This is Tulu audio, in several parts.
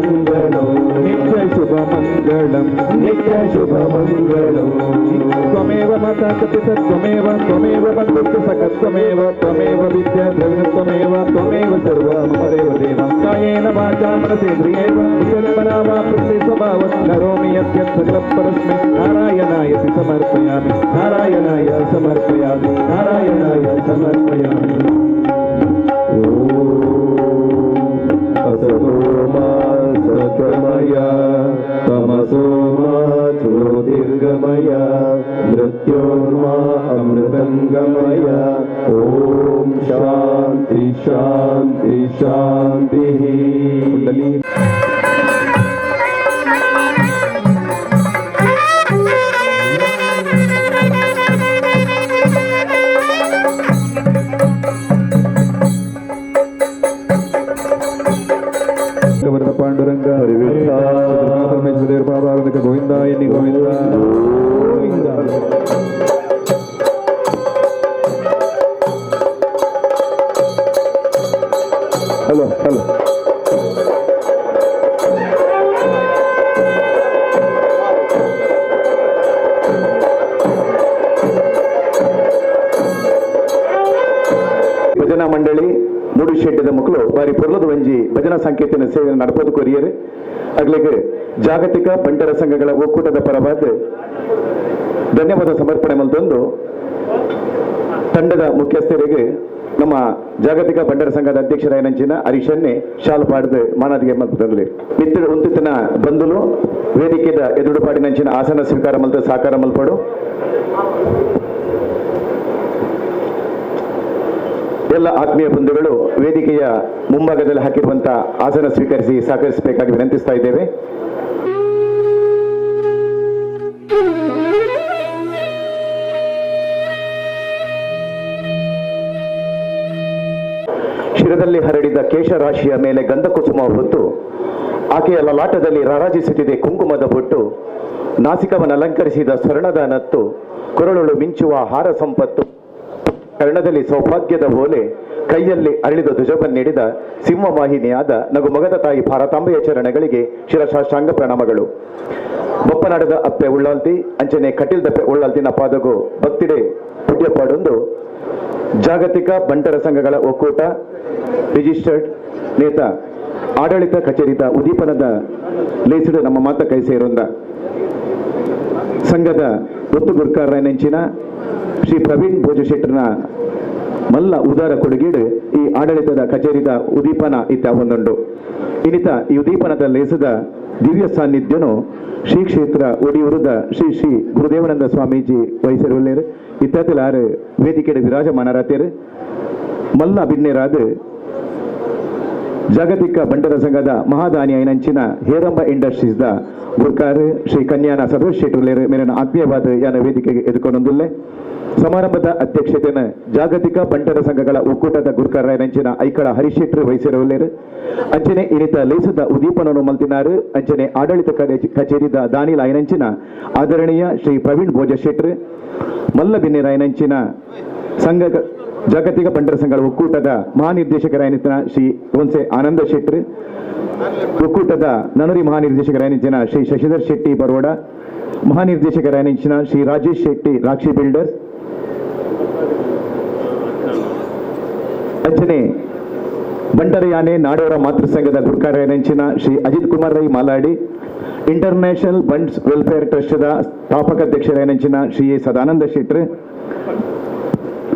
ಮಂಗಳಂ ನಿತ್ಯ ಶುಭ ಮಂಗಳಂ ನಿತ್ಯ ಶುಭ ಮಂಗಳಂ ತ್ವಮೇವ ಮಾತಾ ಚ ಪಿತಾ ತ್ವಮೇವ ತ್ವಮೇವ ಬಂಧುಶ್ಚ ಸಖ ತ್ವಮೇವ ತ್ವಮೇವ ವಿದ್ಯಾ ದ್ರವಿಣ ತ್ವಮೇವ ತ್ವಮೇವ ಸರ್ವ ಮಮ ದೇವ ದೇವ ಕಾಯೇನ ವಾಚಾ ಮನಸೇಂದ್ರಿಯೈವ ವಿಕಲ್ಪನಾ ವಾ ಪ್ರಕೃತಿ ಸ್ವಭಾವ ಕರೋಮಿ ಯದ್ಯತ್ ಸಕಲ ಪರಸ್ಮೈ ನಾರಾಯಣಾಯ ಸಮರ್ಪಯಾಮಿ ನಾರಾಯಣಾಯ ಸಮರ್ಪಯಾಮಿ ನಾರಾಯಣಾಯ ಸಮರ್ಪಯಾಮಿ. ಅಸತೋ ಮಾ ಸದ್ಗಮಯ ತಮಸೋ ಮಾ ಜ್ಯೋತಿರ್ಗಮಯ ಮೃತ್ಯೋರ್ಮಾ ಅಮೃತಂಗಮಯ. ಓಂ ಶಾಂತಿ ಶಾಂತಿ ಶಾಂತಿ. ಪಾಂಡುರಂಗ ಪರಮೇಶ್ವರ ಪಾದಾರವಿಂದಕ್ಕೆ ಗೋವಿಂದ ಎನ್ನಿ ಗೋವಿಂದ ಗೋವಿಂದ. ಹಲೋ ಹಲೋ ಭಜನಾ ಮಂಡಳಿ ಮೂಡುಶೆಟ್ಟಿದ ಮಕ್ಕಳು ಬಾರಿ ಪೊರ್ಲದ ಒಂಜಿ ಭಜನಾ ಸಂಕೇತನ ಸೇವೆ ನಡಪೋದು ಕೊರಿಯರು. ಅಗ್ಲಿಗೆ ಜಾಗತಿಕ ಬಂಟರ ಸಂಘಗಳ ಒಕ್ಕೂಟದ ಪರವಾದ ಧನ್ಯವಾದ ಸಮರ್ಪಣೆ ಮಲ್ತೊಂದು ತಂಡದ ಮುಖ್ಯಸ್ಥರಿಗೆ ನಮ್ಮ ಜಾಗತಿಕ ಬಂಟರ ಸಂಘದ ಅಧ್ಯಕ್ಷರಾಯನಂಚಿನ ಹರೀಶನ್ನೇ ಶಾಲು ಪಾಡದ ಮಾನಾದಿಗೆ ಮಲ್ಪದಲ್ಲಿ ನಿತ್ಯ ಉಂತಿತನ ಬಂಧುಲು ವೇದಿಕೆದ ಎದುರುಪಾಡಿನಂಚಿನ ಆಸನ ಸ್ವೀಕಾರ ಮಲ್ತ ಸಾಕಾರ ಮಲ್ಪಡು. ಎಲ್ಲ ಆತ್ಮೀಯ ಬಂಧುಗಳು ವೇದಿಕೆಯ ಮುಂಭಾಗದಲ್ಲಿ ಹಾಕಿರುವಂತಹ ಆಸನ ಸ್ವೀಕರಿಸಿ ಸಹಕರಿಸಬೇಕಾಗಿ ವಿನಂತಿಸ್ತಾ ಇದ್ದೇವೆ. ಶಿರದಲ್ಲಿ ಹರಡಿದ ಕೇಶರಾಶಿಯ ಮೇಲೆ ಗಂಧಕುಸುಮ ಹೊತ್ತು ಆಕೆಯ ಲಲಾಟದಲ್ಲಿ ರಾರಾಜಿಸುತ್ತಿದೆ ಕುಂಕುಮದ ಬೊಟ್ಟು. ನಾಸಿಕವನ್ನು ಅಲಂಕರಿಸಿದ ಸ್ವರ್ಣದ ನತ್ತು, ಕೊರಳೊಳು ಮಿಂಚುವ ಹಾರ ಸಂಪತ್ತು, ಕರ್ಣದಲ್ಲಿ ಸೌಭಾಗ್ಯದ ಓಲೆ, ಕೈಯಲ್ಲಿ ಅರಳಿದ ಧ್ವಜವನ್ನಿಡಿದ ಸಿಂಹವಾಹಿನಿಯಾದ ನಗುಮಗದ ತಾಯಿ ಭಾರತಾಂಬೆಯ ಚರಣಗಳಿಗೆ ಶಿರಸಾಷ್ಟಾಂಗ ಪ್ರಣಾಮಗಳು. ಬೊಪ್ಪನಾಡದ ಅಪ್ಪೆ ಉಳ್ಳಾಲ್ತಿ ಅಂಚನೆ ಕಟೀಲ್ದಪ್ಪೆ ಉಳ್ಳಾಲ್ತಿನ ಪಾದಗು ಭಕ್ತಿಡೆ ಪುಣ್ಯಪಾಡೊಂದು ಜಾಗತಿಕ ಬಂಟರ ಸಂಘಗಳ ಒಕ್ಕೂಟ ರಿಜಿಸ್ಟರ್ಡ್ ನೇತ ಆಡಳಿತ ಕಚೇರಿದ ಉದೀಪನದ ಲೇಸಿಡು ನಮ್ಮ ಮಾತ ಕೈ ಸೇರೊಂದ ಸಂಘದ ಒತ್ತು ಗುರ್ಕಾರನೆಂಚಿನ ಶ್ರೀ ಪ್ರವೀಣ್ ಭೋಜಶೆಟ್ಟರ್ನ ಮಲ್ಲ ಉದಾರ ಕೊಡುಗೀಡು ಈ ಆಡಳಿತದ ಕಚೇರಿದ ಉದೀಪನ ಇತ್ತ ಒಂದುಂಡು. ಇನ್ನಿತ ಈ ಉದೀಪನದ ಲೇಸದ ದಿವ್ಯ ಸಾನ್ನಿಧ್ಯನು ಶ್ರೀ ಕ್ಷೇತ್ರ ಒಡಿಯೂರದ ಶ್ರೀ ಶ್ರೀ ಗುರುದೇವಾನಂದ ಸ್ವಾಮೀಜಿ ವಹಿಸಿರುವಲ್ಲೇರು. ಇತ್ತಾತಿಲಾರು ವೇದಿಕೆಯ ವಿರಾಜಮಾನರಾತೇರು. ಮಲ್ಲ ಬಿನ್ನೇರಾದ ಜಾಗತಿಕ ಬಂಟರ ಸಂಘದ ಮಹಾದಾನಿ ಐನಂಚಿನ ಹೇರಂಬ ಇಂಡಸ್ಟ್ರೀಸ್ the ಗುರ್ಕಾರ್ ಶ್ರೀ ಕನ್ಯಾನ ಸದೋಶ್ ಶೆಟ್ಟುಲೇರು ಮೇಲಿನ ಆತ್ಮೀಯವಾದ ಯಾನ ವೇದಿಕೆಗೆ ಎದುಕೊಂಡೊಂದುಲ್ಲೆ. ಸಮಾರಂಭದ ಅಧ್ಯಕ್ಷತೆಯನ್ನು ಜಾಗತಿಕ ಬಂಟರ ಸಂಘಗಳ ಒಕ್ಕೂಟದ ಗುರ್ಕಾರನಂಚಿನ ಐಕಳ ಹರಿಶೆಟ್ಟರು ವಹಿಸಿರುವಲ್ಲೇರು. ಅಂಚನೆ ಇನಿತ ಲೇಸದ ಉದೀಪನನ್ನು ಮಲ್ತಿನಾರು. ಅಂಚನೆ ಆಡಳಿತ ಕಚೇರಿದ ದಾನಿಲ ಐನಂಚಿನ ಆದರಣೀಯ ಶ್ರೀ ಪ್ರವೀಣ್ ಭೋಜ ಶೆಟ್ಟರು, ಮಲ್ಲ ಬಿನ್ನೇರಾಯನಂಚಿನ ಸಂಘ ಜಾಗತಿಕ ಬಂಟರ ಸಂಘಗಳ ಒಕ್ಕೂಟದ ಮಹಾನಿರ್ದೇಶಕರಾಯನಿತನ ಶ್ರೀ ಓನ್ಸೆ ಆನಂದ ಶೆಟ್ಟರು, ಒಕ್ಕೂಟದ ನನರಿ ಮಹಾನಿರ್ದೇಶಕರಾಯನಿಂಚಿನ ಶ್ರೀ ಶಶಿಧರ್ ಶೆಟ್ಟಿ ಬರೋಡ, ಮಹಾನಿರ್ದೇಶಕರಾಯನಿಂಚಿನ ಶ್ರೀ ರಾಜೇಶ್ ಶೆಟ್ಟಿ ರಾಕ್ಷಿ ಬಿಲ್ಡರ್ಸ್, ಅಂಚನೆ ಬಂಟರಯಾನೆ ನಾಡೋರ ಮಾತೃ ಸಂಘದ ಗುರ್ಕಾರನೆಂಚಿನ Shri Ajit Kumar Rai Maladi, international Bunts welfare ಟ್ರಸ್ಟ್ದ ಸ್ಥಾಪಕ ಅಧ್ಯಕ್ಷರಾಯನಂಚಿನ ಶ್ರೀ ಎ ಸದಾನಂದ ಶೆಟ್ಟರು,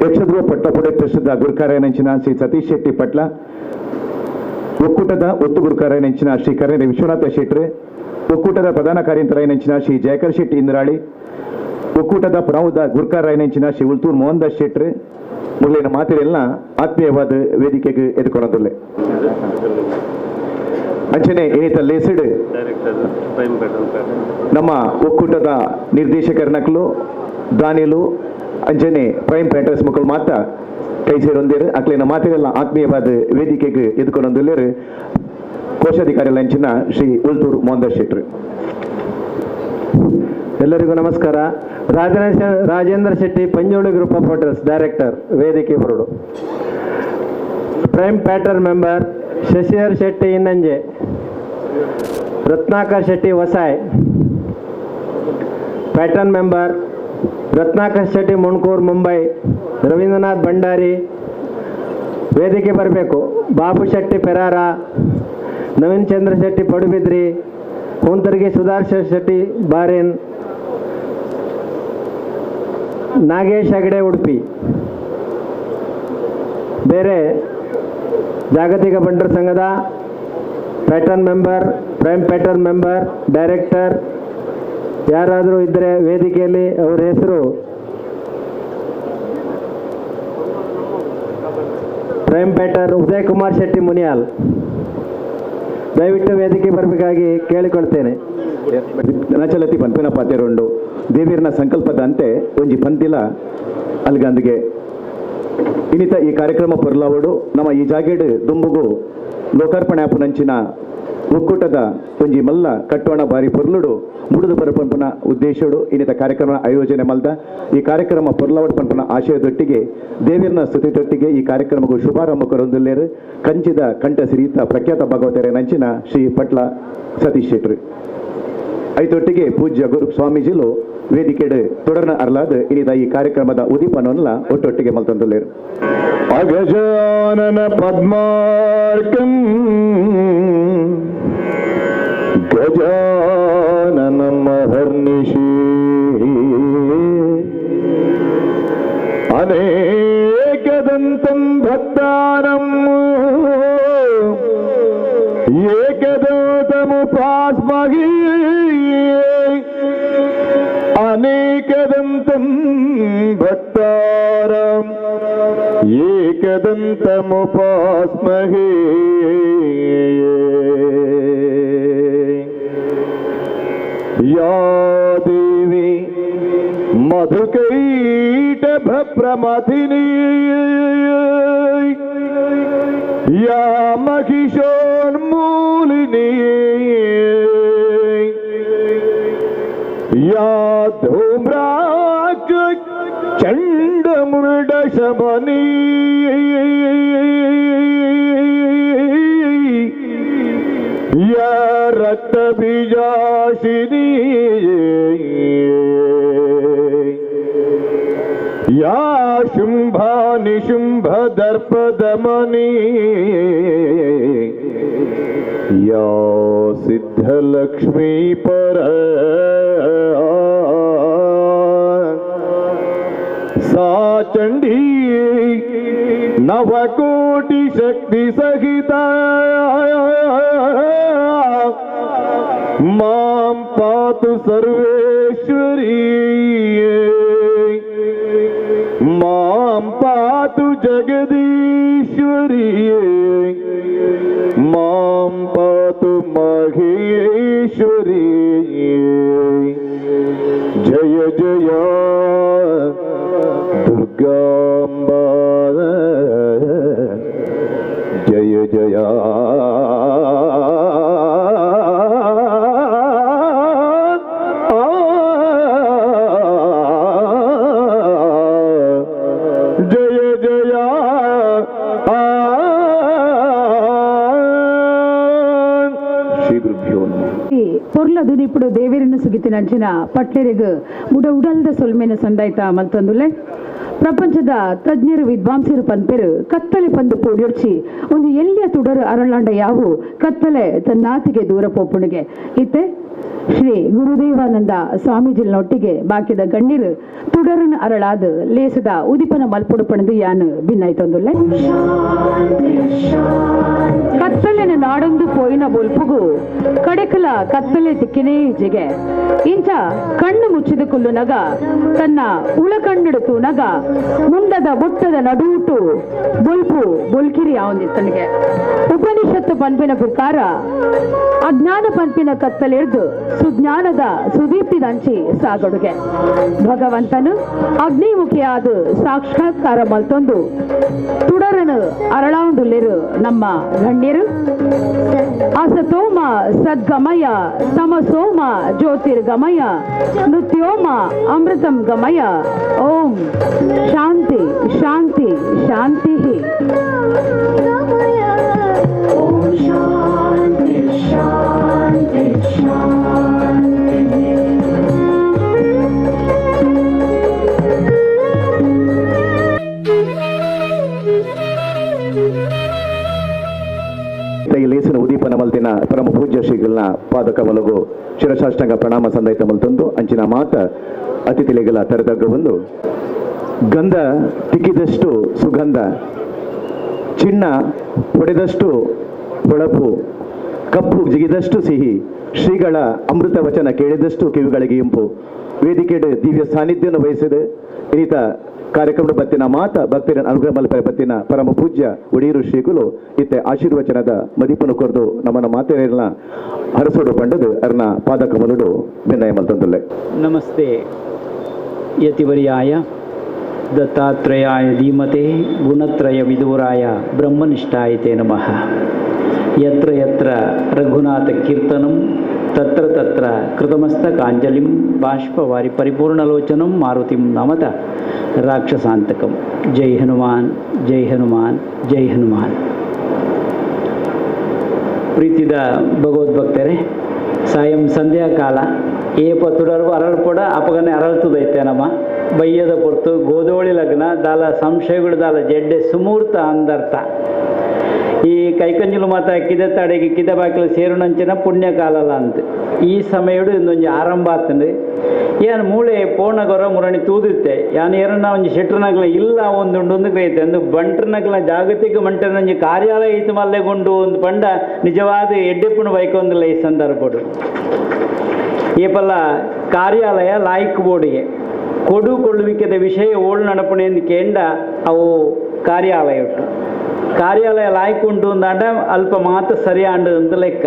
ಯಕ್ಷಧ್ರುವ ಪಟ್ಟಪುಡೆ ಟ್ರಸ್ಟ್ದ ಗುರ್ಕಾರನೆಂಚಿನ ಶ್ರೀ ಸತೀಶ್ ಶೆಟ್ಟಿ ಪಟ್ಲ, ಒಕ್ಕೂಟದ ಒತ್ತು ಗುರುಕಾರನೆಂಚಿನ ಶ್ರೀ ಕರ್ನೇರಿ ವಿಶ್ವನಾಥ ಶೆಟ್ಟರು, ಒಕ್ಕೂಟದ ಪ್ರಧಾನ ಕಾರ್ಯಂತರಾಯನೆಂಚಿನ ಶ್ರೀ ಜಯಕರ್ ಶೆಟ್ಟಿ ಇಂದ್ರಾಳಿ, ಒಕ್ಕೂಟದ ಪ್ರೌಢ ಗುರ್ಕಾರನೆಂಚಿನ ಶ್ರೀ ಉಲ್ತೂರ್ ಮೋಹನ್ ದಾಸ್ ಶೆಟ್ಟರು ಮೊದಲಿನ ಮಾತಿರೆಲ್ಲ ಆತ್ಮೀಯವಾದ ವೇದಿಕೆಗೆ ಎದುಕೊಳದಲ್ಲೇ. ಅಂಚನೆ ಏನಿತ ಲೇಸಿಡ್ ನಮ್ಮ ಒಕ್ಕೂಟದ ನಿರ್ದೇಶಕರನಕ್ಲು ದಾನಿಲು ಅಂಚನೆ ಪ್ರೈಮ್ ಪ್ಯಾಂಟರ್ಸ್ ಮಕ್ಕಳು ಮಾತ್ರ ಕೈ ಸೇರೊಂದಿರು. ಅಕ್ಲಿನ ಮಾತಿರೆಲ್ಲ ಆತ್ಮೀಯವಾದ ವೇದಿಕೆಗೆ ಎದುಕೊಂಡೊಂದಿಲ್ಲೇರು ಕೋಶಾಧಿಕಾರಿ ಲಂಚಿನ ಶ್ರೀ ಉಲ್ತೂರ್ ಮೋಹನ್ ದಾಸ್ ಶೆಟ್ಟರು. ಎಲ್ಲರಿಗೂ ನಮಸ್ಕಾರ. Rajendra Shetty, Panjoli group of hotels director, ವೇದಿಕೆ ಬರೋಡು. Prime pattern member Shashidhar Shetty Innanje. Ratnakar Shetty Vasai, patron member Ratnakar Shetty Mundkur Mumbai, Ravindranath Bhandari ವೇದಿಕೆ ಬರಬೇಕು. ಬಾಬು ಶೆಟ್ಟಿ ಪೆರಾರ, ನವೀನ್ ಚಂದ್ರ ಶೆಟ್ಟಿ ಪಡುಬಿದ್ರಿ, ಹೂಂತರ್ಗಿ ಸುಧಾರ್ಶನ್ ಶೆಟ್ಟಿ ಬಾರೇನ್, ನಾಗೇಶ್ ಹೆಗಡೆ ಉಡುಪಿ. ಬೇರೆ ಜಾಗತಿಕ ಬಂಟರ ಸಂಘದ patron member, prime patron member, director ಯಾರಾದರೂ ಇದ್ದರೆ ವೇದಿಕೆಯಲ್ಲಿ ಅವರ ಹೆಸರು. ಪ್ರೈಮ್ ಪ್ಯಾಟರ್ ಉದಯ್ ಕುಮಾರ್ ಶೆಟ್ಟಿ ಮುನಿಯಾಲ್, ದಯವಿಟ್ಟು ವೇದಿಕೆ ಬರಬೇಕಾಗಿ ಕೇಳಿಕೊಳ್ತೇನೆ. ನಚಲತಿ ಪನ್ಪಿನ ಪಾತೆರುಂಡು ದೇವಿರ್ನ ಸಂಕಲ್ಪದಂತೆ ಒಂಜಿ ಪಂತಿಲ ಅಲ್ಗಂದಿಗೆ ಇನ್ನಿತ ಈ ಕಾರ್ಯಕ್ರಮ ಪೊರ್ಲಾವಡು ನಮ್ಮ ಈ ಜಾಗೆಡ್ ದುಂಬುಗು ಲೋಕಾರ್ಪಣೆ ಆಪುನಂಚಿನ ಒಕ್ಕೂಟದ ಒಂಜಿ ಮಲ್ಲ ಕಟ್ಟೋಣ ಬಾರಿ ಪೊರ್ಲುಡು ಮುಡುದು ಬರಪಂಪನ ಉದ್ದೇಶಡು ಇನ್ನಿತ ಕಾರ್ಯಕ್ರಮ ಆಯೋಜನೆ ಮಲ್ದ ಈ ಕಾರ್ಯಕ್ರಮ ಪೊರ್ಲಾವಡ್ ಪಂಪನ ಆಶಯದೊಟ್ಟಿಗೆ ದೇವಿರ್ನ ಸ್ತುತಿದೊಟ್ಟಿಗೆ ಈ ಕಾರ್ಯಕ್ರಮಕ್ಕೂ ಶುಭಾರಂಭ ಕೊರೊಂದುಲ್ಲೇರು ಕಂಚಿದ ಕಂಠ ಸಿರಿತ ಪ್ರಖ್ಯಾತ ಭಾಗವತರೆ ನಂಚಿನ ಶ್ರೀ ಪಟ್ಲ ಸತೀಶ್ ಶೆಟ್ರು ಐತೊಟ್ಟಿಗೆ ಪೂಜ್ಯ ಗುರು ಸ್ವಾಮೀಜಿಲು ವೇದಿಕೆಡು ತೊಡರ್ನ ಅರ್ಲಾದ ಇನ್ನಿತ ಈ ಕಾರ್ಯಕ್ರಮದ ಉದೀಪನವನ್ನೆಲ್ಲ ಒಟ್ಟೊಟ್ಟಿಗೆ ಮಲ್ತೊಂದುಲ್ಲೇರು. ಅಗಜಾನನ ಪದ್ಮಾರ್ಕಂ ಗಜಾನನ ಮಹರ್ನಿಶಿ ಅನೇಕದಂತಂ ಭಕ್ತಾನಂ ಏಕದಂತಮುಪಾಸ್ಮಹಿ ಅನೇಕದಂತಂ ಭಕ್ತಾರಂ ಏಕದಂತಮುಪಾಸ್ಮಹಿ. ಯಾ ದೇವಿ ಮಧುಕೈಟಭ ಪ್ರಮಥಿನಿ ಯಾ ಮಹಿಷೋನ್ಮೂಲಿನಿ ಯಾ ಧೂಮ್ರಾಕ್ಷ ಚಂಡಮುಂಡ ಶಮನಿ ಯಾ ರಕ್ತಬೀಜಾಶಿನಿ ಯಾ ಶುಂಭ ನಿಶುಂಭ ದರ್ಪದಮನಿ ಯಾ ಸಿದ್ಧಲಕ್ಷ್ಮೀ ಪರ ಸಾ ಚಂಡೀ ನವಕೋಟಿ ಶಕ್ತಿ ಸಹಿತ ಮಾಂ ಪಾತು ಸರ್ವೇಶ್ವರಿ ಮಾಂ ಪಾತು ಜಗದೀಶ್ವರಿ ಮಾಂ ಪಾತು ಮಹೇಶ್ವರಿ. ಜಯ ಜಯ ದುರ್ಗಾಂಬಾ ಜಯ ಜಯ ಜಯ ಜಯ ಶ್ರೀ ಗುರುಭ್ಯೋ ನಮಃ. ಪೊರ್ಲದು ನಿಪ್ಪುಡು ದೇವಿರನ್ನು ಸುಗಿತಿನಂಚಿನ ಪಟ್ಲೆರಿಗು ಮುಡ ಉಡಲ್ದ ಸೊಲ್ಮೆನ ಸಂದಾಯ್ತ ಮಲ್ತೊಂದುಲ್ಲೆ. ಪ್ರಪಂಚದ ತಜ್ಞರು ವಿದ್ವಾಂಸರು ಪನ್ಪೆರು ಕತ್ತಲೆ ಪಂದು ಪೋಡಿಯೊಡ್ಚಿ ಒಂದು ಎಲ್ಲಿಯ ತುಡರು ಅರಳಾಂಡ ಯಾವು ಕತ್ತಲೆ ತನ್ನಾತಿಗೆ ದೂರ ಪೋಪುಣಿಗೆ. ಇತ್ತೆ ಶ್ರೀ ಗುರುದೇವಾನಂದ ಸ್ವಾಮೀಜಿಲ್ನೊಟ್ಟಿಗೆ ಬಾಕಿದ ಗಣ್ಯರು ತುಡರನ್ನು ಅರಳಾದ ಲೇಸದ ಉದಿಪನ ಮಲ್ಪುಡು ಪಣದು ಯಾನು ಭಿನ್ನಾಯ್ತೊಂದುಲ್ಲೆ. ಕತ್ತಲೆನ ನಾಡೊಂದು ಪೋಯಿನ ಬೊಲ್ಪುಗು ಕಡೆಕಲ ಕತ್ತಲೆ ತಿಕ್ಕಿನೇ ಜಿಗೆ ಇಂಚ ಕಣ್ಣು ಮುಚ್ಚಿದ ಕುಲ್ಲುನಗ ತನ್ನ ಉಳಕಣ್ಣಡು ತೂನಗ ಮುಂಡದ ಬೊಟ್ಟದ ನಡುಟು ಬೊಲ್ಪು ಬೊಲ್ಕಿರಿ ಯಾವೊಂದಿತ್ತನಿಗೆ. ಉಪನಿಷತ್ತು ಪಂಪಿನ ಪ್ರಕಾರ ಅಜ್ಞಾನ ಪಂಪಿನ ಕತ್ತಲೆರ್ದು ಸುಜ್ಞಾನದ ಸುದೀಪ್ತಿದಂಚಿ ಸಾಗಡುಗೆ. ಭಗವಂತನು ಅಗ್ನಿಮುಖಿಯಾದ ಸಾಕ್ಷಾತ್ಕಾರ ಮಲ್ತೊಂದು ತುಡರನು ಅರಳಾಂದುಲ್ಲೆರು ನಮ್ಮ ಗಣ್ಯರು. ಅಸತೋಮ ಸದ್ಗಮಯ ತಮಸೋಮ ಜ್ಯೋತಿರ್ಗಮಯ ನೃತ್ಯೋಮ ಅಮೃತಂ ಗಮಯ. ಓಂ ಶಾಂತಿ ಶಾಂತಿ ಶಾಂತಿ. ಓಂ ಶಾಂತಿ ಶಾಂತಿ. ಶ್ರೀಗಳನ್ನ ಪಾದಕಮಲಗು ಶಿರಸಾಷ್ಟಾಂಗ ಪ್ರಣಾಮ ಸಂದೈತ ಮಲ್ತೊಂದು ಅಂಚಿನ ಮಾತ ಅತಿಥಿಲೆಗಳ ತರದಗ್ಗ ಬಂದು ಗಂಧ ತಿಕ್ಕಿದಷ್ಟು ಸುಗಂಧ, ಚಿನ್ನ ಹೊಡೆದಷ್ಟು ಹೊಳಪು, ಕಬ್ಬು ಜಿಗಿದಷ್ಟು ಸಿಹಿ, ಶ್ರೀಗಳ ಅಮೃತ ವಚನ ಕೇಳಿದಷ್ಟು ಕಿವಿಗಳಿಗೆ ಇಂಪು. ವೇದಿಕೆ ದಿವ್ಯ ಸಾನ್ನಿಧ್ಯವನ್ನು ವಹಿಸಿದ ಇನ್ನಿತ ಕಾರ್ಯಕ್ರಮದ ಬತ್ತಿನ ಮಾತ ಭಕ್ತರ ಅನುಗ್ರಹ ಮಲ್ಪರೆ ಬತ್ತಿನ ಪರಮ ಪೂಜ್ಯ ಒಡೀರು ಶ್ರೀಗಳು ಇತ್ತೆ ಆಶೀರ್ವಚನದ ಮದಿಪನು ಕೊರ್ದು ನಮ್ಮನ ಮಾತೇನ ಹರಸೋಡು ಪಂಡದು ಅರ್ನ ಪಾದಕಮಲುಡು ಬೆನ್ನಯ ಮಲ್ತಂದುಲ್ಲೆ. ನಮಸ್ತೆ ಯತಿವರ್ಯಾಯ ದತ್ತಾತ್ರೇಯಾಯ ಧೀಮತೆ ಗುಣತ್ರಯ ವಿದೂರಾಯ ಬ್ರಹ್ಮನಿಷ್ಠಾಯತೆ ನಮಃ. ಯತ್ರ ಯತ್ರ ರಘುನಾಥ ಕೀರ್ತನಂ ತತ್ರ ತತ್ರ ಕೃತಮಸ್ತಕಾಂಜಲಿಂ ಬಾಷ್ಪವಾರಿ ಪರಿಪೂರ್ಣಲೋಚನಂ ಮಾರುತಿಂ ನಮತ ರಾಕ್ಷಸಾಂತಕಂ. ಜೈ ಹನುಮಾನ್, ಜೈ ಹನುಮಾನ್, ಜೈ ಹನುಮಾನ್. ಪ್ರೀತಿದ ಭಗವದ್ಭಕ್ತರೇ, ಸಾಯಂ ಸಂಧ್ಯಾಕಾಲ ಏಪ ತುಡರ್ವ ಅರಳ್ಪೊಡ ಅಪಗನೆ ಅರಳ್ತದೈತೆ ನಮ್ಮ ಬಯ್ಯದ ಪೊರ್ತು ಗೋಧೋಳಿ ಲಗ್ನ ದಾಲ ಸಂಶಯಗಳು ದಾಲ ಜಡ್ಡೆ ಸುಮೂರ್ತ ಅಂದರ್ಥ. ಈ ಕೈಕಂಜಲು ಮಾತ ಕಿದ ತಡೆಗೆ ಕಿದ ಬಾಕಿಲು ಸೇರುನಂಚಿನ ಪುಣ್ಯಕಾಲಲ್ಲ ಅಂತ ಈ ಸಮಯಡು ಇಂದೊಂಜಿ ಆರಂಭ ಆತಂದು ಏನು ಮೂಳೆ ಪೋಣಗೊರ ಮುರಣಿ ತೂದಿತ್ತೆ ಯಾನ್ ಏನನ್ನ ಒಂಜಿ ಶೆಟ್ರನಗ್ಲ ಇಲ್ಲ ಒಂದುಂಡು ಒಂದು ಕ್ರಿಯತೆ ಅಂದು ಬಂಟ್ರನಗ್ಲ ಜಾಗತಿಕ ಮಂಟನೊಂಜಿ ಕಾರ್ಯಾಲಯ ಇತ್ತು ಮಲ್ಲೆಗೊಂಡು ಒಂದು ಪಂಡ ನಿಜವಾದ ಎಡ್ಡೆಪ್ಪುನ ಬೈಕೊಂದಿಲ್ಲ ಈ ಸಂದರ್ಭಡು. ಏಪಲ್ಲ ಕಾರ್ಯಾಲಯ ಲಾಯ್ಕ್ ಬೋರ್ಡಿಗೆ ಕೊಡು ಕೊಳ್ಳುವಿಕೆದ ವಿಷಯ ಓಳು ನಡಪಣೆ ಎಂದು ಕೇಂಡ ಅವು ಕಾರ್ಯಾಲಯ ಉಂಟು. ಕಾರ್ಯಾಲಯ ಲಾಯ್ಕ್ ಉಂಟು ಅಂದಾಂಡ ಅಲ್ಪ ಮಾತ್ರ ಸರಿಯಾಂಡು ಅಂತ ಲೆಕ್ಕ.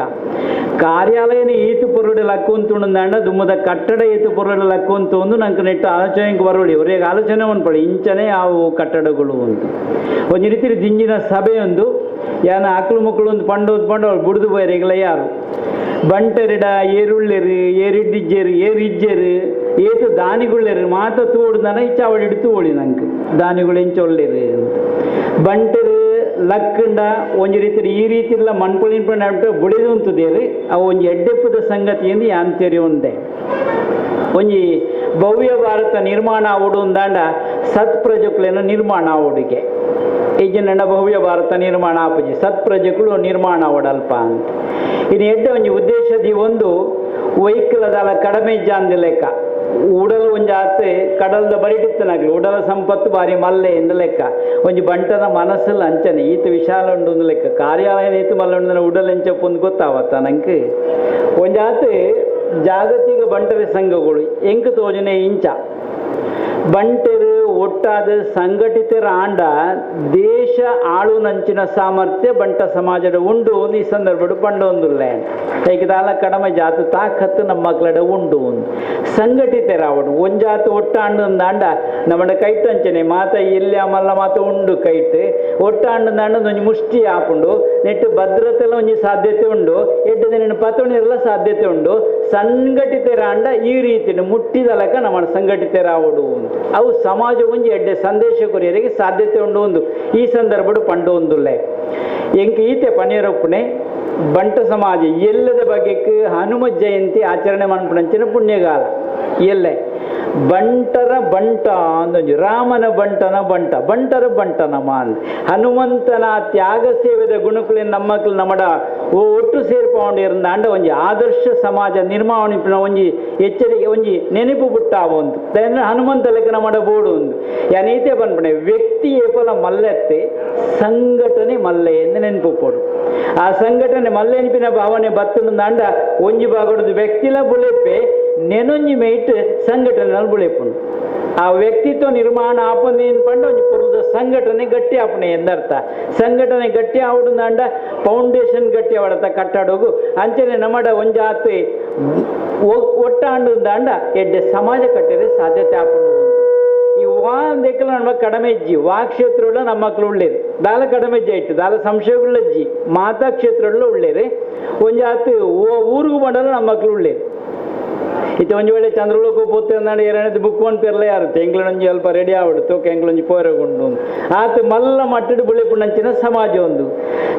ಕಾರ್ಯಾಲಯನ ಈತು ಪೊರುಡೆ ಲಕ್ಕುಂತುಂಡಂದಾಂಡ ದುಮ್ಮದ ಕಟ್ಟಡ ಈತು ಪೊರುಡೆ ಲಕ್ಕುಂತು ಒಂದು ನಂಗೆ ನೆಟ್ಟು ಆಲೋಚನೆಗೆ ಬರೋಳಿ ಅವರಿಗೆ ಆಲೋಚನೆ ಉಂಟು ಇಂಚನೆ ಅವು ಕಟ್ಟಡಗಳು ಅಂತ ಒಂದು ರೀತಿ ದಿಂಜಿನ ಸಭೆಯೊಂದು ಯಾನ ಆಕಳು ಮಕ್ಕಳು ಒಂದು ಪಂಡೋದು ಪಂಡ ಅವ್ರು ಬುಡ್ದು ಪೋಯರು ಯಾರು ಬಂಟರಿಡ ಏರುಳ್ಳೆರು ಏರಿಡ್ಡಿಜ್ಜೆರು ಏರಿಜ್ಜೆರು ಏತು ದಾನಿಗುಳ್ಳೆರು ಮಾತ ತೋಡ್ದಾನ ಇಚ್ಚಾವಡಿ ತೋಳಿ ನಂಗೆ ದಾನಿಗಳು ಎಂಚೊಳ್ಳೆರು ಅಂತ ಬಂಟರು ಲಕ್ಕಂಡ ಒಂಜಿ ರೀತಿ ಈ ರೀತಿ ಇಲ್ಲ ಮಣ್ಪುಳಿನ ಪಂಡ ಬುಡಿದು ಉಂತುದೇರು ಅವು ಒಂಜಿ ಎಡ್ಡೆಪ್ಪದ ಸಂಗತಿಯಿಂದ ಯಾನ್ ತೆರಿ ಉಂಡೆ. ಒಂಜಿ ಭವ್ಯ ಭಾರತ ನಿರ್ಮಾಣ ಆವಡು ಅಂದಾಂಡ ಸತ್ಪ್ರಜೆಕುಲೇನ ನಿರ್ಮಾಣ ಆವಡಿಗೆ ಈಜಿನ ಭವ್ಯ ಭಾರತ ನಿರ್ಮಾಣ ಆಪುಜಿ ಸತ್ಪ್ರಜೆಗಳು ನಿರ್ಮಾಣ ಆವಡಲ್ಪ ಅಂತ. ಇನ್ನು ಎಡ್ಡೆ ಒಂಜಿ ಉದ್ದೇಶದಿ ಒಂದು ವೈಕಲದಾಲ ಕಡಿಮೆ ಜಾಂದಿ ಲೆಕ್ಕ ಉಡಲ್ ಒಂಜಿ ಆತೆ ಕಡಲ್ದ ಬರಿಟಿತ್ತನಾಗ್ಲಿ ಉಡಲ ಸಂಪತ್ತು ಬಾರಿ ಮಲ್ಲೆ ಎಂದ ಲೆಕ್ಕ ಒಂಜಿ ಬಂಟನ ಮನಸ್ಸಲ್ಲಿ ಅಂಚನೆ ಈತ ವಿಶಾಲ ಉಂಡು ಒಂದು ಲೆಕ್ಕ ಕಾರ್ಯಾಲಯ ಈತ ಮಲ್ಲ ಉಂಡು ಉಡಲ್ ಎಂಚಪ್ಪ ಒಂದು ಗೊತ್ತಾವತ್ತ ನಂಗೆ. ಒಂಜಾತೆ ಜಾಗತಿಕ ಬಂಟರ ಸಂಘಗಳು ಎಂಕ್ ತೋಜನೆ ಇಂಚ ಬಂಟರು ಒಟ್ಟಾದ ಸಂಘಟಿತರ ಆಂಡ ದೇಶ ಆಳುನಂಚಿನ ಸಾಮರ್ಥ್ಯ ಬಂಟ ಸಮಾಜದ ಉಂಡು ಒಂದು ಈ ಸಂದರ್ಭಡು ಪಂಡೊಂದುಲ್ಲ ಏಕದಾಲ ಕಡಮೆ ಜಾತು ತಾಕತ್ತು ನಮ್ಮ ಮಕ್ಕಳಡ ಉಂಡು ಒಂದು ಸಂಘಟಿತರಾವಡು ಒಂಜಾತು ಒಟ್ಟಾಂಡಂದಾಂಡ ನಮ್ಮಡ ಕೈಟಂಚನೆ ಮಾತ ಎಲ್ಲಿ ಅಮಲ್ಲ ಮಾತ ಉಂಡು ಕೈಟ್ ಒಟ್ಟಾಂಡಂದಾಂಡ ಒಂಜಿ ಮುಷ್ಟಿ ಆಪುಂಡು ನೆಟ್ಟು ಭದ್ರತೆಲ್ಲ ಒಂಜಿ ಸಾಧ್ಯತೆ ಉಂಡು ಎಡ್ಡು ದಿನ ಪತೊಣಿರೆಲ್ಲ ಸಾಧ್ಯತೆ ಉಂಡು ಸಂಘಟಿತರಾಂಡ ಈ ರೀತಿ ಮುಟ್ಟಿದಲಕ ನಮ್ಮ ಸಂಘಟಿತರಾವಡು ಅವು ಸಮಾಜ ಒಂಜಿ ಎಡ್ಡೆ ಸಂದೇಶ ಕೊರಿಯರಿಗೆ ಸಾಧ್ಯತೆ ಉಂಡು ಒಂದು ಈ ಸಂದರ್ಭಡು ಪಂಡು ಒಂದುಲ್ಲೆ. ಎಂಕ್ ಈತೆ ಪಣಿಯರೊಪ್ಪುನೆ ಬಂಟ ಸಮಾಜ ಎಲ್ಲದ ಬಗೆಕ್ ಹನುಮ ಜಯಂತಿ ಆಚರಣೆ ಮನ್ಪುನಂಚಿನ ಪುಣ್ಯಗಾಲ ಎಲ್ಲೆ ಬಂಟರ ಬಂಟ ಅಂದೊಂಜಿ ರಾಮನ ಬಂಟನ ಬಂಟ ಬಂಟರ ಬಂಟನ ಮಾನ್ ಹನುಮಂತನ ತ್ಯಾಗ ಸೇವೆದ ಗುಣಕುಲಿನ ನಮ್ಮಕ್ಳು ನಮ್ಮಡ ಒಟ್ಟು ಸೇರ್ಪೌಂಡು ಒಂಜಿ ಆದರ್ಶ ಸಮಾಜ ನಿರ್ಮಾಣ ಒಂಜಿ ಎಚ್ಚರಿಕೆ ಒಂಜಿ ನೆನಪು ಬುಟ್ಟಾವ ಒಂದು ಹನುಮಂತ ಲೆಕ್ಕ ನಮ್ಮಡ ಬೋಡು ಒಂದು ಯಾನೀತೆ ಬಂದ್ಪಣೆ ವ್ಯಕ್ತಿ ಏಪಲ ಮಲ್ಲೆತ್ತೆ ಸಂಘಟನೆ ಮಲ್ಲೆ ಎಂದು ನೆನಪು ಪೋಡು. ಆ ಸಂಘಟನೆ ಮಲ್ಲೆ ನೆನಪಿನ ಭಾವನೆ ಬತ್ತುಂಡ ಒಂಜಿ ಬಾಗೊಡದು ವ್ಯಕ್ತಿಲ ಬುಳೆಪೆ ನೆನೊಂಜಿ ಮೇಟ್ ಸಂಘಟನೆ ಬುಳೆಪುಂಡು. ಆ ವ್ಯಕ್ತಿತ್ವ ನಿರ್ಮಾಣ ಆಪನೆ ಪಂಡ ಒಂಜಿ ಪುರದ ಸಂಘಟನೆ ಗಟ್ಟಿ ಆಪಣೆ ಎಂದರ್ಥ. ಸಂಘಟನೆ ಗಟ್ಟಿ ಆವಡುಂದಾಂಡ ಫೌಂಡೇಶನ್ ಗಟ್ಟಿ ಆವಡತ್ತ ಕಟ್ಟಡೋಗು ಅಂಚನೆ ನಮ್ಮಡ ಒಂಜಾತೆ ಒಟ್ಟಾಂಡುಂದಾಂಡ ಎಡ್ಡೆ ಸಮಾಜ ಕಟ್ಟಿದ್ರೆ ಸಾಧ್ಯತೆ ಆಪುಂಡು. ಈ ವಾ ಅಂದೆಕ್ಕಲ ನಮ್ಮ ಕಡಿಮೆ ಇಜ್ಜಿ ವಾ ಕ್ಷೇತ್ರಗಳು ನಮ್ಮ ಮಕ್ಕಳು ಉಳ್ಳೇರು ದಾಲ ಕಡಿಮೆ ಇಜ್ಜಿ ಆಯ್ತು ದಾಲ ಸಂಶಯಗಳಜ್ಜಿ ಮಾತಾ ಕ್ಷೇತ್ರಗಳು ಉಳ್ಳೇರು ಒಂಜಾತು ಊರಿಗೂ ಬಂಡಲು ನಮ್ಮ ಮಕ್ಕಳು ಉಳ್ಳೇರು. ಇತ್ತೆ ಒಂಜಿ ವೇಳೆ ಚಂದ್ರಲೋಕ ಪೋತೆ ಅಂದಾಂಡ ಏರಾಣಿ ಬುಕ್ ಒನ್ ಪೆರ್ಲೆ ಯಾರು ಎಂಗ್ಲೊಂಜಿ ಅಲ್ಪ ರೆಡಿ ಆವಡು ತೋಕ ಎಂಗ್ಲೊಂಜಿ ಪೋರಗುಂಡು ಆತ ಮಲ್ಲ ಮಟ್ಟಡು ಬುಳೆಪುಣಂಚಿನ ಸಮಾಜ ಒಂದು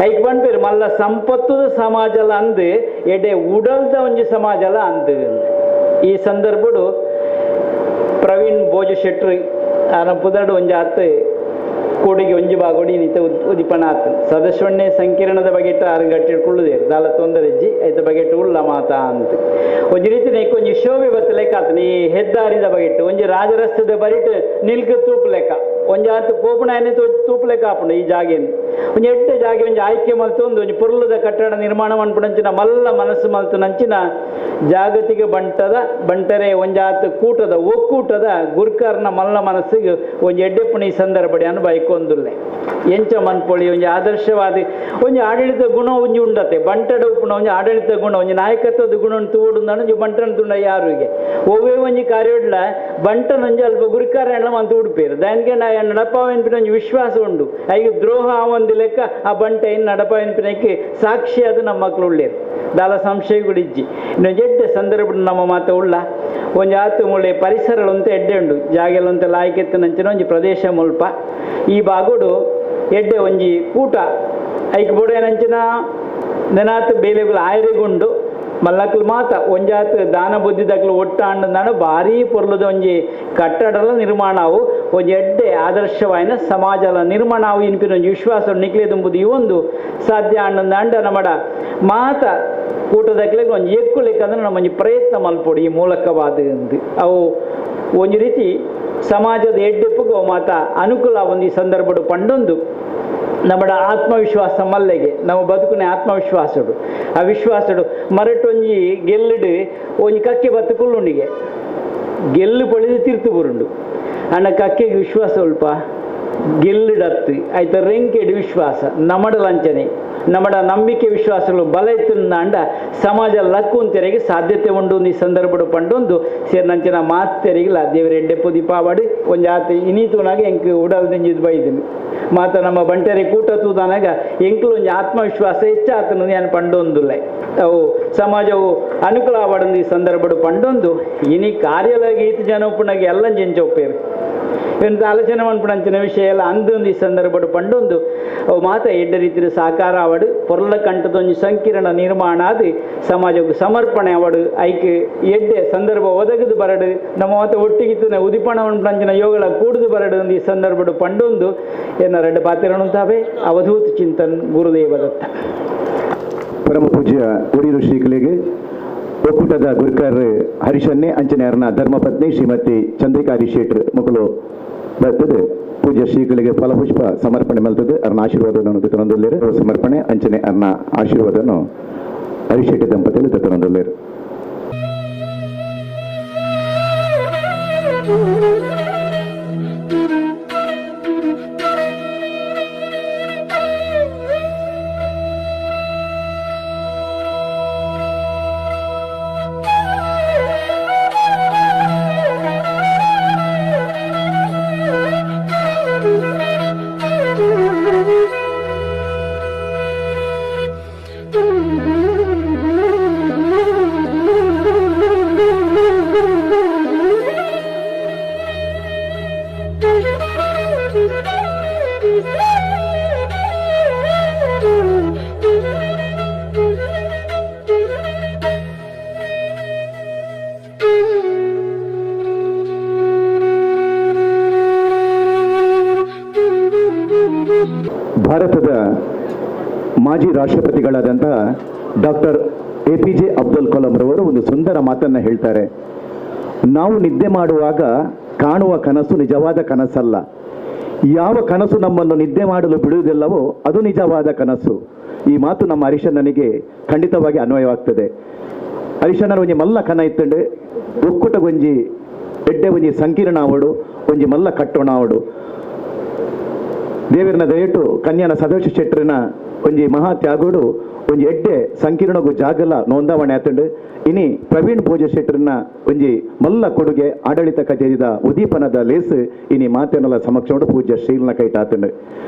ಐಕ್ ಪನ್ಪೇರು ಮಲ್ಲ ಸಂಪತ್ತುದ ಸಮಾಜಲ ಅಂದು ಎಡೆ ಉಡಲ್ದ ಒಂಜಿ ಸಮಾಜಲ ಅಂದು. ಈ ಸಂದರ್ಭಡು ಪ್ರವೀಣ್ ಭೋಜ ಶೆಟ್ರು ಆನ ಪುದರ್ಡು ಒಂಜಿ ಆತ ಕೋಡಿಗೆ ಒಂಜಿ ಬಾಗೋಡಿ ನಿತ ಉದಿಪನ ಆತು ಸದಸ್ಯಣ್ಣೆ ಸಂಕೀರ್ಣದ ಬಗೆಟ್ ಆರು ಗಟ್ಟಿಡ್ಕೊಳ್ಳುದೇ ದಾಲ ತೊಂದರೆ ಇಜ್ಜಿ ಐತ ಬಗೆಟ್ ಉಳ್ಳ ಮಾತಾ ಅಂತ ಒಂಜಿ ರೀತಿ ಒಂಜಿ ಶೋಭೆ ಬತ್ತ ಲೆಕ್ಕ ಆತನ ಈ ಹೆದ್ದಾರಿದ ಬಗೆಟ್ ಒಂಜಿ ರಾಜರಸ್ತೆದ ಬರಿಟ್ ನಿಲ್ಕ ತೂಪು ಲೆಕ್ಕ ಒಂಜಿ ಆತು ಪೋಪುಣ ತೂಪು ಲೆಕ್ಕ ಆಪುಂಡು ಈ ಜಾಗೇನು ಒಂಜಿ ಎಡ್ಡೆ ಜಾಗೆ ಒಂಜಿ ಆಯ್ಕೆ ಮಲ್ತೊಂದು ಒಂಜಿ ಪೊರ್ಲುದ ಕಟ್ಟಡ ನಿರ್ಮಾಣ ಮನ್ಪುನಂಚಿನ ಮಲ್ಲ ಮನಸ್ಸು ಮಲ್ತುನಂಚಿನ ಜಾಗತಿಕ ಬಂಟದ ಬಂಟರೆ ಒಂಜಾತ್ ಕೂಟದ ಒಕ್ಕೂಟದ ಗುರ್ಕಾರ್ನ ಮಲ್ಲ ಮನಸ್ಸಿಗೆ ಒಂಜಿ ಎಡ್ಡೆಪ್ಪುನ ಈ ಸಂದರ್ಭಡಿ ಅನುಭವಿಕೊಂದುಲ್ಲೆ ಎಂಚ ಮನ್ಪೊಳಿ ಒಂಜಿ ಆದರ್ಶವಾದಿ ಒಂಜಿ ಆಡಳಿತ ಗುಣ ಒಂಜಿ ಉಂಡತೆ ಬಂಟಡ ಉಪ್ಪುನ ಒಂಜಿ ಆಡಳಿತ ಗುಣ ಒಂಜಿ ನಾಯಕತ್ವದ ಗುಣ ತೂಡುಂದಾಣ ಒಂಜಿ ಬಂಟನ ತುಂಡ ಯಾರಿಗೆ ಒವ್ವೇ ಒಂಜಿ ಕಾರ್ಯಡ್ಲ ಬಂಟನೊಂಜಿ ಅಲ್ಪ ಗುರುಕಾರ ಎಣ್ಣ ಅಂತ ಉಡುಪೇರು ದಾನಿಗೆ ನಡಪಾವೆನ್ಪಿನ ಒಂಜಿ ವಿಶ್ವಾಸ ಉಂಡು ಐಗೆ ದ್ರೋಹ ಒಂದು ಲೆಕ್ಕ ಆ ಬಂಟ ಏನು ನಡಪಾವೆನ್ಪಿನಕ್ಕೆ ಸಾಕ್ಷಿ ಅದು ನಮ್ಮ ಮಕ್ಕಳು ಉಳ್ಳೇರು ದಾಲ ಸಂಶಯಗಳು ಇಜ್ಜಿ ಇನ್ನು ಎಡ್ಡೆ ಸಂದರ್ಭ ನಮ್ಮ ಮಾತ ಉಳ್ಳ ಒಂಜಿ ಆತು ಮುಳ್ಳೆ ಪರಿಸರಗಳಂತ ಎಡ್ಡೆ ಉಂಡು ಜಾಗೆಲಂತ ಲಾಯ್ಕೆತ್ತನಂಚಿನ ಒಂಜಿ ಪ್ರದೇಶ ಮುಲ್ಪ ಈ ಬಾಗೋಡು ಎಡ್ಡೆ ಒಂಜಿ ಕೂಟ ಐಕ್ ಬೋಡೇನಂಚಿನ ನೆನಾತ್ ಬೇಲೆಗಳು ಆಯರೆಗುಂಡು ಮಲ್ಲಕ್ಲು ಮಾತ ಒಂಜಾತ್ ದಾನ ಬುದ್ಧಿದಕ್ಲು ಒಟ್ಟಾಂಡಂದಾಣ ಭಾರೀ ಪೊರ್ಲದ ಒಂಜಿ ಕಟ್ಟಡಲ ನಿರ್ಮಾಣ ಅವು ಒಂಜಿ ಎಡ್ಡೆ ಆದರ್ಶವಾಯಿನ ಸಮಾಜಲ ನಿರ್ಮಾಣ ಅವು ಇನ್ಪಿನ ಒಂಜಿ ವಿಶ್ವಾಸ ನಿಕ್ಲೇದುಂಬುದು ಈ ಒಂದು ಸಾಧ್ಯ ಅಂಡಂದಾಂಡ ನಮ್ಮಡ ಮಾತ ಕೂಟದಕ್ಲೆಗ್ ಒಂಜಿ ಎಕ್ಕು ಲೆಕ್ಕಂದ್ರೆ ನಮ್ಮ ಒಂಜಿ ಪ್ರಯತ್ನ ಮಲ್ಪೊಡು ಈ ಮೂಲಕವಾದ ಅವು ಒಂಜಿ ರೀತಿ ಸಮಾಜದ ಎಡ್ಡೆಪ್ಪು ಮಾತ ಅನುಕೂಲ ಒಂದು ಈ ಸಂದರ್ಭಡು ಪಂಡೊಂದು ನಮ್ಮಡ ಆತ್ಮವಿಶ್ವಾಸ ಮಲ್ಲೆಗೆ ನಮ್ಮ ಬದುಕುನೆ ಆತ್ಮವಿಶ್ವಾಸಡು ಆ ವಿಶ್ವಾಸಡು ಮರಟೊಂಜಿ ಗೆಲ್ಲುಡು ಒಂಜಿ ಕಕ್ಕೆ ಬತ್ತು ಕುಳ್ಳುಂಡಿಗೆ ಗೆಲ್ಲು ಪೊಳಿದು ತೀರ್ತು ಬುರುಂಡು ಅಣ್ಣ ಕಕ್ಕೆಗೆ ವಿಶ್ವಾಸ ಸ್ವಲ್ಪ ಗೆಲ್ಲುಡತ್ತು ಆಯ್ತು ರೆಂಕೆಡು ವಿಶ್ವಾಸ ನಮ್ಮಡ ಲಾಂಛನೆ ನಮ್ಮಡ ನಂಬಿಕೆ ವಿಶ್ವಾಸಗಳು ಬಲ ಇತ್ತು ಸಮಾಜ ಲಕ್ಕುಂತೆರೆಗೆ ಸಾಧ್ಯತೆ ಉಂಡು ಈ ಸಂದರ್ಭಡು ಪಂಡೊಂದು ಸೇರಿನಂಚಿನ ಮಾತೆರಿಗಿಲ್ಲ ದೇವರ ಎಡ್ಡೆ ಪುದಿಪಾವಡು ಒಂಜಿ ಆತ ಇನೀತುನಾಗ ಎಂಕ್ ಉಡಲ್ ದಿಂಜಿದ್ ಬೈದಿನಿ ಮಾತ ನಮ್ಮ ಬಂಟೆರೆ ಕೂಟ ತೂದಾನಾಗ ಎಂಕ್ಲು ಒಂಜಿ ಆತ್ಮವಿಶ್ವಾಸ ಹೆಚ್ಚಾತನ ನಾನು ಪಂಡೊಂದುಲ್ಲೆ ಅವು ಸಮಾಜವು ಅನುಕೂಲ ಆವಡಂದು ಈ ಸಂದರ್ಭಡು ಪಂಡೊಂದು ಇನಿ ಕಾರ್ಯಲಾಗಿ ಈತ ಜನ ಉಪ್ಪುನಾಗ ಎಲ್ಲ ಜಂಚ ಒಪ್ಪೇರು ಎಂತ ಆಲೋಚನೆ ಮನ್ಪುನಂಚಿನ ವಿಷಯ ಎಲ್ಲ ಅಂದೊಂದು ಈ ಸಂದರ್ಭಡು ಪಂಡೊಂದು ಅವು ಮಾತ ಎಡ್ಡೆ ರೀತಿಯ ಸಾಕಾರ ಆವಡು ಪೊರ್ಲ ಕಂಠದೊಂಜಿ ಸಂಕೀರ್ಣ ನಿರ್ಮಾಣ ಅದು ಸಮಾಜಕ್ಕೆ ಸಮರ್ಪಣೆ ಆವಡು ಐಕ್ ಎಡ್ಡೆ ಸಂದರ್ಭ ಒದಗದು ಬರಡು ನಮ್ಮ ಮಾತ ಒಟ್ಟಿಗಿತ್ತಿನ ಉದಿಪಣ ಮನ್ಪುನಂಚಿನ ಯೋಗಳ ಕೂಡುದು ಬರಡು ಒಂದು ಈ ಸಂದರ್ಭಡು ಪಂಡೊಂದು ಎನ್ನ ರೆಡ್ಡು ಪಾತಿರಣುಂತಾವೆ ಅವಧೂತ ಚಿಂತನ್ ಗುರುದೇವ ದತ್ತ. ಪರಮ ಪೂಜ್ಯ ಉಡಿರು ಶ್ರೀಗಳಿಗೆ ಒಕ್ಕೂಟದ ಗುರುಕರ್ ಹರಿಶನ್ನೆ ಅಂಚನೆಯರ್ನ ಧರ್ಮಪತ್ನಿ ಶ್ರೀಮತಿ ಚಂದ್ರಿಕಾ ಹರಿಶೇಟ್ರ್ ಮಕ್ಕಳು ಬರ್ತದೆ ಪೂಜ್ಯ ಶ್ರೀಗಳಿಗೆ ಫಲಪುಷ್ಪ ಸಮರ್ಪಣೆ ಮಲ್ತದೆ ಅರ್ನ ಆಶೀರ್ವಾದವನ್ನು ತನ್ನೊಂದುಲ್ಲೇರು ಸಮರ್ಪಣೆ ಅಂಚನೆ ಅರ್ನ ಆಶೀರ್ವಾದವನ್ನು ಹರಿಶೇಟ್ಟಿ ದಂಪತಿಯಲ್ಲಿ ತನ್ನೊಂದುಲ್ಲೇರು. ಭಾರತದ ಮಾಜಿ ರಾಷ್ಟ್ರಪತಿಗಳಾದಂತಹ doctor A P J Abdul Kalam ರವರು ಒಂದು ಸುಂದರ ಮಾತನ್ನು ಹೇಳ್ತಾರೆ. ನಾವು ನಿದ್ದೆ ಮಾಡುವಾಗ ಕಾಣುವ ಕನಸು ನಿಜವಾದ ಕನಸಲ್ಲ, ಯಾವ ಕನಸು ನಮ್ಮನ್ನು ನಿದ್ದೆ ಮಾಡಲು ಬಿಡುವುದಿಲ್ಲವೋ ಅದು ನಿಜವಾದ ಕನಸು. ಈ ಮಾತು ನಮ್ಮ ಹರಿಶಣ್ಣನಿಗೆ ಖಂಡಿತವಾಗಿ ಅನ್ವಯವಾಗ್ತದೆ. ಹರಿಶಣ್ಣನ ಒಂಜಿ ಮಲ್ಲ ಕನ ಇತ್ತಂಡು ಒಕ್ಕೂಟ ಒಂಜಿ ಎಡ್ಡೆ ಒಂಜಿ ಸಂಕೀರ್ಣ ಆವಡು ಒಂಜಿ ಮಲ್ಲ ಕಟ್ಟೋಣ ಆವಡು. ದೇವರನ ದಯಟು ಕನ್ಯಾನ ಸದಸ್ಯ ಶೆಟ್ಟರಿನ ಒಂಜಿ ಮಹಾ ತ್ಯಾಗೋಡು ಒಂಜಿ ಎಡ್ಡೆ ಸಂಕೀರ್ಣಗು ಜಾಗಲ ನೋಂದಾವಣೆ ಆತಂಡು. ಇನಿ ಪ್ರವೀಣ್ ಭೋಜ ಶೆಟ್ಟರಿನ ಒಂಜಿ ಮಲ್ಲ ಕೊಡುಗೆ ಆಡಳಿತ ಕಚೇರಿದ ಉದೀಪನದ ಲೇಸ್ ಇನಿ ಮಾತೇನಲ ಸಮಕ್ಷೋಡು ಪೂಜ್ಯ ಶ್ರೀಲ್ನ ಕೈಟ ಆತಂಡು.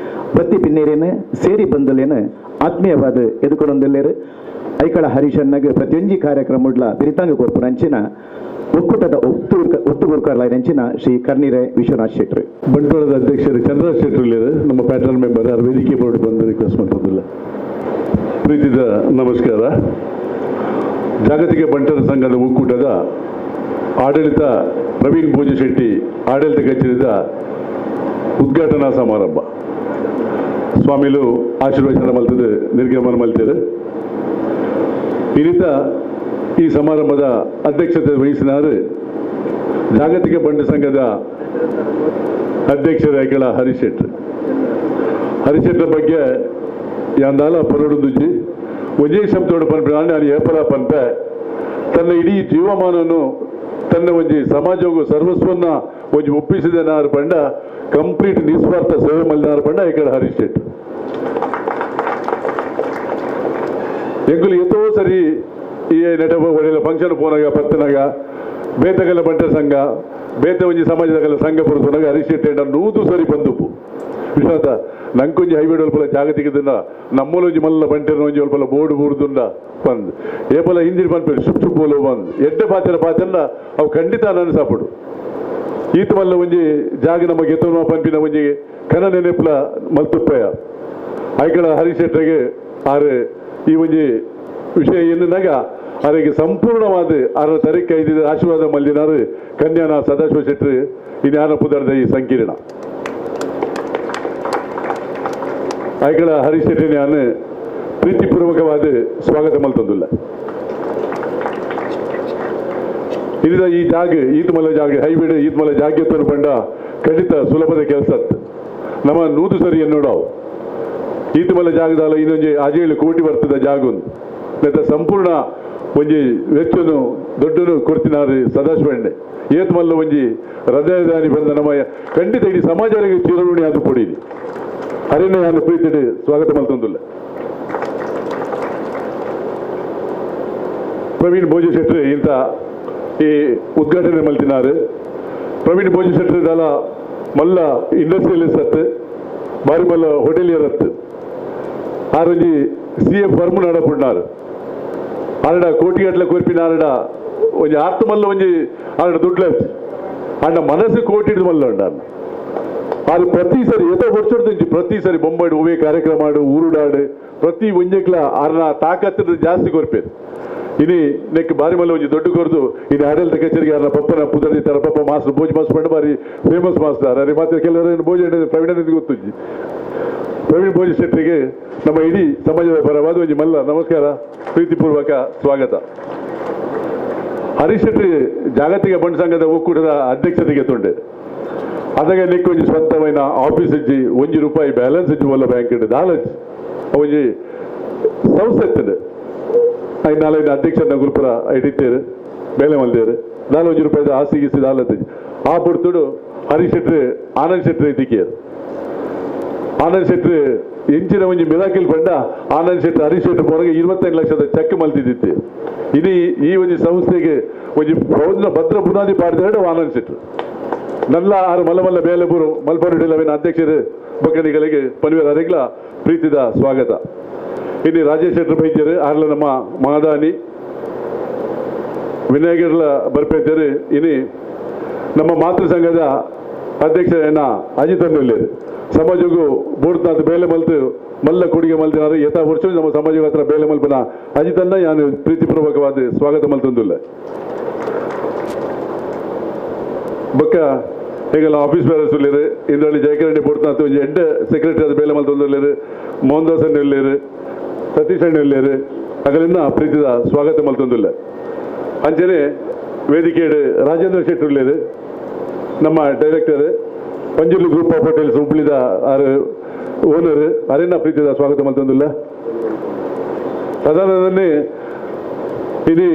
ಬತ್ತಿ ಪಿನ್ನೇರೇನು ಸೇರಿ ಬಂದಲೇನು ಆತ್ಮೀಯವಾದ ಎದುಕೊಂಡೊಂದೆಲ್ಲೇರು ಐಕಳ ಹರಿಶಣ್ಣಗೆ ಪ್ರತಿಯೊಂಜಿ ಕಾರ್ಯಕ್ರಮ ಬಿರಿತಾಂಗ ಕೊರ್ಪುನಂಚಿನ ಒಕ್ಕೂಟದ ಒತ್ತುಗುರುಕರ್ಲಾಯಿನಂಚಿನ ಶ್ರೀ ಕರ್ನೀರೆ ವಿಶ್ವನಾಥ್ ಶೆಟ್ಟರು. ಬಂಟ್ವಾಳದ ಅಧ್ಯಕ್ಷರು ಚಂದ್ರರಾಜ್ ಶೆಟ್ಟರು ನಮ್ಮ ಪ್ಯಾಟರ್ನ್ ಮೆಂಬರ್ ಅವರು ವೇದಿಕೆ ಬೋರ್ಡ್ ಬಂದು ರಿಕ್ವೆಸ್ಟ್ ಮಾಡ್ತಿದ್ದಿಲ್ಲ. ಪ್ರೀತಿದ ನಮಸ್ಕಾರ. ಜಾಗತಿಕ ಬಂಟರ ಸಂಘದ ಒಕ್ಕೂಟದ ಆಡಳಿತ ಪ್ರವೀಣ್ ಭೋಜ ಶೆಟ್ಟಿ ಆಡಳಿತ ಕಚೇರಿದ ಉದ್ಘಾಟನಾ ಸಮಾರಂಭ. ಸ್ವಾಮಿಲು ಆಶೀರ್ವಚನ ಮಲ್ತದೆ ನಿರ್ಗಮನ ಮಲ್ತೇರು. ಇನ್ನಿತ ಈ ಸಮಾರಂಭದ ಅಧ್ಯಕ್ಷತೆ ವಹಿಸಿನಾರು ಜಾಗತಿಕ ಬಂಡ ಸಂಘದ ಅಧ್ಯಕ್ಷರ ಐಕಳ ಹರೀಶ್ ಶೆಟ್ಟರ್. ಹರೀಶ್ ಶೆಟ್ಟರ್ ಬಗ್ಗೆ ಯಾಂದಾಲ ಪರಡುಂದುಜಿ ಒಂಜೇ ಶಬ್ದೋಡು ಪನ್ಪೆ ನಾನು ಏಪಲ ಪನ್ಪೆ ತನ್ನ ಇಡೀ ಜೀವಮಾನವನ್ನು ತನ್ನ ಒಂಜಿ ಸಮಾಜವು ಸರ್ವಸ್ವನ್ನ ಒಂಜಿ ಒಪ್ಪಿಸಿದ ನಾರು ಪಂಡ ಕಂಪ್ಲೀಟ್ ನಿಸ್ವಾರ್ಥ ಸೇವೆ ಮಲ್ದಾರು ಪಂಡ ಐಕಳ ಹರೀಶ್ ಶೆಟ್ಟರ್. ಎಂಗುಲು ಎತ್ತೋ ಸರಿ ಈ ನೆಟ ಒಳ್ಳೆ ಫಂಕ್ಷನ್ ಪೋನಾಗ ಪತ್ತನಾಗ ಬೇತಗಲ ಬಂಟ ಸಂಘ ಬೇತ ಒಂಜಿ ಸಮಾಜದಗಲ ಸಂಘ ಪುರುಷನಾಗ ಹರೀಶ್ ಶೆಟ್ಟಿ ನೂದು ಸರಿ ಬಂದುಪು ವಿಶ್ವನಾಥ ನಂಕೊಂಜಿ ಹೈವೇ ಒಲ್ಪಲ ಜಾಗತಿಕದಿಂದ ನಮ್ಮಲೊಂಜಿ ಮಲ್ಲ ಬಂಟೆನ ಒಂಜಿ ಒಲ್ಪಲ ಬೋರ್ಡು ಬೂರ್ದುಂಡ ಬಂದ್ ಏಪಲ ಹಿಂದಿನ ಪನ್ಪೇರು ಸುಪ್ ಸುಪ್ ಬೋಲು ಬಂದ್ ಎಡ್ಡೆ ಪಾತ್ರ ಪಾತ್ರನ ಅವು ಖಂಡಿತ ನಾನು ಸಾಪಡು ಈತ ಮಲ್ಲ ಒಂಜಿ ಜಾಗ ನಮ್ಮ ಗೆತ್ತೋನ ಪಂಪಿನ ಒಂಜಿ ಕನ ನೆನೆಪುಲ ಮಲ್ತುಪ್ಪಯ ಐಕಳ ಹರೀಶ್ ಶೆಟ್ಟರಿಗೆ ಆರು ಈ ಒಂಜಿ ವಿಷಯ ಎನ್ನುವಾಗ ಅವರಿಗೆ ಸಂಪೂರ್ಣವಾದ ಆರ ತರೀಕೆ ಐದು ಆಶೀರ್ವಾದ ಮಲ್ಲಿನಾರು ಕನ್ಯಾನ ಸದಾಶಿವ ಶೆಟ್ಟರು ಇನ್ಯಾರ ಪುದರ್ದ ಈ ಸಂಕೀರ್ಣ ಐಕಳ ಹರೀಶ್ ಶೆಟ್ಟಿನ ಪ್ರೀತಿಪೂರ್ವಕವಾದ ಸ್ವಾಗತ ಮಲ್ತಂದುಲ್ಲ. ಇದೀಗ ಈ ಜಾಗ ಈತಮಲ್ಲ ಜಾಗ ಹೈವೇಡ್ ಈತಮಲ್ಲ ಜಾಗ್ಯತನ ಪಂಡ ಖಂಡಿತ ಸುಲಭದ ಕೆಲಸ ನಮ್ಮ ನೂದು ಸರಿ ಎನ್ನೋಡವು ಈತಮಲ್ಲ ಜಾಗದಲ್ಲ ಇನ್ನೊಂದು ಅಜೇಳು ಕೋಟಿ ಬರ್ತದ ಜಾಗ ಒಂದು ಮತ್ತೆ ಸಂಪೂರ್ಣ ಒಂಜಿ ವೆಚ್ಚನು ದೊಡ್ಡನು ಕೊಡ್ತಿನಾರು ಸದಾಶಿವಣ್ಣೆ ಏತ್ಮಲ್ಲ ಒಂಜಿ ಹೃದಯದಾನಿ ಬಂದ ನಮ್ಮ ಖಂಡಿತ ಇಡೀ ಸಮಾಜರಿಗೆ ಚಿರಋಣಿ ಅದು ಕೊಡಿರಿ ಹರಿನೇ ನಾನು ಪ್ರೀತಿ ಸ್ವಾಗತ ಮಲ್ತಂದುಲ್ಲ. ಪ್ರವೀಣ್ ಭೋಜ ಶೆಟ್ಟರು ಇಂಥ ಈ ಉದ್ಘಾಟನೆ ಮಲ್ತಿನಾರು. ಪ್ರವೀಣ್ ಭೋಜ ಶೆಟ್ಟರು ದಾಲ ಮಲ್ಲ ಇಂಡಸ್ಟ್ರಿಯಲಿಸ್ಟ್ ಅತ್ತು ಬಾರಿ ಮಲ್ಲ ಹೋಟೆಲಿಯರ್ ಅತ್ತು ಆರೊಂಜಿ C A firm ನಡಪುಡ್ನಾರು ಆರಡ ಕೋಟಿಗಟ್ಟಲೆ ಕೊರ್ಪಿನ ಆರಡ ಒಂಜಿ ಆರ್ತ ಮಲ್ಲ ಒಂಜಿ ಆರಡ ದುಡ್ಡು ಅಣ್ಣ ಮನಸ್ಸು ಕೋಟಿ ಹಿಡಿದು ಮಲ್ಲ ಉಂಡ ಆರು ಪ್ರತಿ ಸರಿ ಏತೋ ವರ್ಷಡ್ದು ಪ್ರತಿ ಸರಿ ಬೊಂಬಾಡು ಒವೇ ಕಾರ್ಯಕ್ರಮ ಆಡು ಊರುಡಾಡು ಪ್ರತಿ ಒಂಜೆಕ್ಲ ಆರ್ನ ತಾಕತ್ತಿನ ಜಾಸ್ತಿ ಕೊರ್ಪೇರು. ಇನಿ ನೆಕ್ ಬಾರಿ ಮಲ್ಲ ಒಂಜಿ ದೊಡ್ಡ ಕೊರ್ದು ಇನ್ನು ಆಡಳಿತ ಕಚೇರಿಗೆ ಆರ್ನ ಪಪ್ಪನ ಪುದರಿ ತರ ಪಪ್ಪ ಮಾಸ್ಟರ್ ಭೋಜ್ ಮಾಸ್ಟರ್ ಪಂಡ ಬಾರಿ ಫೇಮಸ್ ಮಾಸ್ಟರ್ ಅರೆ ಮಾತ್ರ ಕೆಲವರು ಭೋಜ ಪ್ರವೀಣ ಗೊತ್ತುಂಜಿ. ಪ್ರವೀಣ್ ಭೋಜ ಶೆಟ್ಟಿಗೆ ನಮ್ಮ ಇಡೀ ಸಮಾಜದ ಪರವಾದ ಒಂಜಿ ಮಲ್ಲ ನಮಸ್ಕಾರ, ಪ್ರೀತಿಪೂರ್ವಕ ಸ್ವಾಗತ. ಹರೀಶ್ ಶೆಟ್ಟಿ ಜಾಗತಿಕ ಬಂಡ ಸಂಘದ ಒಕ್ಕೂಟದ ಅಧ್ಯಕ್ಷತೆಗೆ ತೊಂಡೆ ಅದಾಗ ನೆಕ್ ಒಂಜಿ ಸ್ವಂತವೈನ ಆಫೀಸ್ ಇಜ್ಜಿ ಒಂಜಿ ರೂಪಾಯಿ ಬ್ಯಾಲೆನ್ಸ್ ಇಜ್ಜಿ ಒಲ್ಲ ಬ್ಯಾಂಕ್ ಇಟ್ಟು ದಾಲಜ್ ಒಂಜಿ ಸಂಸ್ಥೆ ಇರ್ತದೆ ಐನಾಲೈನ ಅಧ್ಯಕ್ಷನ ಗುರುಪುರ ಹಿಡಿತೇರು ಬೇಲೆ ಮಲ್ದೇರು ದಾಲ ಒಂಜಿ ರೂಪಾಯಿದ ಆಸಿ ಗೀಸಿ ದಾಲತ್ ಆ ಪುರ್ತುಡು ಹರೀಶ್ ಶೆಟ್ಟಿ ಆನಂದ್ ಶೆಟ್ಟಿ ದಿಕ್ಕಿಯರು. ಆನಂದ್ ಶೆಟ್ಟಿ ಎಂಚಿನ ಒಂಜಿ ಮಿರಾಕಿಲ್ ಪಂಡ ಆನಂದ್ ಶೆಟ್ಟಿ ಹರೀಶ್ ಶೆಟ್ಟಿ ಪೋರಗೆ 25 ಲಕ್ಷದ ಚೆಕ್ ಮಲ್ತಿದ್ದಿತ್ತು. ಇಡೀ ಈ ಒಂಜಿ ಸಂಸ್ಥೆಗೆ ಒಂಜಿ ಭದ್ರ ಬುನಾದಿ ಪಾಡಿದ್ರೆ ಆನಂದ್ ಶೆಟ್ಟಿ ನಲ್ಲ ಆರು ಮಲ್ಲ ಮಲ್ಲ ಬೇಲೆಬೂರು ಮಲ್ಪರುಡಿಲವಿನ ಅಧ್ಯಕ್ಷರು ಬಕ್ಕಣಿಗಳಿಗೆ ಪನ್ವೇರ್ ಅರೆಗ್ಲ ಪ್ರೀತಿದ ಸ್ವಾಗತ. ಇನ್ನು ರಾಜೇಶ್ ಶೆಟ್ಟರ್ ಬೈದ್ಯರು ಆರ್ಲ ನಮ್ಮ ಮಹದಾನಿ ವಿನಾಯಕರ್ಲ ಬರ್ಪೇತರು. ಇನಿ ನಮ್ಮ ಮಾತೃ ಸಂಘದ ಅಧ್ಯಕ್ಷರನ್ನ ಅಜಿತ್ ಅನ್ನುಲ್ಲೇರು ಸಮಾಜಕ್ಕೂ ಬೋರ್ತಾದ ಬೇಲೆ ಮಲ್ತು ಮಲ್ಲ ಕೊಡುಗೆ ಮಲ್ತಿನಾರು ಯಥಾ ವರ್ಷ ನಮ್ಮ ಸಮಾಜ ಹತ್ರ ಬೇಲೆ ಮಲ್ಪನ ಅಜಿತನ್ನ ನಾನು ಪ್ರೀತಿಪೂರ್ವಕವಾದ ಸ್ವಾಗತ ಮಲ್ತಂದುಲ್ಲ. ಬೊಕ್ಕ ಈಗೆಲ್ಲ ಆಫೀಸ್ ಬೇರರ್ಸ್ ಉಳ್ಳೇರು ಇಂದ್ರಳ್ಳಿ ಜಯಕರೆಡ್ಡಿ ಬೋರ್ತಾತ್ ಒಂಜಿ ಹೆಡ್ ಸೆಕ್ರೆಟರಿ ಆದ ಬೇಲೆ ಮಲ್ತೊಂದುಲ್ಲೇರು ಮೋಹನ್ ದಾಸ್ ಅಣ್ಣ ಉಳ್ಳೇರು ಸತೀಶ್ ಅಣ್ಣ ಉಳ್ಳೇರು ಅಗಲಿಂದ ಪ್ರೀತಿದ ಸ್ವಾಗತ ಮಲ್ತೊಂದುಲ್ಲ. ಅಂಚನೆ ವೇದಿಕೆ ರಾಜೇಂದ್ರ ಶೆಟ್ಟಿ ಉಳ್ಳೇರು ನಮ್ಮ director Panjurli group of hotels ಹುಬ್ಳಿದ ಆರು ಓನರ್ ಅರೆನ್ನ ಪ್ರೀತಿದ ಸ್ವಾಗತ ಮಲ್ತೊಂದುಲ್ಲ. ಸಾಧಾರಣದಲ್ಲಿ ಇದು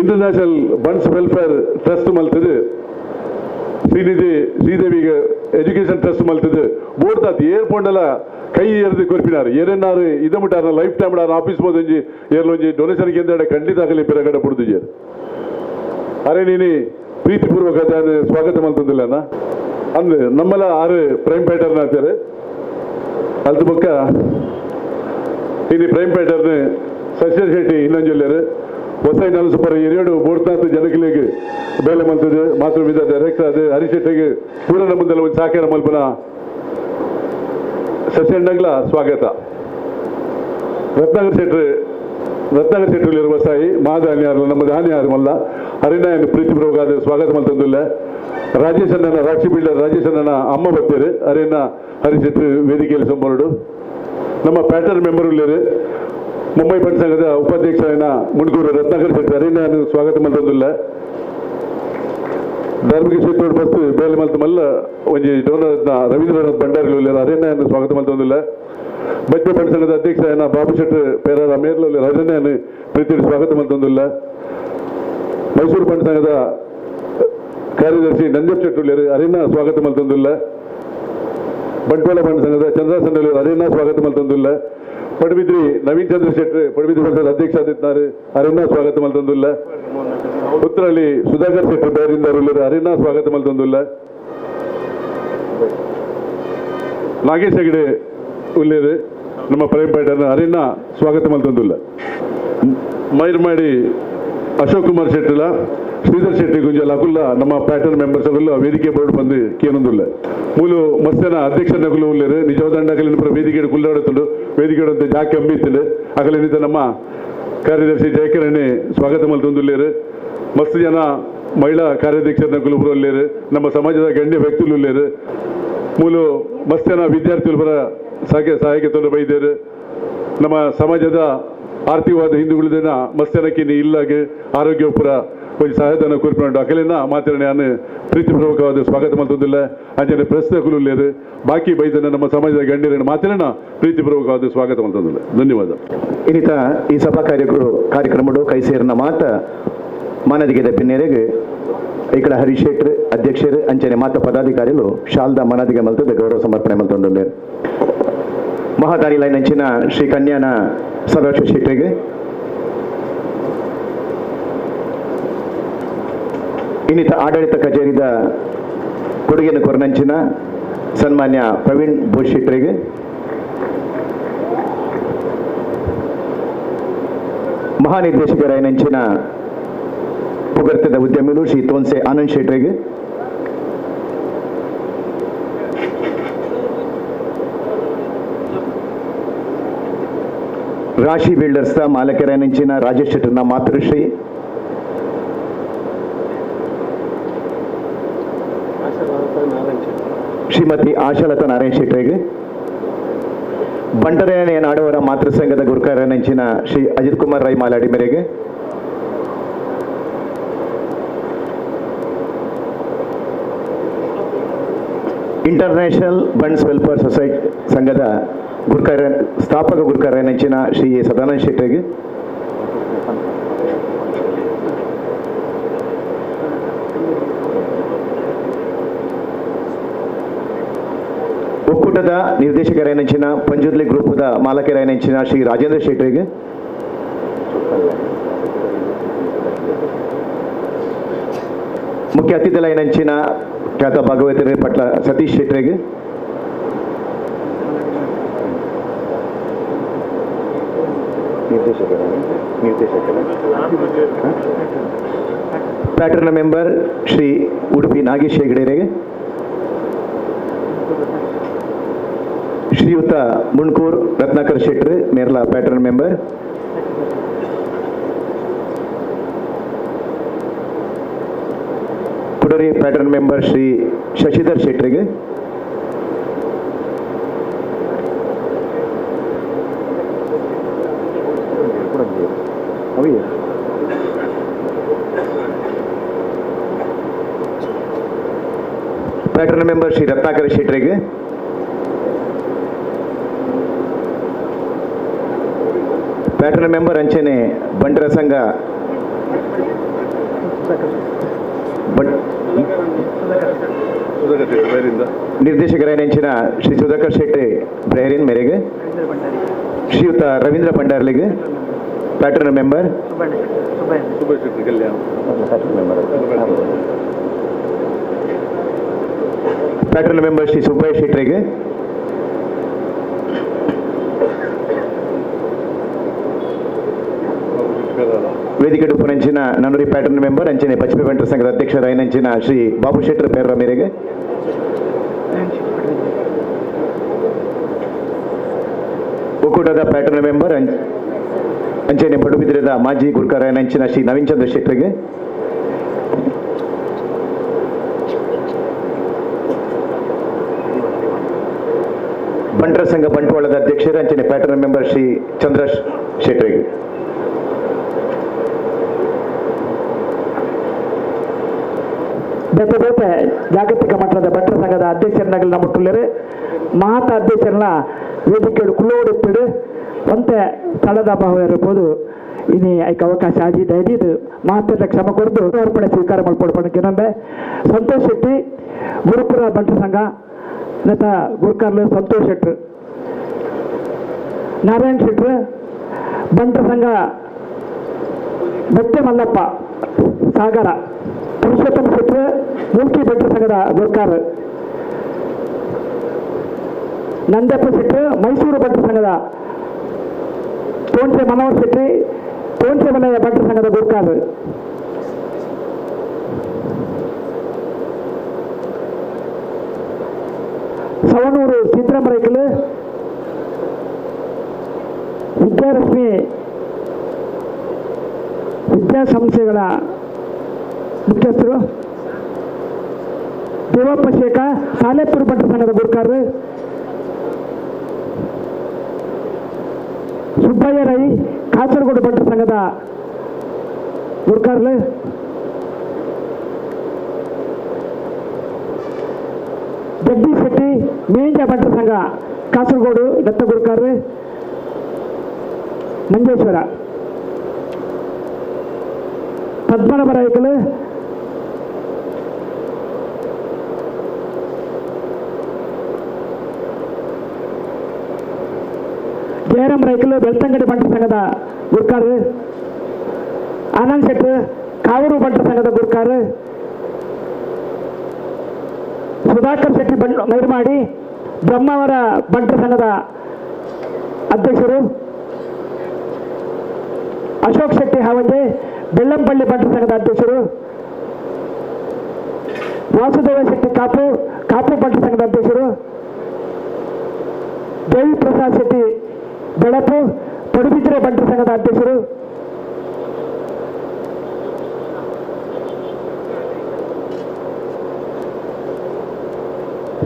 international bunts welfare trust ಮಲ್ತದೆ ಶ್ರೀನಿಧಿ ಶ್ರೀದೇವಿಗೆ ಎಜುಕೇಶನ್ ಟ್ರಸ್ಟ್ ಮಲ್ತದೆ ಬೋರ್ತಾತ್ ಏರ್ಪೊಂಡಲ ಕೈ ಏರ್ದು ಕೊರ್ಪಿನಾರು ಏರನ್ನಾರು ಇದ ಮುಟ್ಟಾರ life time office ಹೋದೊಂಜಿ ಏರ್ಲೊಂಜಿ donation ಕೇಂದ್ರ ಖಂಡಿತ ಆಗಲಿ ಪಿರಗಡೆ ಪುಡ್ದು ಅರೆ ನೀನಿ ಪ್ರೀತಿಪೂರ್ವಕ ಸ್ವಾಗತ ಮಲ್ತಂದಿಲ್ಲ ಅಂದ್ರೆ ನಮ್ಮಲ್ಲ ಆರು ಪ್ರೈಮ್ ಪ್ಯಾಟರ್ನ್ ಆಗ್ತಾರೆ ಅಲ್ತ ಬೊಕ್ಕ ಇಲ್ಲಿ ಪ್ರೈಮ್ ಪ್ಯಾಟರ್ನ್ ಸಸ್ಯ ಶೆಟ್ಟಿ ಇನ್ನೊಂಜೊಲ್ಲೇರು ಹೊಸ ನಲಸುಪರ ಎರಡು ಬೋರ್ತಾತ್ ಜನಗಳಿಗೆ ಬೇಲೆ ಮಲ್ತದೆ ಮಾತೃ ಡೈರೆಕ್ಟರ್ ಅದು ಹರೀಶ್ ಶೆಟ್ಟಿಗೆ ಪೂರ್ಣ ಮುಂದೆಲ್ಲ ಒಂದು ಸಹಕಾರ ಮಲ್ಪನ ಸಸ್ಯಣ್ಣಗ್ಲ ಸ್ವಾಗತ. ರತ್ನಾಕರ್ ಶೆಟ್ರು ರತ್ನಾಕರ್ ಶೆಟ್ಟರು ಸಾಯಿ ಮಾದಾನ್ಯಾರು ನಮ್ಮ ದಾನ್ಯಾರು ಮಲ್ಲ ಹರಿನಾಯನ ಪ್ರೀತಿಪೂರ್ವಕ ಸ್ವಾಗತ ಮಲ್ತಂದುಲ್ಲ. Rajesh ಅಣ್ಣನ ರಾಕ್ಷಿ ಬಿಲ್ಡರ್ ರಾಜೇಶ್ ಅಣ್ಣನ ಅಮ್ಮ ಬರ್ತಾರೆ ಅರೇನ ಹರಿಶೆಟ್ರು ವೇದಿಕೆಯಲ್ಲಿ ಸಂಬರಡು ನಮ್ಮ ಪ್ಯಾಟರ್ನ್ ಮೆಂಬರ್ ಉಳ್ಳೇರು ಮುಂಬೈ ಬಂಟ್ ಸಂಘದ ಉಪಾಧ್ಯಕ್ಷರಾಯನ ಮುಣಗೂರು ರತ್ನಾಕರ್ ಶೆಟ್ಟಿ ಅರೇನ ಸ್ವಾಗತ ಮಲ್ತೊಂದುಲ್ಲ ಧಾರ್ಮಿಕ ಕ್ಷೇತ್ರ ಬಸ್ ಬೇಲೆ ಮಲ್ತ ಮಲ್ಲ ಒಂಜಿ ಡೋನರ್ ರವೀಂದ್ರನಾಥ್ ಭಂಡಾರಿ ಉಳ್ಳೇರು ಅರೇನ ಸ್ವಾಗತ ಮಲ್ತೊಂದುಲ್ಲ ಬಜ್ಪೆ ಬಂಟ್ ಸಂಘದ ಅಧ್ಯಕ್ಷರಾಯನ ಬಾಬು ಶೆಟ್ಟಿ ಪೇರಾರ ಮೇರ್ಲ ಅರೇನ ಪ್ರೀತಿ ಸ್ವಾಗತ ಮಲ್ತೊಂದುಲ್ಲ ಮೈಸೂರು ಬಂಟ್ ಸಂಘದ ಕಾರ್ಯದರ್ಶಿ ನಂಜಪ್ ಶೆಟ್ಟಿ ಉಳ್ಳೇರು ಅರೇನ ಸ್ವಾಗತ ಮಲ್ತೊಂದುಲ್ಲ ಬಂಟ್ವಾಳ ಬಂಟ್ ಸಂಘದ ಚಂದ್ರಸಂಡಲಿ ಅರೇನ ಸ್ವಾಗತ ಮಲ್ತೊಂದುಲ್ಲ ಪಡುಬಿದ್ರಿ ನವೀನ್ ಚಂದ್ರ ಶೆಟ್ಟಿ ಪಡುಬಿದ್ರಿ ಸಂಘದ ಅಧ್ಯಕ್ಷ ಆದಿತ್ನಾರು ಅರೇನ ಸ್ವಾಗತ ಮಲ್ತೊಂದುಲ್ಲ ಉತ್ತರಳ್ಳಿ ಸುಧಾಕರ್ ಶೆಟ್ಟಿ ಬೇರಿಂದ ಅರೇನ ಸ್ವಾಗತ ಮಲ್ತೊಂದುಲ್ಲ ನಾಗೇಶ್ ಹೆಗಡೆ ಉಳ್ಳೇರು ನಮ್ಮ ಪ್ರೇಮ್ ಪೇಟೆನ ಅರೇನ ಸ್ವಾಗತ ಮಲ್ತೊಂದುಲ್ಲ ಮೈರ್ಮಾಡಿ ಅಶೋಕ್ ಕುಮಾರ್ ಶೆಟ್ಟಿಲ ಶ್ರೀಧರ್ ಶೆಟ್ಟಿ ಗುಂಜಲ್ ಅಕುಲ್ಲ ನಮ್ಮ ಪ್ಯಾಟರ್ನ್ ಮೆಂಬರ್ಸ್ ಅಗುಲ್ಲ ವೇದಿಕೆ ಬೋರ್ಡ್ ಬಂದು ಕೇನೊಂದುಲ್ಲ ಮೂಲು ಮಸ್ತನ ಅಧ್ಯಕ್ಷ ನಗುಲು ಉಳ್ಳೇರು ನಿಜವಾದ ಅಗಲಿನ ವೇದಿಕೆ ಕುಲ್ಲಾಡುತ್ತುಂಡು ವೇದಿಕೆ ಜಾಕೆ ಅಂಬಿತ್ತುಂಡು ಅಗಲಿನಿಂದ ನಮ್ಮ ಕಾರ್ಯದರ್ಶಿ ಜಯಕರಣೆ ಸ್ವಾಗತ ಮಲ್ತೊಂದುಲ್ಲೇರು ಮಸ್ತ್ ಜನ ಮಹಿಳಾ ಕಾರ್ಯಾಧ್ಯಕ್ಷರ ನಗುಲು ಉಳ್ಳೇರು ನಮ್ಮ ಸಮಾಜದ ಗಣ್ಯ ವ್ಯಕ್ತಿಗಳು ಉಳ್ಳೇರು ಮೂಲು ಮಸ್ತ್ ಜನ ವಿದ್ಯಾರ್ಥಿಗಳು ಬರ ಸಹಾಯಕ್ಕೆ ತೊಂದರೆ ಬೈದೇರು ನಮ್ಮ ಸಮಾಜದ ಆರ್ಥಿಕವಾದ ಹಿಂದುಗಳಿನ ಮಸ್ತ್ ಜನಕ್ಕೆ ಇಲ್ಲಾಗಿ ಆರೋಗ್ಯ ಪುರ ಒಂದು ಸಹಾಯಧನ ಕೂರ್ಕೊಂಡು ಅಕಲಿನ ಮಾತರಣೆ ನಾನು ಪ್ರೀತಿಪೂರ್ವಕವಾದ ಸ್ವಾಗತ ಮಲ್ತೊಂದಿಲ್ಲ ಅಂಚನೆ ಪ್ರಶ್ನೆ ಕುಲುಲ್ಲೇರು ಬಾಕಿ ಬೈದನ ನಮ್ಮ ಸಮಾಜದ ಗಣ್ಯರನ್ನು ಮಾತ್ರನ ಪ್ರೀತಿಪೂರ್ವಕವಾದ ಸ್ವಾಗತ ಮಲ್ತೊಂದಿಲ್ಲ. ಧನ್ಯವಾದ. ಇನ್ನಿತ ಈ ಸಭಾ ಕಾರ್ಯಕ್ರಮಡು ಕೈಸೇರಿನ ಮಾತ ಮಾನದಿಗೆದ ಪಿನ್ನೆರೆಗೆ ಇಕಡ ಹರೀಶ್ ಶೆಟ್ಟರ್ ಅಧ್ಯಕ್ಷರು ಅಂಚನೆ ಮಾತ ಪದಾಧಿಕಾರಿಗಳು ಶಾಲ್ದ ಮನದಿಗೆ ಮಲ್ತದ ಗೌರವ ಸಮರ್ಪಣೆ ಮಲ್ತೊಂದುಲ್ಲೇರು. ಮಹಾದಾರಿ ಲೈನ್ ಅಂಚಿನ ಶ್ರೀ ಕನ್ಯಾನ ಸದಾಶಿವ ಶೆಟ್ಟರಿಗೆ ಇನ್ನಿತ ಆಡಳಿತ ಕಚೇರಿದ ಕೊಡುಗೆಯನ್ನು ಕೊರನಂಚಿನ ಸನ್ಮಾನ್ಯ ಪ್ರವೀಣ್ ಬೋಸ್ ಶೆಟ್ಟರಿಗೆ ಮಹಾನಿರ್ದೇಶಕರಾಯನಂಚಿನ ಪುಗರ್ತದ ಉದ್ಯಮಿಗಳು ಶ್ರೀ ತೋನ್ಸೆ ಆನಂದ್ ಶೆಟ್ಟರಿಗೆ ರಾಶಿ ಬಿಲ್ಡರ್ಸ್ ಮಾಲಕರಾಯನಂಚಿನ ರಾಜೇಶ್ ಶೆಟ್ಟರ್ನ ಮಾತೃಶ್ರೀ ಶ್ರೀಮತಿ ಆಶಾಲತಾ ನಾರಾಯಣ ಶೆಟ್ಟರಿಗೆ ಬಂಟರಾಯನ ನಾಡವರ ಮಾತೃ ಸಂಘದ ಗುರುಕಾರನಂಚಿನ ಶ್ರೀ ಅಜಿತ್ ಕುಮಾರ್ ರೈ ಮಾಲಾಡಿ ಮೇರೆಗೆ international bunts welfare society ಸಂಘದ ಗುರುಕಾರ ಸ್ಥಾಪಕ ಗುರುಕಾರನಂಚಿನ ಶ್ರೀ ಎ ಸದಾನಂದ ಶೆಟ್ಟರಿಗೆ ಒಕ್ಕೂಟದ ನಿರ್ದೇಶಕರಾಯನಂಚಿನ ಪಂಜುರ್ಲಿ ಗ್ರೂಪದ ಮಾಲಕರಾಯನಂಚಿನ ಶ್ರೀ ರಾಜೇಂದ್ರ ಶೆಟ್ಟರಿಗೆ ಮುಖ್ಯ ಅತಿಥಿಗಳಾಯನಂಚಿನ ಖ್ಯಾತ ಭಾಗವತರ ಪಟ್ಲ ಸತೀಶ್ ಶೆಟ್ಟರಿಗೆ ಪ್ಯಾಟರ್ನ್ ಮೆಂಬರ್ ಶ್ರೀ ಉಡುಪಿ ನಾಗೇಶ್ ಹೆಗಡೆರಿಗೆ ಶ್ರೀಯುತ ಮುಣ್ಕೂರ್ Ratnakar Shettar ಮೇರ್ಲಾ pattern member Kudari pattern member Shri Shashidhar ಶೆಟ್ಟರಿಗೆ pattern member Shri Ratnakar ಶೆಟ್ಟರಿಗೆ pattern member ಅಂಚನೆ ಬಂಟರ ಸಂಘ ನಿರ್ದೇಶಕರಾಯನಂಚಿನ ಶ್ರೀ ಸುಧಾಕರ್ ಶೆಟ್ಟಿ ಬ್ರೇರಿನ್ ಮೇರೆಗೆ ಶ್ರೀಯುತ Ravindra ಭಂಡಾರ್ಲಿಗೆ pattern member pattern member Shri Subbaiah ಶೆಟ್ಟರಿಗೆ ವೇದಿಕೆ ಉಪನಂಚಿನ ನಾನೂರಿ ಪ್ಯಾಟರ್ನ್ ಮೆಂಬರ್ ಅಂಚನೆ ಪಶ್ಚಿಮ ಬಂಟರ ಸಂಘದ ಅಧ್ಯಕ್ಷರಾಯನಂಚಿನ ಶ್ರೀ ಬಾಬು ಶೆಟ್ಟರ್ ಪೇರ್ರ ಮೇರೆಗೆ ಒಕ್ಕೂಟದ ಪ್ಯಾಟರ್ನ್ ಮೆಂಬರ್ ಅಂಚನೆ ಪಡುಬಿದ್ರದ ಮಾಜಿ ಗುರ್ಕರಾಯನಂಚಿನ ಶ್ರೀ ನವೀನ್ ಚಂದ್ರ ಶೆಟ್ಟರಿಗೆ ಬಂಟರ ಸಂಘ ಬಂಟ್ವಾಳದ ಅಧ್ಯಕ್ಷರು ಅಂಚನೆ ಪ್ಯಾಟರ್ನ್ ಮೆಂಬರ್ ಶ್ರೀ ಚಂದ್ರ ಶೆಟ್ಟರಿಗೆ. ಬೇತೆ ಬೇತೆ ಜಾಗತಿಕ ಮಟ್ಟದ ಬಂಟರ ಸಂಘದ ಅಧ್ಯಕ್ಷರನ್ನಾಗಲಿ ಮುಟ್ಟುಳ್ಳರು ಮಾತ ಅಧ್ಯಕ್ಷರನ್ನ ವೇದಿಕೆ ಕುಳ್ಳೋಡಿಪ್ಪಿಡು ಒಂತೆ ಸ್ಥಳದ ಅಭಾವ ಇರ್ಬೋದು ಇನಿ ಐಕ ಅವಕಾಶ ಆಜಿ ದಯದೀದು ಮಾತೆಲ್ಲ ಕ್ಷಮ ಕೊಡ್ದು ಅರ್ಪಣೆ ಸ್ವೀಕಾರ ಮಲ್ಪೊಡ್ಪಣಕ್ಕೆ ಸಂತೋಷ್ ಶೆಟ್ಟಿ ಗುರುಪುರ ಬಂಟರ ಸಂಘ ನತ ಗುರ್ಕಾರ್ಲು ಸಂತೋಷ್ ಶೆಟ್ರು, ನಾರಾಯಣ್ ಶೆಟ್ರು ಬಂಟರ ಸಂಘ ಬೆಟ್ಟೆ ಮಲ್ಲಪ್ಪ ಸಾಗರ, ಪುರುಷೋತ್ತಮ ಶೆಟ್ರು ಮೂಲ್ಕಿ ಬಂಟರ ಸಂಘದ ಗುರ್ಕಾರ್, ನಂದಪ್ಪ ಶೆಟ್ರು ಮೈಸೂರು ಬಂಟರ ಸಂಘದ ತೋಂಟೆ ಮನೋಹರ್ ಶೆಟ್ಟಿ ತೋಂಟೆ ಮನೆಯ ಬಂಟರ ಸಂಘದ ಗುರ್ಕಾರ್, ಸವಣೂರು ಸಿದ್ದರಾಮರೈಕಲು ವಿದ್ಯಾರಶ್ಮಿ ವಿದ್ಯಾಸಂಸ್ಥೆಗಳ ಮುಖ್ಯಸ್ಥರು, ದೇವಪ್ಪ ಶೇಖ ಸಾಲೇಪುರ ಬಂಟರ ಸಂಘದ ಗುರ್ಕಾರ್, ಸುಬ್ಬಯ್ಯ ರೈ ಕಾಸರಗೋಡು ಬಂಟರ ಸಂಘದ ಗುರ್ಕಾರ್ಲು, ಜಗದೀಶ್ ಶೆಟ್ಟಿ ಮೇಂಜ ಬಂಟರ ಸಂಘ ಕಾಸರಗೋಡು ದತ್ತ ಗುರ್ಕಾರ್, ಮಂಜೇಶ್ವರ ಪದ್ಮನಾಭ ರೈಕಲು, ಜಯರಾಮ್ ರೈಕಲು ಬೆಳ್ತಂಗಡಿ ಬಂಟರ ಸಂಘದ ಗುರ್ಕಾರ್, ಆನಂದ್ ಶೆಟ್ಟಿ ಕಾವೂರು ಬಂಟರ ಸಂಘದ ಗುರ್ಕಾರ್, ಸುಧಾಕರ್ ಶೆಟ್ಟಿ ಮೈರ್ಮಾಡಿ ಬ್ರಹ್ಮಾವರ ಬಂಟರ ಸಂಘದ ಅಧ್ಯಕ್ಷರು, ಅಶೋಕ್ ಶೆಟ್ಟಿ ಹಾವಂಜೆ ಬೆಳ್ಳಂಪಳ್ಳಿ ಬಂಟರ ಸಂಘದ ಅಧ್ಯಕ್ಷರು, ವಾಸುದೇವ ಶೆಟ್ಟಿ ಕಾಪು ಕಾಪು ಬಂಟರ ಸಂಘದ ಅಧ್ಯಕ್ಷರು, ದೇವಿ ಪ್ರಸಾದ್ ಶೆಟ್ಟಿ ಬೆಳಪು ಪಡುಬಿದ್ರೆ ಬಂಟರ ಸಂಘದ ಅಧ್ಯಕ್ಷರು,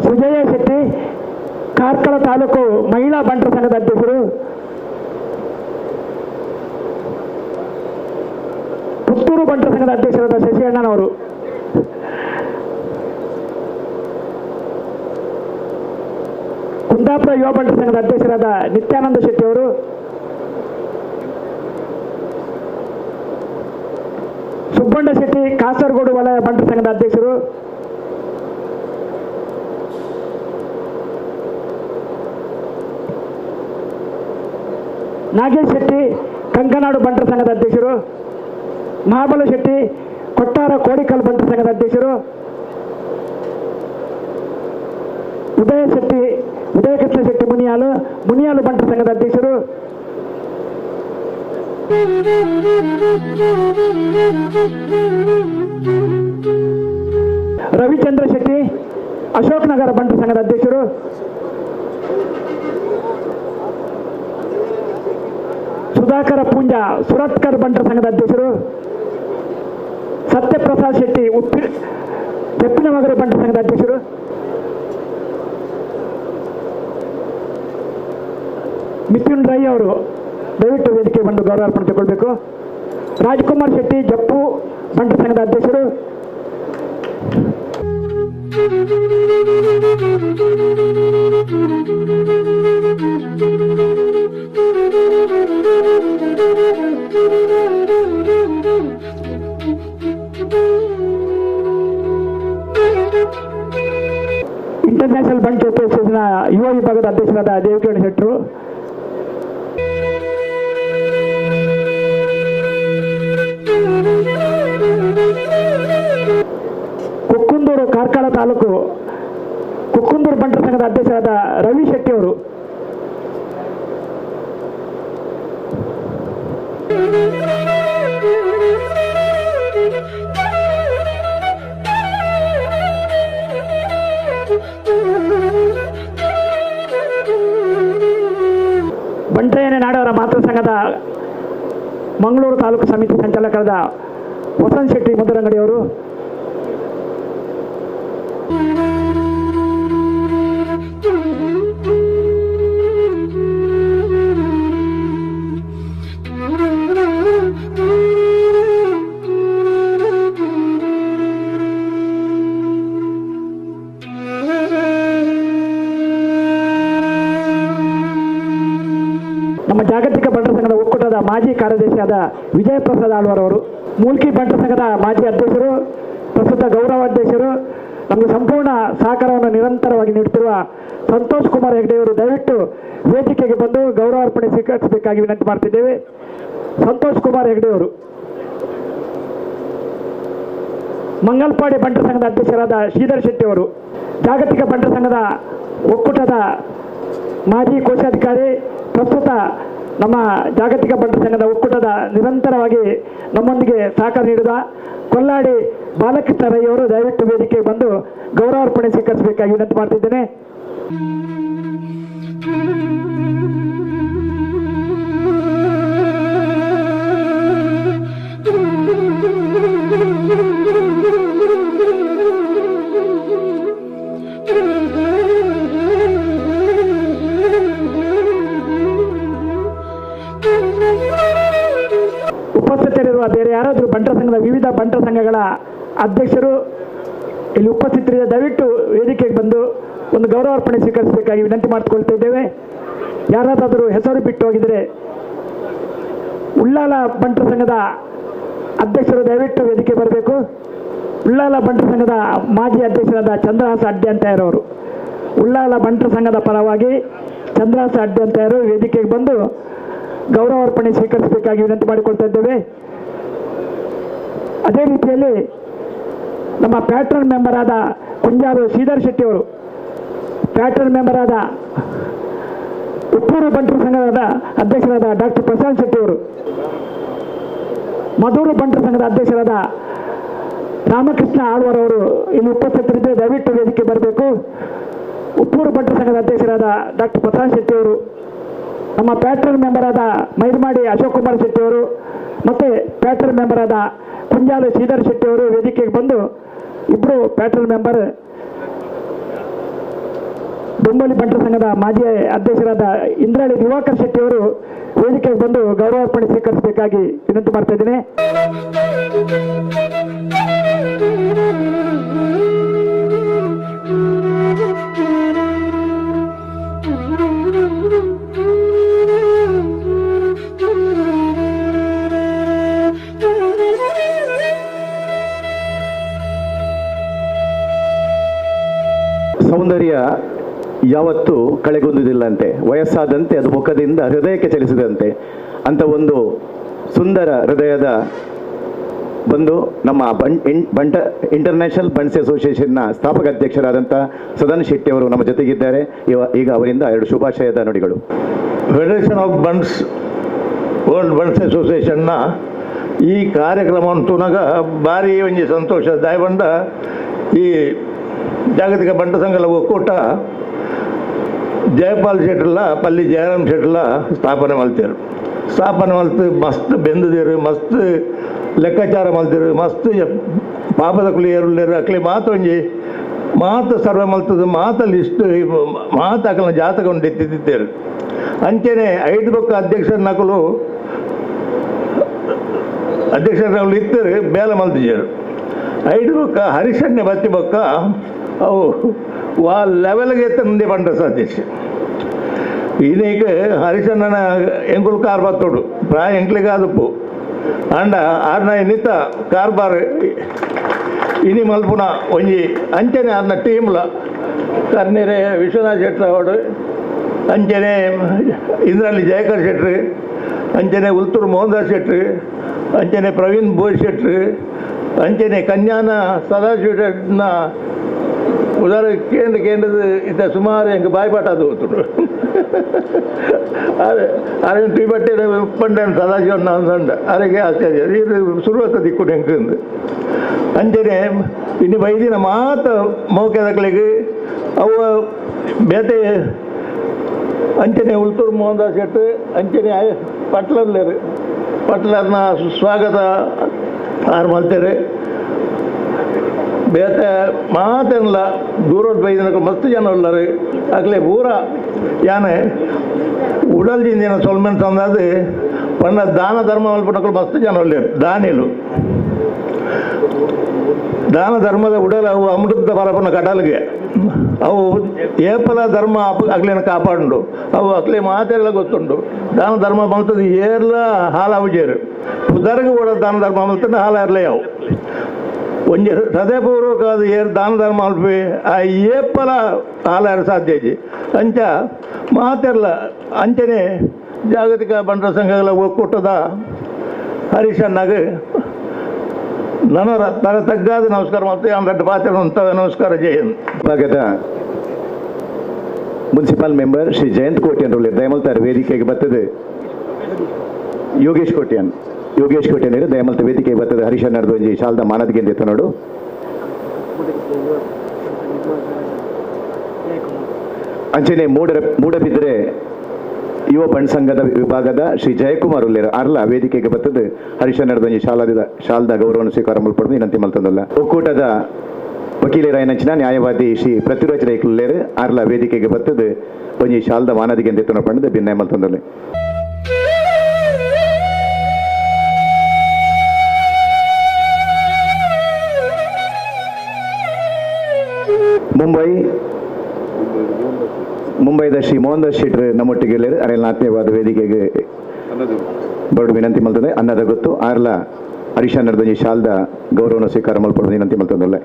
ಸುಜಯ ಶೆಟ್ಟಿ ಕಾರ್ಕಳ ತಾಲೂಕು ಮಹಿಳಾ ಬಂಟರ ಸಂಘದ ಅಧ್ಯಕ್ಷರು, ಪುತ್ತೂರು ಬಂಟರ ಸಂಘದ ಅಧ್ಯಕ್ಷರಾದ ಶಶಿ ಅಣ್ಣನವರು, ಕುಂದಾಪುರ ಯುವ ಬಂಟರ ಸಂಘದ ಅಧ್ಯಕ್ಷರಾದ ನಿತ್ಯಾನಂದ ಶೆಟ್ಟಿ ಅವರು, ಸುಬ್ಬಣ್ಣ ಶೆಟ್ಟಿ ಕಾಸರಗೋಡು ವಲಯ ಬಂಟರ ಸಂಘದ ಅಧ್ಯಕ್ಷರು, ನಾಗೇಶ್ ಶೆಟ್ಟಿ ಕಂಕನಾಡು ಬಂಟರ ಸಂಘದ ಅಧ್ಯಕ್ಷರು, ಮಹಾಬಲ ಶೆಟ್ಟಿ ಕೊಟ್ಟಾರ ಕೋಡಿಕಲ್ ಬಂಟರ ಸಂಘದ ಅಧ್ಯಕ್ಷರು, ಉದಯ ಶೆಟ್ಟಿ ಉದಯಕೃಷ್ಣ ಶೆಟ್ಟಿ ಮುನಿಯಾಲು ಮುನಿಯಾಲು ಬಂಟರ ಸಂಘದ ಅಧ್ಯಕ್ಷರು, ರವಿಚಂದ್ರ ಶೆಟ್ಟಿ ಅಶೋಕ್ ನಗರ ಬಂಟರ ಸಂಘದ ಅಧ್ಯಕ್ಷರು, ಸುಧಾಕರ ಪೂಂಜಾ ಸುರತ್ಕರ್ ಬಂಟರ ಸಂಘದ ಅಧ್ಯಕ್ಷರು, ಸತ್ಯಪ್ರಸಾದ್ ಶೆಟ್ಟಿ ತೆಪ್ಪಿನಮಗರು ಬಂಟರ ಸಂಘದ ಅಧ್ಯಕ್ಷರು, ಮಿಥುನ್ ರೈ ಅವರು ದಯವಿಟ್ಟು ವೇದಿಕೆ ಬಂದು ಗೌರವಾರ್ಪಣೆ ತಗೊಳ್ಬೇಕು, ರಾಜ್ಕುಮಾರ್ ಶೆಟ್ಟಿ ಜಪ್ಪು ಬಂಟರ ಸಂಘದ ಅಧ್ಯಕ್ಷರು, ಇಂಟರ್ನ್ಯಾಷನಲ್ ಬಂಟ್ ಅಸೋಸಿಯೇಷನ್ ಯುವ ವಿಭಾಗದ ಅಧ್ಯಕ್ಷರಾದ ದೇವಕಿರಣ್ ಶೆಟ್ಟರು, ಕುಕ್ಕುಂದೂರು ಕಾರ್ಕಳ ತಾಲೂಕು ಕುಕ್ಕುಂದೂರು ಬಂಟರ ಸಂಘದ ಅಧ್ಯಕ್ಷರಾದ ರವಿ ಶೆಟ್ಟಿ ಅವರು, ಬಂಟಯ್ಯನ ನಾಡವರ ಮಾತೃ ಸಂಘದ ಮಂಗಳೂರು ತಾಲೂಕು ಸಮಿತಿ ಸಂಚಾಲಕರಾದ ವಸಂತ್ ಶೆಟ್ಟಿ ಮುದರಂಗಡಿಯವರು, ನಮ್ಮ ಜಾಗತಿಕ ಬಂಟರ ಸಂಘದ ಒಕ್ಕೂಟದ ಮಾಜಿ ಕಾರ್ಯದರ್ಶಿಯಾದ ವಿಜಯ ಪ್ರಸಾದ್ ಆಳ್ವಾರ್ ಅವರು, ಮೂಲ್ಕಿ ಬಂಟರ ಸಂಘದ ಮಾಜಿ ಅಧ್ಯಕ್ಷರು, ಪ್ರಸ್ತುತ ಗೌರವಾಧ್ಯಕ್ಷರು, ನಮಗೆ ಸಂಪೂರ್ಣ ಸಹಕಾರವನ್ನು ನಿರಂತರವಾಗಿ ನೀಡುತ್ತಿರುವ ಸಂತೋಷ್ ಕುಮಾರ್ ಹೆಗ್ಡೆಯವರು ದಯವಿಟ್ಟು ವೇದಿಕೆಗೆ ಬಂದು ಗೌರವಾರ್ಪಣೆ ಸ್ವೀಕರಿಸಬೇಕಾಗಿ ವಿನಂತಿ ಮಾಡ್ತಿದ್ದೇವೆ. ಸಂತೋಷ್ ಕುಮಾರ್ ಹೆಗ್ಡೆಯವರು, ಮಂಗಲ್ಪಾಡಿ ಬಂಟರ ಸಂಘದ ಅಧ್ಯಕ್ಷರಾದ ಶ್ರೀಧರ್ ಶೆಟ್ಟಿ ಅವರು, ಜಾಗತಿಕ ಬಂಟರ ಸಂಘದ ಒಕ್ಕೂಟದ ಮಾಜಿ ಕೋಶಾಧಿಕಾರಿ, ಪ್ರಸ್ತುತ ನಮ್ಮ ಜಾಗತಿಕ ಬಂಟರ ಸಂಘದ ಒಕ್ಕೂಟದ ನಿರಂತರವಾಗಿ ನಮ್ಮೊಂದಿಗೆ ಸಹಕಾರ ನೀಡಿದ ಕೊಲ್ಲಾಡಿ ಬಾಲಕೃಷ್ಣ ರೈ ಅವರು ದಯವಿಟ್ಟು ವೇದಿಕೆಗೆ ಬಂದು ಗೌರವಾರ್ಪಣೆ ಸ್ವೀಕರಿಸಬೇಕಾಗಿ ವಿನಂತಿ ಮಾಡ್ತಿದ್ದೇನೆ. ಉಪಸ್ಥಿತರಿರುವ ಬೇರೆ ಯಾರಾದರೂ ಬಂಟರ ಸಂಘದ ವಿವಿಧ ಬಂಟರ ಸಂಘಗಳ ಅಧ್ಯಕ್ಷರು ಇಲ್ಲಿ ಉಪಸ್ಥಿತರಿದ್ದ ದಯವಿಟ್ಟು ವೇದಿಕೆಗೆ ಬಂದು ಒಂದು ಗೌರವಾರ್ಪಣೆ ಸ್ವೀಕರಿಸಬೇಕಾಗಿ ವಿನಂತಿ ಮಾಡಿಕೊಳ್ತಾ ಇದ್ದೇವೆ. ಯಾರಾದರೂ ಹೆಸರು ಬಿಟ್ಟು ಹೋಗಿದರೆ ಉಳ್ಳಾಲ ಬಂಟರ ಸಂಘದ ಅಧ್ಯಕ್ಷರು ದಯವಿಟ್ಟು ವೇದಿಕೆ ಬರಬೇಕು. ಉಳ್ಳಾಲ ಬಂಟರ ಸಂಘದ ಮಾಜಿ ಅಧ್ಯಕ್ಷರಾದ ಚಂದ್ರಹಾಸ ಅಡ್ಡೆ ಅಂತಯ್ಯರವರು, ಉಳ್ಳಾಲ ಬಂಟರ ಸಂಘದ ಪರವಾಗಿ ಚಂದ್ರಹಾಸ ಅಡ್ಡೆ ಅಂತಯ್ಯರು ವೇದಿಕೆಗೆ ಬಂದು ಗೌರವಾರ್ಪಣೆ ಸ್ವೀಕರಿಸಬೇಕಾಗಿ ವಿನಂತಿ ಮಾಡಿಕೊಳ್ತಾ ಇದ್ದೇವೆ. ಅದೇ ರೀತಿಯಲ್ಲಿ ನಮ್ಮ ಪ್ಯಾಟ್ರನ್ ಮೆಂಬರ್ ಆದ ಕುಂಜಾರು ಶ್ರೀಧರ್ ಶೆಟ್ಟಿಯವರು, ಪ್ಯಾಟ್ರನ್ ಮೆಂಬರ್ ಆದ ಉಪ್ಪೂರು ಬಂಟರ ಸಂಘದ ಅಧ್ಯಕ್ಷರಾದ ಡಾಕ್ಟರ್ ಪ್ರಶಾಂತ್ ಶೆಟ್ಟಿಯವರು, ಮಧೂರು ಬಂಟರ ಸಂಘದ ಅಧ್ಯಕ್ಷರಾದ ರಾಮಕೃಷ್ಣ ಆಳ್ವಾರ್ ಅವರು ಇಲ್ಲಿ ಉಪಸ್ಥಿತರಿದ್ದರೆ ದಯವಿಟ್ಟು ವೇದಿಕೆ ಬರಬೇಕು. ಉಪ್ಪೂರು ಬಂಟರ ಸಂಘದ ಅಧ್ಯಕ್ಷರಾದ ಡಾಕ್ಟರ್ ಪ್ರಶಾಂತ್ ಶೆಟ್ಟಿಯವರು, ನಮ್ಮ ಪ್ಯಾಟ್ರನ್ ಮೆಂಬರ್ ಆದ ಮೈರ್ಮಾಡಿ ಅಶೋಕ್ ಕುಮಾರ್ ಶೆಟ್ಟಿಯವರು ಮತ್ತು ಪ್ಯಾಟ್ರನ್ ಮೆಂಬರ್ ಆದ ಕುಂಜಾಲು ಶ್ರೀಧರ್ ಶೆಟ್ಟಿಯವರು ವೇದಿಕೆಗೆ ಬಂದು ಇಬ್ಬರು ಪ್ಯಾಟ್ರನ್ ಮೆಂಬರ್ ದೊಂಬಲಿ ಬಂಟರ ಸಂಘದ ಮಾಜಿ ಅಧ್ಯಕ್ಷರಾದ ಇಂದ್ರಾಳಿ ದಿವಾಕರ್ ಶೆಟ್ಟಿಯವರು ವೇದಿಕೆಗೆ ಬಂದು ಗೌರವಾರ್ಪಣೆ ಸ್ವೀಕರಿಸಬೇಕಾಗಿ ವಿನಂತಿ ಮಾಡ್ತಾ ಇದ್ದೇನೆ. ಸೌಂದರ್ಯ ಯಾವತ್ತೂ ಕಳೆಗುಂದುವುದಿಲ್ಲಂತೆ, ವಯಸ್ಸಾದಂತೆ ಅದು ಮುಖದಿಂದ ಹೃದಯಕ್ಕೆ ಚಲಿಸಿದಂತೆ ಅಂತ ಒಂದು ಸುಂದರ ಹೃದಯದ ಬಂದು ನಮ್ಮ ಬಂಟ ಇಂಟರ್ನ್ಯಾಷನಲ್ ಬಂಟ್ಸ್ ಅಸೋಸಿಯೇಷನ್ನ ಸ್ಥಾಪಕ ಅಧ್ಯಕ್ಷರಾದಂಥ ಸದನ್ ಶೆಟ್ಟಿ ಅವರು ನಮ್ಮ ಜೊತೆಗಿದ್ದಾರೆ. ಈಗ ಅವರಿಂದ ಎರಡು ಶುಭಾಶಯದ ನುಡಿಗಳು. Federation of Bunts world Bunts ಅಸೋಸಿಯೇಷನ್ನ ಈ ಕಾರ್ಯಕ್ರಮವನ್ನು ತುನಗ ಭಾರಿ ಒಂಜಿ ಸಂತೋಷ. ದಾಯಬಂಡ ಈ ಜಾಗತಿಕ ಬಂಟ ಸಂಘದ ಒಕ್ಕೂಟ ಜಯಪಾಲ್ ಶೆಟ್ಟರ್ಲ ಪಲ್ಲಿ ಜಯರಾಮ್ ಶೆಟ್ಟರ್ಲ ಸ್ಥಾಪನೆ ಮಲ್ತೇರು. ಸ್ಥಾಪನೆ ಮಲ್ತು ಮಸ್ತ್ ಬೆಂದಿರು, ಮಸ್ತ್ ಲೆಕ್ಕಾಚಾರ ಮಲ್ತಿರು, ಮಸ್ತ್ ಪಾಪದ ಕುಲಿಯರುಳ್ಳೇರು. ಅಕ್ಲೆ ಮಾತೊಂಜಿ ಮಾತು ಸರ್ವೆ ಮಲ್ತದ ಮಾತ ಲಿಸ್ಟ್ ಮಾತು ಅಕಲ್ನ ಜಾತಕ ಉಂಟು ಎತ್ತಿದ್ದೇರು. ಅಂಚೆನೆ ಐದು ಬೊಕ್ಕ ಅಧ್ಯಕ್ಷರ ನಕಲು ಅಧ್ಯಕ್ಷರ ನಕಲು ಇತ್ತರು ಬೇಲೆ ಮಲ್ತಿಜೇರು. ಐದು ಬೊಕ್ಕ ಹರಿಶನ್ಯ ಬತ್ತಿ ಬೊಕ್ಕ ಅವು ವಾ ಲೆವೆಲ್ಗೆ ಎತ್ತಂದೆ ಬಂಡ ಸತೀಶ್. ಈನೀಗ ಹರಿಶಣ್ಣನ ಎಂಕುಲು ಕಾರ್ಬಾರ್ ತೋಡು ಪ್ರಾಯ ಎಂಕ್ಲಿಗೆ ಆದಪ್ಪು ಅಂಡ ಆರ್ನ ನಿತ್ತ ಕಾರ್ಬಾರ್ ಇನಿ ಮಲ್ಪುನ ಒಂಜಿ ಅಂಚನೆ ಆರ್ನ ಟೀಮ್ಲ ಕರ್ನೀರೆ ವಿಶ್ವನಾಥ್ ಶೆಟ್ರ್ ಅವಡು, ಅಂಚನೆ ಇಂದ್ರಲ್ಲಿ ಜಯಕರ್ ಶೆಟ್ರು, ಅಂಚನೆ ಉಲ್ತೂರು ಮೋಹನ್ ದಾಸ್ ಶೆಟ್ರು, ಅಂಚನೆ ಪ್ರವೀಣ್ ಬೋಸ್ ಶೆಟ್ರು, ಅಂಚನೆ ಕನ್ಯಾನ ಸದಾಶಿವ ಶೆಟ್ನ ಉದಾರ ಕೇಂದ್ರ ಕೇಂದ್ರದ ಇತ್ತ ಸುಮಾರು ಹೆಂಗೆ ಬಾಯ್ಪಾಟ ಅದು ಹೋಗ್ತುಂಡು. ಅರೆ ಟೀ ಬಟ್ಟೆ ಪಂಡನ್ ಸದಾಶಿವಣ್ಣ ಅಂದಂಡ ಅರೆಗೆ ಆಶ್ಚರ್ಯ ಇದು ಶುರುವಾತ ದಿಕ್ಕು ಹೆಂಗೆ. ಅಂಚನೆ ಇನ್ನು ಬೈದಿನ ಮಾತ ಮೌಕ್ಯದಕ್ಲಿಗೆ ಅವು ಬೇತೆ ಅಂಚನೆ ಉಲ್ತೂರು ಮೋಹನ್ ದಾಸ್ ಶೆಟ್ರು, ಅಂಚನೆ ಪಟ್ಲರ್ಲೇರು ಪಟ್ಲರ್ನ ಸ್ವಾಗತ ಆರು ಮಲ್ತೇರೆ. ಬೇತೆ ಮಾತೆಲ್ಲ ದೂರೋಡ್ ಬೈದಿನ ಮಸ್ತ್ ಜನ ಉಳ್ಳರು ಆಗಲೇ ಪೂರ ಯಾನೆ ಉಡಲ್ ಜಿಂದಿನ ಸೊಲ್ಮೆನ್ ತಂದಾದ ಪಂಡ ದಾನ ಧರ್ಮ ಮಲ್ಪನಕ್ಕಲು ಮಸ್ತ್ ಜನ ಉಳ್ಳೇರು ದಾನಿಲು. ದಾನ ಧರ್ಮದ ಉಡಲ ಅವು ಅಮೃತದ ಪರಪನ ಕಡಲ್ಗೆ ಅವು ಏಪಲ ಧರ್ಮ ಅಗ್ಲೇನ ಕಾಪಾಡುಂಡು ಅವು ಅಕ್ಲೆ ಮಾತೆಲ್ಲ ಗೊತ್ತುಂಡು. ದಾನ ಧರ್ಮ ಮಲ್ತದ ಏರ್ಲ ಹಾಲಾವುಜೇರು ಪುದರ್ಗೆ ಕೂಡ ದಾನ ಧರ್ಮ ಮಲ್ತದ ಹಾಲಾರ್ಲೇ ಅವು ಒಂಜಿ ಹೃದಯಪೂರ್ವಕ ಅದು ಏರ್ ದಾನ ಧರ್ಮ ಅಲ್ಪಿ ಆ ಏಪಲ ಹಾಲಾರ ಸಾಧ್ಯ ಇಜ್ಜಿ. ಅಂಚ ಮಾತೆರ್ಲ ಅಂಚನೆ ಜಾಗತಿಕ ಬಂಟರ ಸಂಘಗಳ ಒಕ್ಕೂಟದ ಹರೀಶಣ್ಣಗೆ ನನ್ನ ತಲೆ ತಗ್ಗಾದ ನಮಸ್ಕಾರ ಮಾಡ್ತೀವಿ. ದೊಡ್ಡ ಪಾತ್ರ ನಮಸ್ಕಾರ. ಜೈ ಹಿಂದ್. ಭಾಗದ ಮುನ್ಸಿಪಲ್ ಮೆಂಬರ್ ಶ್ರೀ ಜಯಂತ್ ಕೋಟ್ಯನ್ ದಯಮಲ್ತಾರ್ ವೇದಿಕೆಗೆ ಬರ್ತದೆ. ಯೋಗೇಶ್ ಕೋಟ್ಯನ್, ಯೋಗೇಶ್ ಕೋಟ್ಯನ್ ದಯಮಲ್ತ ವೇದಿಕೆಗೆ ಬರ್ತದೆ. ಹರೀಶ ನಡ್ದೊಂಜಿ ಶಾಲ್ದ ಮಾನದ್ಗೆಂದ ನೋಡು. ಅಂಚನೆ ಮೂಡಬಿದ್ರೆ ಯುವ ಬಂಡ್ ಸಂಘದ ವಿಭಾಗದ ಶ್ರೀ ಜಯಕುಮಾರ್ ಉಲ್ಲೇರು ಅರ್ಲ ವೇದಿಕೆಗೆ ಬರ್ತದೆ. ಹರೀಶ ನಡ್ದೊಂಜಿ ಶಾಲದ ಗೌರವವನ್ನು ಸ್ವೀಕಾರ ಮಲ್ಪಡ್ದು ವಿನಂತಿ ಮಲ್ತಂದಲ್ಲ. ಒಕ್ಕೂಟದ ವಕೀಲರಾಯನಂಚಿನ ನ್ಯಾಯವಾದಿ ಶ್ರೀ ಪೃಥ್ವಿರಾಜ್ ರೈಕುಲ್ಲೇರು ಅರ್ಲ ವೇದಿಕೆಗೆ ಬರ್ತದೆ. ಒಂಜಿ ಶಾಲದ ಮಾನದಿಗೆ ಎಂದೆತ್ತನ ಪಂಡದ ಭಿನ್ನ ಮಲ್ತಂದಲ್ಲ. ಮುಂಬೈದ ಶ್ರೀ ಮೋಹನ್ ದಾಸ್ ಶೆಟ್ರು ನಮ್ಮೊಟ್ಟಿಗೆ ಅರೆಲ್ಲ ಆತ್ಮೀಯವಾದ ವೇದಿಕೆಗೆ ಬರಡು ವಿನಂತಿ ಮಲ್ತದೆ. ಅನ್ನದ ಗೊತ್ತು ಆರ್ಲ ಹರೀಶ ನರ್ದೊಂಜಿ ಶಾಲ್ದ ಗೌರವನ ಸ್ವೀಕಾರ ಮಲ್ಪಡು ವಿನಂತಿ ಮಲ್ತದಲ್ಲ.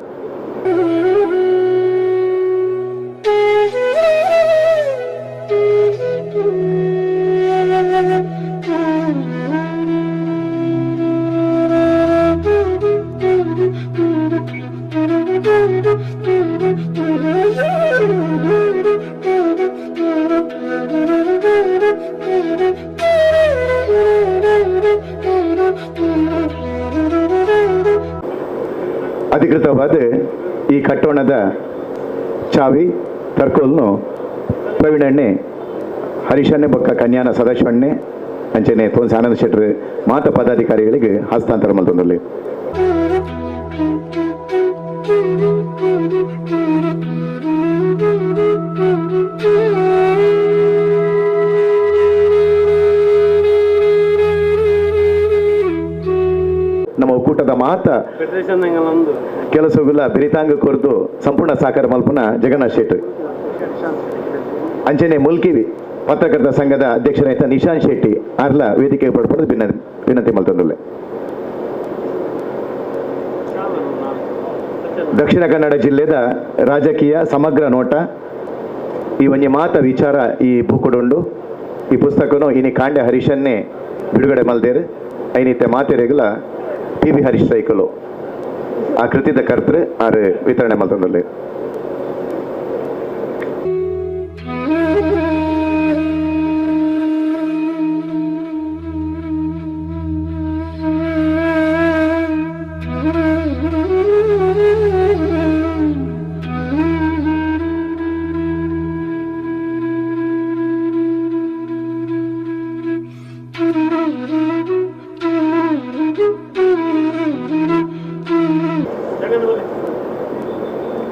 ಅಧಿಕೃತವಾದ ಈ ಕಟ್ಟೋಣದ ಚಾವಿ ತರ್ಕೋಲ್ನು ಪ್ರವೀಣಣ್ಣೆ ಹರೀಶಣ್ಣೆ ಬೊಕ್ಕ ಕನ್ಯಾನ ಸದಾಶಿವಣ್ಣೆ ಅಂಚನೆ ತೋನ್ಸಿ ಆನಂದ ಶೆಟ್ಟರು ಮಾತ ಪದಾಧಿಕಾರಿಗಳಿಗೆ ಹಸ್ತಾಂತರ ಮಲ್ತೊಂದಲ್ಲಿ. ನಮ್ಮ ಒಕ್ಕೂಟದ ಮಾತ ಕೆಲಸಗುಲ ಬಿರಿತಾಂಗ ಕೊರದು ಸಂಪೂರ್ಣ ಸಹಕಾರ ಮಲ್ಪನ ಜಗನ್ನಾಥ್ ಶೆಟ್ಟಿ. ಅಂಚನೆ ಮುಲ್ಕಿ ಪತ್ರಕರ್ತ ಸಂಘದ ಅಧ್ಯಕ್ಷರಾದ ನಿಶಾಂತ್ ಶೆಟ್ಟಿ ಆರ್ಲ ವೇದಿಕೆ ಪಡ್ಪಡೆದು ವಿನಂತಿ ಮಲ್ತೊಂದುಲ್ಲೆ. ದಕ್ಷಿಣ ಕನ್ನಡ ಜಿಲ್ಲೆದ ರಾಜಕೀಯ ಸಮಗ್ರ ನೋಟ ಈ ಒಂಜಿ ಮಾತ ವಿಚಾರ ಈ ಬುಕ್ಕುಡುಂಡು. ಈ ಪುಸ್ತಕನು ಇನಿ ಕಾಂಡೆ ಹರೀಶನ್ನೇ ಬಿಡುಗಡೆ ಮಲ್ದೇರು. ಐನಿತ್ತೆ ಮಾತೆರೆಗುಲ ಪಿ ವಿ ಹರೀಶ್ ರೈಕುಲು ಆ ಕೃತಿದ ಕರ್ತೃ ಆರು ವಿತರಣೆ ಮಲ್ತೊಂದುಲ್ಲೆ.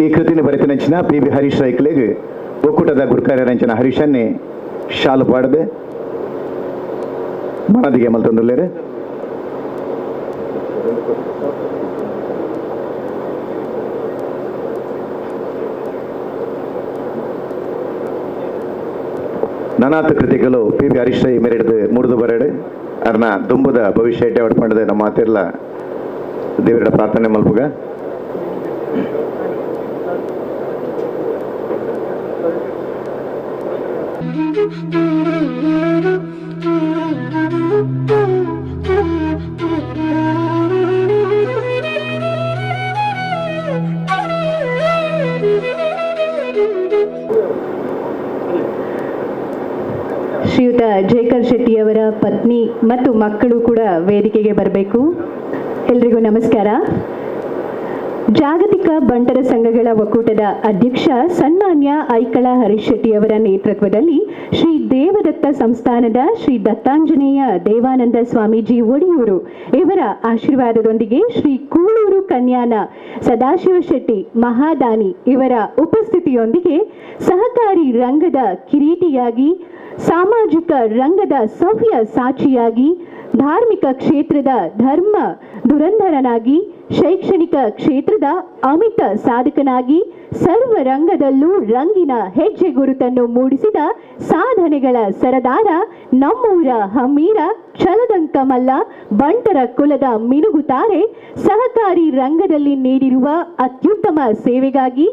ಈ ಕೃತಿನ ಬರೆತಿನಂಚಿನ ಪಿ ವಿ ಹರೀಶ್ ರೈಕ್ಲೆಗ್ ಒಕ್ಕೂಟದ ಗುರ್ಕಾರ್ಯರಂಚಿನ ಹರೀಶನ್ನೇ ಶಾಲು ಪಾಡದೆ ಮನದಿಗೆ ಮಲ್ತೊಂದುಲ್ಲೇರು. ನನಾತ ಕೃತಿಗಳು ಪಿ ವಿ ಹರೀಶ್ ರೈ ಮೆರೆಡ್ದು ಮುರಿದು ಬರಡು ಅರ್ನ ದುಂಬುದ ಭವಿಷ್ಯ ಎಡ್ಡೆ ಪಂಡದೆ ನಮ್ಮ ಮಾತಿರ್ಲ ದೇವರ ಪ್ರಾರ್ಥನೆ ಮಲ್ಪುಗ. ಶ್ರೀಯುತ ಜಯಕರ್ ಶೆಟ್ಟಿಯವರ ಪತ್ನಿ ಮತ್ತು ಮಕ್ಕಳು ಕೂಡ ವೇದಿಕೆಗೆ ಬರಬೇಕು. ಎಲ್ರಿಗೂ ನಮಸ್ಕಾರ. ಜಾಗತಿಕ ಬಂಟರ ಸಂಘಗಳ ಒಕ್ಕೂಟದ ಅಧ್ಯಕ್ಷ ಸನ್ಮಾನ್ಯ ಐಕಳ ಹರೀಶ್ ಶೆಟ್ಟಿಯವರ ನೇತೃತ್ವದಲ್ಲಿ ಶ್ರೀ ದೇವದತ್ತ ಸಂಸ್ಥಾನದ ಶ್ರೀ ದತ್ತಾಂಜನೇಯ ದೇವಾನಂದ ಸ್ವಾಮೀಜಿ ಒಡಿಯೂರು ಇವರ ಆಶೀರ್ವಾದದೊಂದಿಗೆ ಶ್ರೀ ಕೂಳೂರು ಕನ್ಯಾನ ಸದಾಶಿವ ಶೆಟ್ಟಿ ಮಹಾದಾನಿ ಇವರ ಉಪಸ್ಥಿತಿಯೊಂದಿಗೆ ಸಹಕಾರಿ ರಂಗದ ಕಿರೀಟಿಯಾಗಿ, ಸಾಮಾಜಿಕ ರಂಗದ ಸವ್ಯ ಸಾಕ್ಷಿಯಾಗಿ, ಧಾರ್ಮಿಕ ಕ್ಷೇತ್ರದ ಧರ್ಮ ಧುರಂಧರನಾಗಿ ಶೈಕ್ಷಣಿಕ ಕ್ಷೇತ್ರದ ಅಮಿತ ಸಾಧಕನಾಗಿ ಸರ್ವ ರಂಗದಲ್ಲೂ ರಂಗಿನ ಹೆಜ್ಜೆ ಗುರುತನ್ನು ಮೂಡಿಸಿದ ಸಾಧನೆಗಳ ಸರದಾರ ನಮ್ಮೂರ ಹಮ್ಮೀರ ಛಲದಂಕಮಲ್ಲ ಬಂಟರ ಕುಲದ ಮಿನುಗುತಾರೆ ಸಹಕಾರಿ ರಂಗದಲ್ಲಿ ನೀಡಿರುವ ಅತ್ಯುತ್ತಮ ಸೇವೆಗಾಗಿ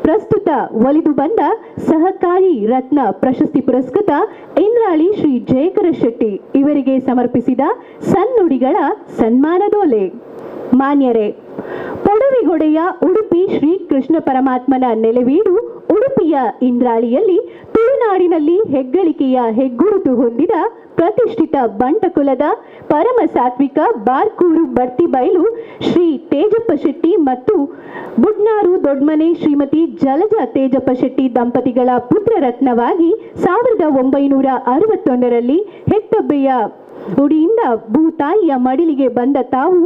ಪ್ರಸ್ತುತ ಒಲಿದು ಬಂದ ಸಹಕಾರಿ ರತ್ನ ಪ್ರಶಸ್ತಿ ಪುರಸ್ಕೃತ ಇಂದ್ರಾಳಿ ಶ್ರೀ ಜಯಕರ ಶೆಟ್ಟಿ ಇವರಿಗೆ ಸಮರ್ಪಿಸಿದ ಸನ್ನುಡಿಗಳ ಸನ್ಮಾನದೋಲೆ. ಮಾನ್ಯರೇ, ಪೊಡವಿಗೊಡೆಯ ಉಡುಪಿ ಶ್ರೀ ಕೃಷ್ಣ ಪರಮಾತ್ಮನ ನೆಲೆವೀಡು ಉಡುಪಿಯ ಇಂದ್ರಾಳಿಯಲ್ಲಿ ತುಳುನಾಡಿನಲ್ಲಿ ಹೆಗ್ಗಳಿಕೆಯ ಹೆಗ್ಗುರುತು ಹೊಂದಿದ ಪ್ರತಿಷ್ಠಿತ ಬಂಟಕುಲದ ಪರಮ ಸಾತ್ವಿಕ ಬಾರ್ಕೂರು ಬರ್ತಿಬೈಲು ಶ್ರೀ ತೇಜಪ್ಪ ಶೆಟ್ಟಿ ಮತ್ತು ಬುಡ್ನಾರು ದೊಡ್ಮನೆ ಶ್ರೀಮತಿ ಜಲಜ ತೇಜಪ್ಪ ಶೆಟ್ಟಿ ದಂಪತಿಗಳ ಪುತ್ರರತ್ನವಾಗಿ 1961ರಲ್ಲಿ ಹೆತ್ತಬ್ಬೆಯ ಉಡಿಯಿಂದ ಭೂತಾಯಿಯ ಮಡಿಲಿಗೆ ಬಂದ ತಾವು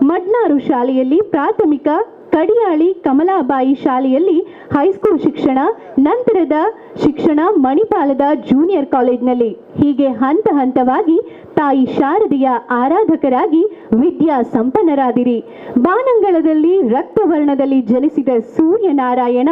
ಮಡ್ನಾರು ಶಾಲೆಯಲ್ಲಿ ಪ್ರಾಥಮಿಕ, ಕಡಿಯಾಳಿ ಕಮಲಾಬಾಯಿ ಶಾಲೆಯಲ್ಲಿ ಹೈಸ್ಕೂಲ್ ಶಿಕ್ಷಣ, ನಂತರದ ಶಿಕ್ಷಣ ಮಣಿಪಾಲದ ಜೂನಿಯರ್ ಕಾಲೇಜ್ನಲ್ಲಿ, ಹೀಗೆ ಹಂತ ಹಂತವಾಗಿ ತಾಯಿ ಶಾರದೆಯ ಆರಾಧಕರಾಗಿ ವಿದ್ಯಾ ಸಂಪನ್ನರಾದಿರಿ. ಬಾನಂಗಳದಲ್ಲಿ ರಕ್ತವರ್ಣದಲ್ಲಿ ಜನಿಸಿದ ಸೂರ್ಯನಾರಾಯಣ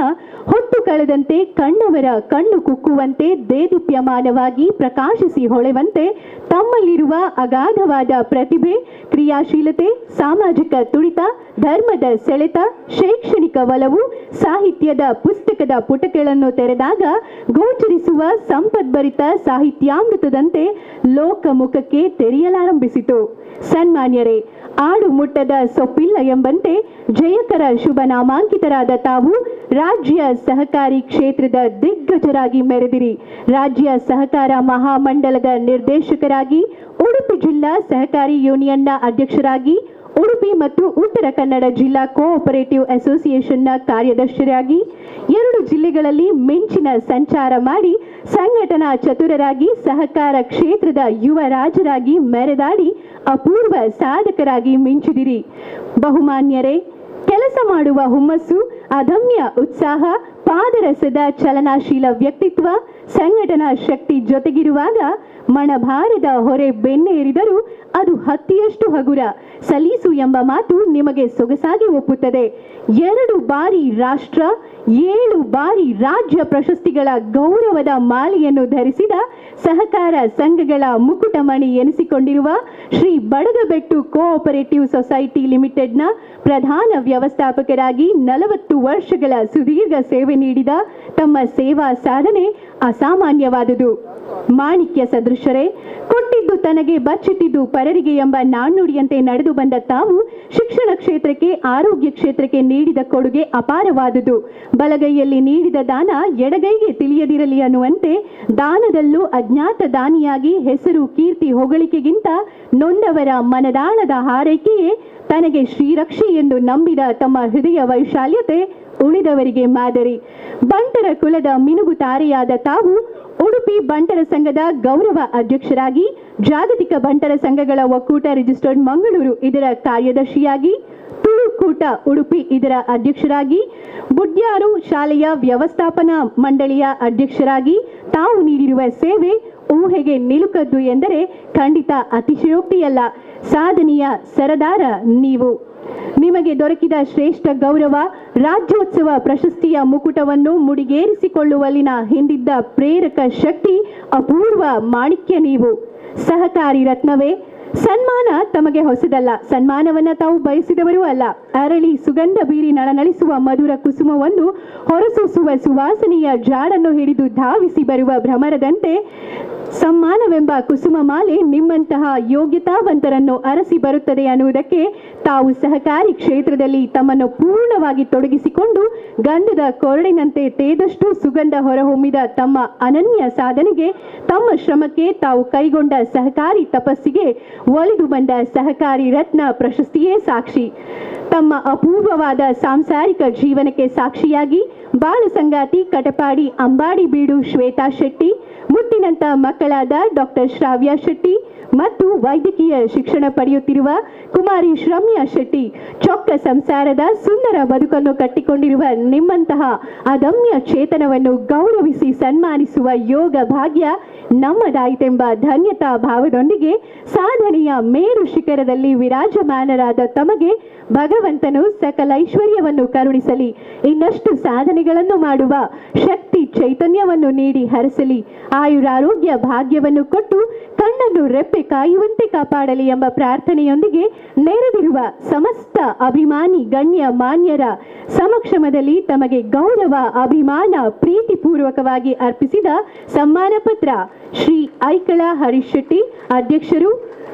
ಹೊತ್ತು ಕಳೆದಂತೆ ಕಣ್ಣವರ ಕಣ್ಣು ಕುಕ್ಕುವಂತೆ ದೇದೀಪ್ಯಮಾನವಾಗಿ ಪ್ರಕಾಶಿಸಿ ಹೊಳೆವಂತೆ ತಮ್ಮಲ್ಲಿರುವ ಅಗಾಧವಾದ ಪ್ರತಿಭೆ, ಕ್ರಿಯಾಶೀಲತೆ, ಸಾಮಾಜಿಕ ತುಡಿತ, ಧರ್ಮದ ಸೆಳೆತ, ಶೈಕ್ಷಣಿಕ ಒಲವು, ಸಾಹಿತ್ಯದ ಪುಸ್ತಕದ ಪುಟಗಳನ್ನು ತೆರೆದಾಗ ಗೋಚರಿಸುವ ಸಂಪದ್ಭರಿತ ಸಾಹಿತ್ಯಾಮೃತದಂತೆ ಲೋಕಮುಖಕ್ಕೆ ತೆರೆಯಲಾರಂಭಿಸಿತು. ಸನ್ಮಾನ್ಯರೇ, ಆಡು ಮುಟ್ಟದ ಸೊಪ್ಪಿಲ್ಲ ಎಂಬಂತೆ ಜಯಕರ ಶುಭ ನಾಮಾಂಕಿತರಾದ ತಾವು ರಾಜ್ಯ ಸಹಕಾರಿ ಕ್ಷೇತ್ರದ ದಿಗ್ಗಜರಾಗಿ ಮೆರೆದಿರಿ. ರಾಜ್ಯ ಸಹಕಾರ ಮಹಾಮಂಡಲದ ನಿರ್ದೇಶಕರಾಗಿ, ಉಡುಪಿ ಜಿಲ್ಲಾ ಸಹಕಾರಿ ಯೂನಿಯನ್ನ ಅಧ್ಯಕ್ಷರಾಗಿ, ಉಡುಪಿ ಮತ್ತು ಉತ್ತರ ಕನ್ನಡ ಜಿಲ್ಲಾ ಕೋಆಪರೇಟಿವ್ ಅಸೋಸಿಯೇಷನ್ನ ಕಾರ್ಯದರ್ಶಿಯಾಗಿ, 2 ಜಿಲ್ಲೆಗಳಲ್ಲಿ ಮಿಂಚಿನ ಸಂಚಾರ ಮಾಡಿ ಸಂಘಟನಾ ಚತುರರಾಗಿ ಸಹಕಾರ ಕ್ಷೇತ್ರದ ಯುವ ರಾಜರಾಗಿ ಮೆರೆದಾಡಿ ಅಪೂರ್ವ ಸಾಧಕರಾಗಿ ಮಿಂಚಿದಿರಿ. ಬಹುಮಾನ್ಯರೇ, ಕೆಲಸ ಮಾಡುವ ಹುಮ್ಮಸ್ಸು, ಅದಮ್ಯ ಉತ್ಸಾಹ, ಪಾದರಸದ ಚಲನಾಶೀಲ ವ್ಯಕ್ತಿತ್ವ, ಸಂಘಟನಾ ಶಕ್ತಿ ಜೊತೆಗಿರುವಾಗ ಮಣಭಾರದ ಹೊರೆ ಬೆನ್ನೇರಿದರೂ ಅದು ಹತ್ತಿಯಷ್ಟು ಹಗುರ, ಸಲೀಸು ಎಂಬ ಮಾತು ನಿಮಗೆ ಸೊಗಸಾಗಿ ಒಪ್ಪುತ್ತದೆ. 2 ಬಾರಿ ರಾಷ್ಟ್ರ, 7 ಬಾರಿ ರಾಜ್ಯ ಪ್ರಶಸ್ತಿಗಳ ಗೌರವದ ಮಾಲೆಯನ್ನು ಧರಿಸಿದ ಸಹಕಾರ ಸಂಘಗಳ ಮುಕುಟಮಣಿ ಎನಿಸಿಕೊಂಡಿರುವ ಶ್ರೀ ಬಡಗಬೆಟ್ಟು ಕೋಆಪರೇಟಿವ್ ಸೊಸೈಟಿ ಲಿಮಿಟೆಡ್ನ ಪ್ರಧಾನ ವ್ಯವಸ್ಥಾಪಕರಾಗಿ 40 ವರ್ಷಗಳ ಸುದೀರ್ಘ ಸೇವೆ ನೀಡಿದ ತಮ್ಮ ಸೇವಾ ಸಾಧನೆ ಅಸಾಮಾನ್ಯವಾದುದು. ಮಾಣಿಕ್ಯ ಸದೃಶರೇ, ಕೊಟ್ಟಿದ್ದು ತನಗೆ ಬಚ್ಚಿಟ್ಟಿದ್ದು ಪರರಿಗೆ ಎಂಬ ನಾಣ್ಣುಡಿಯಂತೆ ನಡೆದು ಬಂದ ತಾವು ಶಿಕ್ಷಣ ಕ್ಷೇತ್ರಕ್ಕೆ, ಆರೋಗ್ಯ ಕ್ಷೇತ್ರಕ್ಕೆ ನೀಡಿದ ಕೊಡುಗೆ ಅಪಾರವಾದುದು. ಬಲಗೈಯಲ್ಲಿ ನೀಡಿದ ದಾನ ಎಡಗೈಗೆ ತಿಳಿಯದಿರಲಿ ಅನ್ನುವಂತೆ ದಾನದಲ್ಲೂ ಅಜ್ಞಾತ ದಾನಿಯಾಗಿ ಹೆಸರು, ಕೀರ್ತಿ, ಹೊಗಳಿಕೆಗಿಂತ ನೊಂದವರ ಮನದಾಳದ ಹಾರೈಕೆಯೇ ತನಗೆ ಶ್ರೀರಕ್ಷೆ ಎಂದು ನಂಬಿದ ತಮ್ಮ ಹೃದಯ ವೈಶಾಲ್ಯತೆ ಉಳಿದವರಿಗೆ ಮಾದರಿ. ಬಂಟರ ಕುಲದ ಮಿನುಗು ತಾರೆಯಾದ ತಾವು ಉಡುಪಿ ಬಂಟರ ಸಂಘದ ಗೌರವ ಅಧ್ಯಕ್ಷರಾಗಿ, ಜಾಗತಿಕ ಬಂಟರ ಸಂಘಗಳ ಒಕ್ಕೂಟ ರಿಜಿಸ್ಟರ್ಡ್ ಮಂಗಳೂರು ಇದರ ಕಾರ್ಯದರ್ಶಿಯಾಗಿ, ತುಳುಕೂಟ ಉಡುಪಿ ಇದರ ಅಧ್ಯಕ್ಷರಾಗಿ, ಬುಡ್ಯಾರು ಶಾಲೆಯ ವ್ಯವಸ್ಥಾಪನಾ ಮಂಡಳಿಯ ಅಧ್ಯಕ್ಷರಾಗಿ ತಾವು ನೀಡಿರುವ ಸೇವೆ ಊಹೆಗೆ ನಿಲುಕದ್ದು ಎಂದರೆ ಖಂಡಿತ ಅತಿಶಯೋಕ್ತಿಯಲ್ಲ. ಸಾಧನೆಯ ಸರದಾರ ನೀವು. ನಿಮಗೆ ದೊರಕಿದ ಶ್ರೇಷ್ಠ ಗೌರವ ರಾಜ್ಯೋತ್ಸವ ಪ್ರಶಸ್ತಿಯ ಮುಕುಟವನ್ನು ಮುಡಿಗೇರಿಸಿಕೊಳ್ಳುವಲ್ಲಿನ ಹಿಂದಿದ್ದ ಪ್ರೇರಕ ಶಕ್ತಿ ಅಪೂರ್ವ ಮಾಣಿಕ್ಯ ನೀವು. ಸಹಕಾರಿ ರತ್ನವೇ, ಸನ್ಮಾನ ತಮಗೆ ಹೊಸದಲ್ಲ. ಸನ್ಮಾನವನ್ನ ತಾವು ಬಯಸಿದವರೂ ಅಲ್ಲ. ಅರಳಿ ಸುಗಂಧ ಬೀರಿ ನಳನಳಿಸುವ ಮಧುರ ಕುಸುಮವನ್ನು ಹೊರಸೂಸುವ ಸುವಾಸನೆಯ ಜಾಡನ್ನು ಹಿಡಿದು ಧಾವಿಸಿ ಬರುವ ಭ್ರಮರದಂತೆ ಸಮ್ಮಾನವೆಂಬ ಕುಸುಮ ಮಾಲೆ ನಿಮ್ಮಂತಹ ಯೋಗ್ಯತಾವಂತರನ್ನು ಅರಸಿ ಬರುತ್ತದೆ ಅನ್ನುವುದಕ್ಕೆ ತಾವು ಸಹಕಾರಿ ಕ್ಷೇತ್ರದಲ್ಲಿ ತಮ್ಮನ್ನು ಪೂರ್ಣವಾಗಿ ತೊಡಗಿಸಿಕೊಂಡು ಗಂಧದ ಕೊರಡಿನಂತೆ ತೇದಷ್ಟು ಸುಗಂಧ ಹೊರಹೊಮ್ಮಿದ ತಮ್ಮ ಅನನ್ಯ ಸಾಧನೆಗೆ, ತಮ್ಮ ಶ್ರಮಕ್ಕೆ, ತಾವು ಕೈಗೊಂಡ ಸಹಕಾರಿ ತಪಸ್ಸಿಗೆ ಒಲಿದು ಬಂದ ಸಹಕಾರಿ ರತ್ನ ಪ್ರಶಸ್ತಿಯೇ ಸಾಕ್ಷಿ. ತಮ್ಮ ಅಪೂರ್ವವಾದ ಸಾಂಸಾರಿಕ ಜೀವನಕ್ಕೆ ಸಾಕ್ಷಿಯಾಗಿ ಬಾಳು ಸಂಗಾತಿ ಕಟಪಾಡಿ ಅಂಬಾಡಿ ಬೀಡು ಶ್ವೇತಾ ಶೆಟ್ಟಿ, ಮುತ್ತಿನಂತ ಮಕ್ಕಳಾದ ಡಾಕ್ಟರ್ ಶ್ರಾವ್ಯ ಶೆಟ್ಟಿ ಮತ್ತು ವೈದ್ಯಕೀಯ ಶಿಕ್ಷಣ ಪಡೆಯುತ್ತಿರುವ ಕುಮಾರಿ ಶ್ರಮ್ಯಾ ಶೆಟ್ಟಿ ಚೊಕ್ಕ ಸಂಸಾರದ ಸುಂದರ ಬದುಕನ್ನು ಕಟ್ಟಿಕೊಂಡಿರುವ ನಿಮ್ಮಂತಹ ಅದಮ್ಯ ಚೇತನವನ್ನು ಗೌರವಿಸಿ ಸನ್ಮಾನಿಸುವ ಯೋಗ ಭಾಗ್ಯ ನಮ್ಮದಾಯಿತೆಂಬ ಧನ್ಯತಾ ಭಾವದೊಂದಿಗೆ ಸಾಧನೆಯ ಮೇರು ಶಿಖರದಲ್ಲಿ ವಿರಾಜಮಾನರಾದ ತಮಗೆ ಭಗವಂತನು ಸಕಲೈಶ್ವರ್ಯವನ್ನು ಕರುಣಿಸಲಿ, ಇನ್ನಷ್ಟು ಸಾಧನೆಗಳನ್ನು ಮಾಡುವ ಶಕ್ತಿ ಚೈತನ್ಯವನ್ನು ನೀಡಿ ಹರಸಲಿ, ಆಯುರಾರೋಗ್ಯ ಭಾಗ್ಯವನ್ನು ಕೊಟ್ಟು ಕಣ್ಣನ್ನು ರೆಪ್ಪೆ ಕಾಯುವಂತೆ ಕಾಪಾಡಲಿ ಎಂಬ ಪ್ರಾರ್ಥನೆಯೊಂದಿಗೆ ನೆರೆದಿರುವ ಸಮಸ್ತ ಅಭಿಮಾನಿ ಗಣ್ಯ ಮಾನ್ಯರ ಸಮಕ್ಷಮದಲ್ಲಿ ತಮಗೆ ಗೌರವ ಅಭಿಮಾನ ಪ್ರೀತಿಪೂರ್ವಕವಾಗಿ ಅರ್ಪಿಸಿದ ಸಮ್ಮಾನ ಪತ್ರ ಶ್ರೀ ಐಕಳ ಹರೀಶ್ ಶೆಟ್ಟಿ, ಅಧ್ಯಕ್ಷರು,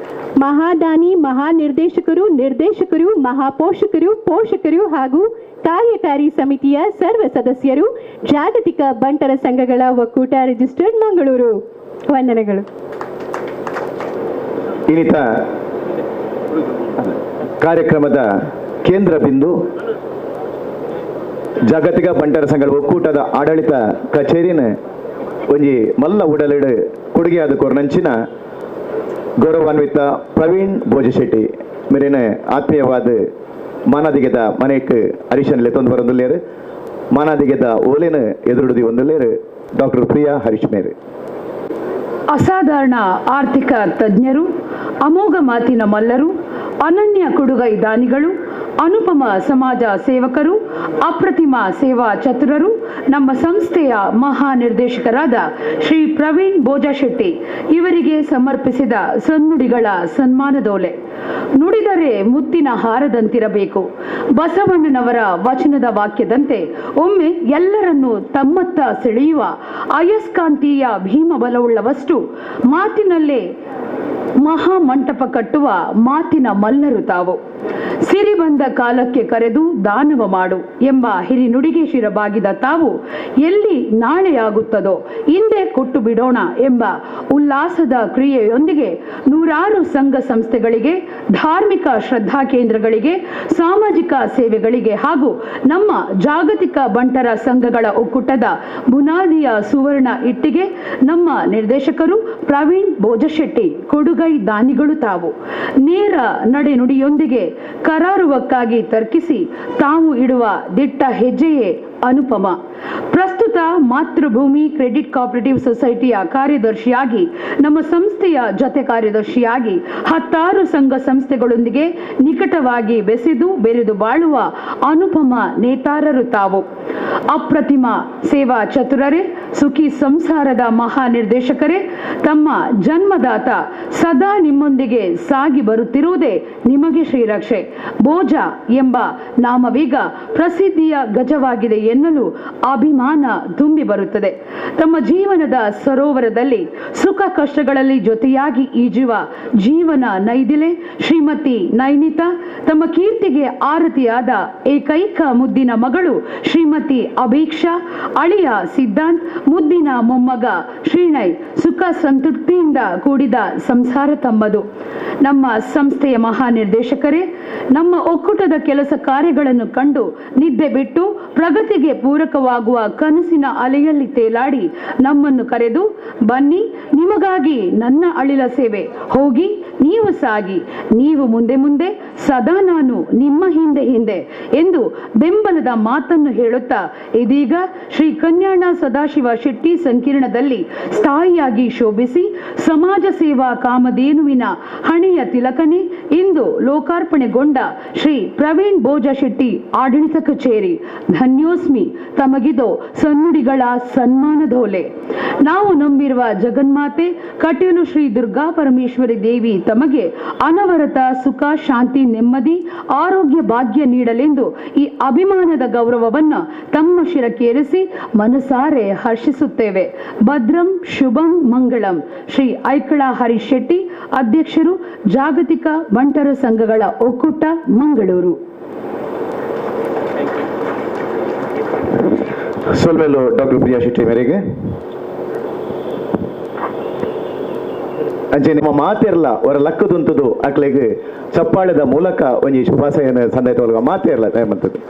ಮಹಾದಾನಿ, ಮಹಾನಿರ್ದೇಶಕರು, ನಿರ್ದೇಶಕರು, ಮಹಾಪೋಷಕರು, ಪೋಷಕರು ಹಾಗೂ ಕಾರ್ಯಕಾರಿ ಸಮಿತಿಯ ಸರ್ವ ಸದಸ್ಯರು, ಜಾಗತಿಕ ಬಂಟರ ಸಂಘಗಳ ಒಕ್ಕೂಟ ರಿಜಿಸ್ಟರ್ಡ್ ಮಂಗಳೂರು. ವಂದನೆಗಳು. ಇನ್ನಿತ ಕಾರ್ಯಕ್ರಮದ ಕೇಂದ್ರ ಬಿಂದು ಜಾಗತಿಕ ಬಂಟರ ಸಂಘಗಳ ಒಕ್ಕೂಟದ ಆಡಳಿತ ಕಚೇರಿನ ಒಂಜಿ ಮಲ್ಲ ಉಡಲಿಡು ಕೊಡುಗೆಯಾದ ಕೊರ್ನಂಚಿನ ಗೌರವಾನ್ವಿತ ಪ್ರವೀಣ್ ಭೋಜಶೆಟ್ಟಿ ಮೇರಿನ ಆತ್ಮೀಯವಾದ ಮಾನಾದಿಗೆದ ಮನೆಕ್ ಹರೀಶನ್ ಲೆತ್ತೊಂದು ಬರೊಂದುಲ್ಲೇರು ಮಾನಾದಿಗೆದ ಓಲೆನ ಎದುರುಡುದಿ ಒಂದುಲ್ಲೇರು ಡಾಕ್ಟರ್ ಪ್ರಿಯಾ ಹರೀಶ್ ಮೇರು. ಅಸಾಧಾರಣ ಆರ್ಥಿಕ ತಜ್ಞರು, ಅಮೋಘ ಮಾತಿನ ಮಲ್ಲರು, ಅನನ್ಯ ಕೊಡುಗೈ ದಾನಿಗಳು, ಅನುಪಮ ಸಮಾಜ ಸೇವಕರು, ಅಪ್ರತಿಮ ಸೇವಾ ಚತುರರು, ನಮ್ಮ ಸಂಸ್ಥೆಯ ಮಹಾನಿರ್ದೇಶಕರಾದ ಶ್ರೀ ಪ್ರವೀಣ್ ಭೋಜಶೆಟ್ಟಿ ಇವರಿಗೆ ಸಮರ್ಪಿಸಿದ ಸನ್ನುಡಿಗಳ ಸನ್ಮಾನದೋಲೆ. ನುಡಿದರೆ ಮುತ್ತಿನ ಹಾರದಂತಿರಬೇಕು. ಬಸವಣ್ಣನವರ ವಚನದ ವಾಕ್ಯದಂತೆ ಒಮ್ಮೆ ಎಲ್ಲರನ್ನೂ ತಮ್ಮತ್ತ ಸೆಳೆಯುವ ಅಯಸ್ಕಾಂತೀಯ ಭೀಮಬಲವುಳ್ಳವಷ್ಟು ಮಾತಿನಲ್ಲೇ ಮಹಾಮಂಟಪ ಕಟ್ಟುವ ಮಾತಿನ ಮಲ್ಲರು ತಾವು. ಸಿರಿ ಬಂದ ಕಾಲಕ್ಕೆ ಕರೆದು ದಾನವ ಮಾಡು ಎಂಬ ಹಿರಿನುಡಿಗೆ ಶಿರಬಾಗಿದ ತಾವು ಎಲ್ಲಿ ನಾಳೆಯಾಗುತ್ತದೋ ಹಿಂದೆ ಕೊಟ್ಟು ಬಿಡೋಣ ಎಂಬ ಉಲ್ಲಾಸದ ಕ್ರಿಯೆಯೊಂದಿಗೆ ನೂರಾರು ಸಂಘ ಸಂಸ್ಥೆಗಳಿಗೆ, ಧಾರ್ಮಿಕ ಶ್ರದ್ಧಾ ಕೇಂದ್ರಗಳಿಗೆ, ಸಾಮಾಜಿಕ ಸೇವೆಗಳಿಗೆ ಹಾಗೂ ನಮ್ಮ ಜಾಗತಿಕ ಬಂಟರ ಸಂಘಗಳ ಒಕ್ಕೂಟದ ಬುನಾದಿಯ ಸುವರ್ಣ ಇಟ್ಟಿಗೆ ನಮ್ಮ ನಿರ್ದೇಶಕರು ಪ್ರವೀಣ್ ಭೋಜಶೆಟ್ಟಿ ಕೊಡುಗೈ ದಾನಿಗಳು ತಾವು. ನೇರ ನಡೆನುಡಿಯೊಂದಿಗೆ ಕರಾರುವಕ್ಕಾಗಿ ತರ್ಕಿಸಿ ತಾವು ಇಡುವ ದಿಟ್ಟ ಹೆಜ್ಜೆಯೇ ಅನುಪಮ. ಪ್ರಸ್ತುತ ಮಾತೃಭೂಮಿ ಕ್ರೆಡಿಟ್ ಕೋಆಪರೇಟಿವ್ ಸೊಸೈಟಿಯ ಕಾರ್ಯದರ್ಶಿಯಾಗಿ, ನಮ್ಮ ಸಂಸ್ಥೆಯ ಜೊತೆ ಕಾರ್ಯದರ್ಶಿಯಾಗಿ 10 ಸಂಘ ಸಂಸ್ಥೆಗಳೊಂದಿಗೆ ನಿಕಟವಾಗಿ ಬೆಸೆದು ಬೆರೆದು ಬಾಳುವ ಅನುಪಮ ನೇತಾರರು ತಾವು. ಅಪ್ರತಿಮ ಸೇವಾ ಚತುರರೇ, ಸುಖಿ ಸಂಸಾರದ ಮಹಾನಿರ್ದೇಶಕರೇ, ತಮ್ಮ ಜನ್ಮದಾತ ಸದಾ ನಿಮ್ಮೊಂದಿಗೆ ಸಾಗಿ ಬರುತ್ತಿರುವುದೇ ನಿಮಗೆ ಶ್ರೀರಕ್ಷೆ. ಭೋಜ ಎಂಬ ನಾಮವೀಗ ಪ್ರಸಿದ್ಧಿಯ ಗಜವಾಗಿದೆ ಎನ್ನಲು ಅಭಿಮಾನ ತುಂಬಿ ಬರುತ್ತದೆ. ತಮ್ಮ ಜೀವನದ ಸರೋವರದಲ್ಲಿ ಸುಖ ಕಷ್ಟಗಳಲ್ಲಿ ಜೊತೆಯಾಗಿ ಈಜುವ ಜೀವನ ನೈದಿಲೆ ಶ್ರೀಮತಿ ನೈನಿತಾ, ತಮ್ಮ ಕೀರ್ತಿಗೆ ಆರತಿಯಾದ ಏಕೈಕ ಮುದ್ದಿನ ಮಗಳು ಶ್ರೀಮತಿ ಅಭೀಕ್ಷಾ, ಅಳಿಯ ಸಿದ್ಧಾಂತ್, ಮುದ್ದಿನ ಮೊಮ್ಮಗ ಶ್ರೀಣೈ, ಸುಖ ಸಂತೃಪ್ತಿಯಿಂದ ಕೂಡಿದ ಸಂಸಾರ ತಮ್ಮದು. ನಮ್ಮ ಸಂಸ್ಥೆಯ ಮಹಾನಿರ್ದೇಶಕರೇ, ನಮ್ಮ ಒಕ್ಕೂಟದ ಕೆಲಸ ಕಾರ್ಯಗಳನ್ನು ಕಂಡು ನಿದ್ದೆ ಬಿಟ್ಟು ಪ್ರಗತಿಗೆ ಪೂರಕವಾಗುವ ಕನಸಿನ ಅಲೆಯಲ್ಲಿ ತೇಲಾಡಿ ನಮ್ಮನ್ನು ಕರೆದು, ಬನ್ನಿ ನಿಮಗಾಗಿ ನನ್ನ ಅಳಿಲ ಸೇವೆ, ಹೋಗಿ ನೀವು ಸಾಗಿ, ನೀವು ಮುಂದೆ ಮುಂದೆ, ಸದಾ ನಾನು ನಿಮ್ಮ ಹಿಂದೆ ಹಿಂದೆ ಎಂದು ಬೆಂಬಲದ ಮಾತನ್ನು ಹೇಳುತ್ತಾ ಇದೀಗ ಶ್ರೀ ಕನ್ಯಾಣ ಸದಾಶಿವ ಶೆಟ್ಟಿ ಸಂಕೀರ್ಣದಲ್ಲಿ ಸ್ಥಾಯಿಯಾಗಿ ಶೋಭಿಸಿ ಸಮಾಜ ಸೇವಾ ಕಾಮಧೇನುವಿನ ಹಣೆಯ ತಿಲಕನೆ ಇಂದು ಲೋಕಾರ್ಪಣೆಗೊಂಡ ಶ್ರೀ ಪ್ರವೀಣ್ ಭೋಜ ಶೆಟ್ಟಿ ಆಡಳಿತ ಕಚೇರಿ. ಧನ್ಯೋಸ್ಮಿ, ತಮಗಿದೋ ಸನ್ನುಡಿಗಳ ಸನ್ಮಾನದೋಲೆ. ನಾವು ನಂಬಿರುವ ಜಗನ್ಮಾತೆ ಕಟೀಲು ಶ್ರೀ ದುರ್ಗಾ ಪರಮೇಶ್ವರಿ ದೇವಿ ತಮಗೆ ಅನವರತ ಸುಖ, ಶಾಂತಿ, ನೆಮ್ಮದಿ, ಆರೋಗ್ಯ ಭಾಗ್ಯ ನೀಡಲೆಂದು ಈ ಅಭಿಮಾನದ ಗೌರವವನ್ನು ತಮ್ಮ ಶಿರಕ್ಕೇರಿಸಿ ಮನಸಾರೆ ಹರ್ಷಿಸುತ್ತೇವೆ. ಭದ್ರಂ ಶುಭಂ ಮಂಗಳಂ. ಶ್ರೀ ಐಕಳ ಹರೀಶ್ ಶೆಟ್ಟಿ, ಅಧ್ಯಕ್ಷರು, ಜಾಗತಿಕ ಬಂಟರ ಸಂಘಗಳ ಒಕ್ಕೂಟ, ಮಂಗಳೂರು. ಸೊಲ್ಮೆಲು ಡಾಕ್ಟರ್ ಪ್ರಿಯಾ ಶೆಟ್ಟಿ ಮೇರೆಗೆ. ಅಂಚೆ ನಿಮ್ಮ ಮಾತಿರಲ್ಲ ಅವರ ಲಕ್ಕದುಂತದು ಅಕ್ಲೆಗ್ ಚಪ್ಪಾಳೆದ ಮೂಲಕ ಒಂಜಿ ಶುಭಾಶಯನ ಸಂದಾಯ್ತ ಮಾತಿರಲ್ಲ ದಯಮಂತದ್ದು.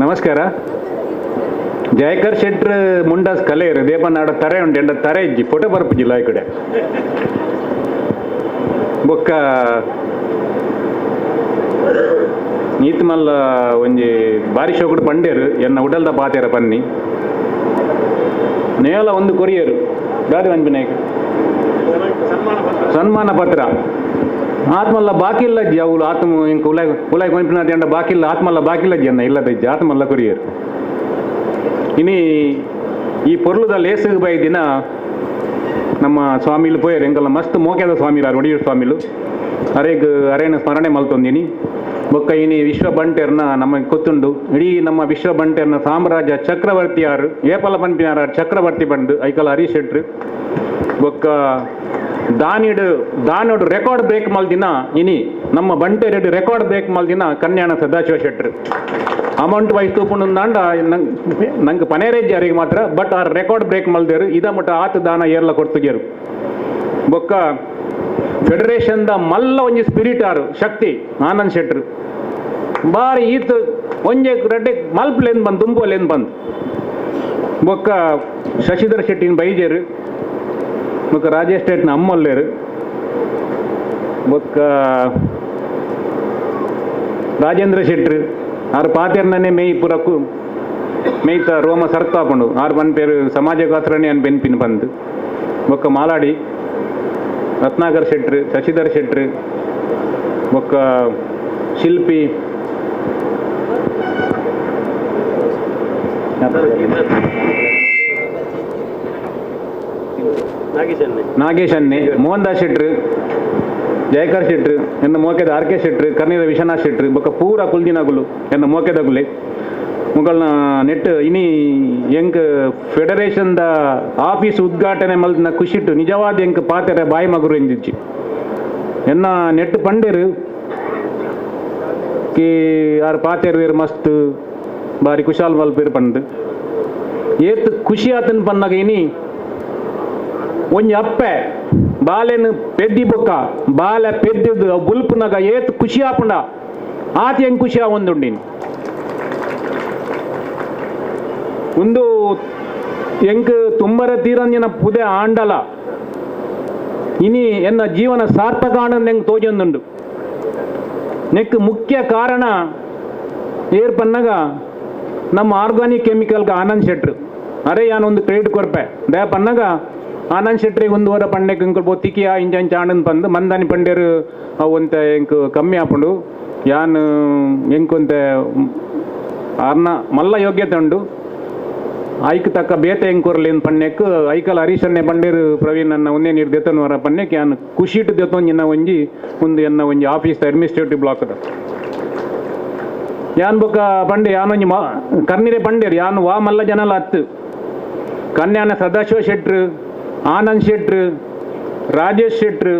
ನಮಸ್ಕಾರ. Jayakar ಶೆಟ್ರ್ ಮುಂಡಾಸ್ ಕಲೆಯರು ದೇಪನಾಡ ತರೆ ಉಂಟು ಎಂಡ ತರೆ ಇಜ್ಜಿ ಫೋಟೋ ಬರ್ಪುಜಿಲ್ಲ ಈ ಕಡೆ ಬೊಕ್ಕ ನೀತ್ ಮಲ್ಲ ಒಂಜಿ ಬಾರಿ ಶೋಕುಡು ಪಂಡೇರು ಎನ್ನ ಉಡಲ್ದ ಪಾತೆರ ಪನ್ನಿ ನೇಲ ಒಂದು ಕೊರಿಯರು ದಾದಿ ವಂಪಿನಾಯಕ ಸನ್ಮಾನ ಪತ್ರ ಆತ್ಮಲ್ಲ ಬಾಕಿಲ್ಲ ಅಜ್ಜಿ ಅವಳು ಆತ್ಮ ಇಂಕ ಉಲಾಯ್ ಉಲಾಯ್ ಕೊಂಪಿನ ಎಂಡ ಬಾಕಿಲ್ಲ ಆತ್ಮಲ್ಲ ಬಾಕಿಲ್ಲ ಅಜ್ಜಿ ಅನ್ನ ಇಲ್ಲದ ಇಜ್ಜಿ ಆತ್ಮಲ್ಲ ಕೊರಿಯರು ಇನಿ ಈ ಪೊರ್ಲುದ ಲೇಸುಗು ಬೈ ದಿನ ನಮ್ಮ ಸ್ವಾಮಿಲು ಪೋಯರು ಎಂಕಲ್ಲ ಮಸ್ತ್ ಮೋಕ್ಯದ ಸ್ವಾಮಿಲಾರು ಒಡಿಯೂರು ಸ್ವಾಮಿಲು ಅರೇಗ್ ಅರೇನ ಸ್ಮರಣೆ ಮಲ್ತೊಂದಿನಿ ಬೊಕ್ಕ ಇನಿ ವಿಶ್ವ ಬಂಟೆರ್ನ ನಮ್ಮ ಗೊತ್ತುಂಡು ಇಡೀ ನಮ್ಮ ವಿಶ್ವ ಬಂಟೆರ್ನ ಸಾಮ್ರಾಜ್ಯ ಚಕ್ರವರ್ತಿಯಾರು ಏಪಲ ಪನ್ಪಿನಾರ ಚಕ್ರವರ್ತಿ ಬಂದು ಐಕಲ ಹರೀಶ್ ಶೆಟ್ರು ಬೊಕ್ಕ ದಾನಿಡು ದಾನೋಡು ರೆಕಾರ್ಡ್ ಬ್ರೇಕ್ ಮಲ್ದಿನ ಇನಿ ನಮ್ಮ ಬಂಟೆರೆಡ್ ರೆಕಾರ್ಡ್ ಬ್ರೇಕ್ ಮಲ್ದಿನ ಕನ್ಯಾಣ ಸದಾಶಿವ ಶೆಟ್ರು ಅಮೌಂಟ್ ವೈಸ್ ತೂಪುಂಡಾಂಡ ನಂಗೆ ಪನೇರೇಜ್ ಯಾರಿಗೆ ಮಾತ್ರ ಬಟ್ ಆ ರೆಕಾರ್ಡ್ ಬ್ರೇಕ್ ಮಲ್ದೇರು ಇದ ಮಟ್ಟ ಆತ ದಾನ ಏರ್ಲ ಕೊಡ್ತುಗೇರು ಬೊಕ್ಕ ಫೆಡರೇಷನ್ the ಮಲ್ಲ ಒಂಜಿ ಸ್ಪಿರಿಟ್ ಆರು ಶಕ್ತಿ ಆನಂದ್ ಶೆಟ್ರು ಬಾರಿ ಈತ ಒಂಜೆ ರೆಡ್ಡೆ ಮಲ್ಪ್ಲೇನ್ ಬಂದು ದುಂಬೋಲೇನ್ ಬಂದು ಬೊಕ್ಕ ಶಶಿಧರ್ ಶೆಟ್ಟಿನ ಬೈಜೇರು ಬೊಕ್ಕ ರಾಜೇಶ್ ಶೆಟ್ಟಿನ ಅಮ್ಮಲ್ಲೇರು ಬೊಕ್ಕ ರಾಜೇಂದ್ರ ಶೆಟ್ರು ಆರು ಪಾತೆರ್ನೇ ಮೇಯ್ ಪುರಕ್ಕು ಮೇಯ್ತ ರೋಮ ಸರ್ತಾಪುಂಡು ಆರು ಪನ್ ಪೇರು ಸಮಾಜಗಾತ್ರನೇ ಅನ್ ಬೆನ್ಪಿನ ಬಂದು ಬೊಕ್ಕ ಮಾಲಾಡಿ ರತ್ನಾಕರ್ ಶೆಟ್ರು ಶಶಿಧರ್ ಶೆಟ್ರು ಬೊಕ್ಕ ಶಿಲ್ಪಿ ನಾಗೇಶ್ ಅನ್ನೆ ಮೋಹನ್ ದಾಸ್ ಶೆಟ್ರು ಜಯಕರ್ ಶೆಟ್ರು ಎನ್ನ ಮೋಕೆದ ಆರ್ ಕೆ ಶೆಟ್ರು ಕರ್ನೀರ ವಿಶ್ವನಾಥ್ ಶೆಟ್ರು ಬೊಕ್ಕ ಪೂರ ಕುಲ್ದಿನಗುಲು ಎನ್ನ ಮೋಕೆದಗುಲೆ ಮುಗಲ್ನ ನೆಟ್ ಇನಿ ಎಂಕ್ federation the office ಉದ್ಘಾಟನೆ ಮಲ್ದಿನ ಖುಷಿಟ್ಟು ನಿಜವಾದ ಎಂಕ್ ಪಾತೆರೆ ಬಾಯಿ ಮಗುರು ಎಂದಿಜ್ಜಿ ಎನ್ನ ನೆಟ್ ಪಂಡೇರು ಕಿ ಆರ್ ಪಾತೆರು ಮಸ್ತ್ ಬಾರಿ ಕುಶಾಲ್ ಮಲ್ಪೇರು ಪಂದು ಏತ್ ಖುಷಿ ಆತನ ಪನ್ನಾಗ ಇನಿ ಒಂಜಿ ಅಪ್ಪೆ ಬಾಲೆನು ಪೆದ್ದಿ ಬೊಕ್ಕ ಬಾಲೆ ಪೆದ್ದಿದ್ದು ಬುಲ್ಪುನಾಗ ಏತ್ ಖುಷಿ ಆಪುಂಡ ಆತ ಹೆಂಗ್ ಖುಷಿ ಆವೊಂದುಂಡಿನಿ ಒಂದು ಎಂಕ್ ತುಂಬರ ತೀರಂಜಿನ ಪುದೆ ಆಂಡಲ ಇನಿ ಎನ್ನ ಜೀವನ ಸಾರ್ಥಕ ಆನಂದ ಹೆಂಗ್ ತೋಜೊಂದುಂಡು ನೆಕ್ ಮುಖ್ಯ ಕಾರಣ ಏರ್ ಪನ್ನಗ ನಮ್ಮ ಆರ್ಗಾನಿಕ್ ಕೆಮಿಕಲ್ಗೆ ಆನಂದ್ ಶೆಟ್ರು ಅರೆ ಯಾನೊಂದು ಕ್ರೆಡಿಟ್ ಕೊರ್ಪೆ ದಯ ಪನ್ನಗ ಆನಂದ್ ಶೆಟ್ರಿಗೆ ಒಂದು ವಾರ ಪಂಡೆಕ್ ಇಂಕಲ್ ಬೊತ್ತಿಕಿಯ ಇಂಚ ಇಂಚ ಆನಂದ್ ಪಂದು ಮಂದಾನಿ ಪಂಡೇರು ಅವು ಒಂತೆ ಎಂಕ್ ಕಮ್ಮಿ ಆಪುಂಡು ಯಾನ್ ಎಂಕೊಂತೆ ಆರ್ನ ಮಲ್ಲ ಯೋಗ್ಯತೆ ಉಂಡು ಐಕ್ ತಕ್ಕ ಬೇತೆ ಎಂಕೊರ್ಲೇನು ಪಣ್ಣೆಕ್ ಐಕಲ್ ಹರೀಶನ್ನೇ ಪಂಡೇರು ಪ್ರವೀಣ್ ಅನ್ನ ಒಂದೇ ನೀರು ದೆತ್ತನ ವರ ಪಣ್ಣೆಕ್ ಯಾನ್ ಖುಷಿಟ್ಟು ದೆತ್ತೊಂಜಿನ ಒಂಜಿ ಒಂದು ಎನ್ನ ಒಂಜಿ office administrative block ಅದ ಯಾನ್ ಬೊಕ್ಕ ಪಂಡೆ ಯಾನೊಂಜಿ ಮಾ ಕರ್ನಿರೆ ಪಂಡೇರು ಯಾನ್ ವಾ ಮಲ್ಲ ಜನಲ ಅತ್ತು ಕನ್ಯಾನ ಸದಾಶಿವ ಶೆಟ್ರು ಆನಂದ್ ಶೆಟ್ರು ರಾಜೇಶ್ ಶೆಟ್ರು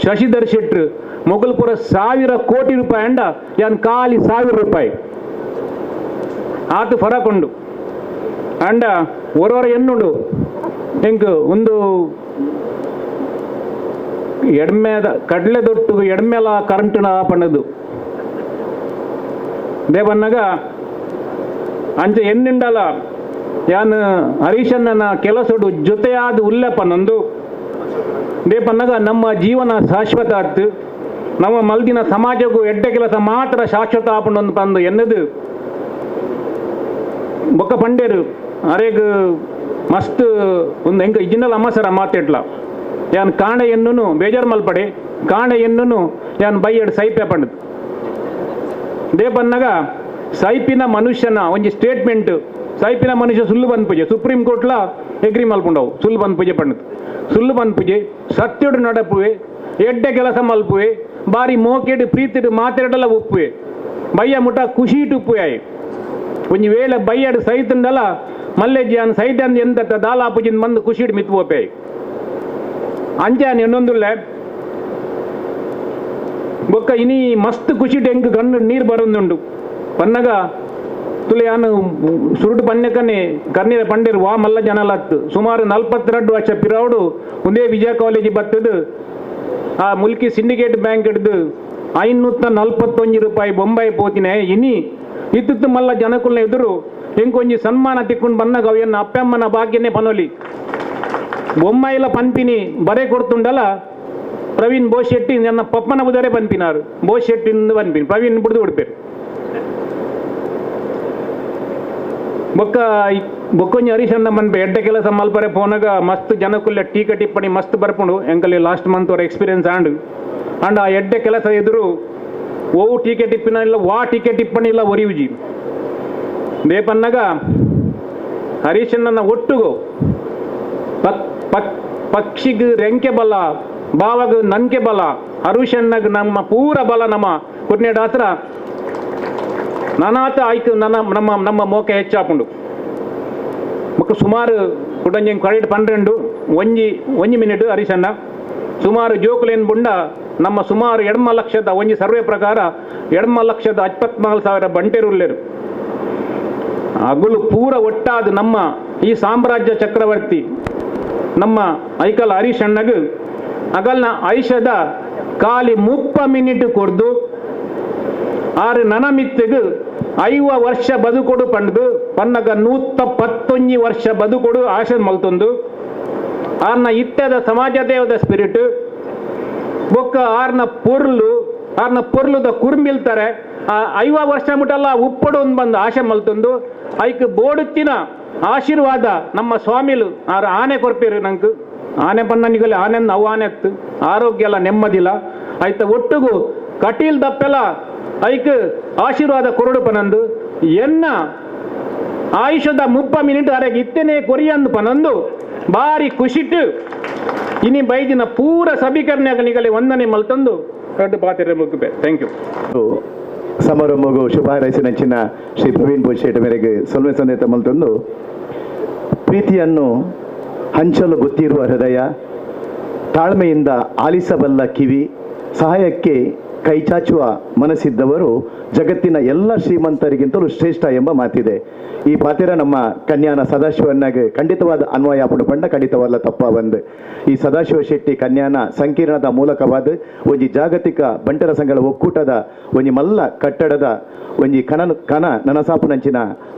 ಶಶಿಧರ್ ಶೆಟ್ರು ಮೊಗಲ್ಪುರ 1000 ಕೋಟಿ ರೂಪಾಯಿ ಅಂಡ ಯಾನ್ ಖಾಲಿ 1000 ರೂಪಾಯಿ ಆತು ಫರಕ್ ಉಂಡು ಅಂಡ ಒರೊರ ಎನ್ನುಂಡು ಎಂಕ್ ಒಂದು ಎಡ್ಮೆದ ಕಡಲೆ ದೊಟ್ಟು ಎಡ್ಮೆಲ ಕರೆಂಟ್ನ ಪಣ್ಣದು ದೇವನ್ನಾಗ ಅಂಚ ಎನ್ನಿಂಡಲ ಯಾನ್ ಹರೀಶಣ್ಣನ ಕೆಲಸಡು ಜೊತೆಯಾದ ಉಲ್ಲೆಪ್ಪ ನಂದು ದೇಪನ್ನಾಗ ನಮ್ಮ ಜೀವನ ಶಾಶ್ವತ ಆತು ನಮ್ಮ ಮಲ್ದಿನ ಸಮಾಜಕ್ಕೂ ಎಡ್ಡೆ ಕೆಲಸ ಮಾತ್ರ ಶಾಶ್ವತ ಆಪುಂಡು ಪಂದು ಎನ್ನದು ಬೊಕ್ಕ ಪಂಡೇರು ಅರೇಗ್ ಮಸ್ತ್ ಒಂದು ಎಂಕ ಇಜಿನಲ್ ಅಮ್ಮಸರ ಮಾತೆಟ್ಲ ಯಾನ್ ಕಾಂಡ ಎನ್ನುನು ಬೇಜಾರು ಮಲ್ಪಡೆ ಕಾಂಡ ಎನ್ನುನು ಯಾನ್ ಬೈಯಡ್ ಸೈಪೆ ಪಂಡದು ದೇಪನ್ನಾಗ ಸೈಪಿನ ಮನುಷ್ಯನ ಒಂಜಿ ಸ್ಟೇಟ್ಮೆಂಟ್ ಸೈಪಿನ ಮನುಷ್ಯ ಸುಳ್ಳು ಬಂದ್ ಪೂಜೆ ಸುಪ್ರೀಂ ಕೋರ್ಟ್ಲ ಎಗ್ರಿ ಮಲ್ಪುಂಡವು ಸುಳ್ಳು ಬಂದ್ ಪೂಜೆ ಪಂಡದು ಸುಳ್ಳು ಬಂದ್ ಪೂಜೆ ಸತ್ಯಡು ನಡಪುವೆ ಎಡ್ಡೆ ಕೆಲಸ ಮಲ್ಪುವೆ ಬಾರಿ ಮೋಕೆಡು ಪ್ರೀತಿಡು ಮಾತೆರಡಲ ಉಪ್ಪುವೆ ಬಯ್ಯ ಮುಟ ಖುಷಿಟು ಉಪ್ಪುವೆ ಆಯ್ ಒಂಜಿ ವೇಳೆ ಬಯ್ಯಡು ಸೈತಂಡಲ ಮಲ್ಲೆಜ್ಜಿ ಸೈತ ಅಂದ್ ಎಂತ ದಾಲ ಪೂಜಿನ ಬಂದು ಖುಷಿಡು ಮಿತ್ ಪೋಪೆ ಅಂಚಾನ್ ಇನ್ನೊಂದುಳ್ಳೆ ಬೊಕ್ಕ ಇನಿ ಮಸ್ತ್ ಖುಷಿಟು ಎಂಕ್ ಕಣ್ಣು ನೀರು ಬರೊಂದುಂಡು ಪನ್ನಗ ತುಲೆ ಯಾನು ಸುರುಟು ಪನ್ನೆಕನೆ ಕರ್ನೀರ ಪಂಡೇರು ವಾ ಮಲ್ಲ ಜನಲತ್ತು ಸುಮಾರು 42 ವರ್ಷ ಪಿರಾವುಡು ಒಂದೇ ವಿಜಯ ಕಾಲೇಜ್ ಬತ್ತದು ಆ ಮುಲ್ಕಿ ಸಿಂಡಿಕೇಟ್ ಬ್ಯಾಂಕ್ ಹಿಡ್ದು 541 ರೂಪಾಯಿ ಬೊಂಬಾಯಿ ಪೋತಿನೆ ಇನಿ ಇತ್ತಿತ್ತು ಮಲ್ಲ ಜನಕುಲ್ನ ಎದುರು ಎಂಕೊಂಜಿ ಸನ್ಮಾನ ತಿಕ್ಕೊಂಡು ಬನ್ನಗ ಅವೆನ್ನ ಅಪ್ಪಮ್ಮನ ಭಾಗ್ಯನೇ ಪನೊಲಿ ಬೊಮ್ಮಾಯಿಲ ಪನ್ಪಿನಿ ಬರೆ ಕೊಡ್ತುಂಡಲ ಪ್ರವೀಣ್ ಬೋಶೆಟ್ಟಿ ನನ್ನ ಪಪ್ಪನ ಬುದರೆ ಪನ್ಪಿನಾರು ಬೋಶೆಟ್ಟಿ ಪನ್ಪಿನಿ ಪ್ರವೀಣ್ ಬುಡ್ದು ಉಡ್ಪೇರು ಬೊಕ್ಕ ಬೊಕ್ಕೊಂಜಿ ಹರೀಶಣ್ಣ ಮನ್ಪೆ ಎಡ್ಡೆ ಕೆಲಸ ಮಲ್ಪರೆ ಪೋನಾಗ ಮಸ್ತ್ ಜನಕುಲ್ಲ ಟೀಕ ಟಿಪ್ಪಣಿ ಮಸ್ತ್ ಬರ್ಪುಂಡು ಎಂಕಲ್ಲಿ ಲಾಸ್ಟ್ ಮಂತ್ ಅವರ ಎಕ್ಸ್ಪೀರಿಯನ್ಸ್ ಆಂಡ್ ಅಂಡ್ ಆ ಎಡ್ಡೆ ಕೆಲಸ ಎದುರು ಓವು ಟೀಕೆ ಟಿಪ್ಪಿನ ಇಲ್ಲ ವಾ ಟೀಕೆ ಟಿಪ್ಪಣಿ ಇಲ್ಲ ಒರಿಯುಜಿ ದೇಪನ್ನಾಗ ಹರೀಶಣ್ಣನ ಒಟ್ಟುಗು ಪಕ್ ಪಕ್ ಪಕ್ಷಿಗೆ ರೆಂಕೆ ಬಲ ಬಾವಗ ನನ್ಕೆ ಬಲ ಹರುಷಣ್ಣಗೆ ನಮ್ಮ ಪೂರ ಬಲ ನಮ್ಮ ಕುರ್ನೇಡ ಹತ್ರ ನಾನಾತ ಆಯ್ತು ನನ್ನ ನಮ್ಮ ನಮ್ಮ ಮೋಕೆ ಹೆಚ್ಚಾಪುಂಡು ಬೊಕ್ಕ ಸುಮಾರು ಕುಡಂಜಿ ಕರೆಕ್ಟ್ 12 ಒಂಜಿ ಒಂಜಿ ಮಿನಿಟ್ ಹರೀಶಣ್ಣ ಸುಮಾರು ಜೋಕುಲೇನ್ ಬುಂಡ ನಮ್ಮ ಸುಮಾರು 2 ಲಕ್ಷದ ಒಂಜಿ ಸರ್ವೆ ಪ್ರಕಾರ 2,24,000 ಬಂಟೆರುಲ್ಲೇರು ಅಗುಲು ಪೂರ ಒಟ್ಟಾದ ನಮ್ಮ ಈ ಸಾಮ್ರಾಜ್ಯ ಚಕ್ರವರ್ತಿ ನಮ್ಮ ಐಕಲ್ ಹರೀಶಣ್ಣಗ್ ಅಗಲ್ನ ಐಷದ ಖಾಲಿ 30 ಮಿನಿಟ್ ಕೊಡ್ದು ಆರು ನನಮಿತ್ತಿಗೆ 50 ವರ್ಷ ಬದುಕೊಡು ಪಂಡ್ದು ಪನ್ನಗ 111 ವರ್ಷ ಬದುಕೊಡು ಆಶೆ ಮಲ್ತೊಂದು ಆರ್ನ ಇತ್ತದ ಸಮಾಜ ದೇವದ ಸ್ಪಿರಿಟ್ ಬೊಕ್ಕ ಆರ್ನ ಪೊರ್ಲು ಆರ್ನ ಪೊರ್ಲುದ ಕುರ್ಮಿಲ್ತಾರೆ ಆ 50 ವರ್ಷ ಮುಟ್ಟಲ್ಲ ಉಪ್ಪಡು ಒಂದು ಬಂದು ಆಶೆ ಮಲ್ತೊಂದು ಐಕ್ ಬೋಡುತ್ತಿನ ಆಶೀರ್ವಾದ ನಮ್ಮ ಸ್ವಾಮಿಲು ಆರು ಆನೆ ಕೊರ್ಪೇರು ನಂಗೆ ಆನೆ ಪನ್ನನಿಗಲ್ಲಿ ಆನೆ ಅವು ಆನೆ ಅತ್ತು ಆರೋಗ್ಯ ಎಲ್ಲ ನೆಮ್ಮದಿಲ್ಲ ಆಯ್ತ ಒಟ್ಟುಗು ಕಟೀಲ್ ದಪ್ಪೆಲ್ಲ ಐಕ್ ಆಶೀರ್ವಾದ ಕೊರಡು ಪನಂದು ಎನ್ನ ಆಯುಷದ 30 ಮಿನಿಟ್ ಅರೆಗೆ ಇತ್ತನೇ ಕೊರಿಯಂದು ಪನಂದು ಭಾರಿ ಖುಷಿಟ್ಟು ಇನಿ ಬೈದಿನ ಪೂರ ಸಭೀಕರಣೆಗಳಿಗೆ ವಂದನೆ ಮಲ್ತಂದು ರಡ್ಡು ಪಾತ್ರೆ ಮುಗ್ಬೆ. Thank you. ಸಮಾರಂಭಗೂ ಶುಭಾರೈಸಿನಂಚಿನ ಶ್ರೀ ಪ್ರವೀಣ್ ಬೋಶೇಟ್ ಮೇರೆಗೆ ಸೊಲ್ಮೆ ಸಂದೇತ ಮಲ್ತಂದು ಪ್ರೀತಿಯನ್ನು ಹಂಚಲು ಗೊತ್ತಿರುವ ಹೃದಯ, ತಾಳ್ಮೆಯಿಂದ ಆಲಿಸಬಲ್ಲ ಕಿವಿ, ಸಹಾಯಕ್ಕೆ ಕೈಚಾಚುವ ಮನಸ್ಸಿದ್ದವರು ಜಗತ್ತಿನ ಎಲ್ಲ ಶ್ರೀಮಂತರಿಗಿಂತಲೂ ಶ್ರೇಷ್ಠ ಎಂಬ ಮಾತಿದೆ. ಈ ಪಾತಿರ ನಮ್ಮ ಕನ್ಯಾನ ಸದಾಶಿವನ್ನಾಗ ಖಂಡಿತವಾದ ಅನ್ವಯ ಪಂಡ ಖಂಡಿತವಾದ ತಪ್ಪ ಬಂದು ಈ ಸದಾಶಿವ ಶೆಟ್ಟಿ ಕನ್ಯಾನ ಸಂಕೀರ್ಣದ ಮೂಲಕವಾದ ಒಂಜಿ ಜಾಗತಿಕ ಬಂಟರ ಸಂಘಗಳ ಒಕ್ಕೂಟದ ಒಂಜಿ ಮಲ್ಲ ಕಟ್ಟಡದ ಒಂಜಿ ಕನ ಕನ ನನಸಾಪುನಂಚಿನ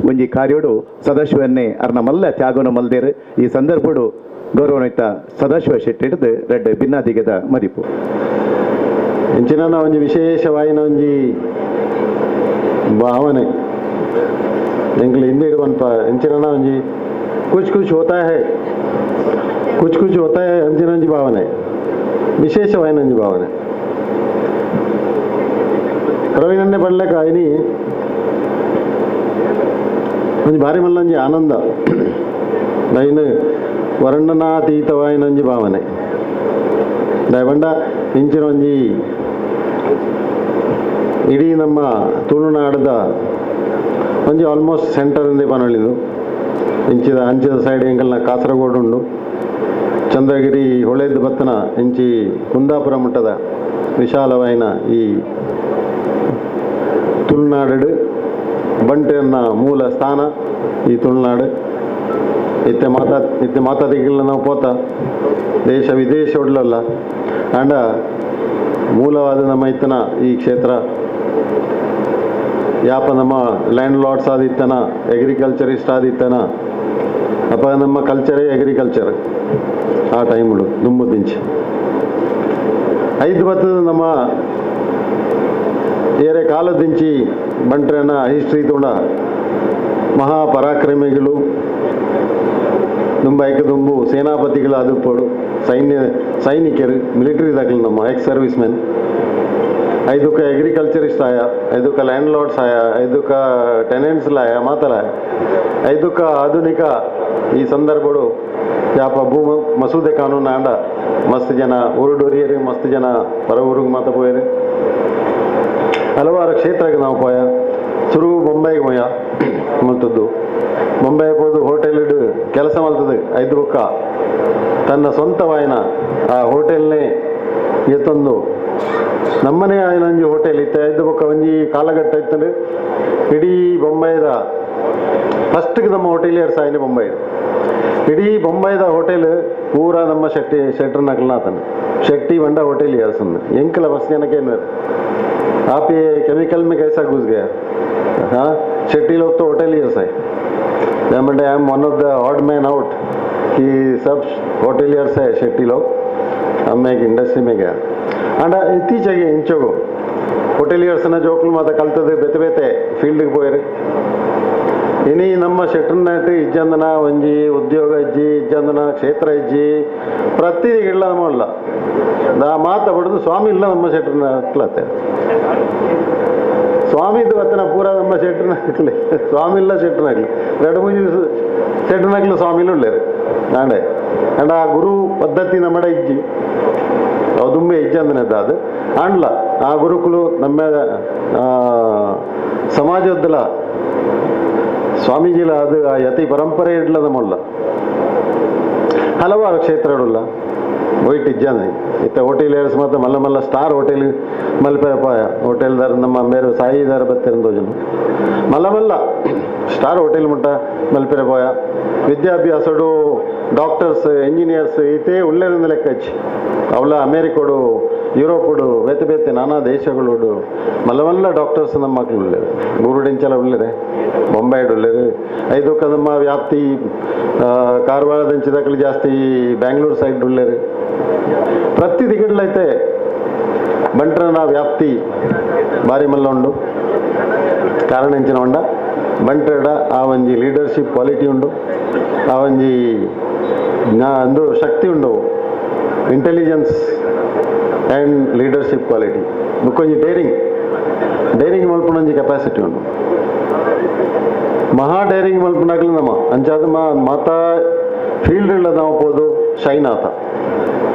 ಒಂಜಿ ಕಾರ್ಯೋಡು ಸದಾಶಿವನ್ನೇ ಅರ್ನ ಮಲ್ಲ ತ್ಯಾಗನು ಮಲ್ದೇರು. ಈ ಸಂದರ್ಭಡು ಗೌರವನ್ವಿತ ಸದಾಶಿವ ಶೆಟ್ಟಿ ಹಿಡಿದು ರೆಡ್ ಭಿನ್ನಾದಿಗದ ಮದಿಪು. ಇಂಚಿನ ಒಂಜಿ ವಿಶೇಷವಾಯಿನ ಒಂಜಿ ಭಾವನೆ ಎಂಕ್ಲು ಹಿಂದೆ ಇಡುವನ್ಪ ಇಂಚಿನ ಒಂಜಿ ಕುಚ್ ಕುಚ್ ಹೋತಾ ಹೈ ಕುಚ್ ಕುಚ್ ಹೋತಾ ಹೈ ಅಂಚಿನ ಒಂಜಿ ಭಾವನೆ ವಿಶೇಷವಾಯಿನ ಒಂಜಿ ಭಾವನೆ. ಪ್ರವೀಣನ್ನೇ ಪಡ್ಲೆಕ ಇನಿ ಒಂಜಿ ಭಾರಿ ಮಲ್ಲ ಒಂಜಿ ಆನಂದ ದೈನ ವರ್ಣನಾತೀತವಾಯಿನ ಒಂಜಿ ಭಾವನೆ ದಯಪಂಡ ಇಂಚಿನ ಒಂಜಿ ಇಡೀ ನಮ್ಮ ತುಳುನಾಡದ ಒಂಜಿ ಆಲ್ಮೋಸ್ಟ್ ಸೆಂಟರ್ ಇಂದೇ ಪನೊಳಿದು ಇಂಚಿದ ಅಂಚಿದ ಸೈಡ್ ಎಂಕಲ್ನ ಕಾಸರಗೋಡು ಉಂಡು ಚಂದ್ರಗಿರಿ ಹೊಳೆದ ಬತ್ತನ ಇಂಚಿ ಕುಂದಾಪುರ ಮಟ್ಟದ ವಿಶಾಲವಾಯಿನ ಈ ತುಳುನಾಡು ಬಂಟೆಯನ್ನ ಮೂಲ ಸ್ಥಾನ ಈ ತುಳುನಾಡು. ಇತ್ತೆ ಮಾತಾ ಇತ್ತೆ ಮಾತಾದಿಗಳ ನಾವು ಪೋತ ದೇಶ ವಿದೇಶ ಉಡ್ಲಲ್ಲ ಅಂಡ ಮೂಲವಾದ ನಮ್ಮ ಇತ್ತನ ಈ ಕ್ಷೇತ್ರ ಯಾಪ ನಮ್ಮ ಲ್ಯಾಂಡ್ ಲಾರ್ಡ್ಸ್ ಆದಿತ್ತನ ಅಗ್ರಿಕಲ್ಚರಿಸ್ಟ್ ಆದಿತ್ತನ ಅಪ್ಪ ನಮ್ಮ ಕಲ್ಚರೇ ಅಗ್ರಿಕಲ್ಚರ್ ಆ ಟೈಮ್ಡು ದುಂಬುದಿಂಚಿ ಐದು ಬತ್ತದ ನಮ್ಮ ಏರೆ ಕಾಲದಿಂಚಿ ಬಂಟ್ರನ ಹಿಸ್ಟ್ರಿ ತೋಡ ಮಹಾಪರಾಕ್ರಮಿಗಳು ದುಂಬ ಐಕ ದುಂಬು ಸೇನಾಪತಿಗಳು ಆದುಪ್ಪೋಡು ಸೈನ್ಯ ಸೈನಿಕರು ಮಿಲಿಟರಿ ದಾಖಲು ನಮ್ಮ ex service men ಐದಕ್ಕ agriculturist ಆಯ ಐದಕ್ಕ ಲ್ಯಾಂಡ್ ಲಾರ್ಡ್ಸ್ ಆಯ ಐದಕ್ಕ ಟೆನೆಂಟ್ಸ್ ಆಯ ಮಾತಲಾಯ ಐದಕ್ಕ ಆಧುನಿಕ ಈ ಸಂದರ್ಭಡು ಯಾಪ ಭೂ ಮಸೂದೆ ಕಾನೂನು ಆಂಡ ಮಸ್ತ್ ಜನ ಊರುಡೋರಿಯರು ಮಸ್ತ್ ಜನ ಪರ ಊರಿಗೆ ಮಾತ ಪೋಯರು ಹಲವಾರು ಕ್ಷೇತ್ರಕ್ಕೆ ನಾವು ಪೋಯ ಸುರು ಬೊಂಬೈಗೆ ಪೋಯ ಮಲ್ತದ್ದು ಬೊಂಬೈ ಪೋದು ಹೋಟೆಲ್ ಕೆಲಸ ಮಲ್ತದೆ ಐದು ಬೊಕ್ಕ ತನ್ನ ಸ್ವಂತವಾಯಿನ ಆ ಹೋಟೆಲ್ನೇ ಎತ್ತೊಂದು ನಮ್ಮನೆ ಆಯ್ನ ಒಂಜಿ ಹೋಟೆಲ್ ಇತ್ತೆ ಐದು ಬೊಕ್ಕ ಒಂಜಿ ಕಾಲಘಟ್ಟ ಇತ್ತಂದ್ರೆ ಇಡೀ ಬೊಂಬೈದ ಫಸ್ಟ್ಗೆ ನಮ್ಮ ಹೋಟೆಲಿಯರ್ಸ್ ಆಯ್ನೆ ಬೊಂಬೈ ಇಡೀ ಬೊಂಬೈದ ಹೋಟೆಲ್ ಪೂರ ನಮ್ಮ ಶೆಟ್ಟಿ ಶೆಟ್ರ್ ನಕಲ್ನಾಥನ್ ಶೆಟ್ಟಿ ಬಂಡ ಹೋಟೆಲಿಯರ್ಸ್ ಅಂದ ಎಂಕಲ ಬಸ್ ಜನಕ್ಕೆ आप ये केमिकल में कैसा घुस गया? हाँ, शेट्टी लोग तो होटल ही है। I am one of the odd man out कि सब hoteliers है शेट्टी लोग, अब मैं एक इंडस्ट्री में गया. ಅಂಡ ಇತ್ತೀಚೆಗೆ ಇಂಚೋಗು ಹೋಟೆಲಿಯರ್ಸ್ನ ಜೋಕ್ಲು ಮಾತ ಕಲ್ತದೆ ಬೇತೆ ಬೇತೆ ಫೀಲ್ಡ್ಗೆ ಪೋಯರು. ಇನಿ ನಮ್ಮ ಶೆಟ್ರನಾಟ್ ಇಜ್ಜಂದನ ಒಂಜಿ ಉದ್ಯೋಗ ಇಜ್ಜಿ, ಇಜ್ಜಂದನ ಕ್ಷೇತ್ರ ಇಜ್ಜಿ, ಪ್ರತಿ ಇಲ್ಲ ನಮ್ಮಲ್ಲ ದಾ ಮಾತ ಬಡ್ದು ಸ್ವಾಮಿ ಇಲ್ಲ ನಮ್ಮ ಶೆಟ್ರನಾಟ್ಲತ್ತೆ. ಸ್ವಾಮಿದು ಬತ್ತನ ಪೂರ ನಮ್ಮ ಶೆಟ್ರನಾಕ್ಲಿ, ಸ್ವಾಮಿ ಇಲ್ಲ ಶೆಟ್ರನಾಗ್ಲಿ, ಎರಡು ಮೂಜಿ ಶೆಟ್ರನಾಗ್ಲಿ ಸ್ವಾಮಿಲು ಉಳ್ಳೇರು ನಾಡೆ. ಅಂಡ ಆ ಗುರು ಪದ್ಧತಿ ನಮ್ಮಡ ಇಜ್ಜಿ, ದುಂಬೆ ಇಜ್ಜಂದನದ್ದು ಅದು ಆಂಡ್ಲ ಆ ಗುರುಕುಲು ನಮ್ಮ ಸಮಾಜದಲ್ಲ ಸ್ವಾಮೀಜಿಲ ಅದು ಆ ಯತಿ ಪರಂಪರೆ ಇಡ್ಲ ನಮ್ಮಲ್ಲ ಹಲವಾರು ಕ್ಷೇತ್ರಗಳುಲ್ಲ ವೈಟ್ ಇಜ್ಜಾನೆ. ಇತ್ತ ಹೋಟೆಲ್ ಮಾತ್ರ ಮಲ್ಲ ಮಲ್ಲ ಸ್ಟಾರ್ ಹೋಟೆಲ್ ಮಲ್ಪೆರಪಾಯ ಹೋಟೆಲ್ದಾರ ನಮ್ಮ ಮೇರು ಸಾಯಿದಾರ ಬತ್ತಿರಂದೋಜನ ಮಲ್ಲ ಮಲ್ಲ ಸ್ಟಾರ್ ಹೋಟೆಲ್ ಮುಟ್ಟ ಮಲ್ಪೆರಪಾಯ. ವಿದ್ಯಾಭ್ಯಾಸಡು ಡಾಕ್ಟರ್ಸ್ ಇಂಜಿನಿಯರ್ಸ್ ಇತೇ ಉಳ್ಳೇರಿಂದ ಲೆಕ್ಕ ಹಚ್ಚಿ ಅವಲ ಅಮೇರಿಕೋಡು ಯುರೋಪುಡು ಬೇತೆ ಬೇತೆ ನಾನಾ ದೇಶಗಳೋಡು ಮಲ್ಲ ಮಲ್ಲ ಡಾಕ್ಟರ್ಸ್ ನಮ್ಮ ಮಕ್ಕಳು ಉಳ್ಳೇರು, ಗೂರುಡಿಂಚಲ ಉಳ್ಳೇರೆ, ಬೊಂಬಾಯಿಡು ಉಳ್ಳೇರು. ಐದಕ್ಕ ನಮ್ಮ ವ್ಯಾಪ್ತಿ ಕಾರವಾರದಂಚಿದಕ್ಕಲು ಜಾಸ್ತಿ ಬ್ಯಾಂಗ್ಳೂರು ಸೈಡ್ ಉಳ್ಳೇರು. ಪ್ರತಿ ದಿಗಡ್ಲೈತೆ ಬಂಟ್ರನ ವ್ಯಾಪ್ತಿ ಭಾರಿ ಮಲ್ಲ ಉಂಡು. ಕಾರಣ ಎಂಚಿನ ಉಂಡ ಬಂಟ್ರಡ ಆ ಒಂಜಿ ಲೀಡರ್ಶಿಪ್ ಕ್ವಾಲಿಟಿ ಉಂಡು, ಆ ಒಂಜಿ ಅಂದು ಶಕ್ತಿ ಉಂಡು, intelligence and leadership quality, ಬುಕ್ಕೊಂಜಿ daring, daring ಮಲ್ಪುನೊಂಜಿ capacity ಉಂಡು. ಮಹಾ ಡೇರಿಂಗ್ ಮಲ್ಪುನಾಗ್ಲು ನಮ್ಮ ಅಂಚಾದ ಮಾತಾ ಫೀಲ್ಡ್ ನಾವು ಪೋದು ಶೈನ್ ಆತ.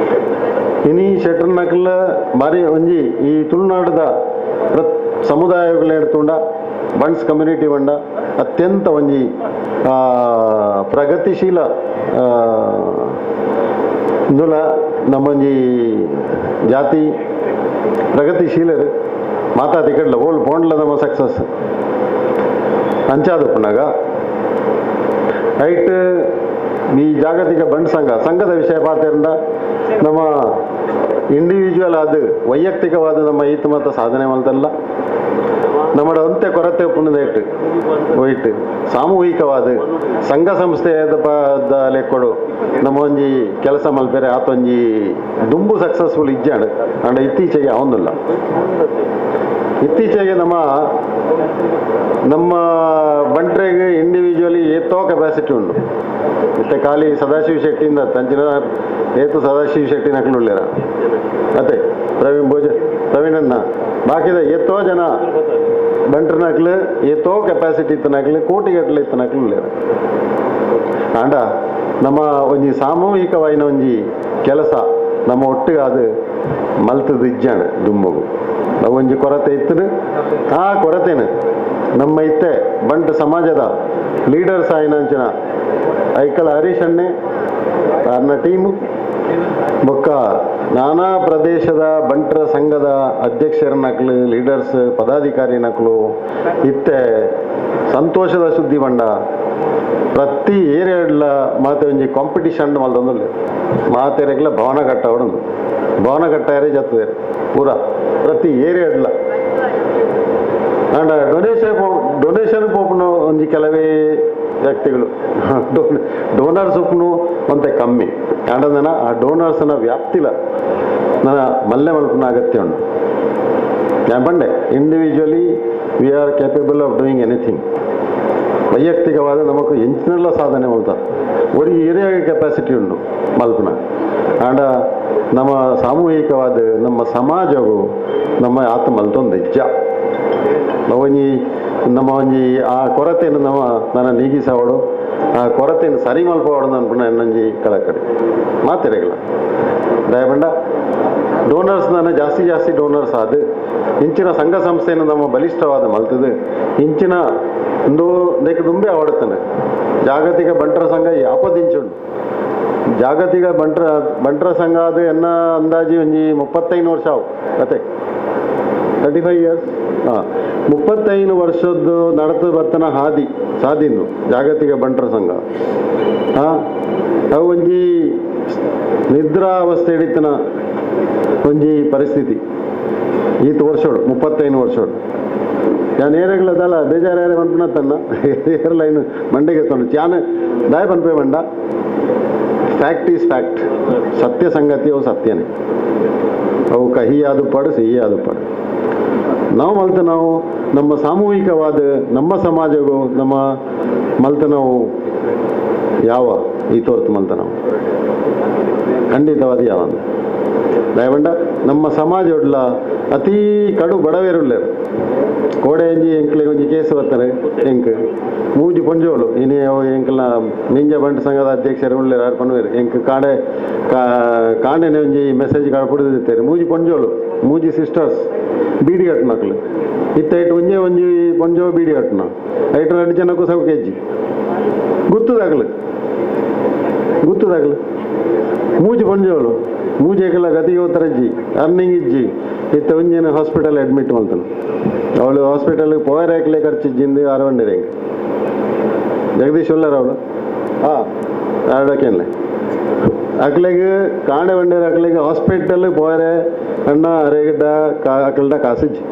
ಇನಿ ಶೆಟ್ರನಕ್ಲ ಬಾರಿ ಒಂಜಿ ಈ ತುಳುನಾಡದ ಸಮುದಾಯಗಳ ಎಡ್ತುಂಡ ಬಂಟ್ಸ್ ಕಮ್ಯುನಿಟಿ ಬಂಡ ಅತ್ಯಂತ ಒಂಜಿ ಪ್ರಗತಿಶೀಲ ಇಂದುಲ ನಮ್ಮೊಂಜಿ ಜಾತಿ ಪ್ರಗತಿಶೀಲರು ಮಾತಾ ತಿಕಡ್ಲ ಓಲ್ ಪೋಂಡ್ಲ ನಮ್ಮ ಸಕ್ಸಸ್ ಅಂಚಾದಪ್ಪನಾಗ ಐಟ್ ಈ ಜಾಗತಿಕ ಬಂಟ್ ಸಂಘ ಸಂಘದ ವಿಷಯ ಪಾತಿರಂಡ ನಮ್ಮ ಇಂಡಿವಿಜುವಲ್ ಆದ ವೈಯಕ್ತಿಕವಾದ ನಮ್ಮ ಈತ ಮತ ಸಾಧನೆ ಮಲ್ತಲ್ಲ ನಮ್ಮಡ ಅಂತೆ ಕೊರತೆ ಪುಣ್ಯದ ಒಯ್ಟ್ ಸಾಮೂಹಿಕವಾದ ಸಂಘ ಸಂಸ್ಥೆಯ ಲೆಕ್ಕೊಡು ನಮ್ಮ ಒಂಜಿ ಕೆಲಸ ಮಲ್ಪೆರೆ ಆತೊಂಜಿ ದುಂಬು ಸಕ್ಸಸ್ಫುಲ್ ಇಜ್ಜಾಂಡ್ ಅಂಡ ಇತ್ತೀಚೆಗೆ ಅವೊಂದಿಲ್ಲ. ಇತ್ತೀಚೆಗೆ ನಮ್ಮ ನಮ್ಮ ಬಂಟ್ರೆಗೆ ಇಂಡಿವಿಜುವಲಿ ಏತೋ ಕೆಪಾಸಿಟಿ ಉಂಡು. ಇತ್ತೆ ಖಾಲಿ ಸದಾಶಿವ ಶೆಟ್ಟಿಯಿಂದ ತಂಚಿನ ಏತು ಸದಾಶಿವ ಶೆಟ್ಟಿ ನಕಲು ಅತ್ತೆ ಪ್ರವೀಣ್ ಭೋಜ ಪ್ರವೀಣಣ್ಣ ಬಾಕಿದ ಏತೋ ಜನ ಬಂಟ್ರನಕ್ಲು ಏತೋ ಕೆಪಾಸಿಟಿ ಇತ್ತನಕ್ಲು ಕೋಟಿಗಟ್ಟಲೆ ಇತ್ತನಕ್ಲು ಉಳ್ಳೇರ. ಆಂಡ ನಮ್ಮ ಒಂಜಿ ಸಾಮೂಹಿಕವಾಯಿನ ಒಂಜಿ ಕೆಲಸ ನಮ್ಮ ಒಟ್ಟಿಗೆ ಅದು ಮಲ್ತದ ಇಜ್ಜಾಣ ದುಂಬಗು ನಾವು ಒಂಜಿ ಕೊರತೆ ಇತ್ತು. ಆ ಕೊರತೆನ ನಮ್ಮ ಇತ್ತೆ ಬಂಟ್ ಸಮಾಜದ ಲೀಡರ್ಸ್ ಆಯಿನಂಚಿನ ಐಕಳ ಹರೀಶ್ ಅಣ್ಣೆ ಅನ್ನ ಟೀಮು ಬೊಕ್ಕ ನಾನಾ ಪ್ರದೇಶದ ಬಂಟರ ಸಂಘದ ಅಧ್ಯಕ್ಷರನಕ್ಲು ಲೀಡರ್ಸ್ ಪದಾಧಿಕಾರಿನಕ್ಲು ಇತ್ತೆ ಸಂತೋಷದ ಸುದ್ದಿ ಬಂಡ ಪ್ರತಿ ಏರಿಯಾಡ್ಲ ಮಾತೆ ಒಂಜಿ ಕಾಂಪಿಟಿಷನ್ ಮಲ್ತೊಂದುಲ್ಲೆ ಮಾತೆರೆಗ್ಲ ಭವನ ಕಟ್ಟವಡೊಂದು ಭವನ ಕಟ್ಟಾರೆ ಜತ್ತದೆ ಪೂರ ಪ್ರತಿ ಏರಿಯಾಡ್ಲ. And donation donation ಪೋಪುನ ಒಂಜಿ ಕೆಲವೇ ವ್ಯಕ್ತಿಗಳು ಡೋನರ್ಸ್ ಉಪ್ಪುನು ಒಂತೆ ಕಮ್ಮಿ ಆಂಡ ಆ ಡೋನರ್ಸ್ನ ವ್ಯಾಪ್ತಿಲ ನನ್ನ ಮಲ್ಲೆ ಮಲ್ಪುನ ಅಗತ್ಯ ಉಂಡು. ഞാൻ ಪಂಡೆ individually we are capable of doing anything. ವೈಯಕ್ತಿಕವಾದ ನಮಕ್ ಎಂಚಿನೆಲ್ಲ ಸಾಧನೆ ಮಲ್ತ ಒಂದು ಏರಿಯಾ ಕೆಪಾಸಿಟಿ ಉಂಡು ಮಲ್ಪುನ. ಆಂಡ ನಮ್ಮ ಸಾಮೂಹಿಕವಾದ ನಮ್ಮ ಸಮಾಜವು ನಮ್ಮ ಆತ ಮಲ್ತೊಂದು ಇಜ್ಜ ಒಂಜಿ ನಮ್ಮ ಒಂಜಿ ಆ ಕೊರತೆಯನ್ನು ನಮ್ಮ ನನ್ನ ನೀಗಿಸವಡು ಆ ಕೊರತೆಯನ್ನು ಸರಿ ಮಲ್ಪವಡು ಅನ್ಪುನ ಎನ್ನೊಂಜಿ ಕಳಕಡೆ ಮಾತೆರೆಗಳ ದಯಬಂಡ ಡೋನರ್ಸ್ ನಾನು ಜಾಸ್ತಿ ಜಾಸ್ತಿ ಡೋನರ್ಸ್ ಆದ ಇಂಚಿನ ಸಂಘ ಸಂಸ್ಥೆಯನ್ನು ನಮ್ಮ ಬಲಿಷ್ಠವಾದ ಮಲ್ತದೆ ಇಂಚಿನ ಒಂದು ದೇಕ ದುಂಬೆ ಆವಡ್ತಾನೆ ಜಾಗತಿಕ ಬಂಟರ ಸಂಘ ಯಾಪದಿಂಚುಂಡು ಜಾಗತಿಕ ಬಂಟರ ಬಂಟರ ಸಂಘ ಅದು ಎನ್ನ ಅಂದಾಜಿ ಒಂಜಿ 35 ವರ್ಷ ಅವು ಅತ್ತೆ 35 ಇಯರ್ಸ್ ಹಾಂ 35 ವರ್ಷದ್ದು ನಡೆದು ಬರ್ತನ ಹಾದಿ ಸಾದಿಂದು ಜಾಗತಿಕ ಬಂಟರ ಸಂಘ ಹಾಂ ಅವು ಒಂಜಿ ನಿದ್ರಾವಸ್ಥೆ ಹಿಡಿತನ ಒಂಜಿ ಪರಿಸ್ಥಿತಿ ಈತ ವರ್ಷೋಡು 35 ವರ್ಷೋಡು. ಯಾನ್ ಏರೆಗ್ಲ ದಾಲ ಬೇಜಾರು ಯಾರೇ ಪನ್ಪುನ ತನ್ನ ಏರ್ ಲೈನ್ ಮಂಡೆಗೆ ತೊಂಡು ಚಾನ್ ದಾಯ ಪನ್ಪೆ ಬಂಡ. Fact is fact, ಸತ್ಯ ಸಂಗತಿ ಅವು ಸತ್ಯನೇ. ಅವು ಕಹಿ ಆದುಪ್ಪಾಡು ಸಿಹಿ ಆದುಪ್ಪಾಡು. ನಾವು ಮಲ್ತ ನಾವು ನಮ್ಮ ಸಾಮೂಹಿಕವಾದ ನಮ್ಮ ಸಮಾಜಗೂ ನಮ್ಮ ಮಲ್ತ ನಾವು ಯಾವ ಈ ತೋರ್ತು ಮಲ್ತ ನಾವು ಖಂಡಿತವಾದ ಯಾವ ದಯವಂಡ ನಮ್ಮ ಸಮಾಜ ಉಡ್ಲ ಅತೀ ಕಡು ಬಡವೇರುಳ್ಳೇರು. ಕೋಡೆ ಎಂಜಿ ಎಂಕ್ಲೆಗ್ ಒಂಜಿ ಕೇಸ್ ಬರ್ತಾರೆ ಎಂಕ್ ಮೂಜಿ ಪೊಂಜೋಳು ಇನಿ ಅವು ಎಂಕ್ಲ ನಿಂಜ ಬಂಟ ಸಂಘದ ಅಧ್ಯಕ್ಷರು ಉಳ್ಳೇರು ಆರ್ ಪನ್ವೇರು ಎಂಕ್ ಕಾಡೆ ಕಾಂಡೆನೆ ಒಂಜಿ ಮೆಸೇಜ್ ಕಾಡ ಪುಡಿದಿತ್ತೇರು. ಮೂಜಿ ಪೊಂಜೋಳು ಮೂಜಿ ಸಿಸ್ಟರ್ಸ್ ಬೀಡಿ ಕಟ್ಟನಕ್ಲು ಇತ್ತ ಐಟ್ ಒಂಜೇ ಒಂಜಿ ಪೊಂಜೋ ಬೀಡಿ ಕಟ್ಟನ ಐಟ್ 2 ಜನಕ್ಕೂ ಸೌ ಕೆಜಿ ಗುತ್ತದಾಗಲು ಗುತ್ತದಾಗಲು ಮೂಜಿ ಪೊಂಜೋಳು ಮೂಜಿ ಏಕಲ ಗತಿಗೆ ಹೋಗ್ತಾರಜ್ಜಿ ಅರ್ನಿಂಗ್ ಇಜ್ಜಿ ಇತ್ತ ಒಂಜೇನು ಹಾಸ್ಪಿಟಲ್ ಅಡ್ಮಿಟ್ ಮಾಡ್ತಾನೆ. ಅವಳು ಹಾಸ್ಪಿಟಲ್ ಪೋಯರ್ ಹಾಕ್ಲೆ ಖರ್ಚಿಜ್ಜಿಂದು ಆರವಂಡಿರ ಹೆಂಗೆ ಜಗದೀಶ್ ಉಳ್ಳಾರ ಅವಳು ಹಾಂ ಆಡೋಕೇನ್ಲೆ ಅಕ್ಲೆಗ್ ಕಾಂಡೆ ಬಂಡೇರು ಅಕ್ಲೆಗ್ ಹಾಸ್ಪಿಟಲ್ ಪೋಯರೆ ಅಣ್ಣ ಅರೆಗಿಡ್ಡ ಅಕ್ಲಡ ಕಾಸಿಜ್ಜಿ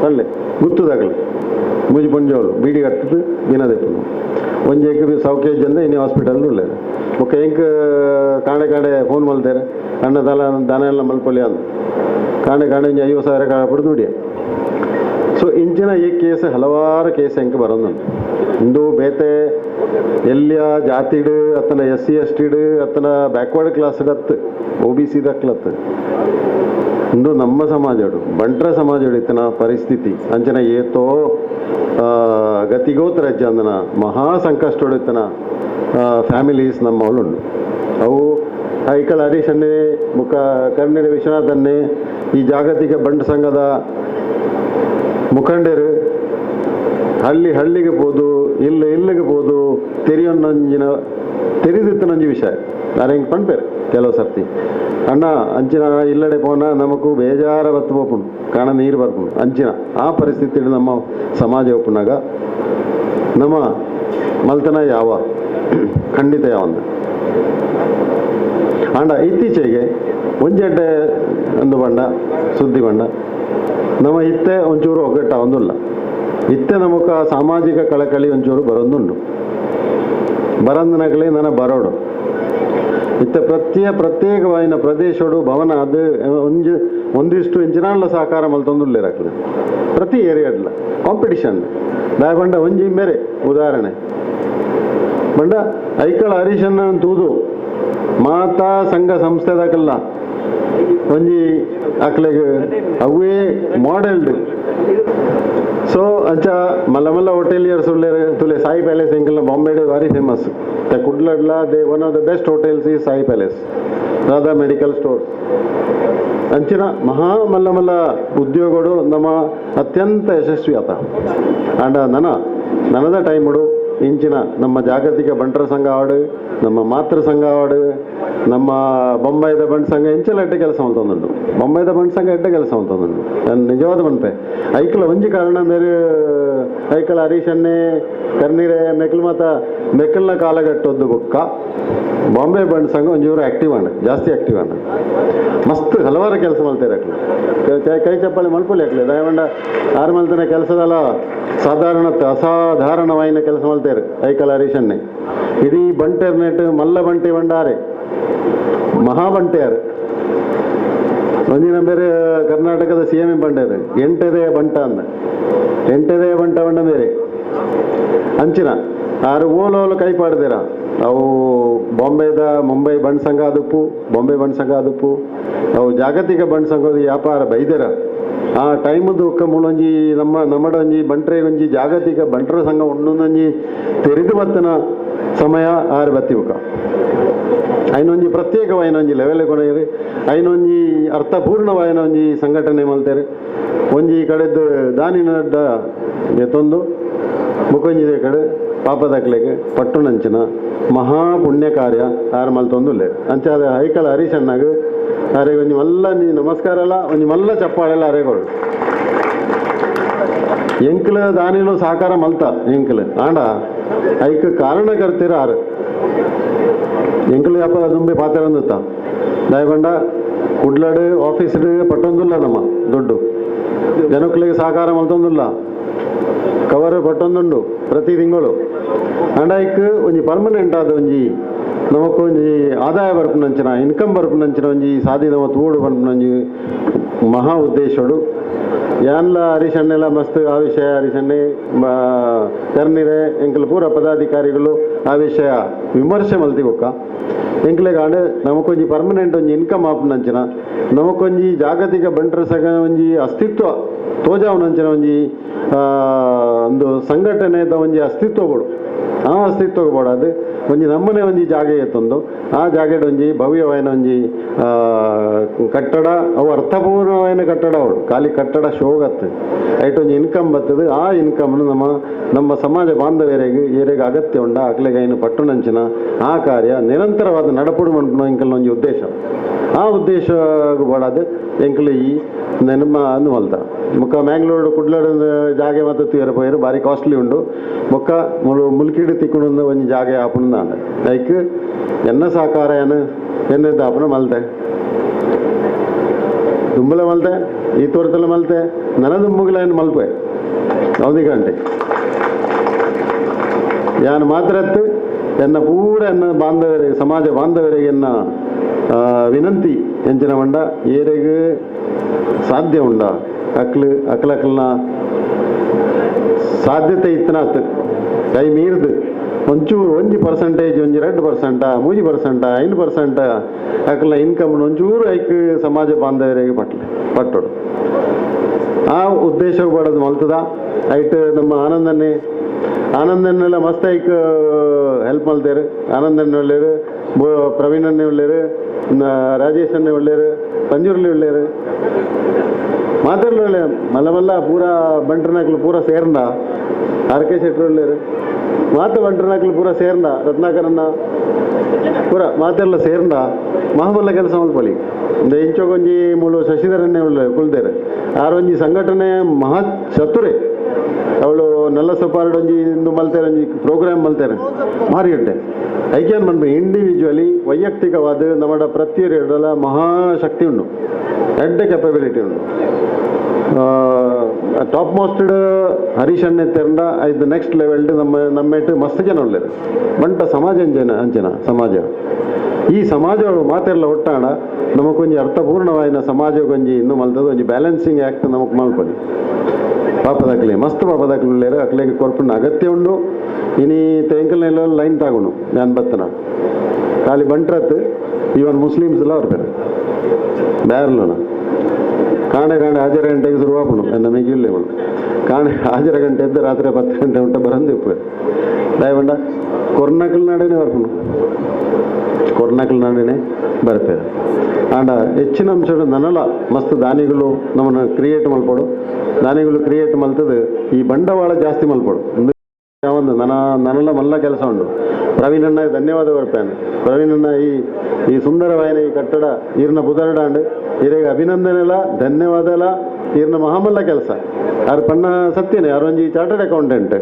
ಅಲ್ಲೇ ಗುತ್ತದಾಗಲಿ ಮೂಜಿ ಪೊಂಜೋಳು ಬೀಡಿ ಕಟ್ಟದು ದಿನದೆಪ್ಪು ಒಂಜಿ ಎಂಕ್ ಸೌಖ್ಯ ಜಂದ ಇನ್ನು ಹಾಸ್ಪಿಟಲ್ ಉಳ್ಳೇರು. ಬೊಕ್ಕ ಎಂಕ್ ಕಾಂಡೆ ಕಾಂಡೆ ಫೋನ್ ಮಲ್ತೇರೆ ಅಣ್ಣ ದಲ ದನ ಎಲ್ಲ ಮಲ್ಪೊಲಿ ಅಂದ್ ಕಾಂಡೆ ಕಾಂಡೆ ಒಂಜಿ 50,000 ಕಾಪುಡು ದುಡಿಯ. ಸೊ ಇಂಚಿನ ಈ ಕೇಸ್ ಹಲವಾರು ಕೇಸ್ ಎಂಕ್ ಬರೋದು. ಇಂದು ಬೇತೆ ಎಲ್ಲಿಯ ಜಾತಿಡು ಅತ್ತನ S C S ಟಿಡು ಅತ್ತನ ಬ್ಯಾಕ್ವರ್ಡ್ ಕ್ಲಾಸ್ ಅತ್ತು O B C ದಕ್ಲತ್ತು ಇಂದು ನಮ್ಮ ಸಮಾಜಡು ಬಂಟ್ರ ಸಮಾಜಡು ಇತ್ತನ ಪರಿಸ್ಥಿತಿ ಅಂಚನ ಏತೋ ಗತಿಗೋತ್ರ ಅಂದನ ಮಹಾ ಸಂಕಷ್ಟೋಡು ಇತ್ತನ ಫ್ಯಾಮಿಲೀಸ್ ನಮ್ಮ ಅವಳುಂಡು. ಅವು ಐಕಲ್ ಹರೀಶನ್ನೇ ಮುಖ ಕರ್ನೀರ ವಿಶ್ವನಾಥನ್ನೇ ಈ ಜಾಗತಿಕ ಬಂಟ ಸಂಘದ ಮುಖಂಡರು ಹಳ್ಳಿ ಹಳ್ಳಿಗೆ ಪೋದು ಇಲ್ಲ ಇಲ್ಲಿಗೆ ಪೋದು ತೆರಿಯೊಂದೊಂಜಿನ ತೆರಿದಿತ್ತನೊಂಜಿ ವಿಷಯ ನಾನು ಹೆಂಗೆ ಪಣ್ಪೇರು ಕೆಲವು ಸರ್ತಿ ಅಣ್ಣ ಅಂಚಿನ ಇಲ್ಲಡೆ ಪೋನ ನಮಕು ಬೇಜಾರ ಬತ್ತು ಪೋಪುಂಡು ಕಾಣ ನೀರು ಬರ್ಪುಂಡು ಅಂಚಿನ ಆ ಪರಿಸ್ಥಿತಿ ನಮ್ಮ ಸಮಾಜ ಒಪ್ಪುನಾಗ ನಮ್ಮ ಮಲ್ತನ ಯಾವ ಖಂಡಿತ ಯಾವಂದ ಆಂಡ ಇತ್ತೀಚೆಗೆ ಒಂಜೆಡ್ಡೆ ಒಂದು ಬಂಡ ಸುದ್ದಿ ಬಂಡ ನಮ್ಮ ಇತ್ತೆ ಒಂಚೂರು ಒಗ್ಗಟ್ಟ ಒಂದುಲ್ಲ. ಇತ್ತೆ ನಮಕ ಸಾಮಾಜಿಕ ಕಳಕಳಿ ಒಂಚೂರು ಬರೋದುಂಡು ಬರಂದನಗಲಿ ನನ್ನ ಬರೋಡು ಇತ್ತೆ ಪ್ರತ್ಯೇಕವಾಯಿನ ಪ್ರದೇಶಡು ಭವನ ಅದು ಒಂಜಿ ಒಂದಿಷ್ಟು ಇಂಚಿನಾಂಡ್ಲ ಸಹಕಾರ ಮಲ್ತೊಂದುಲ್ಲೇರಕ್ಲೆ ಪ್ರತಿ ಏರಿಯಾಡ್ಲ ಕಾಂಪಿಟಿಷನ್ ದಾಯ ಬಂಡ ಒಂಜಿ ಮೇರೆ ಉದಾಹರಣೆ ಬಂಡ ಐಕಳ ಹರೀಶನ್ನ ತೂದು ಮಾತಾ ಸಂಘ ಸಂಸ್ಥೆದಾಕಲ್ಲ ಒಂಜಿ ಅಕ್ಲೆಗ್ ಅವೇ ಮಾಡೆಲ್ಡ್. ಸೊ ಅಂಚ ಮಲ್ಲ ಮಲ್ಲ ಹೋಟೆಲಿಯರ್ಸ್ ಉಳ್ಳೇರು ತುಲೆ ಸಾಯಿ ಪ್ಯಾಲೇಸ್ ಎಂಕಲ್ನ ಬಾಂಬೆಡ್ ಭಾರಿ ಫೇಮಸ್ ತ ಕುಡ್ಲಡ್ಲ they one of the best hotels ಈ Sai palace Radha medical stores ಅಂಚಿನ ಮಹಾ ಮಲ್ಲ ಮಲ್ಲ ಉದ್ಯೋಗಗಳು ನಮ್ಮ ಅತ್ಯಂತ ಯಶಸ್ವಿ ಆತ. ಆಂಡ ನನದ ಟೈಮುಡು ಇಂಚಿನ ನಮ್ಮ ಜಾಗತಿಕ ಬಂಟರ ಸಂಘ ಆಡು ನಮ್ಮ ಮಾತೃ ಸಂಘ ಆಡು ನಮ್ಮ ಬೊಂಬೈದ ಬಂಟ್ ಸಂಘ ಇಂಚೆಲ್ಲ ಎಡ್ಡೆ ಕೆಲಸ ಅಂತಂದುಂಡು. ಬೊಂಬೈದ ಬಂಟ್ ಸಂಘ ಎಡ್ಡೆ ಕೆಲಸ ಅಂತಂದುಂಡು ನಾನು ನಿಜವಾದ ಬಂಪೆ ಐಕಳ ಒಂಜಿ ಕಾರಣ ಮೇರೆ ಐಕಳ ಹರೀಶನ್ನೇ ಕರ್ನೀರೆ ಮೆಕ್ಲು ಮಾತ ಮೆಕ್ಕಲ್ನ ಕಾಲಗಟ್ಟೊದ್ದು ಬೊಕ್ಕ ಬಾಂಬೆ ಬಂಟ್ ಸಂಘ ಒಂಜೂರು ಆ್ಯಕ್ಟಿವ್ ಅಂಡ ಜಾಸ್ತಿ ಆ್ಯಕ್ಟಿವ್ ಅಂಡ ಮಸ್ತ್ ಹಲವಾರು ಕೆಲಸ ಮಲ್ತೇರೆ ಅಕ್ಲು ಕೈ ಚಪ್ಪಾಳೆ ಮಲ್ಪೊಲಿ ಅಕ್ಲೆ ದಯವಂಡ ಆರು ಮಲ್ತನ ಕೆಲಸದಲ್ಲ ಸಾಧಾರಣ ಅಸಾಧಾರಣವಾಯಿನ ಕೆಲಸ ಮಲ್ತೇರು ಐಕಳ ಹರೀಶನ್ನೇ ಇಡೀ ಬಂಟೆರ್ ನೆಟ್ ಮಲ್ಲ ಬಂಟೆ ಬಂಡಾರೆ ಮಹಾಬಂಟೆಯಾರು ಒಂಜಿನ ಬೇರೆ ಕರ್ನಾಟಕದ ಸಿ ಎಂ ಬಂಡೇರು ಎಂಟದೇ ಬಂಟ ಅಂದ ಎಂಟದೇ ಬಂಟ ಬಂಡ ಬೇರೆ ಅಂಚಿನ ಆರು ಓಲೋಲು ಕೈ ಪಾಡ್ದಿರ ಅವು ಬಾಂಬೆದ ಮುಂಬೈ ಬಂಡ್ ಸಂಘ ಅದುಪ್ಪು ಬಾಂಬೆ ಬಂಡ್ ಸಂಘ ಅದುಪ್ಪು ಅವು ಜಾಗತಿಕ ಬಂಡ್ ಸಂಘದ ವ್ಯಾಪಾರ ಬೈದೆರ ಆ ಟೈಮದು ಒಕ್ಕ ಮೂಲೊಂಜಿ ನಮ್ಮ ನಮ್ಮಡೊಂಜಿ ಬಂಟ್ರೆ ಒಂಜಿ ಜಾಗತಿಕ ಬಂಟರ ಸಂಘ ಉಂಡೊಂಜಿ ತೆರೆದು ಬತ್ತನ ಸಮಯ ಆರು ಬತ್ತಿ ಉಕ್ಕ ಐನೊಂಜಿ ಪ್ರತ್ಯೇಕವಾಯಿನೊಂಜಿ ಲೆವೆಲ್ ಕೊನೆಯರು ಐನೊಂಜಿ ಅರ್ಥಪೂರ್ಣವಾಯಿನೊಂಜಿ ಸಂಘಟನೆ ಮಲ್ತೇರು ಒಂಜಿ ಕಡೆದ್ದು ದಾನಿನಡ್ಡ ಎತ್ತೊಂದು ಮುಖಂಜಿದ ಕಡೆ ಪಾಪದಕ್ಲೆಗೆ ಪಟ್ಟುನಂಚಿನ ಮಹಾ ಪುಣ್ಯ ಕಾರ್ಯ ಆರು ಮಲ್ತೊಂದುಲ್ಲೆ ಅಂಚಾದ ಐಕಳ ಹರೀಶಣ್ಣಗ್ ಅರೆ ಒಂಜಿ ಮಲ್ಲ ನೀ ನಮಸ್ಕಾರ ಅಲ್ಲ ಒಂಜಿ ಮಲ್ಲ ಚಪ್ಪಾಳೆಲ್ಲ ಅರೆಗಳು ಎಂಕ್ಲ ದಾನಿಲು ಸಹಕಾರ ಮಲ್ತ ಎಂಕ್ಲ ಆಂಡ ಐಕ್ ಕಾರಣಕರ್ತಿರ ಆರು ಎಂಕ್ಲು ಯಾಪ ದುಂಬೆ ಪಾತ್ರ ದಯಬಂಡ ಕುಡ್ಲಡು ಆಫೀಸ್ಡು ಪಟ್ಟೊಂದುಲ್ಲ ನಮ್ಮ ದುಡ್ಡು ಜನಕ್ಕಳಿಗೆ ಸಹಕಾರ ಮಲ್ತೊಂದುಲ್ಲ. Cover ಪಟ್ಟೊಂದುಂಡು ಪ್ರತಿ ತಿಂಗಳು ಅಂಡೈಕ್ ಒಂಜಿ ಪರ್ಮನೆಂಟ್ ಆದ ಒಂಜಿ ನಮಕ್ ಒಂಜಿ ಆದಾಯ ಬರ್ಪುನಂಚಿನ ಇನ್ಕಮ್ ಬರ್ಪುನಂಚಿನ ಒಂಜಿ ಸಾದಿ ನಮ್ಮ ತೂಡು ಪನ್ಪುನಂಜಿ ಮಹಾ ಉದ್ದೇಶಡು ಯಾನ್ಲ ಹರೀಶಣ್ಣೆಲ್ಲ ಮಸ್ತ್ ಆ ವಿಷಯ ಹರೀಶಣ್ಣೆ ಕರ್ನಿರೆ ಎಂಕಲ್ ಪೂರ ಪದಾಧಿಕಾರಿಗಳು ಆ ವಿಷಯ ವಿಮರ್ಶೆ ಮಲ್ತಿ ಬೊಕ್ಕ ಎಂಕ್ಲೆಗಾಂಡ ನಮಕೊಂಜಿ ಪರ್ಮನೆಂಟ್ ಒಂಜಿ ಇನ್ಕಮ್ ಆಪುನಂಚಿನ ನಮಕೊಂಜಿ ಜಾಗತಿಕ ಬಂಟರ ಸಂಘ ಒಂಜಿ ಅಸ್ತಿತ್ವ ತೋಜಾವನಂಚಿನ ಒಂಜಿ ಒಂದು ಸಂಘಟನೆದ ಒಂಜಿ ಅಸ್ತಿತ್ವ ಬೋಡು ಆ ಅಸ್ತಿತ್ವ ಬೋಡಾದ್ ಒಂಜಿ ನಮ್ಮನೆ ಒಂಜಿ ಜಾಗೆ ಎತ್ತೊಂದು ಆ ಜಾಗೆಡ್ ಒಂಜಿ ಭವ್ಯವಾಯಿನ ಒಂಜಿ ಕಟ್ಟಡ ಅವು ಅರ್ಥಪೂರ್ಣವಾಯಿನ ಕಟ್ಟಡ ಅವಳು ಖಾಲಿ ಕಟ್ಟಡ ಶೋಗತ್ತು ಐಟ್ ಒಂಜಿ ಇನ್ಕಮ್ ಬರ್ತದೆ ಆ ಇನ್ಕಮ್ನು ನಮ್ಮ ನಮ್ಮ ಸಮಾಜ ಬಾಂಧವ್ಯರಿಗೆ ಏರಿಗೆ ಅಗತ್ಯ ಉಂಡ ಅಕ್ಲೆಗೈನು ಪಟ್ಟುನಂಚಿನ ಆ ಕಾರ್ಯ ನಿರಂತರವಾದ ನಡಪುಡು ಮನ್ಪುನ ಎಂಕಲ್ನ ಒಂಜಿ ಉದ್ದೇಶ ಆ ಉದ್ದೇಶ ಬೋಡಾದ್ ಎಂಕಲು ಈ ನೆನಮ ಅಂದು ಮಲ್ತ ಮುಕ್ಕ ಮ್ಯಾಂಗ್ಳೂರು ಕುಡ್ಲಡ್ ಜಾಗೆ ಮತ್ತು ತೂಯರ ಪೋಯರು ಭಾರಿ ಕಾಸ್ಟ್ಲಿ ಉಂಡು ಬೊಕ್ಕ ಮುಲ್ಕಿಡು ತಿಕ್ಕುಂಡು ಒಂಜಿ ಜಾಗೆ ಆಪುಂಡು ಲೈಕ್ ಎನ್ನ ಸಹಕಾರ ಏನು ಎನ್ನೆದ್ದ ಆಪುನ ಮಲ್ತೆ ದುಂಬಲ ಮಲ್ತೆ ಈ ತೋರ್ತಲ ಮಲ್ತೆ ನನ ದುಂಬುಗಲ ಏನು ಮಲ್ಪೆ ಅವಧಿ ಗಂಟೆ ಯಾನು ಮಾತ್ರತ್ತು ಎನ್ನ ಪೂರ ಎನ್ನ ಬಾಂಧವರಿಗೆ ಸಮಾಜ ಬಾಂಧವರಿಗೆ ಎನ್ನ ವಿನಂತಿ ಎಂಚಿನ ಮಂಡ ಏರೆಗ್ ಸಾಧ್ಯ ಉಂಡ ಅಕ್ಲು ಅಕ್ಲಕ್ಲನ ಸಾಧ್ಯತೆ ಇತ್ತನಾತ್ ಕೈ ಮೀರ್ದು ಒಂಚೂರು ಒಂಜಿ ಪರ್ಸೆಂಟೇಜ್ ಒಂಜಿ 2% 3% 5% ಅಕ್ಲ ಇನ್ಕಮ್ ಒಂಚೂರು ಐಕ್ ಸಮಾಜ ಬಾಂಧವರಿಗೆ ಪಟ್ಲೆ ಪಟ್ಟೋಡು ಆ ಉದ್ದೇಶ ಬಡೋದು ಮಲ್ತದ ಐಟ್ ನಮ್ಮ ಆನಂದನ್ನೇ ಆನಂದನ್ನೆಲ್ಲ ಮಸ್ತ್ ಐಕ್ ಹೆಲ್ಪ್ ಮಲ್ತೇರು ಆನಂದನ್ನೇ ಒಳ್ಳೇರು ಪ್ರವೀಣನ್ನೇ ಒಳ್ಳೇರು ರಾಜೇಶ್ ಅನ್ನೇ ಒಳ್ಳೇರು ಪಂಜುರ್ಲಿ ಒಳ್ಳೇರು ಮಾತಾಡಲು ಒಳ್ಳೆ ಮಲ್ಲ ಮಲ್ಲ ಪೂರ ಬಂಟ್ರನಾಕ್ಲು ಪೂರ ಸೇರ್ಂಡ ಆರ್ ಕೆ ಶೆಟ್ರು ಒಳ್ಳೇರು ಮಾತ ಬಂಟ್ರನಾಕ್ಲು ಪೂರ ಸೇರ್ಂಡ ರತ್ನಾಕರನ್ನ ಪೂರ ಮಾತೆಲ್ಲ ಸೇರ್ಂಡ ಮಹಾಮಲ್ಲ ಕೆಲಸ ಮಲ್ಪಲಿ ಇಂಚೊಗೊಂಜಿ ಮೂಲು ಶಶಿಧರನ್ನೇ ಒಳ್ಳೆ ಕುಲ್ದೇರು ಆರೊಂಜಿ ಸಂಘಟನೆ ಮಹಾ ಚತುರೆ ಅವಳು ನಲ್ಲ ಸಪಾರಡೊಂಜಿ ಇಂದು ಮಲ್ತೇರೆ ಒಂಜಿ ಪ್ರೋಗ್ರಾಮ್ ಮಲ್ತೇರೆ ಮಾರಿ ಉಂಟೆ ಐಕ್ಯಾನ್ ಮನ್ಪೆ ಇಂಡಿವಿಜುವಲಿ ವೈಯಕ್ತಿಕವಾದ ನಮ್ಮಡ ಪ್ರತಿಯೊಂದು ಮಹಾಶಕ್ತಿ ಉಂಡು ಎಡ್ಡೆ ಕೆಪಬಿಲಿಟಿ ಉಂಡು ಟಾಪ್ ಮೋಸ್ಟೆಡ್ ಹರೀಶ್ ಅಣ್ಣೆ ತೆರಂಡ ಐದು ನೆಕ್ಸ್ಟ್ ಲೆವೆಲ್ ನಮ್ಮ ನಮ್ಮೇಟು ಮಸ್ತ್ ಜನ ಉಳ್ಳೇರು ಬಂಟ ಸಮಾಜ ಅಂಜನ ಅಂಚನ ಸಮಾಜ ಈ ಸಮಾಜ ಮಾತೆಲ್ಲ ಒಟ್ಟಾಣ ನಮಕೊಂಜಿ ಅರ್ಥಪೂರ್ಣವಾಯಿನ ಸಮಾಜ ಒಂಜಿ ಇನ್ನು ಮಲ್ತದ ಒಂಜಿ ಬ್ಯಾಲೆನ್ಸಿಂಗ್ ಆ್ಯಕ್ಟ್ ನಮಕ್ ಮಲ್ಪಡಿ ಪಾಪದಾಕ್ಲೆ ಮಸ್ತ್ ಪಾಪದಾಕ್ಲು ಉಳ್ಳೇರು ಅಕ್ಲೆಗೆ ಕೊರ್ಪುನ ಅಗತ್ಯ ಉಂಡು ಇನಿ ತೆಂಕಲ್ನೆಲ್ಲ ಲೈನ್ ತಾಗುಂಡು ನಾನು ಬತ್ತನ ಖಾಲಿ ಬಂಟ್ರತ್ ಇವನ್ ಮುಸ್ಲಿಮ್ಸ್ ಎಲ್ಲ ಬರ್ತಾರೆ ಬ್ಯಾರ್ಲೋನ ಕಾಣೆ ಕಾಣೆ ಹಾಜರ ಗಂಟೆಗೆ ಶುರುವಾಪುಂಡು ಎನ್ನ ಮಿಗಿಲ್ಲೆ ಅವಳು ಕಾಣೆ ಹಾಜರ ಗಂಟೆ ಎದ್ದು ರಾತ್ರಿ 10 ಗಂಟೆ ಉಂಟ ಬರಂದಿಪ್ಪು ದಯವಂಡ ಕೊರ್ನಕಲ್ ನಾಡೇನೆ ಬರ್ಪುಂಡು ಕೊರ್ನಕಲ್ ನಾಡೇನೆ ಬರ್ಪೇರು ಆಂಡ ಹೆಚ್ಚಿನ ಅಂಶ ನನಲ ಮಸ್ತ್ ದಾನಿಗಳು ನಮ್ಮನ್ನು ಕ್ರಿಯೇಟ್ ಮಲ್ಪಡು ದಾನಿಗಳು ಕ್ರಿಯೇಟ್ ಮಲ್ತದು ಈ ಬಂಡವಾಳ ಜಾಸ್ತಿ ಮಲ್ಪಡು ಒಂದು ನನ್ನ ನನ್ನಲ್ಲ ಮಲ್ಲ ಕೆಲಸ ಉಂಟು ಪ್ರವೀಣಣ್ಣ ಧನ್ಯವಾದ ಬರ್ಪೇನೆ ಪ್ರವೀಣಣ್ಣ ಈ ಈ ಸುಂದರವಾಯಿನ ಈ ಕಟ್ಟಡ ಈರ್ನ ಬುದರ್ಡಾಂಡ್ ಈರೆಗೆ ಅಭಿನಂದನೆಲ್ಲ ಧನ್ಯವಾದ ಎಲ್ಲ ಈರ್ನ ಮಹಾಮಲ್ಲ ಕೆಲಸ ಆರ್ ಪಣ್ಣ ಸತ್ಯನೇ ಆರ್ ಒಂಜಿ ಚಾರ್ಟರ್ಡ್ ಅಕೌಂಟೆಂಟ್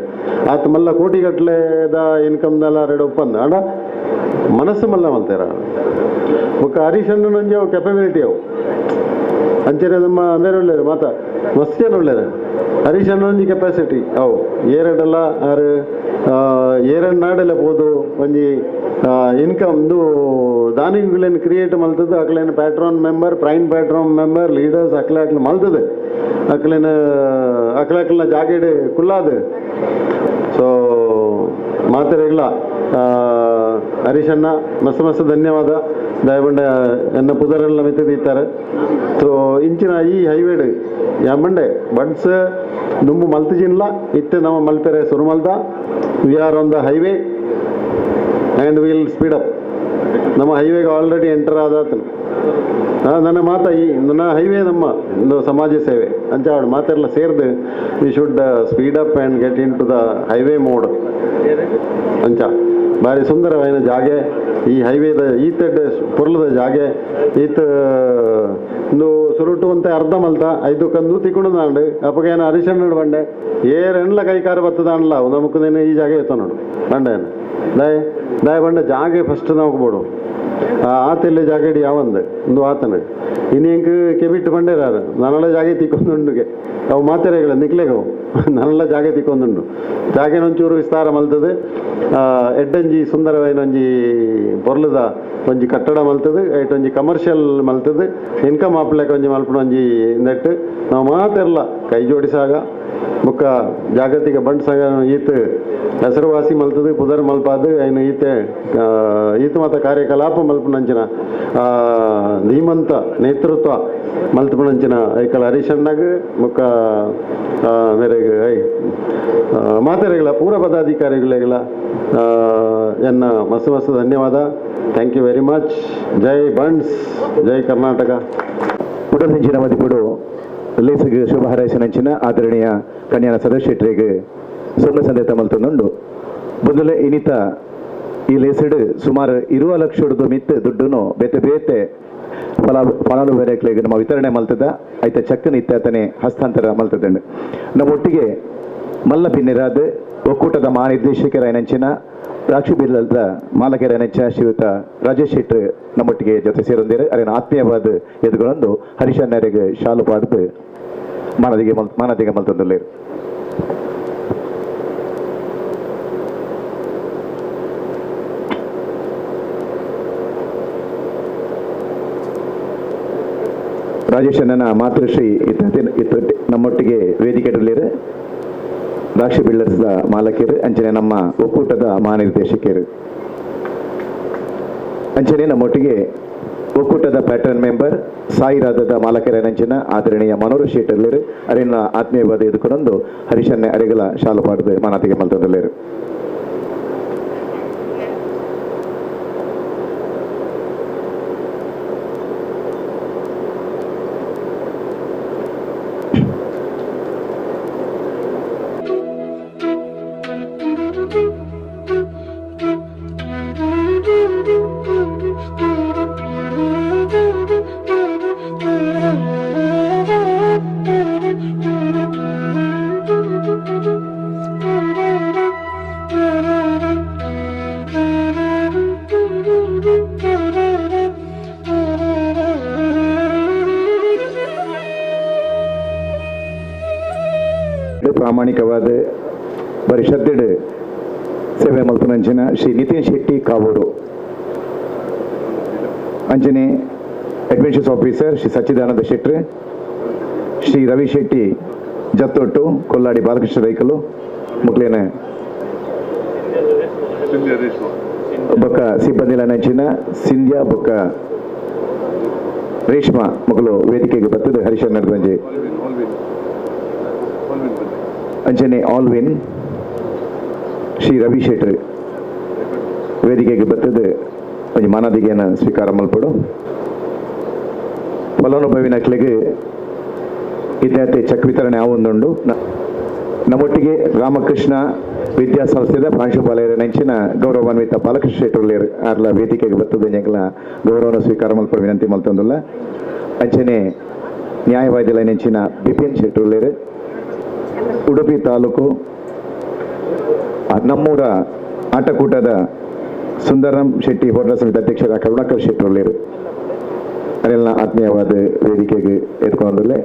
ಆತ ಮಲ್ಲ ಕೋಟಿಗಟ್ಟಲೆದ ಇನ್ಕಮ್ದೆಲ್ಲ ರೆಡ್ ಒಪ್ಪಂದ ಆಂಡ ಮನಸ್ಸು ಮಲ್ಲ ಮಲ್ತೇರ ಬೊಕ್ಕ ಹರೀಶ್ ಅಣ್ಣನೊಂಜಿ ಅವು ಕೆಪಬಿಲಿಟಿ ಅವು ಅಂಚನೆ ನಮ್ಮ ಬೇರೆ ಒಳ್ಳೇರು ಮಾತಾ ಮಸ್ತ್ ಜನ ಒಳ್ಳೇರು ಹರೀಶ್ ಅಣ್ಣನೊಂಜಿ ಕೆಪಾಸಿಟಿ ಅವು ಏರಡಲ್ಲ ಆರು ಏರಡ್ ನಾಡೆಲ್ಲ ಪೋದು ಒಂಜಿ ಇನ್ಕಮ್ದು ದಾನಿಗಳೇನು ಕ್ರಿಯೇಟ್ ಮಲ್ತದ್ದು ಅಕ್ಲೇನು patron member prime patron member leaders ಅಕ್ಲೆ ಅಕ್ಲೆ ಮಲ್ತದೆ ಅಕ್ಲೇನ ಅಕ್ಲೆ ಅಕ್ಲನ ಜಾಗೆಡ್ ಕುಲ್ಲಾದು ಸೊ ಮಾತಾಡಿಲ್ಲ ಹರೀಶಣ್ಣ ಮಸ್ತ್ ಮಸ್ತ್ ಧನ್ಯವಾದ ದಯವಂಡ ಎನ್ನ ಪುದರೆಲ್ಲ ಮೆತ್ತಿದ್ದಾರೆ. ಸೊ ಇಂಚಿನ ಈ ಹೈವೇಡ್ ಯಾಮಂಡೆ ಬಡ್ಸ್ ದುಂಬು ಮಲ್ತಿಜಿನ್ಲ ಇತ್ತೆ ನಮ್ಮ ಮಲ್ಪೆರೆ ಸುರು ಮಲ್ದ. We are on the highway and will speed up. ನಮ್ಮ ಹೈವೇಗೆ ಆಲ್ರೆಡಿ ಎಂಟರ್ ಆದಾತನು. ನನ್ನ ಮಾತ ಈ ನನ್ನ ಹೈವೇ ನಮ್ಮ ಒಂದು ಸಮಾಜ ಸೇವೆ ಅಂಚಾವಡು ಮಾತೆಲ್ಲ ಸೇರಿದು we should speed up and get into the highway mode ಅಂಚ. ಭಾರಿ ಸುಂದರವಾದ ಜಾಗೆ ಈ ಹೈವೇದ ಈತೆಡ್ ಪೊರ್ಲದ ಜಾಗೆ ಈತ ಒಂದು ಸುರುಟು ಅಂತ ಅರ್ಧ ಮಲ್ತ ಐದು ಕಂದು ತಿಕ್ಕೊಂಡು ಅಪ್ಪಗೇನ ಹರಿಶಣ್ಣಡು ಬಂಡೆ ಏರೆಣ್ಲ ಕೈಕಾರ ಬತ್ತದಾಣಲ್ಲ ನಮಕ್ ಈ ಜಾಗೆ ಎತ್ತ ನೋಡು ಬಂಡೆ ದಾಯ ದಾಯ ಬಂಡೆ ಜಾಗೆ ಫಸ್ಟ್ ನಮಕ್ ಬೋಡು ಆತೆಲ್ಲ ಜಾಗಡಿ ಯಾವಂದು ಒಂದು ಆತನ ಇನ್ನು ಹೆಂಗೆ ಕೆಬಿಟ್ಟು ಬಂಡೇರಾರು ನನ್ನಳ ಜಾಗೆ ತಿಕ್ಕೊಂಡುಗೆ ಅವು ಮಾತೆರೆಗಳ ನಿಕ್ಲೆಗವು ನಲ್ಲ ಜಾಗೆ ತಿಕ್ಕೊಂದುಂಡು ಜಾಗೆನೊಂಚೂರು ವಿಸ್ತಾರ ಮಲ್ತದೆ ಎಡ್ಡಂಜಿ ಸುಂದರವಾಯಿನ ಒಂಜಿ ಪೊರ್ಲುದ ಒಂಜಿ ಕಟ್ಟಡ ಮಲ್ತದೆ ಐಟ್ ಒಂಜಿ ಕಮರ್ಷಿಯಲ್ ಮಲ್ತದೆ ಇನ್ಕಮ್ ಆಪ್ಲೆಕ್ ಒಂಜಿ ಮಲ್ಪುನ ಒಂಜಿ ನೆಟ್ ನಾವು ಮಾತೆರ್ಲ ಕೈ ಜೋಡಿಸಾಗ ಬೊಕ್ಕ ಜಾಗತಿಕ ಬಂಟ್ ಸಂಘ ಈತ್ ಹೆಸರುವಾಸಿ ಮಲ್ತದೆ ಪುದರ್ ಮಲ್ಪಾದು ಐನು ಈತೆ ಈತ ಮಾತ ಕಾರ್ಯಕಲಾಪ ಮಲ್ಪುನಂಚಿನ ಧೀಮಂತ ನೇತೃತ್ವ ಮಲ್ತಪುನಂಚಿನ ಐಕಳ ಹರೀಶಣ್ಣಗ್ ಬೊಕ್ಕ ಮೇರೆಗ್ I ಮಾತೆರೆಗಳ ಪೂರ ಪದಾಧಿಕಾರಿಗಳಿಗೆಲ್ಲ ಎನ್ನ ಮಸ್ತ್ ಮಸ್ತ್ ಧನ್ಯವಾದ. Thank you very much. Jai Bunts, Jai Karnataka. ಉಡಲ್ದಿಂಚಿನ ಮದಿಪುಡು ಲೇಸಿಗೆ ಶುಭ ಹಾರೈಸಿನಂಚಿನ ಆದರಣೀಯ ಕನ್ಯಾನ ಸದಸ್ಯರಿಗೆ ಸೊನ್ನ ಸಂದೇತ ಮಲ್ತೊಂದುಂಡು. ಬೊಂದುಲೆ ಇನಿತ ಈ ಲೇಸಿಡ್ ಸುಮಾರು 20 ಲಕ್ಷದ ಮಿತ್ ದುಡ್ಡುನು ಬೇತೆ ಬೇತೆ ಫಲಾನುಭವಿಗಳಿಗೆ ನಮ್ಮ ವಿತರಣೆ ಮಲ್ತದ ಐತ ಚಕ್ಕನ ಇತ್ತಾತನೆ ಹಸ್ತಾಂತರ ಮಲ್ತದಂಡು. ನಮ್ಮೊಟ್ಟಿಗೆ ಮಲ್ಲ ಬಿನ್ನಿರಾದ ಒಕ್ಕೂಟದ ಮಹಾನಿರ್ದೇಶಕರಾಯನಂಚಿನ ರಾಕ್ಷಿ ಬಿಲ್ಲದ ಮಾಲಕರಾಯನಂಚಿನ ಶ್ರೀಯುತ ರಾಜೇಶ್ ಶೆಟ್ಟಿ ನಮ್ಮೊಟ್ಟಿಗೆ ಜೊತೆ ಸೇರೊಂದಿರು. ಅರಿನ ಆತ್ಮೀಯವಾದ ಎದುಗೊಂದು ಹರೀಶಣ್ಣರಿಗೆ ಶಾಲು ಪಾಡ್ದು ಮಾನದಿಗೆ ಮಲ್ತೊಂದುಲ್ಲೇರು. ರಾಜೇಶ್ ಅಣ್ಣನ ಮಾತೃಶ್ರೀ ನಮ್ಮೊಟ್ಟಿಗೆ ವೇದಿಕೆಯಲ್ಲಿರು ರಾಕ್ಷಿ ಬಿಲ್ಡರ್ಸ್ದ ಮಾಲಕರು ಅಂಚನೆ ನಮ್ಮ ಒಕ್ಕೂಟದ ಮಹಾನಿರ್ದೇಶಕರು ಅಂಚನೆ ನಮ್ಮೊಟ್ಟಿಗೆ ಒಕ್ಕೂಟದ ಪ್ಯಾಟರ್ನ್ ಮೆಂಬರ್ ಸಾಯಿರಾಧದ ಮಾಲಕರನಂಚಿನ ಆದರಣೀಯ ಮನೋರು ಶೇಟರ್ಲಿರು ಅರಿನ ಆತ್ಮೀಯವಾದ ಎದುಕೊಂದು ಹರೀಶನ್ನೆ ಅರಿಗಳ ಶಾಲು ಪಾಡದು ಮಾನಾತಿಗೆ ಮಲ್ತದಲ್ಲಿರು. ಪ್ರಾಮಾಣಿಕವಾದ ಪರಿಷತ್ತಿಡು ಸೇವೆ ಮಲ್ಪುನಂಚಿನ ಶ್ರೀ ನಿತಿನ್ ಶೆಟ್ಟಿ ಕಾವೂರು ಅಂಚನೆ ಅಡ್ಮಿನಿಸ್ಟ್ರೇಷನ್ ಆಫೀಸರ್ ಶ್ರೀ ಸಚ್ಚಿದಾನಂದ ಶೆಟ್ಟಿ ಶ್ರೀ ರವಿ ಶೆಟ್ಟಿ ಜತ್ತೊಟ್ಟು ಕೊಲ್ಲಾಡಿ ಬಾಲಕೃಷ್ಣ ರೈಕಲು ಮುಕ್ಲೇನ ಬೊಕ್ಕ ಸಿಬ್ಬಂದಿಲ ನಂಚಿನ ಸಿಂಧ್ಯಾ ಬೊಕ್ಕ ರೇಷ್ಮಾ ಮಗಳು ವೇದಿಕೆಗೆ ಬರ್ತದೆ ಹರೀಶ್ ನಡ್ಗಂಜಿ ಅಂಚನೆ ಆಲ್ವಿನ್ ಶ್ರೀ ರವಿ ಶೆಟ್ಟಿ ವೇದಿಕೆಗೆ ಬರ್ತದೆ ಒಂಜಿ ಮಾನಾದಿಗೆಯನ್ನು ಸ್ವೀಕಾರ ಮಲ್ಪಡು. ಫಲಾನುಭವಿನ ಕ್ಲೆಗೆ ಇತ್ಯಾದಿ ಚೆಕ್ ವಿತರಣೆ ಆವೊಂದುಂಡು. ನಮ್ಮೊಟ್ಟಿಗೆ ರಾಮಕೃಷ್ಣ ವಿದ್ಯಾಸಂಸ್ಥೆದ ಪ್ರಾಂಶುಪಾಲರ ನೆಂಚಿನ ಗೌರವಾನ್ವಿತ ಬಾಲಕೃಷ್ಣ ಶೆಟ್ಟಿ ಆರ್ಲ ವೇದಿಕೆಗೆ ಬರ್ತದೆ ಎಂಕಲ ಗೌರವನ ಸ್ವೀಕಾರ ಮಲ್ಪಡು ವಿನಂತಿ ಮಲ್ತೊಂದುಲ್ಲ. ಅಂಚನೆ ನ್ಯಾಯವಾದಿಲ ನೆಂಚಿನ ಬಿಪಿನ್ ಶೆಟ್ಟಿ ಉಡುಪಿ ತಾಲೂಕು ನಮ್ಮೂರ ಆಟಕೂಟದ ಸುಂದರಂ ಶೆಟ್ಟಿ ಹೋರಾಟ ಸಮಿತಿ ಅಧ್ಯಕ್ಷರ ಕರುಣಾಕರ್ ಶೆಟ್ಟಿ ಅದೆಲ್ಲ ಆತ್ಮೀಯವಾದ ವೇದಿಕೆಗೆ ಎತ್ಕೊಂಡಲ್ಲೇ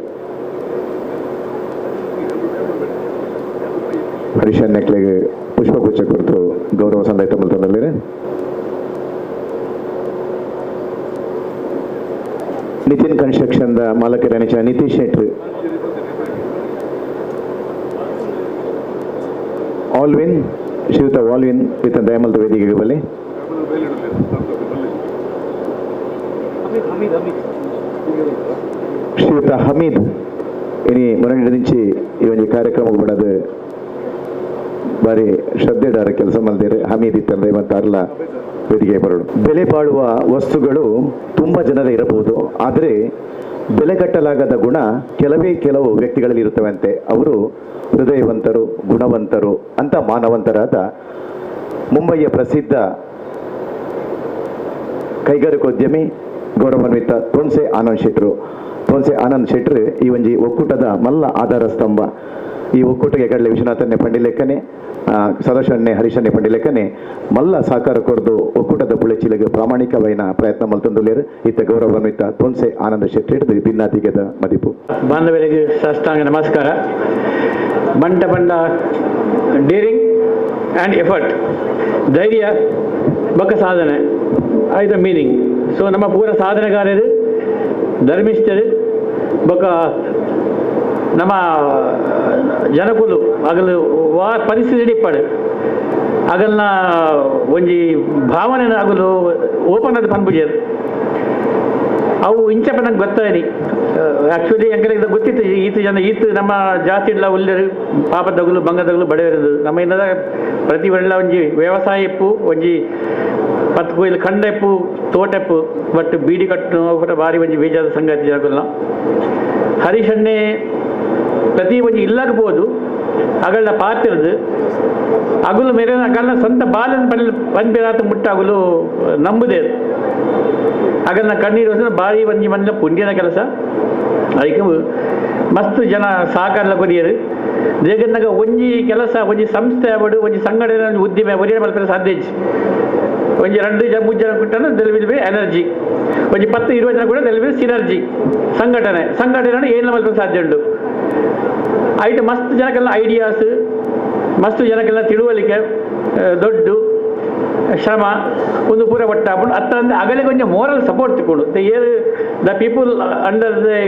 ಹರೀಶ್ ನೆಕ್ಲೆಗೆ ಪುಷ್ಪಗುಚ್ಛ ಕುರಿತು ಗೌರವ ಸಂದಾಯ ಮಲ್ತೊಂದುಲ್ಲೆರ್. ನಿತಿನ್ ಕನ್ಸ್ಟ್ರಕ್ಷನ್ the ಮಾಲಕರ ನಿತೀಶ್ ಶೆಟ್ಟಿ Alvin ಶ್ರೀಯುತ ಆಲ್ವಿನ್ ಈತ ದಯಮಲ್ತ ವೇದಿಕೆಗೆ ಬಲ್ಲಿ. ಶ್ರೀಯುತ ಹಮೀದ್ ಇನಿ ಮೊನ್ನೆ ಈ ಒಂದು ಕಾರ್ಯಕ್ರಮಕ್ಕೆ ಬಿಡೋದು ಬಾರಿ ಶ್ರದ್ಧೆಡಾರ ಕೆಲಸ ಮಲ್ದೇರು. ಹಮೀದ್ ಇತ್ತಂದ್ರೆ ಮತ್ತು ಅರ್ಲ ವೇದಿಕೆ ಬರೋಣ. ಬೆಲೆ ಬಾಳುವ ವಸ್ತುಗಳು ತುಂಬ ಜನರ ಇರಬಹುದು, ಆದರೆ ಬೆಲೆಗಟ್ಟಲಾಗದ ಗುಣ ಕೆಲವೇ ಕೆಲವು ವ್ಯಕ್ತಿಗಳಲ್ಲಿ ಇರುತ್ತವಂತೆ. ಅವರು ಹೃದಯವಂತರು, ಗುಣವಂತರು ಅಂತ ಮಾನವಂತರಾದ ಮುಂಬಯಿಯ ಪ್ರಸಿದ್ಧ ಕೈಗಾರಿಕೋದ್ಯಮಿ ಗೌರವಾನ್ವಿತ ತೋನ್ಸೆ ಆನಂದ್ ಶೆಟ್ಟರು. ತೋನ್ಸೆ ಆನಂದ್ ಶೆಟ್ಟರು ಈ ಒಂಜಿ ಒಕ್ಕೂಟದ ಮಲ್ಲ ಆಧಾರ ಸ್ತಂಭ. ಈ ಒಕ್ಕೂಟಕ್ಕೆ ಕಡಲೆ ವಿಶ್ವನಾಥನ್ನೇ ಪಂಡಿಲೆಕ್ಕನೆ ಸದಾಶಣ್ಣೆ ಹರೀಶನ್ನೇ ಪಂಡಿಲೆಕ್ಕನೆ ಮಲ್ಲ ಸಹಕಾರ ಕೊರದು ಒಕ್ಕೂಟದ ಬುಳೆಚಿಲೆಗೆ ಪ್ರಾಮಾಣಿಕವೈನ ಪ್ರಯತ್ನ ಮಲ್ತೊಂದುಲ್ಲೇರು. ಇತ್ತ ಗೌರವಾನ್ವಿತ ತೋನ್ಸೆ ಆನಂದ ಶೆಟ್ಟಿ ಭಿನ್ನಾತಿಗೆದ ಮದಿಪು. ಬಾಂಧವರಿಗೆ ಸಾಷ್ಟಾಂಗ ನಮಸ್ಕಾರ. ಬಂಟ ಬಂಡ daring and effort, ಧೈರ್ಯ ಬಕ್ಕ ಸಾಧನೆ ಐದ ಮೀನಿಂಗ್. ಸೊ ನಮ್ಮ ಪೂರ ಸಾಧನೆಗಾರರು ಧರ್ಮಿಷ್ಠರು ಬೊಕ್ಕ ನಮ್ಮ ಜನಕುಲು ಅಗಲು ವಾ ಪರಿಸ್ಥಿತಿ ಇಪ್ಪಡು ಅಗಲ್ನ ಒಂಜಿ ಭಾವನೆ ಅಗಲು ಓಪನ್ ಅದು ಪನ್ಪುಜೇರು ಅವು ಇಂಚಪ್ಪ ನಂಗೆ ಗೊತ್ತಾಯಿನಿ. ಆ್ಯಕ್ಚುಲಿ ಎಂಕಲಿಗೆ ಗೊತ್ತಿತ್ತು ಈತ ಜನ ಈತ ನಮ್ಮ ಜಾತಿ ಇಲ್ಲ ಉಲ್ಲೇರು ಪಾಪದಗಲು ಬಂಗದಗಲು ಬಡವಿರೋದು ನಮ್ಮ ಇನ್ನದ ಪ್ರತಿ ಒಳ್ಳೆ ಒಂಜಿ ವ್ಯವಸಾಯ ಇಪ್ಪು ಒಂಜಿ ಪತ್ತು ಕೊಯ್ಲು ಕಂಡೆಪ್ಪು ತೋಟೆಪ್ಪು ಬಟ್ ಬೀಡಿ ಕಟ್ಟು ಭಾರಿ ಒಂಜಿ ಬೇಜಾದ ಸಂಗತಿ ಜನಕುಲ್ನ. ಹರೀಶಣ್ಣೆ ಪ್ರತಿ ಒಂಜಿ ಇಲ್ಲಾಗಬಹುದು ಅಗಲ್ನ ಪಾತಿರದು ಅಗುಲು ಮೇರೆ ಅಗಲ್ನ ಸ್ವಂತ ಬಾಲನ ಪನ್ಪಿರಾತ ಮುಟ್ಟ ಅಗುಲು ನಂಬುದೇ ಅಗಲ್ನ ಕಣ್ಣೀರು ಭಾರಿ ಒಂಜಿ ಮನೆ ಪುಣ್ಯದ ಕೆಲಸ. ಅದಕ್ಕೆ ಮಸ್ತ್ ಜನ ಸಹಕಾರ ಕೊರಿಯರು. ದೇಗನ್ನಾಗ ಒಂಜಿ ಕೆಲಸ ಒಂಜಿ ಸಂಸ್ಥೆ ಆವಡು ಒಂಜಿ ಸಂಘಟನೆ ಒಂಜಿ ಉದ್ದಿಮೆ ಒರಿಯ ಮಲ್ಪರೆ ಸಾಧ್ಯ ಇಜ್ಜಿ. ಒಂಜಿ 2 ಜನ 3 ಜನ ಕುಟ್ಟನ there will be energy, ಒಂಜಿ 10 20 ಜನ ಕೂಡ there will be synergy. ಸಂಘಟನೆ ಸಂಘಟನೆ ಏನು ಮಲ್ಪರೆ ಸಾಧ್ಯ ಉಂಟು. ಐಟ್ ಮಸ್ತ್ ಜನಕ್ಕೆಲ್ಲ ಐಡಿಯಾಸ್ ಮಸ್ತ್ ಜನಕ್ಕೆಲ್ಲ ತಿಳುವಳಿಕೆ ದೊಡ್ಡ ಶ್ರಮ ಒಂದು ಪೂರ ಒಟ್ಟಾಪುಂಡು. ಅತ್ತಂದ್ರೆ ಅಗಲಿಗೆ ಕೊಂಚ ಮೋರಲ್ ಸಪೋರ್ಟ್ ತಿಕ್ಕೊಂಡು ಏರು the people under the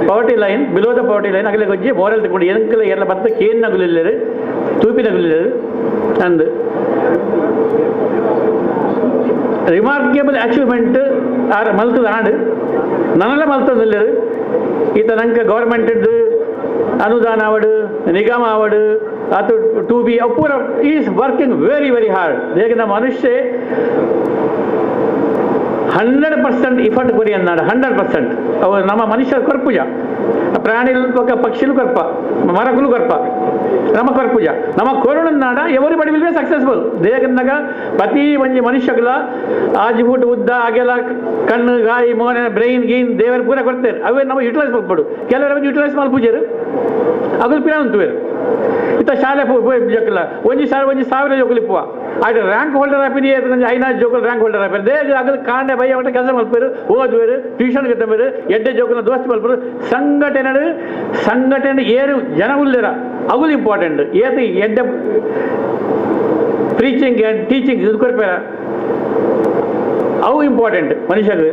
poverty line below the poverty line ಅಗಲಿಗೆ ಕೊಂಚ ಮೋರಲ್ ತಿಕ್ಕೊಂಡು ಎಂಕಲ ಎಲ್ಲ ಬತ್ತ ಕೇನ್ನಗುಲಿಲ್ಲರು ತೂಪಿನಗುಲಿಲ್ಲರು ಅಂದ್ remarkable achievement R ಮಲ್ತದ ಆಂಡ್ ನನ್ನೆಲ್ಲ ಮಲ್ತದಿಲ್ಲರು. ಈತ ನಂಗೆ ಗೌರ್ಮೆಂಟ್ ಅನುದಾನ ಆವಡು ನಿಗಮ ಆವಡು ಅದು ಟು ಬಿ ಪೂರ is working very very hard. ಹೇಗೆ ನಮ್ಮ ಮನುಷ್ಯ 100% ಇಫರ್ಟ್ ಕೊರಿ ಅನ್ನಾಡು 100%. ಅವು ನಮ್ಮ ಮನುಷ್ಯರ ಕೊರ್ಪುಜ ಪ್ರಾಣಿ ಪಕ್ಷಿಲು ಕೊರ್ಪ ಮರಕುಲು ಕೊರ್ಪ ನಮ್ಮ ಕೊರ್ಪುಜ ನಮ್ಮ ಕೊರೋನಾಡ everybody will be successful. ದೇಗನ್ನಾಗ ಪ್ರತಿ ಒಂಜಿ ಮನುಷ್ಯಗಳ ಆಜಿ ಫೂಟ್ ಉದ್ದ ಅಗೆಲ ಕಣ್ಣು ಗಾಯಿ ಮೋನೆ ಬ್ರೈನ್ ಗೀನ್ ದೇವರ ಪೂರ ಕೊಡ್ತೇವೆ. ಅವೇ ನಮ್ಮ ಯುಟಿಲೈಸ್ ಮಾಡ್ಬೋದು. ಕೆಲವರು ಯುಟಿಲೈಸ್ ಮಲ್ಪುಜರು ಅಗಲು ಪಿರ ಅಂತುವೇರು. ಇತ್ತ ಶಾಲೆ ಜೋಕಲ್ಲ ಒಂಜಿ ಶಾಲೆ ಒಂಜಿ 1000 ಜೋಕುಲು ಇಪ್ಪುವ ಆಯ್ತು ರ್ಯಾಂಕ್ ಹೋಲ್ಡರ್ ಆಪಿನಿ ಐನಾ ಜೋಕುಲು ರ್ಯಾಂಕ್ ಹೋಲ್ಡರ್ ಆಪಿನಿ ದೇಗ ಅಗಲು ಕಾಂಡೆ ಬೈ ಅವಟ ಕೆಲಸ ಮಲ್ಪೇರು ಓದುವೇರು ಟ್ಯೂಷನ್ ಗೆತ್ತಬೇರು ಎಡ್ಡೆ ಜೋಕುನ ದೋಸ್ತಿ ಮಲ್ಪರು. ಸಂಘಟನೆ ಸಂಘಟನೆ ಏರು ಜನ ಉಲ್ಲೇರ ಅಗುಲು ಇಂಪಾರ್ಟೆಂಟ್. ಏತು ಎಡ್ಡೆ preaching and teaching ಇದು ಕೊರ್ಪೇರ ಅವು ಇಂಪಾರ್ಟೆಂಟ್ ಮನುಷ್ಯಗೆ.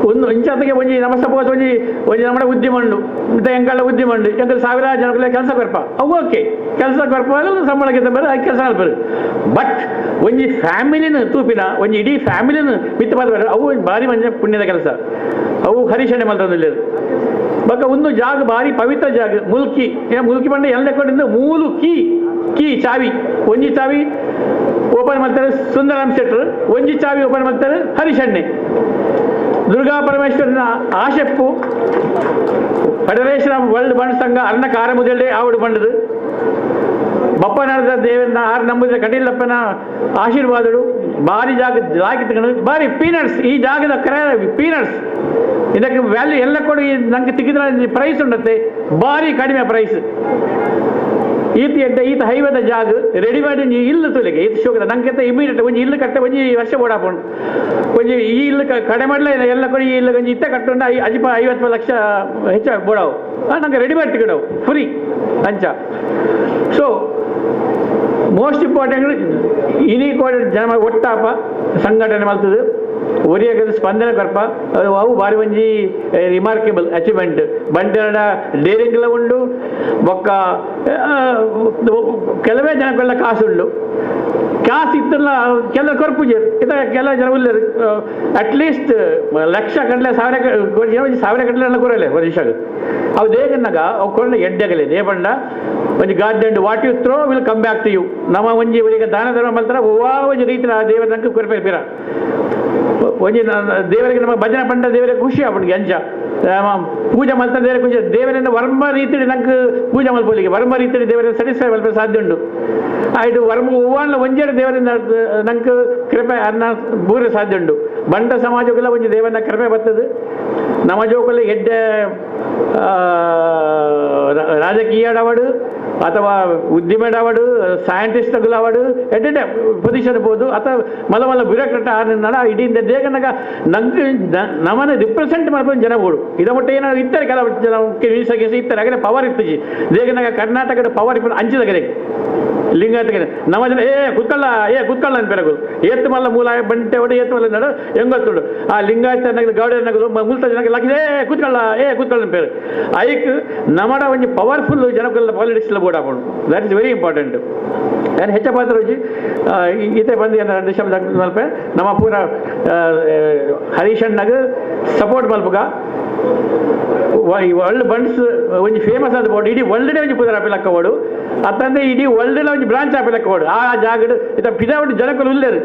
ಒಂದು ಇಂಚತ್ತಿಗೆ ಒಂಜಿ ನಮ್ಮ ಸಪೋಸ್ ಒಂಜಿ ಒಂಜಿ ನಮ್ಮ ಉದ್ಯಮ ಉಂಡು ಮತ್ತೆ ಎಂಕಲ್ಲ ಉದ್ಯಮ ಉಂಡು ಎಂಕಲ್ ಸಾವಿರಾರು ಜನಕ್ಕೆ ಕೆಲಸ ಕೊರ್ಪ ಅವು ಓಕೆ ಕೆಲಸ ಕೊರ್ಪ ಸಂಬಳಕ್ಕೆ ಬೇರೆ ಅದು ಕೆಲಸ ಅಲ್ಪರು. ಬಟ್ ಒಂಜಿ ಫ್ಯಾಮಿಲಿನ ತೂಪಿನ ಒಂಜಿ ಇಡೀ ಫ್ಯಾಮಿಲಿನ ಮಿತ್ತ ಪಾತ್ರ ಅವು ಭಾರಿ ಮಂಜ ಪುಣ್ಯದ ಕೆಲಸ. ಅವು ಹರಿಶಣೆ ಮಲ್ತೊಂದಿಲ್ಲ. ಬೊಕ್ಕ ಒಂದು ಜಾಗ ಭಾರಿ ಪವಿತ್ರ ಜಾಗ ಮುಲ್ಕಿ. ಮುಲ್ಕಿ ಪಂಡ ಎಲ್ಲ ಕೊಂಡಿಂದ ಮೂಲು ಕೀ ಕೀ ಚಾವಿ ಒಂಜಿ ಚಾವಿ ಓಪನ್ ಮಾಡ್ತಾರೆ ಸುಂದರಾಮ್ ಶೆಟ್ರು, ಒಂಜಿ ಚಾವಿ ಓಪನ್ ಮಾಡ್ತಾರೆ ಹರಿಶಣ್ಣೆ. ದುರ್ಗಾ ಪರಮೇಶ್ವರನ ಆಶೆಪ್ಪು federation of world ಬಂಡ್ ಸಂಘ ಅರ್ಣ ಕಾರಮುದಲ್ಡೆ ಆವಡು ಬಂಡದು ಬಪ್ಪನಾಡದ ದೇವನ ಆರು ನಂಬುದ ಕಟೀಲಪ್ಪನ ಆಶೀರ್ವಾದಗಳು ಭಾರಿ ಜಾಗ ಲಾಗಿ ಭಾರಿ ಪೀನಟ್ಸ್ ಈ ಜಾಗದ ಕರೆ ಪೀನಟ್ಸ್ ಇದಕ್ಕೆ ವ್ಯಾಲ್ಯೂ ಎಲ್ಲ ಕೊಡಿ ನಂಗೆ ತಿಕ್ಕಿದ್ರೆ ಪ್ರೈಸ್ ಉಂಡತ್ತೆ ಭಾರಿ ಕಡಿಮೆ ಪ್ರೈಸ್. ಈತ ಎಡ್ಡ ಈತ ಹೈವೇದ ಜಾಗ ರೆಡಿಮೇಡ್ ಒಂಜಿ ಇಲ್ಲು ತುಲಿಗೆ ಈತ ಶೋಕದ ನಂಗೆ ಇಮಿಡಿಯೇಟ್ ಒಂಜಿ ಇಲ್ಲು ಕಟ್ಟೆ ಒಂಜಿ ವರ್ಷ ಓಡಾಪುಂಡು ಒಂಜಿ ಈ ಇಲ್ಲು ಕಡೆ ಮಾಡಲೇ ಎಲ್ಲ ಕೊಡಿ ಈ ಇಲ್ಲು ಒಂಜಿ ಇತ್ತ ಕಟ್ಟುಂಡ ಅಜಿಪ 50 ಲಕ್ಷ ಹೆಚ್ಚ ಬೋಡಾವು ನಂಗೆ ರೆಡಿಮೇಡ್ ತಿಕ್ಕಡವು ಫ್ರೀ ಅಂಚ. So most important ಇನಿಕ್ವಾಲಿಟಿ ಜನ ಒಟ್ಟಾಪ ಸಂಘಟನೆ ಮಲ್ತದೆ ಒರಿಯಾಗ ಸ್ಪಂದನೆ ಕೊರ್ಪ ಅವು ಭಾರಿ ಒಂಜಿ ರಿಮಾರ್ಕೇಬಲ್ ಅಚೀವ್ಮೆಂಟ್. ಬಂಟೆರಡ ಡೇರಿಂಗ್ಲ ಉಂಡು ಬೊಕ್ಕ ಕೆಲವೇ ಜನಕ್ಕೆಲ್ಲ ಕಾಸುಂಡು ಕಾಸು ಇತ್ತಲ್ಲ ಕೆಲವು ಕೊರ್ಪುಜರು ಇತ್ತ ಕೆಲವು ಜನ ಉಲ್ಲೇರು ಅಟ್ಲೀಸ್ಟ್ ಲಕ್ಷ ಕಡಲೆ ಸಾವಿರ ಸಾವಿರ ಕಡಲೆ ಎಲ್ಲ ಕೊರಲೆ ವರ್ಷ ಅವು ದೇಗನ್ನಾಗ ಅವು ಕೊರಲೆ ಎಡ್ಡೆಗಲೆ ದೇಬಂಡ ಒಂಜಿ god and what you throw will come back to you. ನಮ್ಮ ಒಂಜಿ ಈಗ ದಾನ ಧರ್ಮ ಮಲ್ತಾರ ಹೂವಾ ಒಂಜಿ ರೀತಿಯ ದೇವರ ನಂಗೆ ಕೊರಪೆ ಪಿರ ಒಂಜಿ ದೇವರಿಗೆ ನಮ್ಮ ಭಜನೆ ಪಂಡ ದೇವರಿಗೆ ಖುಷಿ ಆಪುಂಡು ಅಂಚ ಪೂಜೆ ಮಲ್ತ ದೇವರಿಗೆ ಖುಷಿ ದೇವರನ್ನು ವರ್ಮ ರೀತಿಯಲ್ಲಿ ನಂಗೆ ಪೂಜೆ ಮಲ್ಪೊಲಿಗೆ ವರ್ಮ ರೀತಿಯಲ್ಲಿ ದೇವರನ್ನು ಸ್ಯಾಟಿಸ್ಫೈ ಮಲ್ಪೆ ಸಾಧ್ಯ ಉಂಟು. ಆಯ್ತು ವರ್ಮ ಹೂವಾನ್ಲ ಒಂಜೆರಡು ದೇವರಿಂದ ನಂಗೆ ಕೃಪೆ ಅನ್ನ ಬೂರೆ ಸಾಧ್ಯ ಉಂಟು. ಬಂಟ ಸಮಾಜಕ್ಕೆಲ್ಲ ಒಂಜಿ ದೇವರನ್ನ ಕೃಪೆ ಬರ್ತದೆ. ನಮ್ಮ ಜೋಕುಲು ಎಡ್ಡೆ ರಾಜಕೀಯಡವಡು ಅಥವಾ ಉದ್ಯಮಡವಡು ಸೈಂಟಿಸ್ಟ್ಗಳವಡು ಎಡ್ಡೆ ಪೊಸಿಷನ್ ಬೋದು ಅಥವಾ ಮಲ್ಲ ಮಲ್ಲ ಬ್ಯೂರೋಕ್ರಾಟ್ ಆದ ಇಡೀ ದೇಗನಾಗ ನಂಗೆ ನಮ್ಮನ್ನು ರಿಪ್ರೆಸೆಂಟ್ ಮಾಡ್ಕೊಂಡು ಜನ ಬೋಡು ಇದ ಮಟ್ಟ ಏನಾದ್ರು ಇತ್ತಾರೆ ಕೆಲವು ಜನ ಕೇಸ್ ಇತ್ತಾರೆ ಹಾಗೆ ಪವರ್ ಇತ್ತು ದೇಗನಾಗ ಕರ್ನಾಟಕದ ಪವರ್ ಇಪ್ಪ ಅಂಚಿದ ಲಿಂಗಾಯತ ನಮ್ಮ ಜನ ಏ ಕುತ್ಕೊಳ್ಳ ಏ ಕುತ್ಕೊಳ್ಳ ಅಂತ ಬೆರಗು ಏತ್ತು ಮಲ್ಲ ಮೂಲ ಬಂಟೆ ಒಡೆ ಏತ್ತು ಮಲ್ಲ ನಡು ಹೆಂಗೊತ್ತುಂಡು ಆ ಲಿಂಗಾಯತ ನಗಲು ಗೌಡ ನಗಲು ಮುಲ್ತ ಜನಕ್ಕೆ ಲಕ್ಷ ಏ ಕುತ್ಕೊಳ್ಳ ಏ ಕುತ್ಕೊಳ್ಳ ಅಂತ పేరు ಐಕ್ ನಮಡ ಒಂಜಿ ಪವರ್ಫುಲ್ ಜನಕ್ಕೆಲ್ಲ ಪಾಲಿಟಿಕ್ಸ್ ಬೋರ್ಡ್ ಹಾಕೊಂಡು that is very important. ನಾನು ಹೆಚ್ಚ ಪಾತ್ರ ರುಚಿ ಈತೆ ಬಂದು ಏನು 2 ಶಬ್ದ ಮಲ್ಪೆ ನಮ್ಮ ಪೂರ ಹರೀಶಣ್ಣಗೆ ಸಪೋರ್ಟ್ ಮಲ್ಪುಗ ವರ್ಲ್ಡ್ ಬಂಡ್ಸ್ ಒಂಜಿ ಫೇಮಸ್ ಆದ ಬೋರ್ಡ್ ಇಡೀ ವರ್ಲ್ಡ್ನೇ ಒಂಜಿ ಪುದರ್ ಆಪಿಲಕ್ಕ ಓಡು ಅತ್ತಂದ್ರೆ ಇಡೀ ವರ್ಲ್ಡ್ ಒಂಜಿ ಬ್ರಾಂಚ್ ಆಪಿಲಕ್ಕ ಓಡು ಆ ಜಾಗಡ್ ಇತ್ತ ಪಿದಾವಡಿ ಜನಕುಲು ಉಲ್ಲೇರು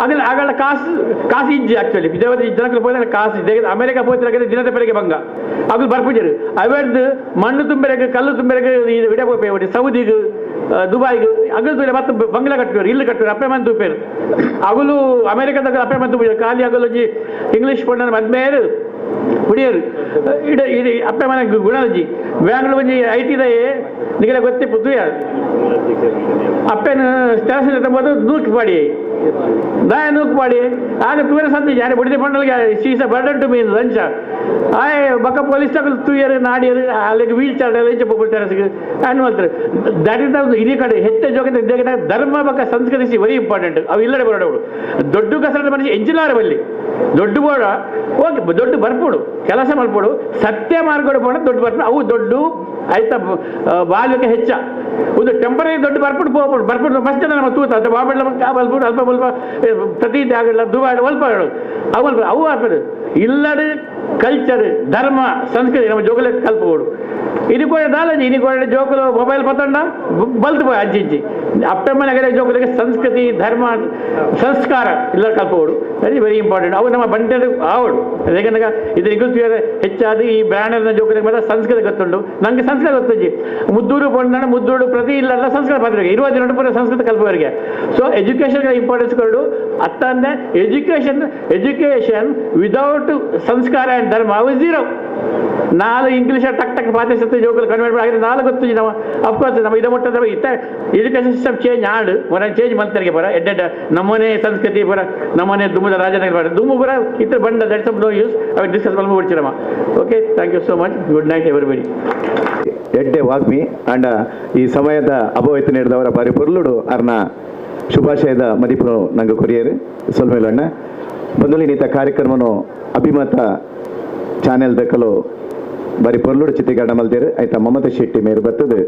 ಆಗಲ್ಲ ಆಗಲ್ಲ ಕಾಸು ಕಾಸು ಇಜ್ಜಿ ಆಕ್ಚುಲಿ ಪಿದಾವಡಿ ಜನಕುಲು ಪೋದರೆ ಕಾಸು ಅಮೆರಿಕ ಪೋತಿರಾಗ ದಿನದ ಪೆರಿಗೆ ಬಂಗ ಅಗಲು ಬರ್ಪುಜರು ಅವೆಡ್ದು ಮಣ್ಣು ತುಂಬೆರಗ ಕಲ್ಲು ತುಂಬೆರಗ ಇಡ ಪೋಪೆ ಸೌದಿಗೆ ದುಬಾಯ್ಗೆ ಅಗಲು ತೂಲೆ ಮತ್ತೆ ಬಂಗ್ಲಾ ಕಟ್ಟುವರು ಇಲ್ಲಿ ಕಟ್ಟುವರು ಅಪ್ಪೆ ಮಂದಿ ತೂಪೇರು ಅಗಲು ಅಮೆರಿಕದಾಗ ಅಪ್ಪೆ ಮಂದಿ ತೂಪೇರು ಖಾಲಿ ಅಗಲು ಒಂಜಿ ಇಂಗ್ಲೀಷ್ ಪೊಣ್ಣನ ಮದ್ಮೇರು ಹುಡಿಯರು ಇಡ ಇಡೀ ಅಪ್ಪೆ ಮನೆ ಗುಣಲಜ್ಜಿ ಬ್ಯಾಂಗ್ಳೂರ್ ಒಂಜಿ I ಟಿದಯೇ ನಿಗಲ ಗೊತ್ತೇ ಪುತ್ತುಯ ಅಪ್ಪೆನ ಸ್ಟೇಷನ್ ಎತ್ತಬೋದು ನೂಕು ಪಾಡಿ ದಾಯ ನೂಕು ಪಾಡಿ ಆಗ ತೂರ ಸಂತಿ ಜಾನೆ ಬುಡಿದೆ ಪಂಡಲ್ಗೆ she's a burden to mean ಲಂಚ ಆಯ್ ಬಕ್ಕ ಪೊಲೀಸ್ ತಗಲು ತೂಯರು ನಾಡಿಯರು ಅಲ್ಲಿಗೆ ವೀಲ್ ಚೇರ್ ಲಂಚ ಪೊಬ್ಬಳ್ತಾರೆ ಅನ್ ಮಾಡ್ತಾರೆ. That is the ಇಡೀ ಕಡೆ ಹೆಚ್ಚ ಜೋಗ ಧರ್ಮ ಬಕ್ಕ ಸಂಸ್ಕೃತಿ ವೆರಿ ಇಂಪಾರ್ಟೆಂಟ್. ಅವು ಇಲ್ಲಡೆ ಬರೋಡವರು ದೊಡ್ಡ ಕಸರದ ಮನುಷ್ಯ ಎಂಜಿನಾರ ಬಲ್ಲಿ ದೊಡ್ಡ ಬೋಡ ಓಕೆ ದೊಡ್ಡ ಬರ್ಪೋಡು ಕೆಲಸ ಮಾಡ್ಪೋಡು ಸತ್ಯ ಮಾರ್ಗಡು ಪೋಣ ದೊಡ್ಡ ಬರ್ಪೋಡು ಅವು ದೊಡ್ಡ ಆಯ್ತಾ ಬಾಲ್ಯಕ್ಕೆ ಹೆಚ್ಚ ಒಂದು ಟೆಂಪರರಿ ದೊಡ್ಡ ಬರ್ಪುಡು ಹೋಗ್ಬೋದು ಬರ್ಪುಡು ಫಸ್ಟ್ ನಮ್ಮ ತೂತ ಅಂತ ಬಾಬೆಲ್ಲ ಬಲ್ಪುಡು ಅಲ್ಪ ಸ್ವಲ್ಪ ಪ್ರತಿ ಆಗಲ್ಲ ದುಬಾಡ ಅಲ್ಪ ಅವು ಅಲ್ಪ ಅವು ಆಗ್ತದೆ ಇಲ್ಲಡೆ ಕಲ್ಚರ್ ಧರ್ಮ ಸಂಸ್ಕೃತಿ ನಮ್ಮ ಜೋಗಲೆ ಕಲ್ಪಬೋಡು ಇದು ಕೂಡ ದಾಲಜಿ ಇದು ಕೂಡ ಜೋಕುಲು ಮೊಬೈಲ್ ಪತ್ತಂಡ ಬಲ್ತು ಪೋಯ್ ಅಜ್ಜಿ ಇಜ್ಜಿ ಅಪ್ಪಮ್ಮನ ಜೋಕುಲಿಗೆ ಸಂಸ್ಕೃತಿ ಧರ್ಮ ಸಂಸ್ಕಾರ ಇಲ್ಲ ಕಲ್ಪಬೋಡು that is very important. ಅವು ನಮ್ಮ ಬಂಟೆ ಆವಡು ಯಾಕಂದ್ರೆ ಇದು ನಿಗುಲ್ತಿದ್ದಾರೆ ಹೆಚ್ಚಾದ ಈ ಬ್ರ್ಯಾಂಡರ್ನ ಜೋಕುಲಿಗೆ ಮಾತ್ರ ಸಂಸ್ಕೃತಿ ಗೊತ್ತುಂಟು. ನನಗೆ ಸಂಸ್ಕೃತ ಗೊತ್ತುಂಜಿ ಮುದ್ದೂರು ಪೊಂಡಣ ಮುದ್ದೂರು ಪ್ರತಿ ಇಲ್ಲ ಸಂಸ್ಕೃತ ಪಾತ್ರೆಗೆ 20 ದಿನ ಪೂರ ಸಂಸ್ಕೃತ ಕಲ್ಪವರಿಗೆ. ಸೊ ಎಜುಕೇಷನ್ಗೆ ಇಂಪಾರ್ಟೆನ್ಸ್ ಕೊಡು ಅತ್ತಂದೆ education education without ಸಂಸ್ಕಾರ ಆ್ಯಂಡ್ ಧರ್ಮ ಅವು ಝೀರೋ. ನಾಲ್ ಇಂಗ್ಲೀಷ್ ಟಕ್ ಟಕ್ ಪಾತ್ರೆ ಜೋಕುಲು ಕನ್ವರ್ಟ್ ಆಗಿದ್ರೆ ನಾಲ್ಕು ಗೊತ್ತು ನಮ್ಮ ಅಫ್ಕೋರ್ಸ್ ನಮ್ಮ ಇದ ಮಟ್ಟದ ಇತ್ತ education system change ಆಡು ಹೊರ ಚೇಂಜ್ ಮಂತರಿಗೆ ಬರ ಎಡ್ಡೆಡ್ಡ ನಮ್ಮನೆ ಸಂಸ್ಕೃತಿ ಬರ ನಮ್ಮನೆ ದುಮ್ಮದ ರಾಜನಗರ ಬರ ದುಮ್ಮು ಬರ ಇತರ ಬಂಡ that's no use ಅవి ಡಿಸ್ಕಸ್ ಮಾಡ್ಬಿಡ್ತೀರಮ್ಮ. Okay, thank you so much, good night everybody. ಎಡ್ಡೆ ವಾಗ್ಮಿ ಅಂಡ ಈ ಸಮಯದ ಅಭಾವತಿ ನೀಡಿದವರ ಬಾರಿ ಪೊರ್ಲುಡು ಅರ್ನ ಶುಭಾಶಯದ ಮದಿಪು ನಂಗೆ ಕೊರಿಯರು ಸೊಲ್ಮೇಲಣ್ಣ ಬಂದಲಿ ನೀತ ಕಾರ್ಯಕ್ರಮನು ಅಭಿಮತ ಚಾನೆಲ್ ದಕ್ಕಲು ಬಾರಿ ಪೊರ್ಲುಡು ಚಿತ್ರೀಕರಣ ಮಲ್ತೇರು ಆಯ್ತಾ ಮಮತಾ ಶೆಟ್ಟಿ ಮೇರು ಬರ್ತದೆ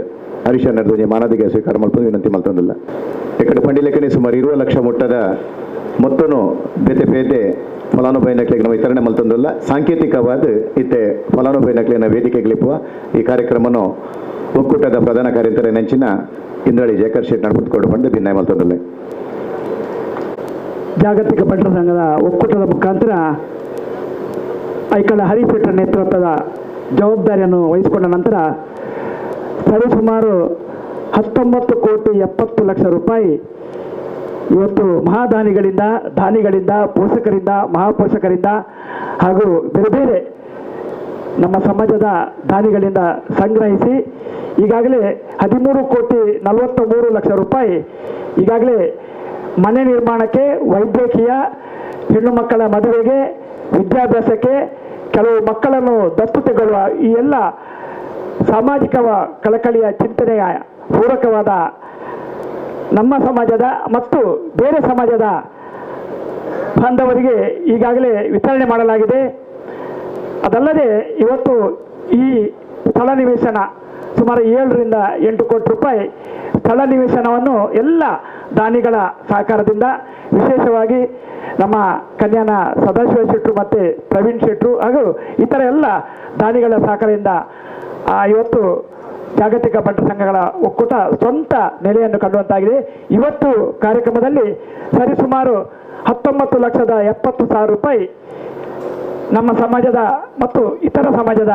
ಹರೀಶ್ ಅಣ್ಣರ್ದು ಮಾನದಿಗೆ ಸ್ವೀಕಾರ ಮಲ್ಪೊಂದು ವಿನಂತಿ ಮಲ್ತೊಂದಿಲ್ಲ. ಎಕಡೆ ಪಂಡಿಲೆಕ್ಕನೆ ಸುಮಾರು 20 ಲಕ್ಷ ಮುಟ್ಟದ ಮೊತ್ತನು ಬೇತೆ ಬೇತೆ ಫಲಾನುಭವಿ ನಕ್ಲಿಗೆ ನಾವು ವಿತರಣೆ ಮಲ್ತೊಂದಿಲ್ಲ. ಸಾಂಕೇತಿಕವಾದ ಇತ್ತೆ ಫಲಾನುಭವಿ ನಕ್ಲಿನ ವೇದಿಕೆಗಳಿಪ್ಪುವ ಈ ಕಾರ್ಯಕ್ರಮನು ಒಕ್ಕೂಟದ ಪ್ರಧಾನ ಕಾರ್ಯಂತರ ನೆಂಚಿನ ಇಂದ್ರಳಿ ಜಯಕರ್ ಶೆಟ್ಟಿ ನಡ್ಕೊಂಡು ಬಂದು ಭಿನ್ನಾಯ ಮಲ್ತೊಂದಿಲ್ಲ. ಜಾಗತಿಕ ಬಂಟರ ಸಂಘದ ಒಕ್ಕೂಟದ ಮುಖಾಂತರ ಐಕಳ ಹರಿಶೆಟ್ಟರ ನೇತೃತ್ವದ ಜವಾಬ್ದಾರಿಯನ್ನು ವಹಿಸಿಕೊಂಡ ನಂತರ ಸರಿಸುಮಾರು 19 ಕೋಟಿ 70 ಲಕ್ಷ ರೂಪಾಯಿ ಇವತ್ತು ಮಹಾದಾನಿಗಳಿಂದ, ದಾನಿಗಳಿಂದ, ಪೋಷಕರಿಂದ, ಮಹಾಪೋಷಕರಿಂದ ಹಾಗೂ ಬೇರೆ ಬೇರೆ ನಮ್ಮ ಸಮಾಜದ ದಾನಿಗಳಿಂದ ಸಂಗ್ರಹಿಸಿ ಈಗಾಗಲೇ 13 ಕೋಟಿ 43 ಲಕ್ಷ ರೂಪಾಯಿ ಈಗಾಗಲೇ ಮನೆ ನಿರ್ಮಾಣಕ್ಕೆ, ವೈದ್ಯಕೀಯ, ಹೆಣ್ಣು ಮಕ್ಕಳ ಮದುವೆಗೆ, ವಿದ್ಯಾಭ್ಯಾಸಕ್ಕೆ, ಕೆಲವು ಮಕ್ಕಳನ್ನು ದತ್ತು ತೆಗೊಳ್ಳುವ ಈ ಎಲ್ಲ ಸಾಮಾಜಿಕ ಕಳಕಳಿಯ ಚಿಂತನೆಯ ಪೂರಕವಾದ ನಮ್ಮ ಸಮಾಜದ ಮತ್ತು ಬೇರೆ ಸಮಾಜದ ಬಾಂಧವರಿಗೆ ಈಗಾಗಲೇ ವಿತರಣೆ ಮಾಡಲಾಗಿದೆ. ಅದಲ್ಲದೆ ಇವತ್ತು ಈ ಸ್ಥಳ ನಿವೇಶನ ಸುಮಾರು 7 ರಿಂದ 8 ಕೋಟಿ ರೂಪಾಯಿ ಸ್ಥಳ ನಿವೇಶನವನ್ನು ಎಲ್ಲ ದಾನಿಗಳ ಸಹಕಾರದಿಂದ, ವಿಶೇಷವಾಗಿ ನಮ್ಮ ಕಲ್ಯಾಣ ಸದಾಶಿವ ಶೆಟ್ಟರು ಮತ್ತು ಪ್ರವೀಣ್ ಶೆಟ್ಟರು ಹಾಗೂ ಇತರ ಎಲ್ಲ ದಾನಿಗಳ ಸಹಕಾರದಿಂದ ಇವತ್ತು ಜಾಗತಿಕ ಬಂಟರ ಸಂಘಗಳ ಒಕ್ಕೂಟ ಸ್ವಂತ ನೆಲೆಯನ್ನು ಕಂಡುವಂತಾಗಿದೆ. ಇವತ್ತು ಕಾರ್ಯಕ್ರಮದಲ್ಲಿ ಸರಿಸುಮಾರು 19,70,000 ರೂಪಾಯಿ ನಮ್ಮ ಸಮಾಜದ ಮತ್ತು ಇತರ ಸಮಾಜದ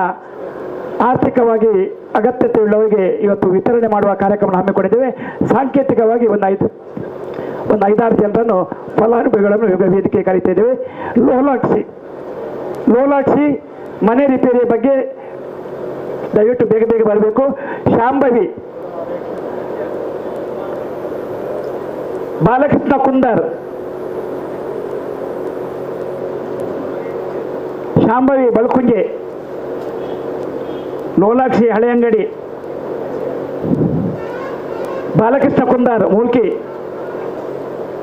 ಆರ್ಥಿಕವಾಗಿ ಅಗತ್ಯತೆ ಉಳ್ಳವರಿಗೆ ಇವತ್ತು ವಿತರಣೆ ಮಾಡುವ ಕಾರ್ಯಕ್ರಮ ಹಮ್ಮಿಕೊಂಡಿದ್ದೇವೆ. ಸಾಂಕೇತಿಕವಾಗಿ ಒಂದು 5-6 ಜನರನ್ನು ಫಲಾನುಭವಿಗಳನ್ನು ವೇದಿಕೆ ಕರೀತಾ ಇದ್ದೇವೆ. ಲೋಲಾಕ್ಷಿ ಮನೆ ರಿಪೇರಿಯ ಬಗ್ಗೆ ದಯವಿಟ್ಟು ಬೇಗ ಬೇಗ ಬರಬೇಕು. ಶಾಂಭವಿ, ಬಾಲಕೃಷ್ಣ ಕುಂದರ್, ಶಾಂಭವಿ ಬಲ್ಕುಂಜೆ, ಲೋಲಾಕ್ಷಿ ಹಳೆಯಂಗಡಿ, ಬಾಲಕೃಷ್ಣ ಕುಂದಾರ್ ಮೂಲ್ಕಿ,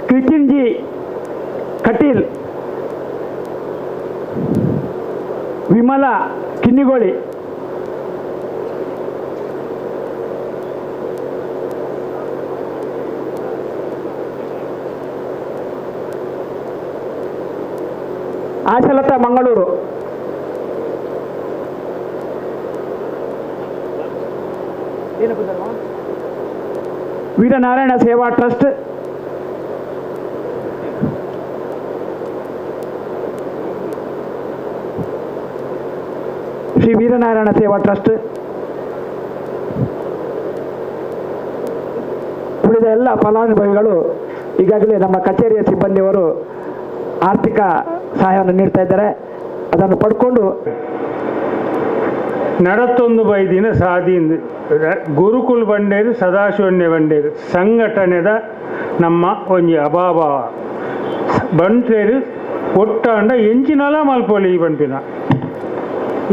ಕೃತಿನ್ ಜಿ ಕಟೀಲ್, ವಿಮಲಾ ಕಿನ್ನಿಗೋಳಿ, ಆಶಲತಾ ಮಂಗಳೂರು, ವೀರನಾರಾಯಣ ಸೇವಾ ಟ್ರಸ್ಟ್, ಶ್ರೀ ವೀರನಾರಾಯಣ ಸೇವಾ ಟ್ರಸ್ಟ್. ಉಳಿದ ಎಲ್ಲ ಫಲಾನುಭವಿಗಳು ಈಗಾಗಲೇ ನಮ್ಮ ಕಚೇರಿಯ ಸಿಬ್ಬಂದಿಯವರು ಆರ್ಥಿಕ ಸಹಾಯವನ್ನು ನೀಡ್ತಾ ಇದ್ದಾರೆ, ಅದನ್ನು ಪಡ್ಕೊಂಡು ನಡತ್ತೊಂದು ಬೈದಿನ ಸಾದಿಂದ ಗುರುಕುಲ್ ಬಂಡೇರು ಸದಾಶಿವಣ್ಯ ಬಂಡೇರು ಸಂಘಟನೆದ ನಮ್ಮ ಒಂಜಿ ಅಭಾವ ಬಂಟೇರು ಒಟ್ಟಾಂಡ ಎಂಚಿನಲ ಮಲ್ಪೊಲಿ ಈ ಬಂಟಿನ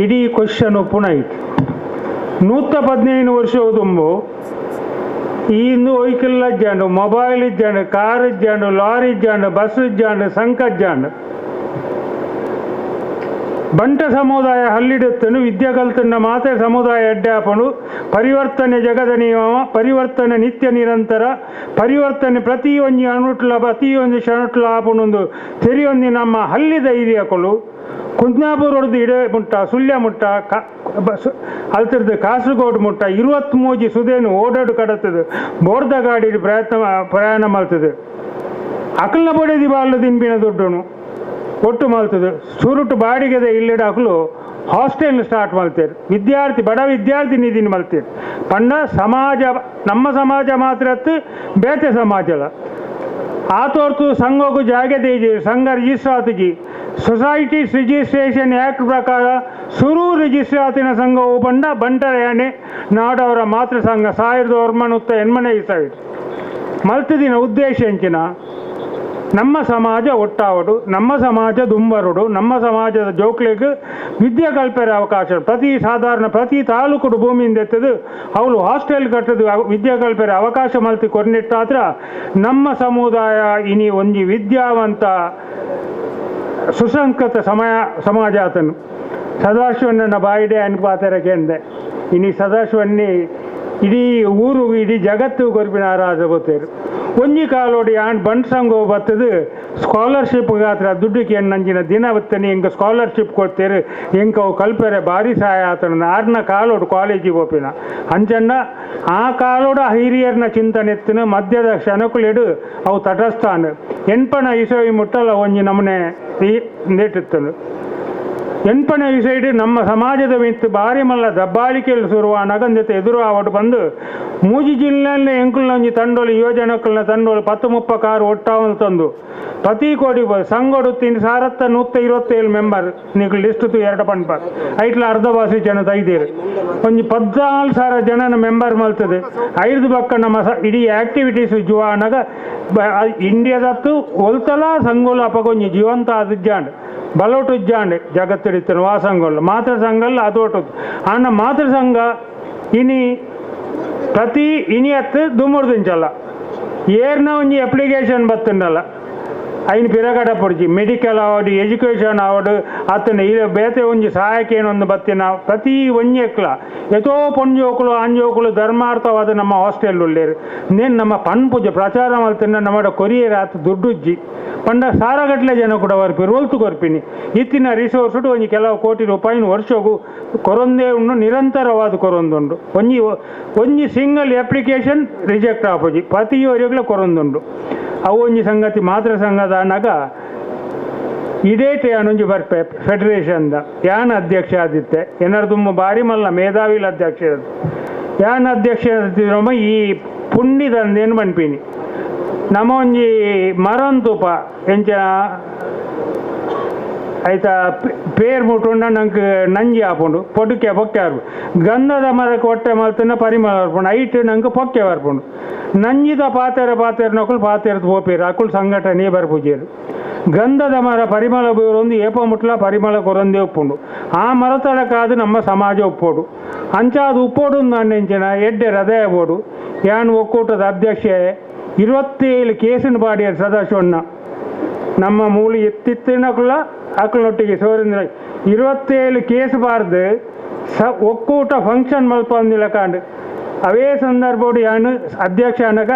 ಇಡೀ ಕ್ವಶನ್ ಪುನಃ 115 ವರ್ಷ ತುಂಬು ಇಂದು ವೆಹಿಕಲ್ ಇಜ್ಜಾಂಡು, ಮೊಬೈಲ್ ಇಜ್ಜಾಂಡು, ಕಾರ್ ಇಜ್ಜಾಂಡು, ಲಾರಿ ಇಜ್ಜಾಂಡು, ಬಸ್ ಇಜ್ಜಾಂಡು, ಸಂಕ ಇಜ್ಜಾಂಡು. ಬಂಟ ಸಮುದಾಯ ಹಲ್ಲಿಡುತ್ತನು ವಿದ್ಯೆ ಕಲ್ತನ್ನ ಮಾತೆ ಸಮುದಾಯ ಅಡ್ಡಾಪಣು ಪರಿವರ್ತನೆ ಜಗದ ನಿಯಮ, ಪರಿವರ್ತನೆ ನಿತ್ಯ ನಿರಂತರ ಪರಿವರ್ತನೆ ಪ್ರತಿಯೊಂದು ಅಣುಟ್ಲ ಪ್ರತಿಯೊಂದು ಕ್ಷಣಟ್ಲ ಆಪಣೊಂದು ತೆರಿಯೊಂದು ನಮ್ಮ ಹಲ್ಲಿದ ಹಿರಿಯಕಳು ಕುಂದಾಪುರದ್ದು ಇಡೆ ಮುಟ್ಟ ಸುಳ್ಯ ಮುಟ್ಟ ಅಲ್ತಿರ್ದು ಕಾಸರಗೋಡು ಮುಟ್ಟ 23 ಸುದೇನು ಓಡಾಡು ಕಡತದೆ ಬೋರ್ದ ಗಾಡಿ ಪ್ರಯತ್ನ ಪ್ರಯಾಣ ಮಾಡ್ತದೆ ಅಕಲ್ನ ಬಡದಿ ಬಾಲು ತಿನ್ಪಿನ ದುಡ್ಡನು ಒಟ್ಟು ಮಾಡ್ತದೆ ಸುರುಟು ಬಾಡಿಗೆದ ಇಲ್ಲಿಡ ಅಕಲು ಹಾಸ್ಟೆಲ್ ಸ್ಟಾರ್ಟ್ ಮಾಡ್ತೇವೆ ವಿದ್ಯಾರ್ಥಿ ಬಡ ವಿದ್ಯಾರ್ಥಿ ನಿಧಿನ ಮಾಡ್ತೇವೆ ಪಂಡ ಸಮಾಜ ನಮ್ಮ ಸಮಾಜ ಮಾತ್ರ ಬೇತೆ ಸಮಾಜ ಆತೋರ್ತು ಸಂಘಕ್ಕೂ ಜಾಗೆ ದೇಜಿ ಸಂಘ ರಿಜಿಸ್ಟರ್ ಆತಜಿ societies registration act ಪ್ರಕಾರ ಸುರು ರಿಜಿಸ್ಟರ್ ಆತಿನ ಸಂಘವು ಬಂಡ ಬಂಟರ ನಾಡವರ ಮಾತೃ ಸಂಘ 1980 ಮಲ್ತದಿನ ಉದ್ದೇಶ ಎಂಚಿನ ನಮ್ಮ ಸಮಾಜ ಒಟ್ಟಾವಡು ನಮ್ಮ ಸಮಾಜ ದುಂಬರುಡು ನಮ್ಮ ಸಮಾಜದ ಜೋಕ್ಲಿಗೆ ವಿದ್ಯೆ ಕಲ್ಪೆರ ಅವಕಾಶ ಪ್ರತಿ ಸಾಧಾರಣ ಪ್ರತಿ ತಾಲೂಕು ಭೂಮಿಯಿಂದ ಎತ್ತದು ಅವಳು ಹಾಸ್ಟೆಲ್ ಕಟ್ಟದು ವಿದ್ಯೆ ಕಲ್ಪೆರ ಅವಕಾಶ ಮಲ್ತಿ ಕೊರ್ನಿಟ್ಟಾತ್ರ ನಮ್ಮ ಸಮುದಾಯ ಇನಿ ಒಂಜಿ ವಿದ್ಯಾವಂತ ಸುಸಂಸ್ಕೃತ ಸಮಾಜ ಆತನು ಸದಾಶಿವಣ್ಣನ ಬಾಯಿಡೆ ಅನ್ಪಾತರಕ್ಕೆ ಅಂದೆ ಇನಿ ಸದಾಶಿವಣ್ಣಿ ಇಡೀ ಊರು ಇಡೀ ಜಗತ್ತು ಕೊರ್ಪಿನ ಆರಾಧ ಗೊತ್ತೇರು ಒಂಜಿ ಕಾಲೋಡಿ ಆಂಡ್ ಬಂಟ್ ಸಂಘ ಬರ್ತದೆ ಸ್ಕಾಲರ್ಶಿಪ್ ಗಾತ್ರ ದುಡ್ಡಿಗೆ ನಂಜಿನ ದಿನ ಬತ್ತನೆ ಹಿಂಗೆ ಸ್ಕಾಲರ್ಶಿಪ್ ಕೊಡ್ತೇರು ಹಿಂಗೆ ಅವು ಕಲ್ಪೆರೆ ಭಾರಿ ಸಹಾಯ ಆತನ ಆರ್ನ ಕಾಲೋಡು ಕಾಲೇಜಿಗೆ ಹೋಪಿನ ಅಂಚನ್ನ ಆ ಕಾಲೋಡ ಹಿರಿಯರ್ನ ಚಿಂತನೆ ಎತ್ತಿನ ಮಧ್ಯದ ಕ್ಷಣಕುಲಿಡು ಅವು ತಟಸ್ಥಾನ ಎನ್ಪಣ ಇಸವಿ ಮುಟ್ಟಲ್ಲ ಒಂಜಿ ನಮನೆ ನೇಟಿತ್ತನು ಎನ್ಪಣ ಇಸೈಡು ನಮ್ಮ ಸಮಾಜದ ಮಿತ್ತು ಭಾರಿ ಮಲ್ಲ ದಬ್ಬಾಳಿಕೆಯಲ್ಲಿ ಶುರುವಾನಾಗ ಜೊತೆ ಎದುರು ಆವಡು ಬಂದು ಮೂಜಿ ಜಿಲ್ಲೆಯಲ್ಲಿ ಎಂಕುಲ್ನ ಒಂಜಿ ತಂಡೋಲು ಯುವಜನಕುಲ್ನ ತಂಡೋಲು 10-30 ಕಾರು ಒಟ್ಟಾವಲು ತಂದು ಪ್ರತಿ ಕೋಟಿ ಸಂಗೊಡು 3127 ಮೆಂಬರ್ ನೀವು ಲಿಸ್ಟ್ 2 ಪನ್ಪ ಐಟ್ಲ ಅರ್ಧ ಬಾಸಿ ಜನ ತೈದೀರು ಒಂಜಿ 14,000 ಜನನ ಮೆಂಬರ್ ಮಲ್ತದೆ ಐದು ಪಕ್ಕ ನಮ್ಮ ಇಡೀ ಆ್ಯಕ್ಟಿವಿಟೀಸ್ ಜುವಾನಾಗ ಇಂಡಿಯಾದತ್ತು ಒಲ್ತಲ ಸಂಗೋಲು ಅಪಗ ಒಂಜಿ ಜೀವಂತ ಅದು ಬಲೋಟು ಜಾಂಡ್ ಜಗತ್ತಿಡಿತನು ಆ ಸಂಘಲ್ಲ ಮಾತೃ ಸಂಘಲ್ಲ ಅದು ಅಣ್ಣ ಮಾತೃ ಸಂಘ ಇನಿ ಪ್ರತಿ ಇನಿ ಹತ್ತು ದುಮ್ಮುರ್ದಿಂಚಲ್ಲ ಏರ್ನ ಒಂಜಿ ಅಪ್ಲಿಕೇಶನ್ ಬತ್ತುಂಡಲ್ಲ ಐನು ಪಿರಗಡ ಪೊಡ್ಜಿ ಮೆಡಿಕಲ್ ಆವಡು ಎಜುಕೇಷನ್ ಆವಡು ಆತನ ಈ ಬೇತೆ ಒಂಜಿ ಸಹಾಯಕ್ಕೆ ಏನೊಂದು ಬತ್ತಿನ ಪ್ರತಿ ಒಂಜಿ ಎಕ್ಲ ಎತೋ ಪೊಂಜೋಕುಲು ಆಂಜೋಕುಲು ಧರ್ಮಾರ್ಥವಾದ ನಮ್ಮ ಹಾಸ್ಟೆಲ್ ಉಳ್ಳೇರು ನೇನು ನಮ್ಮ ಪನ್ಪೂಜೆ ಪ್ರಚಾರ ಮಲ್ತಿನ ನಮ್ಮ ಕೊರಿಯರ್ ಆತ ದುಡ್ಡುಜ್ಜಿ ಪಂಡ ಸಾರಗಟ್ಟಲೆ ಜನ ಕೂಡ ಬರ್ಪಿರು ಒಲ್ತು ಕೊರ್ಪಿನಿ ಇತ್ತಿನ ರಿಸೋರ್ಸ್ ಒಂಜಿ ಕೆಲವು ಕೋಟಿ ರೂಪಾಯಿನ ವರ್ಷಗೂ ಕೊರೊಂದೇ ಉಂಡು ನಿರಂತರವಾದ ಕೊರೊಂದುಂಡು ಒಂಜಿ ಒಂಜಿ single application reject ಆಪುಜಿ ಪ್ರತಿಯವರೆಗೂ ಕೊರೊಂದುಂಡು ಅವು ಒಂಜಿ ಸಂಗತಿ ಮಾತೃ ಸಂಘದ ಅನ್ನಾಗ ಇಡೇಟೆ ಯಾನೊಂಜಿ ಬರ್ಪೆ ಫೆಡರೇಷನ್ದ ಯಾನ್ ಅಧ್ಯಕ್ಷ ಆದಿತ್ತೆ ಏನಾರು ತುಂಬ ಭಾರಿ ಮಲ್ಲ ಮೇಧಾವಿಲ ಅಧ್ಯಕ್ಷ ಯಾನ್ ಅಧ್ಯಕ್ಷ ಆದಿತ್ತಿದ್ರಮ್ಮ ಈ ಪುಂಡಿದಂದೇನು ಪನ್ಪಿನಿ ನಮ್ಮ ಒಂಜಿ ಮರಂತುಪ ಎಂಚ ಐತ ಪೇರ್ ಮುಟ್ಟುಂಡ ನಂಗೆ ನಂಜಿ ಆಪುಂಡು ಪೊಡುಕೆ ಪೊಕ್ಕೆ ಆರ್ಪು ಗಂಧದ ಮರಕ್ಕೆ ಒಟ್ಟೆ ಮಲ್ತನ ಪರಿಮಳ ಬರ್ಪುಂಡು ಐಟ್ ನಂಗೆ ಪೊಕ್ಕೆ ಬರ್ಪುಂಡು ನಂಜಿದ ಪಾತೆರ ಪಾತೆರನೊಕುಲು ಪಾತೆರದು ಪೋಪೇರು ಅಕುಲು ಸಂಘಟನೆ ಬರ್ಪುಜೇರು ಗಂಧದ ಮರ ಪರಿಮಳ ಬೀರೊಂದು ಏಪ ಮುಟ್ಲ ಪರಿಮಳ ಕೊರೊಂದೇ ಉಪ್ಪುಂಡು ಆ ಮರತಡಕಾದು ನಮ್ಮ ಸಮಾಜ ಉಪ್ಪೋಡು ಅಂಚಾದ ಉಪ್ಪೋಡು ಅಂಚಿನ ಎಡ್ಡೆ ಹೃದಯ ಬೋಡು ಯಾನ್ ಒಕ್ಕೂಟದ ಅಧ್ಯಕ್ಷೆ 27 ಕೇಸಿನ ಬಾಡಿಯರು ಸದಾಶಿವಣ್ಣ ನಮ್ಮ ಮೂಲ ಎತ್ತಿತ್ತಿನಕುಲ ಅಕಲೊಟ್ಟಿಗೆ ಸೋರಿಂದ್ರ 27 ಕೇಸ್ ಬಾರ್ದು ಸ ಒಕ್ಕೂಟ ಫಂಕ್ಷನ್ ಮಲ್ಪಂದಿಲ್ಲ ಕಾಂಡು ಅವೇ ಸಂದರ್ಭೋಡು ಯಾನು ಅಧ್ಯಕ್ಷ ಅನಗ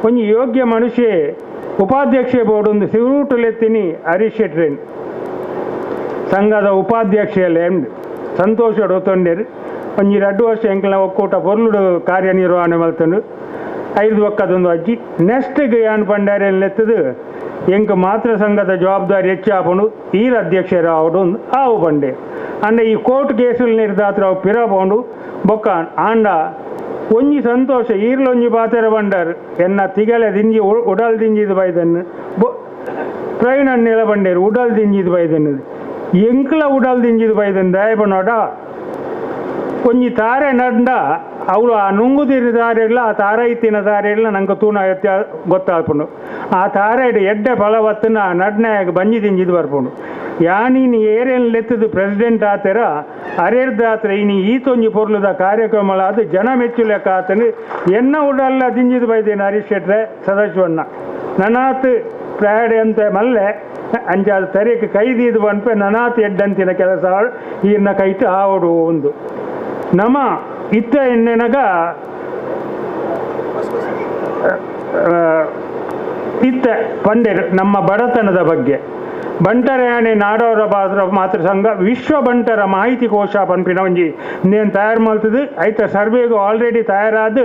ಒಂಜಿ ಯೋಗ್ಯ ಮನುಷ್ಯ ಉಪಾಧ್ಯಕ್ಷೆ ಬೋರ್ಡ್ ಒಂದು ಸಿರೂಟುಲೆತ್ತಿನಿ ಹರೀಶ್ ಶೆಟ್ರೇನ್ ಸಂಘದ ಉಪಾಧ್ಯಕ್ಷೆಯಲ್ಲೇ ಎಂಡ್ ಸಂತೋಷ ತೊಂಡೇರು ಒಂಜಿ 2 ವರ್ಷ ಎಂಕಲ್ನ ಒಕ್ಕೂಟ ಪೊರ್ಲುಡು ಕಾರ್ಯನಿರ್ವಹಣೆ ಮಲ್ತಂಡು 5 ಒಕ್ಕದೊಂದು ಅಜ್ಜಿ ನೆಕ್ಸ್ಟ್ಗೆ ಯಾನ್ ಪಂಡಾರೆಯಲ್ಲಿ ಎಂಕ್ ಮಾತೃ ಸಂಘದ ಜವಾಬ್ದಾರಿ ಹೆಚ್ಚಾಪುಂಡು ಈರ ಅಧ್ಯಕ್ಷರು ಆವಡು ಆವು ಪಂಡೆ ಅಂಡ ಈ ಕೋರ್ಟ್ ಕೇಸುలు ನಿರ್ದಾತ್ರ ಅವು ಪಿರಪೋಂಡು ಬೊಕ್ಕ ಆಂಡ ಒಂಜಿ ಸಂತೋಷ ಈರ್ಲೊಂಜಿ ಪಾತೆರ ಬಂಡರ್ ಎನ್ನ ತಿಗಲೆ ದಿಂಜಿ ಉಡಲ್ ದಿಂಜಿದು ಬೈದನ್ನು ಪ್ರವೀಣ ನೆಲ ಬಂಡೇರು ಉಡಲ್ ದಿಂಜಿದು ಬೈದನ್ನು ಎಂಕ್ಲ ಉಡಲ್ ದಿಂಜಿದು ಬೈದನ್ನು ದಯಪನೋಡ ಒಂಜಿ ತಾರೆ ನಡ್ಡ ಅವಳು ಆ ನುಂಗುದಿರಿ ತಾರೆ ಆ ತಾರ ಇತ್ತಿನ ತಾರೆ ಇಲ್ಲ ನಂಗೆ ತೂನ ಗೊತ್ತಾಪುಂಡು ಆ ತಾರೆ ಎಡ್ಡೆ ಫಲವತ್ತನ ಆ ನಡ್ನಾಗ ಬಂಜಿ ದಿಂಜಿದು ಬರ್ಪುಂಡು ಯಾನೀನು ಏರೇನು ಲೆತ್ತದು ಪ್ರೆಸಿಡೆಂಟ್ ಆತರ ಅರೇರ್ದಾತ್ರ ಇನಿ ಈತೊಂಜಿ ಪೊರ್ಲುದ ಕಾರ್ಯಕ್ರಮ ಅದು ಜನ ಮೆಚ್ಚುಲೆಕ್ಕ ಆತನು ಎನ್ನ ಉಡಲ್ಲ ದಿಂಜಿದು ಬೈದೇನು ಹರೀಶ್ ಶೆಟ್ರೆ ಸದಾಶಿವಣ್ಣ ನನಾತ್ ಪ್ರಾಡೆ ಅಂತ ಮಲ್ಲೆ ಅಂಚಾದ ತರೀಕ್ ಕೈದೀದು ಬನ್ಪೆ ನನಾತ್ ಎಡ್ಡಂತಿನ ಕೆಲಸ ಈರ್ನ ಕೈಟು ಆವಡು ಒಂದು ನಮ್ಮ ಇತ್ತ ಎಣ್ಣೆನಗ ಇತ್ತ ಪಂಡೆರು ನಮ್ಮ ಬಡತನದ ಬಗ್ಗೆ ಬಂಟರಯಾಣೆ ನಾಡೋರ ಬಾದ್ರ ಮಾತೃ ಸಂಘ ವಿಶ್ವ ಬಂಟರ ಮಾಹಿತಿ ಕೋಶ ಪನ್ಪಿನ ಒಂಜಿ ನೇನು ತಯಾರು ಮಲ್ತದು ಐತ ಸರ್ವೇಗು ಆಲ್ರೆಡಿ ತಯಾರಾದ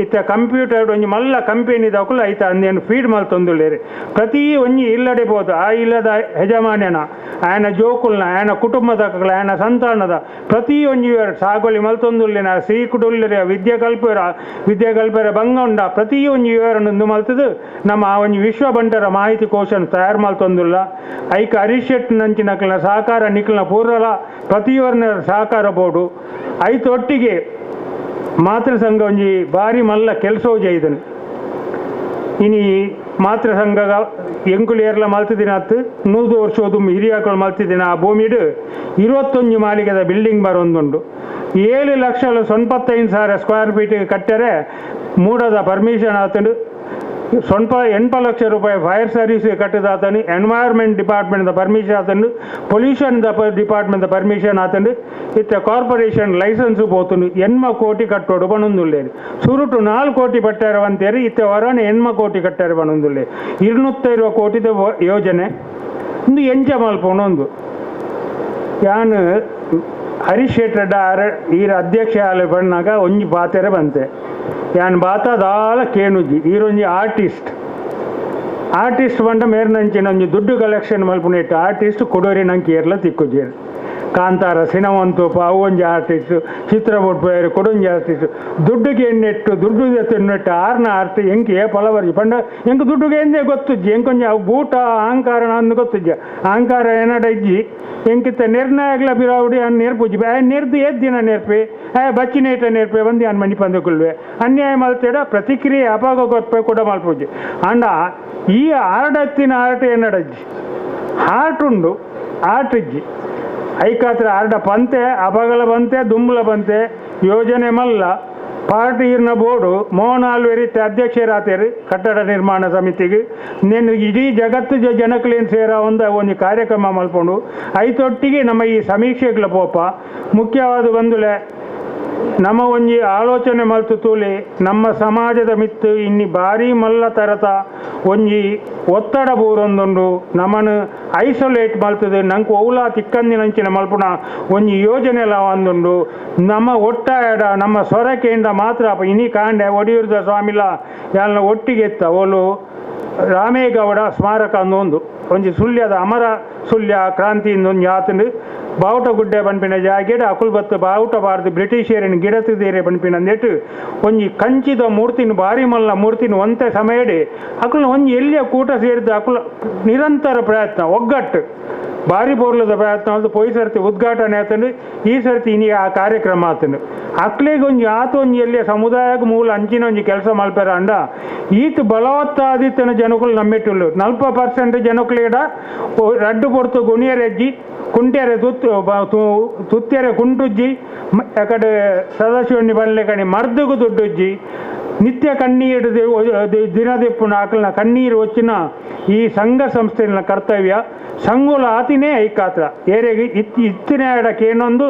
ಇತ್ತ ಕಂಪ್ಯೂಟರ್ ಒಂಜಿ ಮಲ್ಲ ಕಂಪೆನಿ ದಕುಲು ಐತ ಅಂದೇನು ಫೀಡ್ ಮಲ್ತೊಂದುಲ್ಲೇರು ಪ್ರತಿ ಒಂಜಿ ಇಲ್ಲಡೆ ಪೋದು ಆ ಇಲ್ಲದ ಯಜಮಾನ್ಯನ ಆಯನ ಜೋಕುಲ್ನ ಆಯನ ಕುಟುಂಬದ ಆಯನ ಸಂತಾನದ ಪ್ರತಿ ಒಂಜಿ ಸಾಗೋಲಿ ಮಲ್ತೊಂದುಲ್ಲೇನ ಸೀಕುಡುಲ್ಲೇರ ವಿದ್ಯೆ ಕಲ್ಪರ ವಿದ್ಯೆ ಕಲ್ಪರ ಭಂಗ ಉಂಡ ಪ್ರತಿ ಒಂಜಿ ವಿವರನ್ನು ಮಲ್ತದು ನಮ್ಮ ಆ ಒಂಜಿ ವಿಶ್ವ ಬಂಟರ ಮಾಹಿತಿ ಕೋಶನ ತಯಾರು ಮಲ್ತೊಂದುಲ್ಲ ಐಕ ಹರೀಶ್ ಶೆಟ್ ನಂಚಿನಕ್ಲನ ಸಹಕಾರ ನಿಕ್ಲನ ಪೂರ್ವಲ ಪ್ರತಿಯೊರ್ನ ಸಹಕಾರ ಬೋರ್ಡು ಐತೊಟ್ಟಿಗೆ ಮಾತೃ ಸಂಘ ಒಂಜಿ ಭಾರಿ ಮಲ್ಲ ಕೆಲಸ ಜೈದನು ಇನಿ ಮಾತೃ ಸಂಘ ಎಂಕುಲು ಏರ್ಲ ಮಲ್ತಿದಿನ 100 ವರ್ಷದ ಹಿರಿಯಾಕಳು ಮಲ್ತಿದಿನ ಆ ಭೂಮಿಡು 21 ಮಾಲಿಗೆದ ಬಿಲ್ಡಿಂಗ್ ಬರೊಂದುಂಡು 7,85,000 ಸ್ಕ್ವೇರ್ ಫೀಟ್ ಕಟ್ಟರೆ ಮೂಡದ ಪರ್ಮಿಷನ್ ಆತಂಡು ಸ್ವಲ್ಪ 8 ಲಕ್ಷ ರೂಪಾಯಿ ಫೈರ್ ಸರ್ವಿಸ್ ಕಟ್ಟದಾತನು environment department permission ಆತಂಡು pollution department permission ಆತಂಡು ಇತ್ತ ಕಾರ್ಪೊರೇಷನ್ ಲೈಸೆನ್ಸ್ ಪೋತುಂಡು 8 ಕೋಟಿ ಕಟ್ಟೋಡು ಬನೊಂದುಲ್ಲೇರು ಸುರುಟು 4 ಕೋಟಿ ಪಟ್ಟಾರ ಅಂತೇರಿ ಇತ್ತ ವರಣ 8 ಕೋಟಿ ಕಟ್ಟಾರ ಬನೊಂದುಲ್ಲೆ 220 ಕೋಟಿದ ಯೋಜನೆ ಒಂದು ಎಂಚ ಮಲ್ಪೊಂದು ಯಾನು ಹರೀಶ್ ಶೆಟ್ಟರ್ ಈರ ಅಧ್ಯಕ್ಷ ಆಲೆ ಬಣ್ಣಾಗ ಒಂಜಿ ಪಾತೆರೆ ಬಂತೆ ಯಾನ್ ಬಾತ ದಾಲ ಕೇಣುಜಿ ಈರೊಂಜಿ ಆರ್ಟಿಸ್ಟ್ ಆರ್ಟಿಸ್ಟ್ ಬಂಡ ಮೇರ್ನಂಚಿನ ಒಂಜಿ ದುಡ್ಡು ಕಲೆಕ್ಷನ್ ಮಲ್ಪುನೆಟ್ಟು ಆರ್ಟಿಸ್ಟ್ ಕೊಡೋರಿ ನಂಗೆ ಏರ್ಲ ತಿಕ್ಕುಜೇರು ಕಾಂತಾರ ಸಿನಿಮಾ ಅಂತೋಪ ಅವು ಒಂಜಿ ಆರ್ಟಿಸ್ಟ್ ಚಿತ್ರ ಬೊಡ್ಪೇರು ಕೊಡೊಂಜಿ ಆರ್ಟಿಸ್ಟ್ ದುಡ್ಡುಗೆ ಎಣ್ಣೆಟ್ಟು ದುಡ್ಡು ತಿನ್ನೆಟ್ಟು ಆರ್ನ ಆರ್ಟ್ ಎಂಕ್ ಏ ಪಲವರ್ಜಿ ಪಂಡ ಎಂಕ್ ದುಡ್ಡುಗೆ ಎಂದೇ ಗೊತ್ತುಜ್ಜಿ ಎಂಕೊಂಜಿ ಅವು ಬೂಟ ಅಹಂಕಾರನ ಅಂದು ಗೊತ್ತುಜ್ಜಿ ಅಹಂಕಾರ ಏನಡ ಇಜ್ಜಿ ಎಂಕಿತ್ತ ನಿರ್ಣಯಗ್ಲ ಬಿರಾವುಡಿ ಅನ್ ನೇರ್ಪುಜ್ಜಿ ಆ ನೆರ್ದು ಏದ್ ದಿನ ನೇರ್ಪೆ ಆ ಬಚ್ಚಿನೇಟ ನೇರ್ಪೆ ಬಂದು ಅನ್ ಮಣಿ ಪಂದಕೊಳ್ವೆ ಅನ್ಯಾಯ ಮಲ್ತೇಡ ಪ್ರತಿಕ್ರಿಯೆ ಅಪಾಗ ಗೊತ್ತಪೆ ಕೂಡ ಮಲ್ಪುಜ್ಜಿ ಅಂಡ ಈ ಆರ್ಡತ್ತಿನ ಆರ್ಟ್ ಏನಡಜ್ಜಿ ಹಾರ್ಟ್ ಉಂಡು ಆರ್ಟ್ ಇಜ್ಜಿ ಐಕಾತ್ರ ಆರ್ಡ ಪಂತೆ ಅಪಗಲ ಬಂತೆ ದುಂಬಲ ಬಂತೆ ಯೋಜನೆ ಮಲ್ಲ ಪಾರ್ಟಿ ಇರ್ನ ಬೋರ್ಡು ಮೋಹನ್ ಆಲ್ವೇರಿ ಅಧ್ಯಕ್ಷರಾತೇರು ಕಟ್ಟಡ ನಿರ್ಮಾಣ ಸಮಿತಿಗೆ నేను ಇಡೀ ಜಗತ್ತು ಜನಕ್ಲೇನು ಸೇರ ಒಂದು ಒಂದು ಕಾರ್ಯಕ್ರಮ ಮಲ್ಪೊಂಡು ಐತೊಟ್ಟಿಗೆ ನಮ್ಮ ಈ ಸಮೀಕ್ಷೆಗಳ ಪೋಪ ಮುಖ್ಯವಾದ ಬಂದುಲೆ ನಮ್ಮ ಒಂಜಿ ಆಲೋಚನೆ ಮಲ್ತು ತೂಲಿ ನಮ್ಮ ಸಮಾಜದ ಮಿತ್ತು ಇನ್ನಿ ಭಾರಿ ಮಲ್ಲ ತರತ ಒಂಜಿ ಒತ್ತಡ ಬೂರೊಂದುಂಡು ನಮ್ಮನ್ನು ಐಸೋಲೇಟ್ ಮಲ್ತದೆ ನಂಗೆ ಓಲಾ ತಿಕ್ಕಂದಿನಂಚಿನ ಮಲ್ಪುಣ ಒಂಜಿ ಯೋಜನೆ ಎಲ್ಲ ಒಂದುಂಡು ನಮ್ಮ ಒಟ್ಟಾಯಡ ನಮ್ಮ ಸೊರಕೆಯಿಂದ ಮಾತ್ರ ಇನಿ ಕಾಂಡೆ ಒಡಿಯೂರ್ದ ಸ್ವಾಮಿಲ ಯಾಲ್ನ ಒಟ್ಟಿಗೆ ಎತ್ತ ಓಲು ರಾಮೇಗೌಡ ಸ್ಮಾರಕ ಅಂದೊಂದು ಒಂಜಿ ಸುಳ್ಯದ ಅಮರ ಸುಳ್ಯ ಕ್ರಾಂತಿಯಿಂದ ಒಂಜಿ ಆತಂಡು Bavatagude ಪನ್ಪಿನ ಜಾಗೆಡ್ ಅಕುಲ್ ಬತ್ತು ಬಾವುಟ ಬಾರ್ದು ಬ್ರಿಟಿಷೇರಿನ ಗಿಡತಿದ್ದೀರೆ ಪನ್ಪಿನ ಅಂದೇಟು ಒಂಜಿ ಕಂಚಿದ ಮೂರ್ತಿನ ಬಾರಿ ಮಲ್ಲ ಮೂರ್ತಿನ ಒಂತೆ ಸಮಯಡೆ ಅಕುಲ್ ಒಂಜಿ ಎಲ್ಲಿಯ ಕೂಟ ಸೇರಿದ ಅಕುಲ್ ನಿರಂತರ ಪ್ರಯತ್ನ ಒಗ್ಗಟ್ಟು ಬಾರಿ ಬೋರ್ಲದ ಪ್ರಯತ್ನ ಅದು ಪೋಯಿ ಸರ್ತಿ ಉದ್ಘಾಟನೆ ಆತಂಡು ಈ ಸರ್ತಿ ಇನಿ ಆ ಕಾರ್ಯಕ್ರಮ ಆತಂಡು ಅಕ್ಲೆಗೆ ಒಂಜಿ ಆತ ಒಂಜಿ ಎಲ್ಲಿಯ ಸಮುದಾಯಕ್ಕೆ ಮೂಲ ಅಂಚಿನ ಒಂಜಿ ಕೆಲಸ ಮಲ್ಪೆರ ಅಂಡ ಈತ ಬಲವತ್ತಾದಿತ್ತನ ಜನಕುಲು ನಮ್ಮೆಟ್ಟುಲ್ಲು 40% ಜನಕುಲೇಡ ರಡ್ಡು ಪೊರ್ತು ಗುಣಿಯರೆಜ್ಜಿ ಕುಂಟೆರೆ ತುತ್ತೆರೆ ಕುಂಟುಜ್ಜಿ ಅಕಡೆ ಸದಾಶಿವಣ್ಣಿ ಬನ್ಲೆ ಕಣಿ ಮರ್ದುಗು ದುಡ್ಡುಜ್ಜಿ ನಿತ್ಯ ಕಣ್ಣೀರು ದಿನದಿಪ್ಪುನ ಆಕಲ್ನ ಕಣ್ಣೀರು వచ్చిన ಈ ಸಂಘ ಸಂಸ್ಥೆನ ಕರ್ತವ್ಯ ಸಂಘುಲ ಆತಿನೇ ಐಕಾತ್ರ ಏರೆಗೆ ಇತ್ತಿನ ಕೇನೊಂದು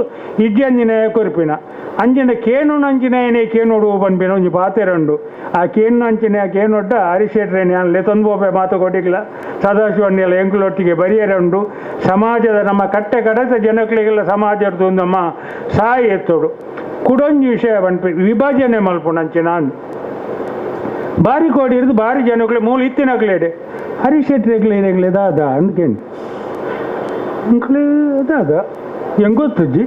ಇಜ್ಜಂಜಿನ ಕೊರ್ಪಿನ ಅಂಚಿನ ಕೇನುನಂಚಿನೇ ಕೇನೋಡು ಪನ್ಪಿನ ಒಂಜಿ ಪಾತೆರಂಡು ಆ ಕೇನುನಂಚಿನ ಕೇನೊಡ್ಡ ಹರಿಶೆಟ್ರೆ ನಾನು ಲೆತೊಂದು ಮಾತು ಕೊಟ್ಟಿಲ್ಲ ಸದಾಶಿವಣ್ಣೆಲ್ಲ ಎಂಕುಲೊಟ್ಟಿಗೆ ಬರಿಯರುಂಡು ಸಮಾಜದ ನಮ್ಮ ಕಟ್ಟೆ ಕಡೆತ ಜನಕ್ಲಿಗೆಲ್ಲ ಸಮಾಜದ ನಮ್ಮ ಸಾಯಿ ಎತ್ತೋಡು ಕುಡೊಂಜಿ ವಿಷಯ ಪನ್ಪಿ ವಿಭಜನೆ ಮಲ್ಪುನಂಚಿನ ಬಾರಿ ಕೋಡಿ ಇರ್ದು ಬಾರಿ ಜನಕ್ಲೆ ಮೂಲ ಇತ್ತಿನಕ್ಲೇಡೆ ಹರಿಶೆಟ್ರೆಗ್ಲೇನೆಗ್ಲೆ ದಾದ ಅಂದ್ಕೇಳಿ ಅಂಕ್ಲೆ ದಾದ ಹೆಂಗೆ ಗೊತ್ತಜ್ಜಿ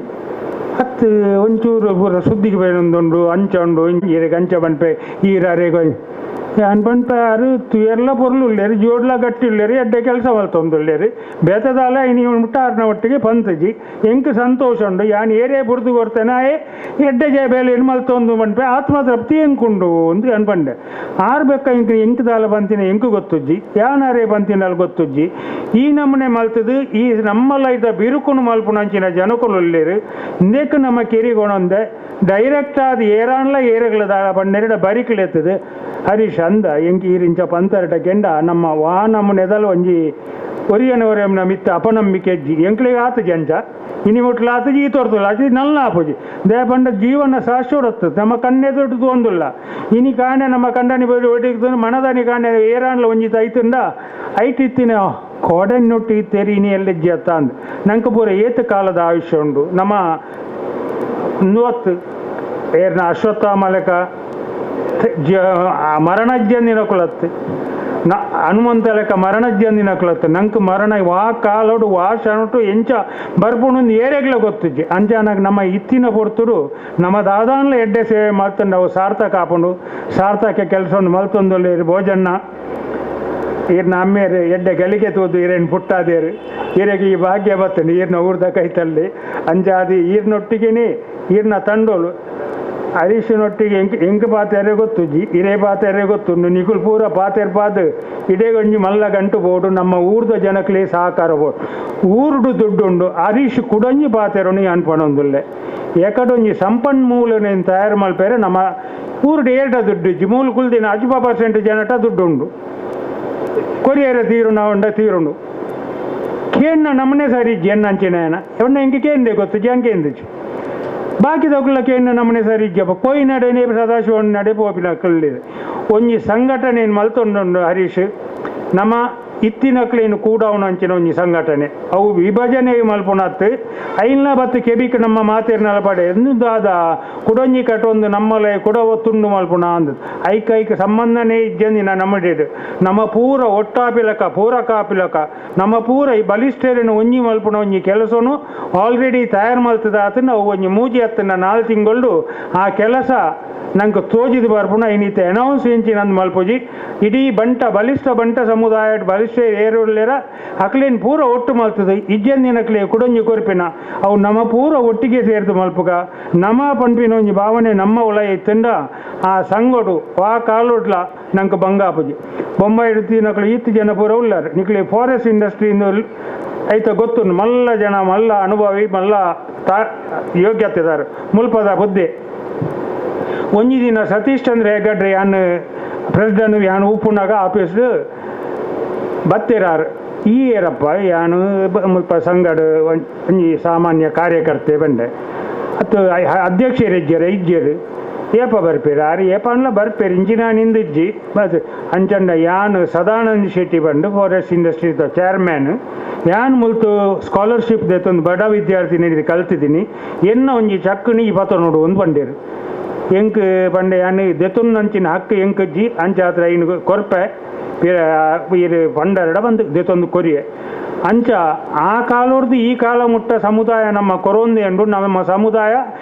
ಹತ್ತು ಒಂಚೂರು ಪೂರ ಸುದ್ದಿಗೆ ಬೇನೊಂದುಂಡು ಅಂಚ ಉಂಡು ಈರೆಗೆ ಅಂಚ ಪನ್ಪೆ ಈರಾರೆ ಅನ್ ಪನ್ಪೆ ಆರು ತುಯರ್ಲ ಪೊರ್ಲು ಉಳ್ಳೇರಿ ಜೋಡ್ಲ ಗಟ್ಟಿ ಉಳ್ಳೇರಿ ಎಡ್ಡೆ ಕೆಲಸ ಮಲ್ತೊಂದುಳ್ಳೇರಿ ಬೇತದಾಲ ಇನಿ ಮುಟ್ಟಾರ್ನ ಒಟ್ಟಿಗೆ ಪಂತಜಿ ಎಂಕ್ ಸಂತೋಷ ಉಂಡು ಯಾನ್ ಏರೇ ಬುರ್ದು ಕೊರ್ತೇನೆ ಆಯೆ ಎಡ್ಡೆ ಜಯ ಬೇಲೆ ಏನು ಮಲ್ತೊಂದು ಪನ್ಪೆ ಆತ್ಮತೃಪ್ತಿ ಎಂಕುಂಡು ಅಂತ ಅನ್ಪಂಡೆ ಆರು ಬೆಕ್ಕ ಇಂಕ್ ಎಂಕ್ ದಾಲ ಬಂತಿನ ಎಂಕ್ ಗೊತ್ತುಜ್ಜಿ ಯಾನಾರೇ ಬಂತಿನ ಅಲ್ಲಿ ಗೊತ್ತುಜ್ಜಿ ಈ ನಮೂನೆ ಮಲ್ತದು ಈ ನಮ್ಮಲ್ಲ ಇದ್ದ ಬಿರುಕುನು ಮಲ್ಪುನಂಚಿನ ಜನಕುಲು ಉಳ್ಳೇರು ಇಂದೇಕು ನಮ್ಮ ಕೆರಿಗೊಣಂದೆ ಡೈರೆಕ್ಟ್ ಆದ ಏರಾನ್ಲ ಏರಗಳ ದಾಳ ಪಂಡೆರಡ ಬರಿಕಲೆತ್ತದು ಹರೀಶ್ ಅಂದ ಎಂಕ್ ಈರಿಂಚ ಪಂತರಟ ಕೆಂಡ ನಮ್ಮ ವಾ ನಮ್ಮನೆದಲ್ ಒಂಜಿ ಒರಿಯನವರೆಮ್ನ ಮಿತ್ತ ಅಪನಂಬಿಕೆ ಅಜ್ಜಿ ಎಂಕ್ಲಿಗೆ ಆತ ಜಂಚ ಇನಿ ಮುಟ್ಲ ಆತಜಿ ಈ ತೋರ್ತಲ್ಲ ಅಜ್ಜಿ ನಲ್ಲ ಆಪುಜಿ ದೇಪಂಡ ಜೀವನ ಶಾಶ್ವತ ನಮ್ಮ ಕಣ್ಣೆದುಟ್ಟು ತೋಂದುಲ್ಲ ಇನಿ ಕಾಣೆ ನಮ್ಮ ಕಂಡನಿ ಒಟ್ಟಿಗೆ ಮನದಾನಿ ಕಾಣೆ ಏರಾನ್ಲ ಒಂಜಿ ತೈತುಂಡ ಐಟ್ ಇತ್ತಿನ ಕೋಡೆನ್ನೊಟ್ಟಿ ತೆರಿ ಇನಿ ಎಲ್ಲೆಜ್ಜಿ ಅತ್ತ ಅಂದ್ ನಂಗೆ ಪೂರ ಏತ ಕಾಲದ ಆಯುಷ್ಯ ಉಂಡು ನಮ್ಮ ನೂವತ್ತು ಏರ್ನ ಅಶ್ವತ್ಥಾಮಲಕ ಮರಣಜ್ಜಂದಿನ ಕುಲತ್ತು ನ ಹನುಮಂತ ಲೆಕ್ಕ ಮರಣಜ್ಜಂದಿನ ಕುಲತ್ತು ನಂಗೆ ಮರಣ ವಾ ಕಾಲೋಡು ವಾ ಶಣಟು ಎಂಚ ಬರ್ಪುಣೊಂದು ಏರೆಗ್ಲ ಗೊತ್ತುಜ್ಜಿ ಅಂಚಾನಾಗ ನಮ್ಮ ಇತ್ತಿನ ಪೊರ್ತುಡು ನಮ್ಮ ದಾದಾನ್ಲ ಎಡ್ಡೆ ಸೇವೆ ಮಲ್ತಂಡು ಅವು ಸಾರ್ಥಕ ಆಪುಂಡು ಸಾರ್ಥಕ ಕೆಲಸವನ್ನು ಮಲ್ತೊಂದುಲ್ಲೇರು ಭೋಜಣ್ಣ ಈರ್ನ ಅಮ್ಮೇರು ಎಡ್ಡೆ ಗಳಿಕೆ ತೂದು ಈರೇನು ಪುಟ್ಟಾದೇರು ಈರೆಗೆ ಈ ಭಾಗ್ಯ ಬತ್ತಂಡು ಈರ್ನ ಊರ್ದ ಕೈತಲ್ಲಿ ಅಂಚಾದಿ ಈರ್ನೊಟ್ಟಿಗೆನೇ ಈರ್ನ ತಂಡೋಳು ಹರೀಶನೊಟ್ಟಿಗೆ ಎಂಕ್ ಎಂಕ್ ಪಾತೆರೆ ಗೊತ್ತುಜ್ಜಿ ಇರೇ ಪಾತೆರೆ ಗೊತ್ತುಂಡು ನಿಕುಲ್ ಪೂರ ಪಾತೆರ್ ಪಾದು ಇಡೇ ಒಂಜಿ ಮಲ್ಲ ಗಂಟು ಬೋಡು ನಮ್ಮ ಊರ್ದ ಜನಕ್ಲೇ ಸಹಕಾರ ಬೋಡು ಊರುಡು ದುಡ್ಡುಂಡು ಹರೀಶ್ ಕುಡೊಂಜಿ ಪಾತೆರುನಿ ಅನ್ಪಣೊಂದುಲ್ಲೆ ಎಕಡೊಂಜಿ ಸಂಪನ್ಮೂಲನೆ ತಯಾರು ಮಲ್ಪೇರೆ ನಮ್ಮ ಊರುಡು ಏಟ ದುಡ್ಡು ಮೂಲ ಕುಲ್ದಿನ 50% ಜನಟ ದುಡ್ಡುಂಡು ಕೊರಿಯರ ತೀರುನ ಉಂಡ ತೀರುಂಡು ಕೇಣ್ಣ ನಮ್ಮನೆ ಸರಿ ಜೆನ್ ಅಂಚಿನ ಎವಣ್ಣ ಎಂಕ್ ಕೇಂದೆ ಗೊತ್ತು ಜನ್ ಕೇಂದಿച്ചു ಬಾಕಿದಕ್ಕುಲ್ಲ ಕೇಂದ್ರ ನಮ್ಮನೆ ಸರಿ ಇಜ್ಜಪ್ಪ ಪೋಯಿ ನಡೆನೇ ಸದಾಶಿವಣ್ಣ ನಡೆ ಪೋಪಿನ ಕಳ್ಳಿದೆ ಒಂಜಿ ಸಂಘಟನೆ ಮಲ್ತೊಂಡುಂಡು ಹರೀಶ್ ನಮ್ಮ ಇತ್ತಿನಕ್ಲೇನು ಕೂಡವನ ಅಂಚಿನ ಒಂಜಿ ಸಂಘಟನೆ ಅವು ವಿಭಜನೆ ಮಲ್ಪುನತ್ತು ಐಲ್ನ ಬತ್ತು ಕೆಬಿಕ್ ನಮ್ಮ ಮಾತೇರ್ನಲ ಪಡೆ ದಾದ ಕುಡೊಂಜಿ ಕಟೊಂದು ನಮ್ಮಲೆ ಕುಡವ ತುಂಡು ಮಲ್ಪುನ ಅಂದ್ ಐಕ್ ಐಕ್ ಸಂಬಂಧನೇ ಇಜ್ಜಂದಿನ ನಮ್ಮ ನಮ್ಮ ಪೂರ ಒಟ್ಟಾಪಿಲಕ ಪೂರ ಕಾಪಿಲಕ ನಮ್ಮ ಪೂರ ಈ ಬಲಿಷ್ಠರನ್ನು ಒಂಜಿ ಮಲ್ಪುನ ಒಂಜಿ ಕೆಲಸನು ಆಲ್ರೆಡಿ ತಯಾರು ಮಲ್ತದ ಆತನ ಅವು ಒಂಜಿ ಮೂಜಿ ಹತ್ತನ 4 ತಿಂಗಳು ಆ ಕೆಲಸ ನಂಗೆ ತೋಜಿದ ಬರ್ಪುನ ಇನ್ನಿತ ಅನೌನ್ಸ್ ಇಂಚಿ ನಂದು ಮಲ್ಪುಜಿ ಇಡೀ ಬಂಟ ಬಲಿಷ್ಠ ಬಂಟ ಸಮುದಾಯ ಬಲಿಷ್ಠ ಏರುಳ್ಳೇರ ಅಕ್ಲೇನ್ ಪೂರ ಒಟ್ಟು ಮಲ್ತದೆ ಇಜ್ಜಂದಿನಕ್ಲೆ ಕುಡೊಂಜಿ ಕೊರ್ಪಿನ ಅವು ನಮ್ಮ ಪೂರ ಒಟ್ಟಿಗೆ ಸೇರಿದು ಮಲ್ಪುಗ ನಮ್ಮ ಪನ್ಪಿನ ಒಂಜಿ ಭಾವನೆ ನಮ್ಮ ಉಲಯ ಇತ್ತಂಡ ಆ ಸಂಗೊಡು ಆ ಕಾಲೊಡ್ಲ ನಂಗೆ ಬಂಗಾಪುಜಿ ಬೊಂಬೈ ನಕ್ಲು ಈತ್ ಜನ ಪೂರ ಉಳ್ಳಾರು ನಿಕ್ಲೆ ಫಾರೆಸ್ಟ್ ಇಂಡಸ್ಟ್ರಿಯಿಂದ ಐತ ಗೊತ್ತು ಮಲ್ಲ ಜನ ಮಲ್ಲ ಅನುಭವಿ ಮಲ್ಲ ತಾ ಯೋಗ್ಯತೆದಾರು ಮುಲ್ಪದ ಬುದ್ಧಿ ಒಂಜಿ ದಿನ ಸತೀಶ್ ಚಂದ್ರ ಹೆಗಡ್ರೆ ಯಾನ್ ಪ್ರೆಸಿಡೆಂಟ್ ಯಾನ್ ಉಪ್ಪುನಾಗ ಆಫೀಸ್ ಬತ್ತಿರಾರು ಈ ಏರಪ್ಪ ಯಾನು ಮುಲ್ಪ ಸಂಗಡ ಒಂಜಿ ಸಾಮಾನ್ಯ ಕಾರ್ಯಕರ್ತೆ ಬಂಡೆ ಅತ್ತು ಅಧ್ಯಕ್ಷರು ಇಜ್ಜರು ಇಜ್ಜರು ಏಪ ಬರ್ಪೇರು ಆರು ಏಪ ಅನ್ಲ ಬರ್ಪೇರು ಇಂಜಿನ ನಿಂದಿಜ್ಜಿ ಬಸ್ ಅಂಚಂಡ ಯಾನು ಸದಾನಂದ ಶೆಟ್ಟಿ ಬಂಡು forest industry chairman ಯಾನ್ ಮುಲ್ತು ಸ್ಕಾಲರ್ಶಿಪ್ ದೇತೊಂದು ಬಡ ವಿದ್ಯಾರ್ಥಿ ನೀಡಿ ಕಲ್ತಿದ್ದೀನಿ ಎನ್ನ ಒಂಜಿ ಚಕ್ಕುನಿ ಪತ್ತ ನೋಡು ಒಂದು ಬಂಡೇರು ಎಂಕ್ ಪಂಡೆ ಯಾನ್ ದೆತೊಂದಂಚಿನ ಹಕ್ಕು ಎಂಕಜ್ಜಿ ಅಂಚಾತ್ರ ಐನು ಕೊರ್ಪೆ ಇರು ಪಂಡರಡ ಬಂದು ದೆತೊಂದು ಕೊರಿಯೆ ಅಂಚ ಆ ಕಾಲೋರ್ದು ಈ ಕಾಲ ಮುಟ್ಟ ಸಮುದಾಯ ನಮ್ಮ ಕೊರೊಂದು ಎಂಡು ನಮ್ಮ ಸಮುದಾಯ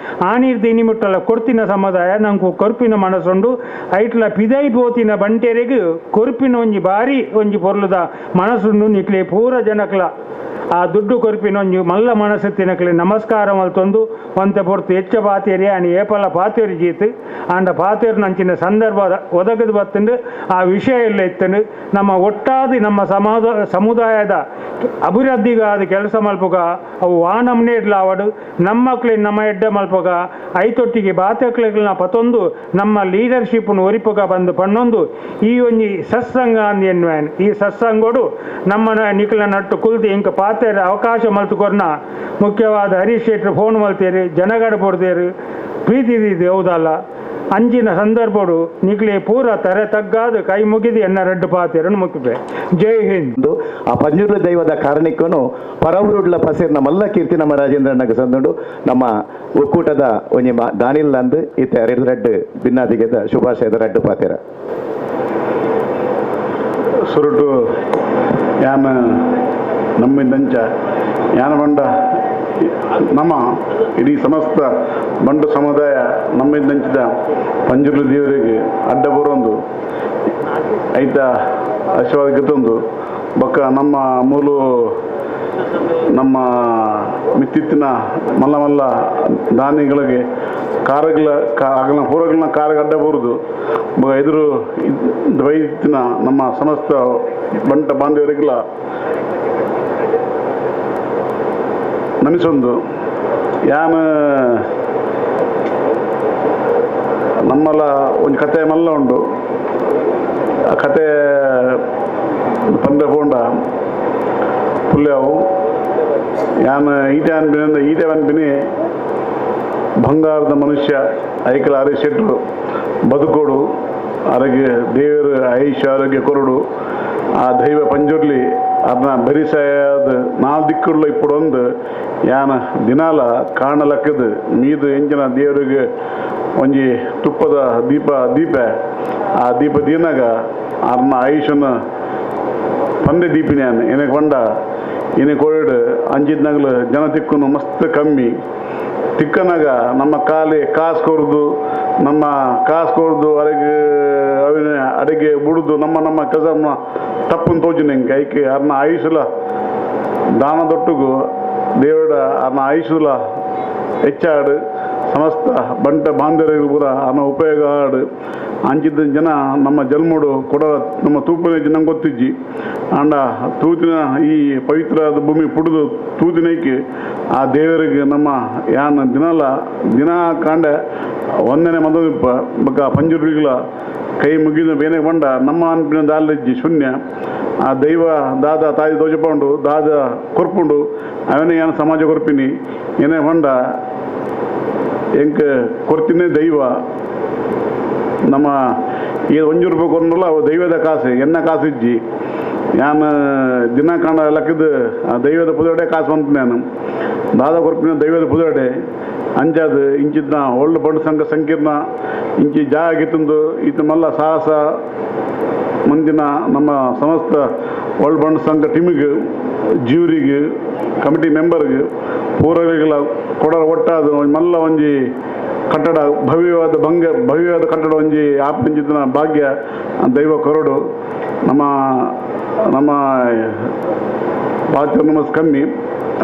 ಆನೀರ್ದು ಇನಿ ಮುಟ್ಟಲ ಕೊರ್ತಿನ ಸಮುದಾಯ ನಂಗೆ ಕೊರ್ಪಿನ ಮನಸ್ಸುಂಡು ಐಟ್ಲ ಪಿದೈ ಪೋತಿನ ಬಂಟೆರೆಗ್ ಕೊರ್ಪಿನ ಒಂಜಿ ಬಾರಿ ಒಂಜಿ ಪೊರ್ಲುದ ಮನಸ್ಸುಂಡು ನಿಕ್ಲೆ ಪೂರ ಜನಕ್ಲ ಆ ದುಡ್ಡು ಕೊರ್ಪಿನ ಒಂಜಿ ಮಲ್ಲ ಮನಸ್ಸು ತಿನಕ್ಲೆ ನಮಸ್ಕಾರ ಮಲ್ತೊಂದು ಒಂತೆ ಪೊರ್ತು ಹೆಚ್ಚ ಪಾತೇರಿ ಆನಿ ಏಪಲ ಪಾತೇರಿ ಜೀತು ಆಂಡ ಪಾತೇರು ನಂಚಿನ ಸಂದರ್ಭ ಒದಗದು ಬತ್ತಂಡು ಆ ವಿಷಯ ಎಲ್ಲ ಇತ್ತಂಡು ನಮ್ಮ ಒಟ್ಟಾದಿ ನಮ್ಮ ಸಮುದಾಯದ ಅಭಿವೃದ್ಧಿಗಾದ ಕೆಲಸ ಮಲ್ಪುಗ ಅವು ವಾನಮ್ನೇ ಇಡ್ಲಾವಡು ನಮ್ಮಕ್ಲೆ ನಮ್ಮ ಎಡ್ಡೆ ಮಲ್ಪುಗ ಐತೊಟ್ಟಿಗೆ ಬಾತಕ್ಲೆಗಳನ್ನ ಪತೊಂದು ನಮ್ಮ ಲೀಡರ್ಶಿಪ್ನು ಒರಿಪುಗ ಬಂದು ಪಣ್ಣೊಂದು ಈ ಒಂಜಿ ಸತ್ಸಂಗ ಅಂದ್ ಈ ಸತ್ಸಂಗೋಡು ನಮ್ಮ ನಿಕ್ಲ ನಟ್ಟು ಕುಲ್ತಿ ಇಂಕ ಪಾತೇರು ಅವಕಾಶ ಮಲ್ತುಕೊರ್ನ ಮುಖ್ಯವಾದ ಹರೀಶ್ ಶೆಟ್ರು ಫೋನ್ ಮಲ್ತೇರು ಜನಗಡ ಪೊಡ್ತೇರು ಪ್ರೀತಿ ಇದು ಹೌದಲ್ಲ ಅಂಚಿನ ಸಂದರ್ಭಡು ನಿಕ್ಲೆ ಪೂರ ತರೆ ತಗ್ಗಾದು ಕೈ ಮುಗಿದು ಎನ್ನ ರಡ್ಡು ಪಾತೇರನ್ನು ಮುಕ್ಕಿಪೆ. ಜೈ ಹಿಂದ್. ಆ ಪಂಜುರ್ಲ ದೈವದ ಕಾರಣಕ್ಕೂ ಪರವರುಡ್ಲ ಪಸೇರ್ನ ಮಲ್ಲ ಕೀರ್ತಿ ನಮ್ಮ ರಾಜೇಂದ್ರಣ್ಣಗೆ ಸಂದುಂಡು ನಮ್ಮ ಒಕ್ಕೂಟದ ಒಂಜಿ ದಾನಿಲ್ ಅಂದು ಇತ್ತೆ ರಡ್ಡು ಭಿನ್ನಾದಿಗೆದ ಶುಭಾಶಯದ ರಡ್ಡು ಪಾತೇರ. ಸುರುಟು ಯಾನ ನಮ್ಮಿಂದಂಚ ಯಾನ ಬಂಡ ನಮ್ಮ ಇಡೀ ಸಮಸ್ತ ಬಂಡು ಸಮುದಾಯ ನಮ್ಮಿಂದಂಚಿದ ಪಂಜುರ್ಲಿ ದೇವರಿಗೆ ಅಡ್ಡ ಬರೋಂದು ಐತ ಆಶೀರ್ವಾದ ಗೆತ್ತೊಂದು ಬೊಕ್ಕ ನಮ್ಮ ಮೂಲು ನಮ್ಮ ಮಿತ್ತಿತ್ತಿನ ಮಲ್ಲ ಮಲ್ಲ ದಾನಿಗಳಿಗೆ ಕಾರಗಳ ಆಗಲ ಪೂರಗಳನ್ನ ಕಾರಿಗೆ ಅಡ್ಡ ಬರೋದು ಎದುರು ವೈದ್ಯನ ನಮ್ಮ ಸಮಸ್ತ ಬಂಟ ಬಾಂಧವರಿಗೆಲ್ಲ ನಮಿಸೊಂದು ಯಾನ ನಮ್ಮಲ್ಲ ಒಂದು ಕತೆ ಮಲ್ಲ ಉಂಡು ಆ ಕತೆ ಪಂಡ ಪೋಂಡ ಪುಲ್ಯಾವು ಯಾನ ಈತೆ ಅನ್ಬಿನ ಈತೆ ಅನ್ಬಿನಿ ಬಂಗಾರದ ಮನುಷ್ಯ ಐಕಲ ಹರೀಶ್ ಶೆಟ್ರು ಬದುಕೋಡು ಆರೋಗ್ಯ ದೇವರು ಆಯುಷ್ಯ ಆರೋಗ್ಯ ಕೊರಡು ಆ ದೈವ ಪಂಜುರ್ಲಿ ಅದನ್ನ ಬರಿಸಾಯದ ನಾಲ್ ದಿಕ್ಕುಳ್ಳ ಇಪ್ಪಡೊಂದು ಯಾನ ದಿನಾಲ ಕಾಣಲಕ್ಕದು ಮೀದು ಎಂಚಿನ ದೇವರಿಗೆ ಒಂಜಿ ತುಪ್ಪದ ದೀಪ ದೀಪ ಆ ದೀಪ ದೀನಾಗ ಅದನ್ನ ಆಯುಷನ ಪಂದೆ ದೀಪಿನ ಎನಕ್ಕೆ ಬಂಡ ಇನ್ನು ಕೋವಿಡ್ ಅಂಜಿದ್ನಾಗಲು ಜನ ತಿಕ್ಕುನು ಮಸ್ತ್ ಕಮ್ಮಿ ತಿಕ್ಕನಾಗ ನಮ್ಮ ಕಾಲಿ ಕಾಸು ಕೊರ್ದು ನಮ್ಮ ಕಾಸು ಕೊರ್ದು ಅಡಿಗೆ ಅವಿನ ಅಡಿಗೆ ಬುಡ್ದು ನಮ್ಮ ನಮ್ಮ ಕೆಲಸ ತಪ್ಪನ್ನು ತೋಜಿನ ಹಿಂಗೆ ಐಕೆ ಅರ್ನ ಆಯುಷಲ ದಾನದೊಟ್ಟಿಗೂ ದೇವರ ಅರ್ನ ಆಯುಷಲ ಹೆಚ್ಚಾಡು ಸಮಸ್ತ ಬಂಟ ಬಾಂಧವರಿಗೂ ಪೂರ ಅನ್ನ ಉಪಯೋಗ ಆಡು ಅಂಚಿದ್ದ ಜನ ನಮ್ಮ ಜನ್ಮಡು ಕೊಡ ನಮ್ಮ ತೂಪಿನ ಜನ ಗೊತ್ತಿಜ್ಜಿ ಅಂಡ ತೂತಿನ ಈ ಪವಿತ್ರಾದ ಭೂಮಿ ಪುಡಿದು ತೂತಿನೈಕೆ ಆ ದೇವರಿಗೆ ನಮ್ಮ ಯಾನ ದಿನಲ ದಿನ ಕಾಂಡ ಒಂದನೇ ಮದವಿಪ್ಪ ಬಕ್ಕ ಪಂಜುರ್ಲಿಗಳ ಕೈ ಮುಗಿದ ಬೇನೆ ಬಂಡ ನಮ್ಮ ಅನ್ಪಿನ ದಾಲಜ್ಜಿ ಶೂನ್ಯ ಆ ದೈವ ದಾದ ತಾಯಿ ದೋಜಪಂಡು ದಾದ ಕೊರ್ಪುಂಡು ಅವನೇ ಯಾನ ಸಮಾಜ ಕೊರ್ಪಿನಿ ಏನೇ ಬಂಡ ಎಂಕ ಕೊರ್ತಿನೇ ದೈವ ನಮ್ಮ ಈ ಒಂಜು ರೂಪಾಯಿ ಕೊರಲ್ಲ ಅವು ದೈವದ ಕಾಸು ಎನ್ನ ಕಾಸು ಇಜ್ಜಿ ಯಾನ್ ದಿನ ಕಾಣ ಲಕ್ಕದ ಆ ದೈವದ ಪುದಡೆ ಕಾಸು ಬಂತು ನಾನು ದಾದ ಕೊರ್ಪಿನ ದೈವದ ಪುದಡೆ ಅಂಚಾದ ಇಂಚಿದ್ನ ಒಳ್ಳೆ ಬಂಡು ಸಂಘ ಸಂಕೀರ್ಣ ಇಂಚಿ ಜಾಗಿತ್ತಂದು ಈತ ಮಲ್ಲ ಸಾಹಸ ಮುಂದಿನ ನಮ್ಮ ಸಮಸ್ತ ಒಳ್ಳೆ ಬಂಡು ಸಂಘ ಟೀಮಿಗೆ ಜ್ಯೂರಿಗೆ ಕಮಿಟಿ ಮೆಂಬರ್ಗೆ ಪೂರಗಳಿಗೆಲ್ಲ ಕೊಡರ ಒಟ್ಟಾದ ಮಲ್ಲ ಒಂಜಿ ಕಟ್ಟಡ ಭವ್ಯವಾದ ಭಂಗ ಭವ್ಯವಾದ ಕಟ್ಟಡ ಒಂಜಿ ಆಪ್ಪಿಂಚಿತನ ಭಾಗ್ಯ ದೈವ ಕೊರಡು ನಮ್ಮ ನಮ್ಮ ಪಾತ್ರ ನಮಸ್ ಕಮ್ಮಿ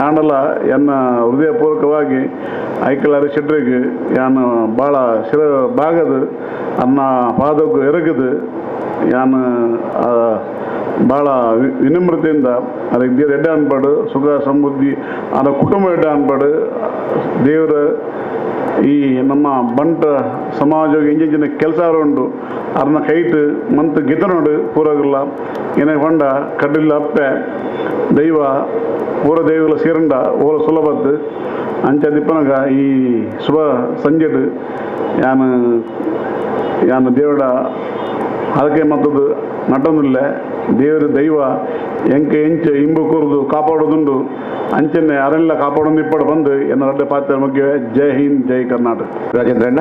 ಆಂಡಲ ಎನ್ನ ಹೃದಯಪೂರ್ವಕವಾಗಿ ಐಕಲಾರಿ ಶೆಟ್ರಿಗೆ ಯಾನು ಭಾಳ ಶಿರ ಭಾಗದ ಅನ್ನ ಪಾದಕ್ಕೂ ಎರಗದು ಯಾನು ಭಾಳ ವಿನಮ್ರತೆಯಿಂದ ಅದಕ್ಕೆ ದೇವ್ರ ಎಡ್ಡೆ ಅನ್ಪಾಡು ಸುಖ ಸಮೃದ್ಧಿ ಅದರ ಕುಟುಂಬ ಎಡ್ಡೆ ಅನ್ಪಾಡು ದೇವರ ಈ ನಮ್ಮ ಬಂಟ ಸಮಾಜ ಇಂಜಿನ ಕೆಲಸ ಉಂಟು ಅದನ್ನ ಕೈಟ್ ಮಂತ್ ಗಿತನೋಡು ಪೂರಗಲ್ಲ ಏನೇ ಹೊಂಡ ಕಡ್ಡಿಲ್ಲ ಅಪ್ಪೆ ದೈವ ಪೂರ ದೈವಗಳ ಸೇರಂಡ ಓಲ ಸುಲಭದ್ದು ಅಂಚ ದಿಪ್ಪನಗ ಈ ಶುಭ ಸಂಜೆಡು ಯಾನು ಯಾನು ದೇವಡ ಅದಕ್ಕೆ ಮತ್ತದು ನಟೊಂದಿಲ್ಲ ದೇವರ ದೈವ ಎಂಕ ಎಂಚ ಇಂಬು ಕೂರ್ದು ಕಾಪಾಡೋದುಂಡು ಅಂಚನೆ ಅರೆಲ್ಲ ಕಾಪಾಡೊಂದು ಇಪ್ಪಡು ಬಂದು ಎನ್ನ ರಡ್ಡೆ ಪಾತ್ರ ಮುಖ್ಯವೇ. ಜೈ ಹಿಂದ್, ಜೈ ಕರ್ನಾಟಕ. ರಾಜೇಂದ್ರಣ್ಣ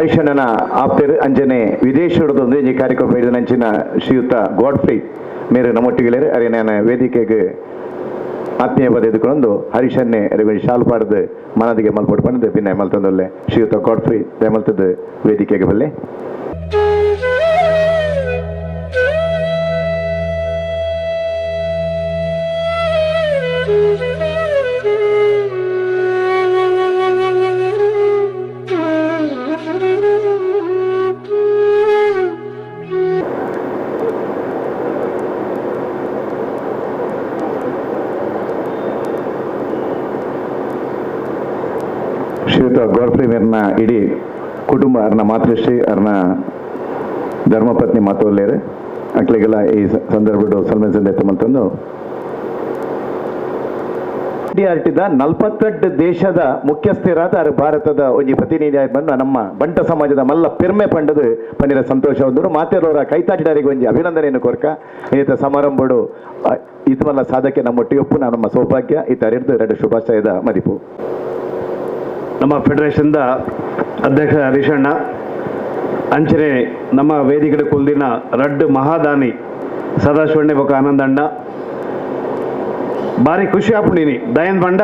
ಐಶಣ್ಣನ ಆಪ್ತರು ಅಂಜನೆ ವಿದೇಶದೊಂದು ಈ ಕಾರ್ಯಕ್ರಮ ನಂಚಿನ ಶ್ರೀಯುತ ಗಾಡ್ಫ್ರಿ ಮೇರು ನಮ್ಮೊಟ್ಟಿಗೆ ಅರೆ ನಾನು ವೇದಿಕೆಗೆ ಆತ್ಮೀಯ ಪದ ಹರೀಶನ್ನೇ ಶಾಲ್ ಪಾಡ್ದು ಮನದಿಗೆ ಮಲ್ಪೊಡು ಪಂಡದು ಪಿನ್ನ ಮಲ್ತಂದೊಲ್ಲೆ ಶ್ರೀಯುತ ಗಾಡ್ಫ್ರಿ ದಯಮಲ್ತದ್ದು ವೇದಿಕೆಗೆ ಬಲ್ಲೆ. ಶ್ರೀಯುತ ಗಾಡ್ಫ್ರಿ ಮೇರ್ನ ಇಡೀ ಕುಟುಂಬ ಅರ್ನ ಮಾತೃಶ್ರೀ ಅರ್ನ ಧರ್ಮಪತ್ನಿ ಮಾತೋಲ್ಲೇರು ಅಕ್ಲೆಗೆಲ್ಲ ಈ ಸಂದರ್ಭ ಸಲ್ಮೆ ಸಂದೇಶ ಮಲ್ತೊಂದು ಡಿಆರ್ಟಿದ 48 ದೇಶದ ಮುಖ್ಯಸ್ಥರಾದ ಭಾರತದ ಒಂಜಿ ಪ್ರತಿನಿಧಿ ಬಂದು ನಮ್ಮ ಬಂಟ ಸಮಾಜದ ಮಲ್ಲ ಪೆರ್ಮೆ ಪಂಡದು ಪನ್ನಿರ ಸಂತೋಷ ಒಂದು ಮಾತೆರವರ ಕೈತಾಟಿದಾರಿಗೆ ಒಂಜಿ ಅಭಿನಂದನೆಯನ್ನು ಕೊರ್ಕ ಈತ ಸಮಾರಂಭಡು ಇತಮಲ್ಲ ಸಾಧಕೆ ನಮ್ಮೊಟ್ಟಿಗೆ ಒಪ್ಪು ನಮ್ಮ ಸೌಭಾಗ್ಯ ಈತ ಎರಡು ಶುಭಾಶಯದ ಮದಿಪು. ನಮ್ಮ ಫೆಡರೇಷನ್ದ ಅಧ್ಯಕ್ಷ ಹರೀಶಣ್ಣ ಅಂಚನೆ ನಮ್ಮ ವೇದಿಕೆ ಕುಲ್ದಿನ ರಡ್ಡು ಮಹಾದಾನಿ ಸದಾಶಿವಣ್ಣೆ ಬೊಕ್ಕ ಆನಂದಣ್ಣ ಭಾರಿ ಖುಷಿ ಆಪುಂಡಿನಿ ದಯನ್ ಬಂಡ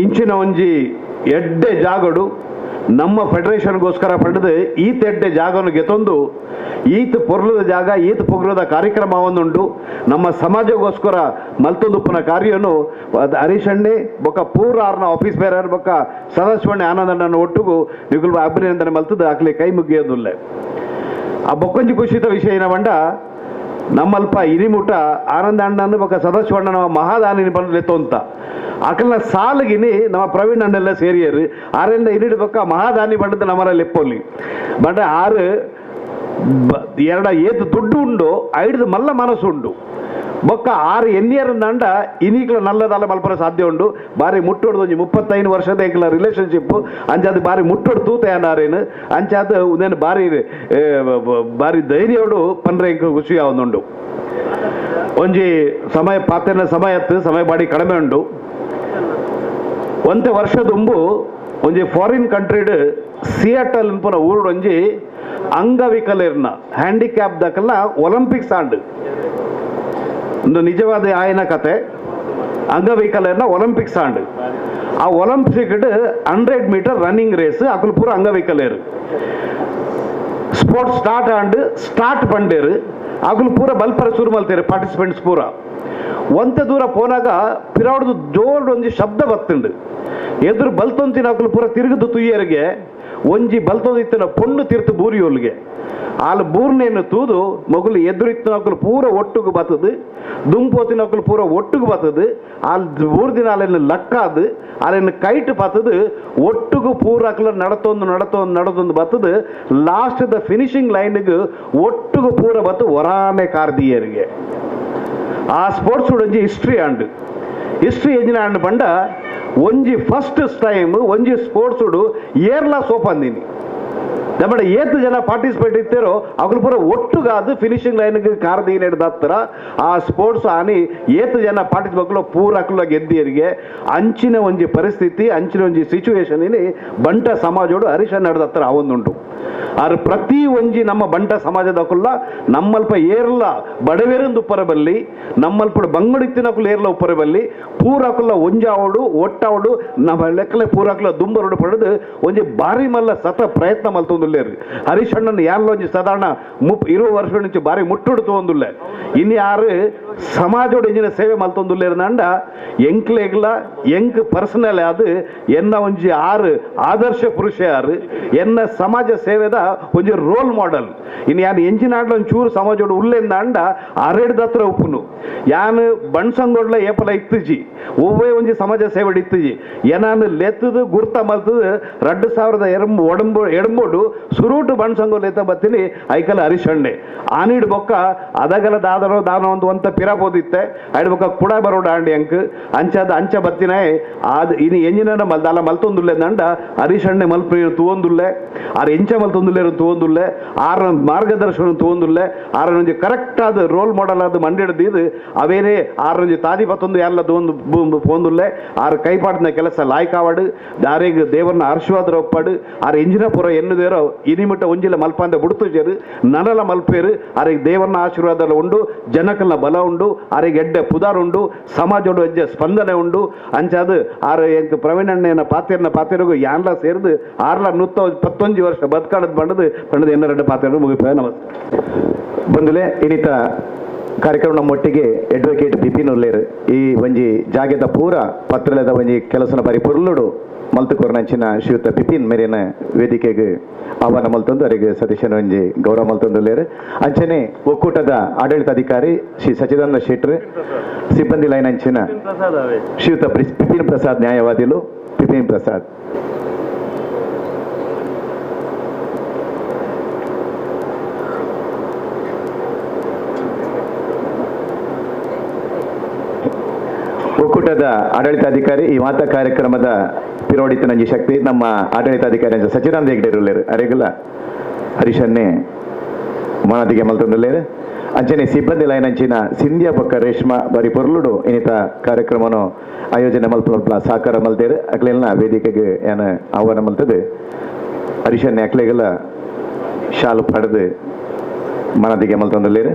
ಇಂಚಿನ ಒಂಜಿ ಎಡ್ಡೆ ಜಾಗಡು ನಮ್ಮ ಫೆಡರೇಷನ್ಗೋಸ್ಕರ ಪಡೆದು ಈತ ಎಡ್ಡೆ ಜಾಗವನ್ನು ಗೆತೊಂದು ಈತ ಪೊರ್ಲದ ಜಾಗ ಈತ ಪೊಗ್ಲದ ಕಾರ್ಯಕ್ರಮವನ್ನುಂಟು ನಮ್ಮ ಸಮಾಜಗೋಸ್ಕರ ಮಲ್ತೊಂದುಪ್ಪನ ಕಾರ್ಯನು ಹರೀಶಣ್ಣೆ ಬೊಕ್ಕ ಪೂರ ಆರ್ನ ಆಫೀಸ್ ಬೇರೆ ಬೊಕ್ಕ ಸದಾಶಿವಣ್ಣೆ ಆನಂದಣ್ಣನ ಒಟ್ಟುಗು ನಿಗುಲ್ ಅಭಿನಂದನೆ ಮಲ್ತದ ಆಕ್ಲೆ ಕೈ ಮುಗಿಯೋದುಲ್ಲೆ. ಆ ಬೊಕ್ಕೊಂಜಿ ಖುಷಿತ ವಿಷಯ ಏನ ಬಂಡ ನಮ್ಮಲ್ಪ ಇರಿಮುಟ ಆನಂದ ಅಣ್ಣನ ಬೊಕ್ಕ ಸದಾಶಿವಣ್ಣನ ಮಹಾದಾನಿನ ಬಂದು ಲೆತ್ತೊಂತ ಅಕಲ್ನ ಸಾಲಗಿನಿ ನಮ್ಮ ಪ್ರವೀಣ್ ಅಣ್ಣೆಲ್ಲ ಸೇರಿಯರು ಆರಿಂದ ಇರಿಡು ಬೊಕ್ಕ ಮಹಾದಾನಿ ಬಂಡದ ನಮ್ಮರ ಲೆಪ್ಪೊಲ್ಲಿ ಬಂಡ ಆರು ಎರಡ ಏತು ದುಡ್ಡು ಉಂಡು ಐಡ್ದು ಮಲ್ಲ ಮನಸ್ಸು ಉಂಡು ಬೊಕ್ಕ ಆರು ಎನ್ನಿಯರ್ ದಂಡ ಇನಿಕ್ಲ ನಲ್ಲದಲ್ಲ ಮಲ್ಪರ ಸಾಧ್ಯ ಉಂಡು ಬಾರಿ ಮುಟ್ಟೊಡ್ದು ಒಂಜಿ 35 ವರ್ಷದ ಎಂಕ್ಲ ರಿಲೇಷನ್ಶಿಪ್ ಅಂಚಾದ ಬಾರಿ ಮುಟ್ಟೊಡು ತೂತ ಏನಾರೇನು ಅಂಚಾದ ಉಂದೇನು ಬಾರಿ ಬಾರಿ ಧೈರ್ಯೋಡು ಪನ್ರೆ ಎಂಕ್ ಖುಷಿ ಆವೊಂದುಂಡು. ಒಂಜಿ ಸಮಯ ಪಾತೆನ ಸಮಯ ಅತ್ತು ಸಮಯ ಬಾಡಿ ಕಡಿಮೆ ಉಂಡು. ಒಂತೆ ವರ್ಷದುಂಬು ಒಂಜಿ ಫಾರಿನ್ ಕಂಟ್ರಿಡ್ ಸಿಯಾಟಲ್ ಪುನ ಊರುಡು ಒಂಜಿ ಅಂಗವಿಕಲರ್ನ ಹ್ಯಾಂಡಿಕ್ಯಾಪ್ ದಕಲ್ನ ಒಲಿಂಪಿಕ್ಸ್ ಆಂಡ್ ಒಂದು ನಿಜವಾದ ಆಯನ ಕತೆ. ಅಂಗವಿಕಲರ್ನ ಒಲಿಂಪಿಕ್ಸ್ ಆಂಡ್ ಆ Olympic 100 metre running race ಅಕುಲು ಪೂರ ಅಂಗವಿಕಲರು sports start and start ಪಂಡೇರು ಅಕುಲು ಪೂರ ಬಲ್ಪರ ಶುರು ಮಲ್ತೇರು ಪಾರ್ಟಿಸಿಪೆಂಟ್ಸ್ ಪೂರ ಒಂತೆ ದೂರ ಪೋನಾಗ ಪಿರಾಡ್ದು ಜೋರು ಒಂಜಿ ಶಬ್ದ ಬತ್ತುಂಡು ಎದುರು ಬಲ್ತೊಂತಿನ ಅಕುಲು ಪೂರ ತಿರುಗುದು ತುಯ್ಯರಿಗೆ ಒಂಜಿ ಬಲ್ತೊಂದಿತ್ತಿನ ಪೊಣ್ಣು ತಿರ್ತು ಬೂರಿಯೋಲ್ಗೆ ಆಲ್ ಬೂರ್ನೇನು ತೂದು ಮಗುಲು ಎದುರಿತ್ತಿನ ಪೂರ ಒಟ್ಟುಗು ಬತ್ತದು ದುಂಪೋತಿನ ಪೂರ ಒಟ್ಟುಗು ಬತ್ತದು ಆಲ್ ಬೂರ್ದಿನ ಅಲೆನ್ನು ಲಕ್ಕಾದು ಅಲೆನ್ನು ಕೈಟ್ ಬತ್ತದು ಒಟ್ಟುಗು ಪೂರ ಅಕಲು ನಡತೊಂದು ನಡತೊಂದು ನಡತೊಂದು ಬತ್ತದು last the finishing ಲೈನ್ಗೆ ಒಟ್ಟುಗು ಪೂರ ಬತ್ತು ಒರಾನೆ ಕಾರ್ದಿಯರಿಗೆ. ಆ ಸ್ಪೋರ್ಟ್ಸ್ ಒಂಜಿ ಹಿಸ್ಟ್ರಿ ಆಂಡ್ ಹಿಸ್ಟ್ರಿ ಎಂಜಿನ ಆಂಡ್ ಬಂಡ ಒಂಜಿ ಫಸ್ಟ್ ಟೈಮ್ ಒಂಜಿ ಸ್ಪೋರ್ಟ್ಸ್ ಏರ್ಲಾ ಸೋಪಂದಿನಿ ನಮ್ಮ ಏತು ಜನ ಪಾರ್ಟಿಸಿಪೇಟ್ ಇರ್ತಾರೋ ಅಗಲು ಪೂರ ಒಟ್ಟುಗಾದು ಫಿನಿಶಿಂಗ್ ಲೈನ್ಗೆ ಕಾರ್ದೀನ ಹತ್ರ ಆ ಸ್ಪೋರ್ಟ್ಸ್ ಆನಿ ಏತು ಜನ ಪಾರ್ಟಿಸಿಪೇಟ್ ಪೂರ ಅಕುಲ ಗೆದ್ದಿಯರಿಗೆ ಅಂಚಿನ ಒಂಜಿ ಪರಿಸ್ಥಿತಿ ಅಂಚಿನ ಒಂಜಿ ಸಿಚುವೇಶನ್ ಇಲ್ಲಿ ಬಂಟ ಸಮಾಜೋಡು ಹರೀಶ ನಡೆದ ಹತ್ರ ಅವೊಂದುಂಟು. ಆರು ಪ್ರತಿ ಒಂಜಿ ನಮ್ಮ ಬಂಟ ಸಮಾಜದಕುಲ್ಲ ನಮ್ಮಲ್ಪ ಏರ್ಲ ಬಡವೇರಂದು ಉಪ್ಪರ ಬಲ್ಲಿ ನಮ್ಮಲ್ಪ ಬಂಗಡಿತ್ತಿನಕುಲು ಏರ್ಲ ಉಪ್ಪರ ಬಲ್ಲಿ ಪೂರಕುಲ್ಲ ಒಂಜಾವಡು ಒಟ್ಟಾವಡು ನಮ್ಮ ಲೆಕ್ಕಲೆ ಪೂರಕುಲ ದುಂಬರೋಡು ಪಡೆದು ಒಂಜಿ ಬಾರಿ ಮಲ್ಲ ಸತ ಪ್ರಯತ್ನ ಮಲ್ತೊಂದುಲ್ಲೇರು ಹರೀಶ್ ಅಣ್ಣನ ಯಾರ್ಲ ಒಂಜಿ ಸಾಧಾರಣ 20 ವರ್ಷ నుంచి ಬಾರಿ ಮುಟ್ಟುಡು ತೋಂದುಲ್ಲೆ ಇನ್ನು ಯಾರು ಸಮಾಜೋಡು ಎಂಜಿನ ಸೇವೆ ಮಲ್ತೊಂದುಲ್ಲೇರು ಅಂಡ ಎಂಕ್ಲೆಗ್ಲ ಎಂಕ್ ಪರ್ಸನಲ್ ಅದು ಎನ್ನ ಒಂಜಿ ಆರು ಆದರ್ಶ ಪುರುಷ ಯಾರು ಎನ್ನ ಸಮಾಜ ಸೇವೆದ ಒಂಜಿ ರೋಲ್ ಮಾಡೆಲ್ ಇನ್ನು ಯಾನು ಎಂಜಿನ ಆಡ್ಲ ಒಂಚೂರು ಸಮಾಜೋಡು ಉಲ್ಲೆಂದ ಅಂಡ ಅರೆಡ್ದ ಹತ್ರ ಉಪ್ಪುನು ಯಾನು ಬಣ್ಸಂಗೋಡ್ಲ ಏಪಲ ಇತ್ತುಜಿ ಒವ್ವೇ ಒಂಜಿ ಸಮಾಜ ಸೇವೆ ಇತ್ತುಜಿ ಏನಾನು ಲೆತ್ತದು ಗುರ್ತ ಮಲ್ತದು 2008 ಸುರೂಟು ಬಣ್ಸಂಗೋಲ್ ಎತ್ತ ಬತ್ತೀನಿ ಐಕಲ್ ಹರೀಶಣ್ಣೆ ಆನಿಡ್ ಬೊಕ್ಕ ಅದಗಲ ದಾದರೋ ದಾನೋ ಒಂದು ಒಂತ ಪಿರಾಪೋದಿತ್ತೆ ಐಡ್ ಬೊಕ್ಕ ಕುಡ ಬರೋಡ ಆಂಡಿ ಅಂಕ್ ಅಂಚಾದ ಅಂಚ ಬತ್ತಿನೇ ಆದ್ ಇನ್ನು ಎಂಜಿನ ಮಲ್ದಾಲ ಮಲ್ತೊಂದುಲ್ಲೆ ದಂಡ ಹರೀಶಣ್ಣೆ ಮಲ್ಪು ತೂವೊಂದುಲ್ಲೆ ಆರ್ ಎಂಚ ಮಲ್ತೊಂದುಲ್ಲೇರು ತೂವೊಂದುಲ್ಲೆ ಆರ ಮಾರ್ಗದರ್ಶನ ತೂವೊಂದುಲ್ಲೆ ಆರನೊಂಜಿ ಕರೆಕ್ಟ್ ಆದ ರೋಲ್ ಮಾಡೆಲ್ ಆದ ಮಂಡಿಡ್ದಿದ್ದು ಅವೇನೇ ಆರನೊಂಜಿ ತಾದಿ ಪತ್ತೊಂದು ಎಲ್ಲ ಪೋಂದುಲ್ಲೆ ಆರು ಕೈಪಾಡಿನ ಕೆಲಸ ಲಾಯ್ಕಾವಾಡು ದಾರಿಗೆ ದೇವರನ್ನ ಆಶೀರ್ವಾದ ಒಪ್ಪಾಡು ಆರು ಇಂಜಿನ ಪುರ ಎನ್ನುದೇರೋ ಇನಿಮಿಟ್ಟ ಒಂಜಿಲ ಮಲ್ಪಾಂದ ಬುಡ್ತುಜೇರು ನನಲ ಮಲ್ಪೇರು ಆರಿಗೆ ದೇವರನ್ನ ಆಶೀರ್ವಾದ ಉಂಡು ಜನಕಲ್ನ ಬಲ ಉಂಡು ಆರಿಗೆ ಎಡ್ಡೆ ಪುದಾರ್ ಉಂಡು ಸಮಾಜೋಡು ಎಜ್ಜೆ ಸ್ಪಂದನೆ ಉಂಡು ಅಂಚಾದು ಆರು ಎಂಕ್ ಪ್ರವೀಣಣ್ಣನ ಪಾತೆರ್ನ ಪಾತೆರಿಗೂ ಯಾನ್ಲ ಸೇರಿದು ಆರ್ಲ 111 ವರ್ಷ ಬದುಕಾಡದ್ ಬಂಡದು ಬಂಡದು ಎನ್ನ ಎರಡು ಪಾತೆರು ಮುಗಿಪ. ನಮಸ್ಕಾರ. ಬಂದುಲೆ ಇನ್ನಿತ ಕಾರ್ಯಕ್ರಮ ನಮ್ಮೊಟ್ಟಿಗೆ ಅಡ್ವೊಕೇಟ್ ಬಿಪಿನ್ ಉಲ್ಲೇರು ಈ ಒಂಜಿ ಜಾಗೆದ ಪೂರ ಪತ್ರಲದ ಒಂಜಿ ಕೆಲಸನ ಬಾರಿ ಪೊರ್ಲುಡು ಮಲ್ತು ಕೊರ್ನಂಚಿನ ಶ್ರೀಯುತ ಬಿಪಿನ್ ಮೇರಿನ ವೇದಿಕೆಗೆ ಆಹ್ವಾನ ಮಲ್ತೊಂದು ಅವರಿಗೆ ಸತೀಶನ ಒಂಜಿ ಗೌರವ ಮಲ್ತೊಂದುಲ್ಲೇರು. ಅಂಚನೆ ಒಕ್ಕೂಟದ ಆಡಳಿತಾಧಿಕಾರಿ ಶ್ರೀ ಸಚಿದಾನಂದ ಶೆಟ್ರು, ಸಿಬ್ಬಂದಿ ಲೈನ್ ಅಂಚಿನ ಶ್ರೀಯುತ ಬಿಪಿನ್ ಪ್ರಸಾದ್ ನ್ಯಾಯವಾದಿಲು ಬಿಪಿನ್ ಪ್ರಸಾದ್. ಒಕ್ಕೂಟದ ಆಡಳಿತಾಧಿಕಾರಿ ಈ ಮಾತಾ ಕಾರ್ಯಕ್ರಮದ ಪಿರೋಡಿತ ನಂಜಿ ಶಕ್ತಿ ನಮ್ಮ ಆಡಳಿತಾಧಿಕಾರಿ ಸಚಿದಾನಂದ ಹೆಗ್ಡೆ ಉಲ್ಲೇರು ಅರೆಗುಲ ಹರೀಶನ್ನೇ ಮಾನದಿಗೆ ಮಲ್ತೊಂದುಲ್ಲೇರು. ಅಂಚನೆ ಸಿಬ್ಬಂದಿ ಲೈನ್ ಅಂಚಿನ ಸಿಂಧ್ಯಾ ಬೊಕ್ಕ ರೇಷ್ಮಾ ಬಾರಿ ಪೊರ್ಲುಡು ಇನ್ನಿತ ಕಾರ್ಯಕ್ರಮನು ಆಯೋಜನೆ ಮಲ್ಪುನ ಸಹಕಾರ ಮಲ್ತೇರು. ಅಕ್ಲೆಲ್ನ ವೇದಿಕೆಗೆ ಏನ ಆಹ್ವಾನ ಮಲ್ತದೆ ಹರೀಶನ್ನೇ ಅಕ್ಲೆಗೆಲ್ಲ ಶಾಲು ಪಡೆದು ಮನದಿಗೆ ಮಲ್ತೊಂದುಲ್ಲೇರು.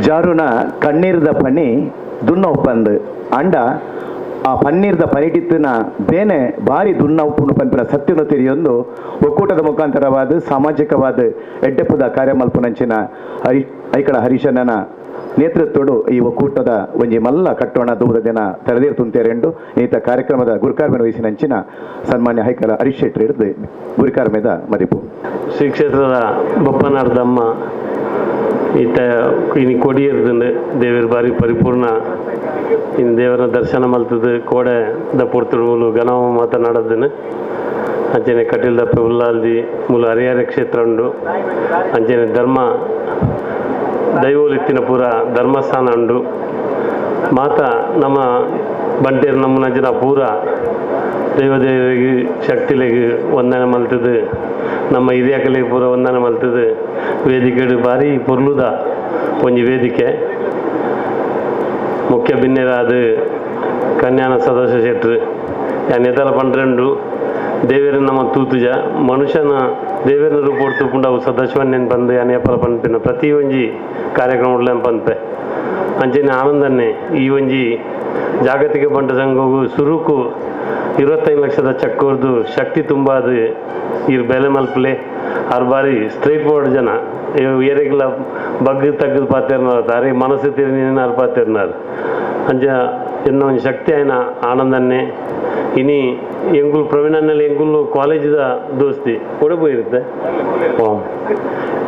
ಜಾರುನ ಕಣ್ಣೀರ್ದ ಪನಿ ದುನ್ನ ಒಪ್ಪಂದು ಅಂಡ ಆ ಪನ್ನೀರ್ದ ಪರಿಟಿತ್ತಿನ ಬೇನೆ ಭಾರಿ ದುನ್ನ ಉಪ್ಪುಂಡು ಪನ್ಪಿನ ಸತ್ಯನ ತೆರಿಯೊಂದು ಒಕ್ಕೂಟದ ಮುಖಾಂತರವಾದ ಸಾಮಾಜಿಕವಾದ ಎಡ್ಡೆಪ್ಪದ ಕಾರ್ಯ ಮಲ್ಪುನಂಚಿನ ಐಕಳ ಹರೀಶನ ನೇತೃತ್ವಡು ಈ ಒಕ್ಕೂಟದ ಒಂಜಿ ಮಲ್ಲ ಕಟ್ಟೋಣ ದೂರದ ದಿನ ತೆರೆದಿರ್ ತುಂತೇರೆಂಡು ಈತ ಕಾರ್ಯಕ್ರಮದ ಗುರುಕಾರ್ಮೆನ ವಹಿಸಿನಂಚಿನ ಸನ್ಮಾನ್ಯ ಹೈಕಳ ಹರೀಶ್ ಶೆಟ್ಟಿ ಹಿಡಿದು ಗುರುಕಾರ್ಮೆದ ಮದಿಪು. ಶ್ರೀ ಕ್ಷೇತ್ರದ ಬಪ್ಪನಾರ್ದಮ್ಮ ಈತ ಇನಿ ಕೊಡಿಯರ್ದು ದೇವರ ಬಾರಿ ಪರಿಪೂರ್ಣ ಇನ್ನು ದೇವರ ದರ್ಶನ ಮಲ್ತದ್ದು ಕೋಡೆ the ಪೊರ್ತುಡು ಘನವ ಮಾತನಾಡೋದನ್ನು ಅಂಚನೆ ಕಟೀಲ್ದಪ್ಪೆ ಉಲ್ಲಾಲ್ದಿ ಮೂಲ ಹರಿಹರ ಕ್ಷೇತ್ರ ಉಂಡು. ಅಂಚನೆ ಧರ್ಮ ದೈವೋಲಿತ್ತಿನ ಪೂರ ಧರ್ಮಸ್ಥಾನ ಉಂಡು. ಮಾತ ನಮ್ಮ ಬಂಟೇರು ನಮ್ಮ ಜನ ಪೂರ ದೈವದೇವರಿಗೆ ಶಕ್ತಿಲೆಗೆ ವಂದನೆ ಮಲ್ತದ್ದು ನಮ್ಮ ಹಿರಿಯಕಲಿಗೆ ಪೂರ ವಂದನೆ ಮಲ್ತದ್ದು. ವೇದಿಕೆ ಭಾರಿ ಪೊರ್ಲುದ ಒಂಜಿ ವೇದಿಕೆ. ಮುಖ್ಯ ಬಿನ್ನೆರಾದ ಕನ್ಯಾನ ಸದಸ್ಯ ಶೆಟ್ರು ಯಾನೆದಲ ಪಂಡ್ರೆಂಡು ದೇವೇರ ನಮ್ಮ ತೂತುಜ ಮನುಷ್ಯನ ದೇವೇರನ ರೂಪೋಡ್ ತೂಪುಂಡು ಅವು ಸದಸ್ಯವನ್ನೇನು ಬಂದು ಯಾನೇಪಲ ಪನ್ಪಿನ ಪ್ರತಿ ಒಂಜಿ ಕಾರ್ಯಕ್ರಮ ಉಡ್ಲೇನು ಪನ್ಪೆ. ಅಂಚನೆ ಆನಂದನ್ನೇ ಈ ಒಂಜಿ ಜಾಗತಿಕ ಬಂಟ ಸಂಘವು ಸುರುಕು 25 ಲಕ್ಷದ ಚಕ್ಕೋರ್ದು ಶಕ್ತಿ ತುಂಬಾದ ಇರ್ ಬೆಲೆ ಮಲ್ಪಲೆ ಆರು ಬಾರಿ ಸ್ಟ್ರೈಟ್ ಫಾರ್ವರ್ಡ್ ಜನ ಏರೆಗ್ಲ ಬಗ್ಗು ತಗ್ಗದು ಪಾತೇರ್ನಾರು ತಾರಿ ಮನಸ್ಸು ತಿರಿನಾರು ಪಾತೇರ್ನಾರು ಅಂಚ ಎನ್ನ ಒಂಜಿ ಶಕ್ತಿ ಆಯ್ನ ಆನಂದನ್ನೇ. ಇನಿ ಎಂಗುಲ್ ಪ್ರವೀಣನಲ್ಲಿ ಎಂಗುಲು ಕಾಲೇಜಿದ ದೋಸ್ತಿ ಕೊಡೆ ಪೋಯಿರುತ್ತೆ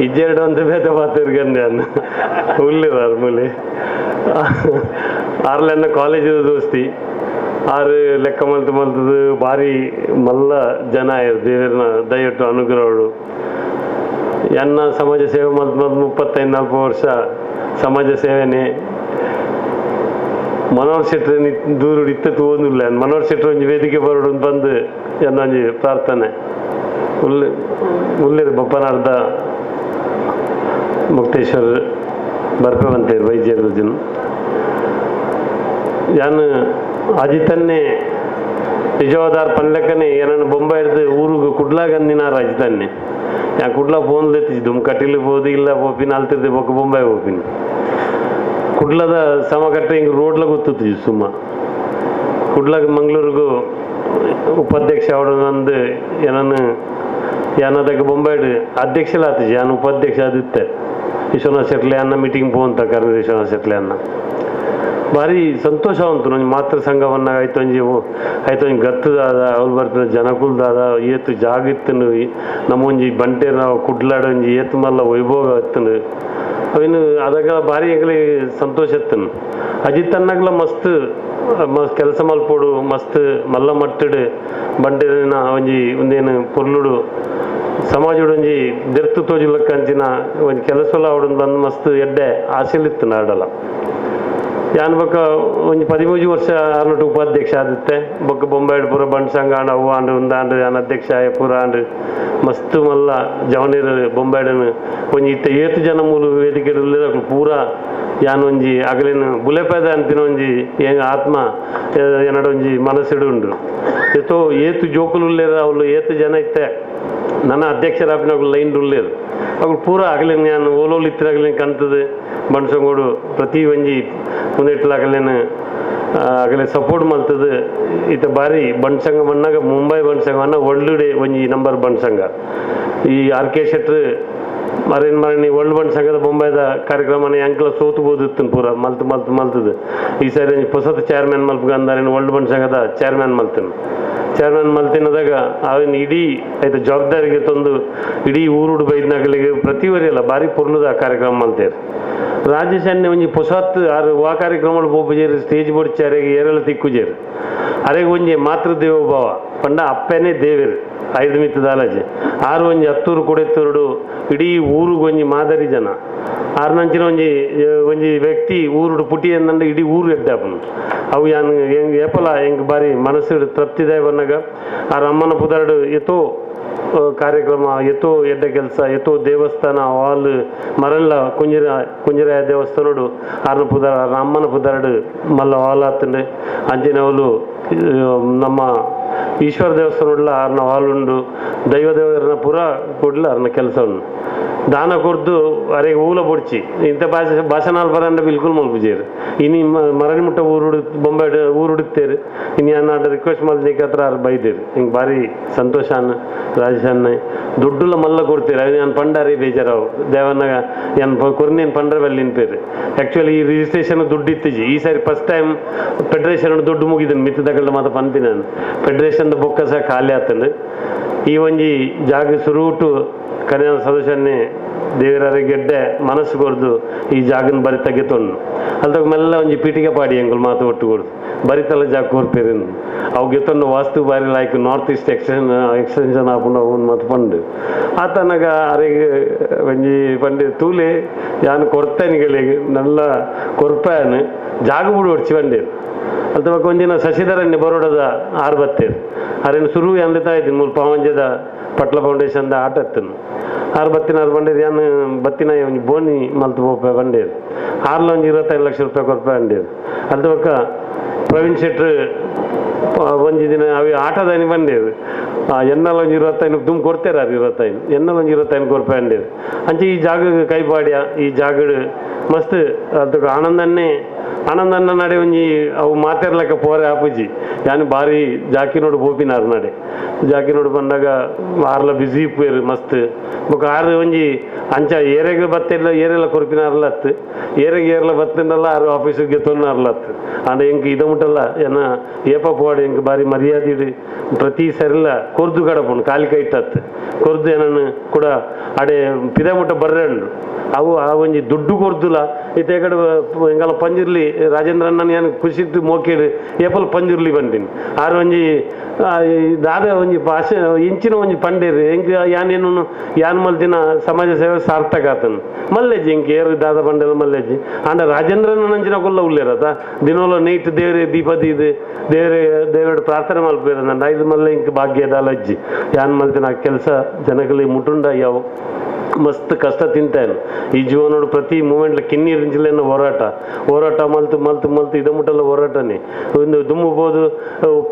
ಇಜ್ಜೆರಡು ಅಂತ ಬೇತೆ ಪಾತೇರ್ಗಂದೆ ಅನ್ನ ಉಲ್ಲಿರಾರು ಮೂಲೆ ಆರ್ಲೆನ್ನ ಕಾಲೇಜಿದ ದೋಸ್ತಿ ಆರು ಲೆಕ್ಕ ಮಲ್ತು ಮಲ್ತದು ಭಾರಿ ಮಲ್ಲ ಜನ ಆಯ್ರು ದೇವರನ ದಯಟ್ಟು ಅನುಗ್ರಹಡು. ಎನ್ನ ಸಮಾಜ ಸೇವೆ ಮಲ್ತು ಮಲ್ತು 35-40 ವರ್ಷ ಸಮಾಜ ಸೇವೆನೆ. ಮನೋಹರ್ ಶೆಟ್ಟರ್ ದೂರ ಇತ್ತ ತೋಂದಿಲ್ಲ ಮನೋಹರ್ ಶೆಟ್ಟರ್ ಒಂಜಿ ವೇದಿಕೆ ಬರೋಡು ಬಂದು ಎನ್ನ ಒಂಜಿ ಪ್ರಾರ್ಥನೆ. ಉಲ್ಲೆ ಉಲ್ಲೇರು ಬಪ್ಪನಾರ್ಧ ಮುಕ್ತೇಶ್ವರ್ ಬರ್ಪೆ ಬಂತೇರು ವೈದ್ಯರ ಜನ ಯಾನು ಅಜಿತನ್ನೇ ನಿಜವಾದಾರ್ ಪನ್ಲೆಕ್ಕನೆ ಏನನ್ನು ಬೊಂಬೈ ಹಿಡ್ದು ಊರಿಗೆ ಕುಡ್ಲಾಗಂದಿನಾರ ಅಜಿತನ್ನೇ ಯಾ ಕುಡ್ಲ ಫೋನ್ ಲೆತ್ತಿದ್ದು ಕಟೀಲು ಹೋದು ಇಲ್ಲ ಪೋಪಿನ ಅಲ್ತಿರ್ದೆ ಬೊಕ್ಕ ಬೊಂಬೈ ಹೋಪಿನ ಕುಡ್ಲದ ಸಮಕಟ್ಟೆ ಹಿಂಗೆ ರೋಡ್ಲ ಗೊತ್ತಿತ್ತು ಸುಮ್ಮ ಕುಡ್ಲಾಗ ಮಂಗಳೂರಿಗೂ ಉಪಾಧ್ಯಕ್ಷ ಅವಡನಂದು ಏನನ್ನು ಯಾನದಕ್ಕೆ ಬೊಂಬೈಡು ಅಧ್ಯಕ್ಷಲ ಆತಿಜಿ ಯಾನು ಉಪಾಧ್ಯಕ್ಷ ಆದಿತ್ತೆ ವಿಶ್ವನಾಥ್ ಶೆಟ್ಲೆ ಅನ್ನ ಮೀಟಿಂಗ್ ಪೋಂತ ಕರ್ನ ವಿಶ್ವನಾಥ್ ಶೆಟ್ಲೆ ಅನ್ನ ಭಾರಿ ಸಂತೋಷ ಉಂಟು ನಂಗೆ ಮಾತೃ ಸಂಘವನ್ನ ಆಯ್ತೊಂಜಿ ಆಯ್ತೊಂಜಿ ಗತ್ತದಾದ ಅವ್ರು ಬರ್ತಿನ ಜನಕುಲ್ದಾದ ಏತು ಜಾಗಿತ್ತನು ನಮ್ಮೊಂಜಿ ಬಂಟೆ ನಾವು ಕುಡ್ಲಾಡೊಂಜಿ ಏತು ಮಲ್ಲ ವೈಭೋಗ ಇತ್ತನು ಅವಿನು ಅದಾಗ ಭಾರಿ ಎಂಗ್ಲಿ ಸಂತೋಷ ಇತ್ತನು ಅಜಿತ್ ಅನ್ನಾಗ್ಲ ಮಸ್ತ್ ಕೆಲಸ ಮಲ್ಪೋಡು ಮಸ್ತ್ ಮಲ್ಲ ಮಟ್ಟಡು ಬಂಟೆರೆನ ಒಂಜಿ ಒಂದೇನು ಪೊರ್ಲುಡು ಸಮಾಜಡೊಂಜಿ ದೆರ್ತು ತೋಜುಲಕ್ಕ ಅಂಚಿನ ಒಂಜಿ ಕೆಲಸಲ ಅವಡೊಂದು ಬಂದು ಮಸ್ತ್ ಎಡ್ಡೆ ಆಸೆಲಿತ್ತು ನಾಡಲ. ಯಾನ್ ಬೊಕ್ಕ ಒಂಜಿ 13 ವರ್ಷ ಆರ್ನೋಟು ಉಪಾಧ್ಯಕ್ಷ ಆದಿತ್ತೆ. ಬೊಕ್ಕ ಬೊಂಬಾಯಿಡ್ ಪೂರ ಬಂಟ್ ಸಂಘ ಆಂಡ್ ಅವು ಆಂಡ್ ಉಂದಾಂಡ್ ಯಾನ್ ಅಧ್ಯಕ್ಷ ಆಯೆ ಪೂರ ಆಂಡ್ ಮಸ್ತ್ ಮಲ್ಲ ಜವನೀರ್ ಬೊಂಬಾಯಿಡನ್ ಒಂಜಿ ಇತ್ತೆ ಏತ್ ಜನ ಮೂಲು ವೇದಿಕೆ ಅಕುಲು ಪೂರ ಯಾನ್ ಒಂಜಿ ಅಗಲೇನು ಬುಲೆಪದ ಅಂತಿನ ಒಂಜಿ ಆತ್ಮ ಎನ್ನಡ ಒಂಜಿ ಮನಸ್ಸಿಡು ಉಂಡು. ಏತೋ ಏತು ಜೋಕುಲು ಉಲ್ಲೇರು ಅವಳು ಏತು ಜನ ಇತ್ತೆ ನನ್ನ ಅಧ್ಯಕ್ಷರಾಪಿನ ಅಕುಲು ಲೈನ್ ಉಲ್ಲೇರು ಅಕುಲು ಪೂರ ಅಗಲೇನು ಯಾನ್ ಓಲೋಲು ಇತ್ತಿರ ಅಗಲೇನು ಕಂತದು ಬಂಟ್ಸಂಗೋಡು ಪ್ರತಿ ಒಂಜಿ ಮುಂದೆಟ್ಲ ಅಗಲೇನು ಅಗಲೆ ಸಪೋರ್ಟ್ ಮಲ್ತದು. ಇತ್ತ ಬಾರಿ ಬಂಟ್ ಸಂಘ ಮಣ್ಣಾಗ ಮುಂಬೈ ಬಂಟ್ ಸಂಘ ಅನ್ನ ವರ್ಲ್ಡ್ ಒಂಜಿ ನಂಬರ್ ಬಂಟ್ ಸಂಘ. ಈ ಆರ್ ಕೆ ಶೆಟ್ರು ಮರೇನ್ ಮರಣಿ ವರ್ಲ್ಡ್ ಬಂಟ್ ಸಂಘದ ಬೊಂಬೈದ ಕಾರ್ಯಕ್ರಮನ ಅಂಕಲ ಸೋತು ಬೋದಿತ್ತು ಪೂರ ಮಲ್ತು ಮಲ್ತು ಮಲ್ತದು. ಈ ಸಾರಿ ಹೊಸತು ಚೇರ್ಮನ್ ಮಲ್ಪಗಂದಾರೇನು ವರ್ಲ್ಡ್ ಬಂಟ್ ಸಂಘದ ಚೇರ್ಮನ್ ಮಲ್ತನು. ಚೇರ್ಮನ್ ಮಲ್ತಿನದಾಗ ಅವನ ಇಡೀ ಆಯ್ತು ಜವಾಬ್ದಾರಿಗೆ ತಂದು ಇಡೀ ಊರುಡು ಬೈದ್ನಗಲಿಗೆ ಪ್ರತಿ ವರಿಯಲ್ಲ ಭಾರಿ ಪೊರ್ಲುದ ಕಾರ್ಯಕ್ರಮ ಮಲ್ತೇರು. ರಾಜೇಶ್ ಅನ್ನೆ ಒಂಜಿ ಪೊಸತ್ ಆರು ವಾ ಕಾರ್ಯಕ್ರಮ ಪೋಪುಜೇರು ಸ್ಟೇಜ್ ಬೊಡ್ಚಾರೆಗ್ ಏರೆಲ್ಲ ತಿಕ್ಕುಜೇರು. ಅರೆಗ್ ಒಂಜಿ ಮಾತೃದೇವೋಭಾವ ಪಂಡ ಅಪ್ಪನೇ ದೇವೇರು ಐದು ಮಿತ್ತ ದಾಲಾಜಿ ಆರು ಒಂಜಿ ಹತ್ತೂರು ಕೊಡೆತ್ತೂರುಡು ಇಡೀ ಊರುಗೊಂಜಿ ಮಾದರಿ ಜನ. ಆರ್ನಂಚಿನ ಒಂಜಿ ಒಂಜಿ ವ್ಯಕ್ತಿ ಊರುಡು ಪುಟಿ ಅಂದಂಡ ಇಡೀ ಊರು ಎದ್ದಾಪನು. ಅವು ಯಾನ್ ಹೆಂಗೆ ಏಪಲ ಹೆಂಗೆ ಬಾರಿ ಮನಸ್ಸು ತೃಪ್ತಿದಾಯ ಬಂದಾಗ ಆ ಅಮ್ಮನ ಪುದರ್ಡು ಏತೋ ಕಾರ್ಯಕ್ರಮ ಎತ್ತೋ ಎಡ್ಡ ಕೆಲಸ ಎತ್ತೋ ದೇವಸ್ಥಾನ ಹಾಲ್ ಮರಲ್ಲ ಕುಂಜಿರ ಕುಂಜಿರಾಯ ದೇವಸ್ಥಾನಡು ಆರ್ನ ಪುದರ್ ಆರ್ನ ಅಮ್ಮನ ಪುದರ್ಡು ಮಲ್ಲ ಹಾಲ್ ಆತಂಡು. ಅಂಚಿನವಲು ನಮ್ಮ ಈಶ್ವರ ದೇವಸ್ಥಾನಡ್ಲ ಆರ್ನ ಹಾಲ್ ಉಂಡು. ದೈವ ದೇವರನ್ನ ಪೂರ ಕೂಡಲ ಆರ್ನ ಕೆಲಸ ಉಂಡು. ದಾನ ಕೊರ್ದು ಅರೆಗೆ ಊಲ ಬೊಡ್ಚಿ ಇಂಥ ಭಾಷೆ ಭಾಷಣ ಬರಂಡ ಬಿಲ್ಕುಲ್ ಮಲ್ಪುಜೇರು. ಇನಿ ಮರಣಿ ಮುಟ್ಟ ಊರುಡು ಬೊಂಬೆ ಊರುಡುತ್ತೇರು. ಇನ್ನು ಅನ್ನ ರಿಕ್ವೆಸ್ಟ್ ಮಲ್ದಿಕ್ಕೆ ಹತ್ರ ಆರು ಬೈದೇರು. ಹಿಂಗೆ ಭಾರಿ ಸಂತೋಷ ಅನ್ನ ರಾಜೇಶ್ ಅನ್ನ ದುಡ್ಡುಲ ಮಲ್ಲ ಕೊಡ್ತೀರಿ. ಅದು ನಾನು ಪಂಡಾರಿ ಬೇಜಾರಾವು ದೇವನಾಗ ಏನು ಕೊರ್ನೇನು ಪಂಡ್ರೆ ಬಲ್ಲಿ ನಿನ್ಪೇರು. ಆ್ಯಕ್ಚುಲಿ ಈ ರಿಜಿಸ್ಟ್ರೇಷನ್ ದುಡ್ಡು ಇತ್ತಿಜಿ. ಈ ಸಾರಿ first time federation ದುಡ್ಡು ಮುಗಿದನು ಮಿತ್ತದಗಳ್ಳ ಮಾತ್ರ ಪಂತೀನಿ ನಾನು. ಫೆಡರೇಷನ್ ಬೊಕ್ಕ ಸಹ ಖಾಲಿ ಆತಂಡು. ಈ ಒಂಜಿ ಜಾಗ ಸುರುಟು ಕನ್ಯಾ ಸದಸ್ಯನ್ನೇ ದೇವರ ಗೆಡ್ಡೆ ಮನಸ್ಸು ಕೊರ್ದು ಈ ಜಾಗನ ಬರಿ ತೆಗೆತೊಂಡು ಅಲ್ದಾಗ ಮೆಲ್ಲ ಒಂಜಿ ಪೀಠಿಗೆ ಪಾಡಿ ಅಂಕಲ್ ಮಾತು ಒಟ್ಟು ಕೊಡ್ದು ಬರಿತಲ್ಲ ಜಾಗ ಕೊರ್ತೀರಿ ಅವು ಗೆತ್ತೊಂಡು ವಾಸ್ತು ಬಾರಿ like north East extension ಆಪುಂಡು ಅವನು ಮಾತು ಪಂಡು ಆತನಗ ಅರೆಗೆ ಒಂಜಿ ಪಂಡೆ ತೂಲೆ ಯಾನು ಕೊರ್ತೇನಿಗಳಿಗೆ ನಲ್ಲ ಕೊರ್ಪಾನು ಜಾಗ ಬಿಡು ಒಡ್ಚಿ ಬಂಡೇರು. ಅಲ್ತ ಒಂದಿನ ಶಶಿಧರನ್ನೇ ಬರೋಡದ ಆರು ಬತ್ತೇರು ಅರೇನು ಸುರು ಅಂದಿತಾ ಇದ್ದೀನಿ ಮೂಲು ಪಾವಂಜದ ಪಟ್ಲ ಫೌಂಡೇಶನ್ದ ಆಟ ಎತ್ತನು ಆರು ಬತ್ತಿನ ಆರು ಬಂಡೇರು ಯಾನು ಬತ್ತಿನ ಒಂಜಿ ಬೋನಿ ಮಲ್ತು ಪೋಪೆ ಬಂಡೇರು ಆರ್ಲ ಒಂಜಿ 25 ಲಕ್ಷ ರೂಪಾಯಿ ಕೊರ್ಪೆ ಬಂಡೇರು. ಅಲ್ತ ಬೊಕ್ಕ ಪ್ರವೀಣ್ ಶೆಟ್ರು ಒಂಜಿ ದಿನ ಅవి ಆಟದಾನಿ ಬಂಡೇರು ಎನ್ನಲ ಒಂಜಿ 25 ದುಮ್ ಕೊಡ್ತೇರು ಆರು 25 ಎನ್ನಲ ಒಂಜಿ 25 ಕೊರ್ಪೆ ಬಂಡೇರು. ಅಂಚೆ ಈ ಜಾಗ ಕೈಪಾಡ್ಯ ಈ ಜಾಗಡು ಮಸ್ತ್ ಅದಕ್ಕೆ ಆನಂದನ್ನೇ ಆನಂದನ್ನ ನಡೆ ಒಂಜಿ ಅವು ಮಾತಾಡ್ಲಕ್ಕ ಪೋರೆ ಆಪುಜಿ. ಯಾನು ಭಾರಿ ಜಾಕಿನೋಡು ಪೋಪಿನಾರು ನಡೆ ಜಾಕಿನೋಡು ಬಂದಾಗ ಆರ್ಲ ಬಿಸಿ ಇಪ್ಪೇರು ಮಸ್ತ್ ಬೊಕ್ಕ ಆರು ಒಂಜಿ ಅಂಚ ಏರೆಗೆ ಬತ್ತಿಲ್ಲ ಏರೆಲ್ಲ ಕೊರ್ಪಿನಾರ್ಲ ಅತ್ತು ಏರೆಗೆ ಏರ್ಲ ಬತ್ತಿನಲ್ಲ ಆರು ಆಫೀಸಿಗೆ ತೊನ್ನಾರ್ಲ ಅತ್ತು. ಅಂಡ ಎಂಕ್ ಇದ ಮುಟ್ಟಲ್ಲ ಏನ ಏಪ ಪೋಡು ಎಂಕ್ ಭಾರಿ ಮರ್ಯಾದೆ ಪ್ರತಿ ಸರಿಲ್ಲ ಕೊರ್ದು ಕಡಪುಂಡು ಕಾಲಿ ಕೈಟತ್ತು ಕೊರ್ದು ಏನನ್ನು ಕೂಡ ಅಡೆ ಪಿದ ಮುಟ್ಟ ಬರ್ರೆ ಉಂಡು ಅವು ಆ ಒಂಜಿ ದುಡ್ಡು ಕೊರ್ದುಲ ಇತ್ತೆ ಕಡೆ ಎಂಗಲ ಪಂಜಿರ್ಲಿ ರಾಜೇಂದ್ರ ಅಣ್ಣನ ಏನು ಖುಷಿತ್ತು ಮೋಕೇಡು ಏಪಲ್ ಪಂಜುರ್ಲಿ ಬಂದೀನಿ ಆರು ಒಂಜಿ ದಾದ ಒಂಜಿ ಭಾಷೆ ಇಂಚಿನ ಒಂಜಿ ಪಂಡೇರು ಎಂಕ್ ಯಾನೇನು ಯಾನ್ ಮಲ್ದಿನ ಸಮಾಜ ಸೇವೆ ಸಾರ್ಥಕ ಆತನು ಮಲ್ಲೆಜ್ಜಿ ಇಂಕ್ ಏರು ದಾದ ಬಂಡೆಲ ಮಲ್ಲೆಜ್ಜಿ. ಆಂಡ ರಾಜೇಂದ್ರನ ನಂಚಿನ ಕೊಲ್ಲ ಉಲ್ಲೇರತ ದಿನೋಲ ನೈಟ್ ದೇವರೇ ದೀಪ ದೀದು ದೇವರೇ ದೇವರ ಪ್ರಾರ್ಥನೆ ಮಲ್ಪೇರ ನನ್ನ ಐದು ಮಲ್ಲೆ ಇಂಕ್ ಭಾಗ್ಯ ದಾಲಜ್ಜಿ ಯಾನ್ ಮಲ್ದಿನ ಕೆಲಸ ಜನಗಳಿಗೆ ಮುಟುಂಡ ಯಾವ ಮಸ್ತ್ ಕಷ್ಟ ತಿಂತಾನು ಈ ಜೀವನೋಡು ಪ್ರತಿ ಮೂಮೆಂಟ್ಲ ಕಿನ್ನೀರಿಂಚಿಲೇನ ಹೋರಾಟ ಹೋರಾಟ ಮಲ್ತು ಮಲ್ತು ಮಲ್ತು ಇದ ಮುಟ್ಟಲ್ಲ ಹೋರಾಟನೇ ಒಂದು ದುಮ್ಮಬೋದು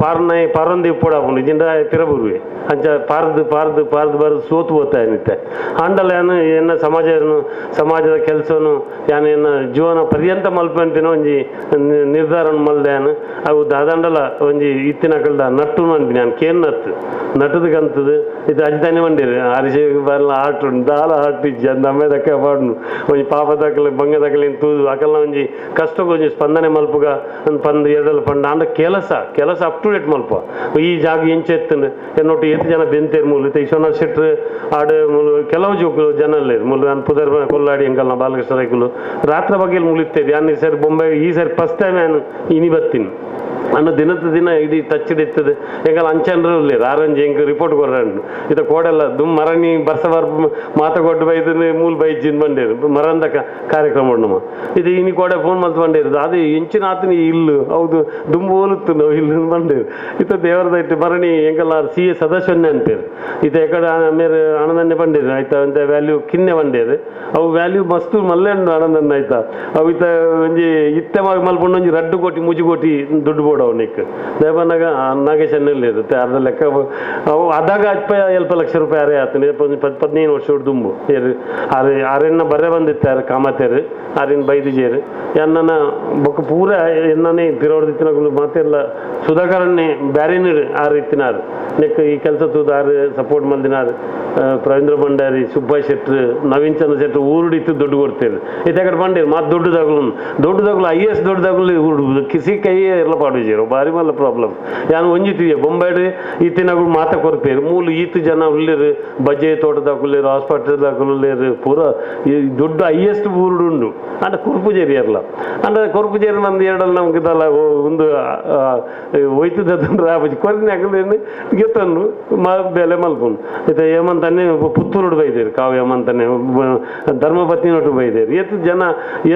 ಪಾರ್ನಾಯಿ ಪಾರೊಂದು ಇಪ್ಪಡಾಪುಂಡು ಇಜಿಂಡ ಪಿರಬುರುವೆ ಅಂಚ ಪಾರ್ದು ಪಾರ್ದು ಪಾರ್ದು ಬಾರ್ದು ಸೋತು ಹೋಗ್ತಾ ಆಂಡಲ ಯಾನು ಏನ ಸಮಾಜ ಸಮಾಜದ ಕೆಲಸನು ಯಾನು ಏನ ಜೀವನ ಪರ್ಯಂತ ಮಲ್ಪಂತಿನ ಒಂಜಿ ನಿರ್ಧಾರ ಮಲ್ದೆ ಯಾನು ಅವು ದಾದಾಂಡಲ ಒಂಜಿ ಇತ್ತಿನ ಕಲ್ದ ನಟ್ಟು ಅನ್ಪಿನಿ ನಾನು ಕೇನ್ ನತ್ತು ನಟದಕ್ಕಂತದ್ದು ಇದು ಅಜ್ಜಾನೆ ಬಂದಿರಿ ಅರಿಶೆ ಬರಲ ಆಟ ಉಂಡು ದಾಲ ಆಟ ಇಜ್ಜಿ ಅಂದ ಅಮ್ಮೆ ದಕ್ಕ ಪಾಡ್ನು ಒಂಜಿ ಪಾಪ ದಕ್ಕಲೆ ಬಂಗ ದಕ್ಕಲೆ ತೂದು ಅಕಲ್ನ ಒಂಜಿ ಕಷ್ಟಕ್ಕೆ ಒಂಜಿ ಸ್ಪಂದನೆ ಮಲ್ಪುಗ ಒಂದು ಪಂದು ಎರಡಲ್ಲ ಪಂಡ ಅಂಡ ಕೆಲಸ ಕೆಲಸ up to date ಮಲ್ಪ ಈ ಜಾಗ ಎಂಚೆತ್ತಂಡು ಎನ್ನೊಟ್ಟು ಏತ್ ಜನ ಬೆಂತೇರು ಮೂಲು ಇತ್ತೆ ವಿಶ್ವನಾಥ್ ಶೆಟ್ರು ಆಡು ಮೂಲು ಕೆಲವು ಜೋಕು ಜನ ಅಲ್ಲೇರು ಮೂಲು ನಾನು ಪುದರ್ ಕೊಲ್ಲಾಡಿ ಎಂಕಲ್ನ ಬಾಲಕೃಷ್ಣ ರೈಕುಲು ರಾತ್ರಿ ಬಗ್ಗೆ ಮುಳಿತ್ತೇವೆ ಯಾನ್ ಈ ಸರಿ ಬೊಂಬೆ ಈ ಸರಿ ಫಸ್ಟ್ ಟೈಮ್ ನಾನು ಇನಿ ಬತ್ತೀನಿ. ಅನ್ನ ದಿನದ ದಿನ ಇಡೀ ಟಚ್ ಇರ್ತದೆ ಎಂಕಲ್ ಅಂಚನ್ರು ಉಲ್ಲೇರು ಆರಂಜಿ ಎಂಕ್ ರಿಪೋರ್ಟ್ ಕೊರ್ರಂಡು ಇತ್ತ ಕೋಡೆಲ್ಲ ದುಮ್ ಮರಣಿ ಬರ್ಸ ಬರ್ ಮಾತ ಕೊಟ್ಟು ಬೈದು ಮೂಲ ಬೈಜಿಂದ ಬಂಡೇರು ಮರಂದ ಕಾರ್ಯಕ್ರಮ ಉಂಡು ಇದು ಇನಿ ಕೋಡೆ ಫೋನ್ ಮಲ್ತು ಬಂಡೇರು ಅದು ಇಂಚಿನ ಆತನ ಇಲ್ಲು ಹೌದು ದುಂಬು ಹೋಲುತ್ತು ನಾವು ಇಲ್ಲು ಬಂಡೇರು ಇತ್ತ ದೇವರದೈತೆ ಮರಣಿ ಎಂಕಲ್ ಸಿ ಎ ಸದಸ್ಯನ್ನೇ ಅನ್ಪೇರು ಇತ್ತ ಎಕಡೆ ಮೇರೆ ಆನಂದನ್ನೇ ಬಂಡೇರು ಆಯ್ತಾ ಅಂತ ವ್ಯಾಲ್ಯೂ ಕಿನ್ನೆ ಬಂಡೇರು ಅವು ವ್ಯಾಲ್ಯೂ ಮಸ್ತು ಮಲ್ಲೆ ಉಂಡು ಆನಂದನ್ನ ಆಯ್ತಾ ಅವು ಇತ್ತ ಒಂಜಿ ಇತ್ತೆ ಮಲ್ಪುಂಡು ಒಂಜಿ ರಡ್ಡು ಕೋಟಿ ಮುಜು ಕೋಟಿ ದುಡ್ಡು ಬೋಡು ಅವನಿಕ್ ದೇವನಾಗ ನಾಗೇಶನಲ್ಲಿ ಇರುತ್ತೆ ಅರ್ಧ ಲೆಕ್ಕ ಅವು ಅದಾಗ ಅಲ್ಪ ಲಕ್ಷ ರೂಪಾಯಿ ಅರೆ ಆತನ 15 ವರ್ಷ ದುಂಬು ಏರು ಆರೆ ಆರೆನ್ನ ಬರೆ ಬಂದಿತ್ತಾರೆ ಕಾಮತೇರು ಆರಿನ ಬೈದಿಜೇರು ಎನ್ನನ ಬೊಕ್ಕ ಪೂರ ಎನ್ನನೇ ತಿರೋಡ್ದಿತ್ತಿನಗಳು ಮಾತೆಲ್ಲ ಸುಧಾಕರನ್ನೇ ಬ್ಯಾರಿನರು ಆರು ಇತ್ತಿನಾರು ನೆಕ್ ಈ ಕೆಲಸ ತೂದು ಆರು ಸಪೋರ್ಟ್ ಮಂದಿನಾರು ಪ್ರವೀಂದ್ರ ಭಂಡಾರಿ ಸುಬ್ಬಾಯ್ ಶೆಟ್ರು ನವೀನ್ ಚಂದ್ರ ಶೆಟ್ರು ಊರುಡಿತ್ತು ದುಡ್ಡು ಕೊಡ್ತೇವೆ ಇತ್ತೆ ಕಡೆ ಬಂಡೇರು ಮಾತು ದೊಡ್ಡದಾಗಲು ದೊಡ್ಡದಾಗಲು I S ದೊಡ್ಡದಾಗಲು ಊರು ಕಿಸಿ ಕೈಯೇ ಎಲ್ಲ ಪಾಡುಜೇರು ಭಾರಿ ಮಲ್ಲ ಪ್ರಾಬ್ಲಮ್ ಯಾನು ಒಂಜಿತೀವಿ ಬೊಂಬೈಡ್ ಇತ್ತಿನಗಳು ಮಾತ ಕೊರ್ಪೇರು ಮೂಲು ಈತು ಜನ ಉಳ್ಳೇರು ಬಜೆ ತೋಟದಾಕುಲ್ಲೇರು ಹಾಸ್ಪಿಟಲ್ದಾಕುಲ್ಲೇರು ಪೂರ ಈ ದೊಡ್ಡ ಹೈಯೆಸ್ಟ್ ಊರುಡು ಉಂಡು ಅಂಡ ಕೊರ್ಪುಜೇರಿ ಇರಲ್ಲ ಅಂಡ ಕೊರ್ಪುಜೇರಿ ಮಂದಿ ಎರಡಲ್ಲಿ ನಮ್ಗೆ ದಲ್ಲ ಒಂದು ಹೋಯ್ತದಂದ್ರೆ ಆಪುಜಿ ಕೊರಿನ ಹಾಕಲೇನು ಗೆತ್ತನ್ನು ಮಾ ಬೆಲೆ ಮಲ್ಪುನು ಇತ್ತೆ ಏಮಂತಾನೆ ಪುತ್ತೂರುಡು ಬೈದೇರು ಕಾವು ಏಮಂತಾನೆ ಧರ್ಮಪತ್ನಿನೊಟ್ಟು ಬೈದೇರು ಎತ್ತು ಜನ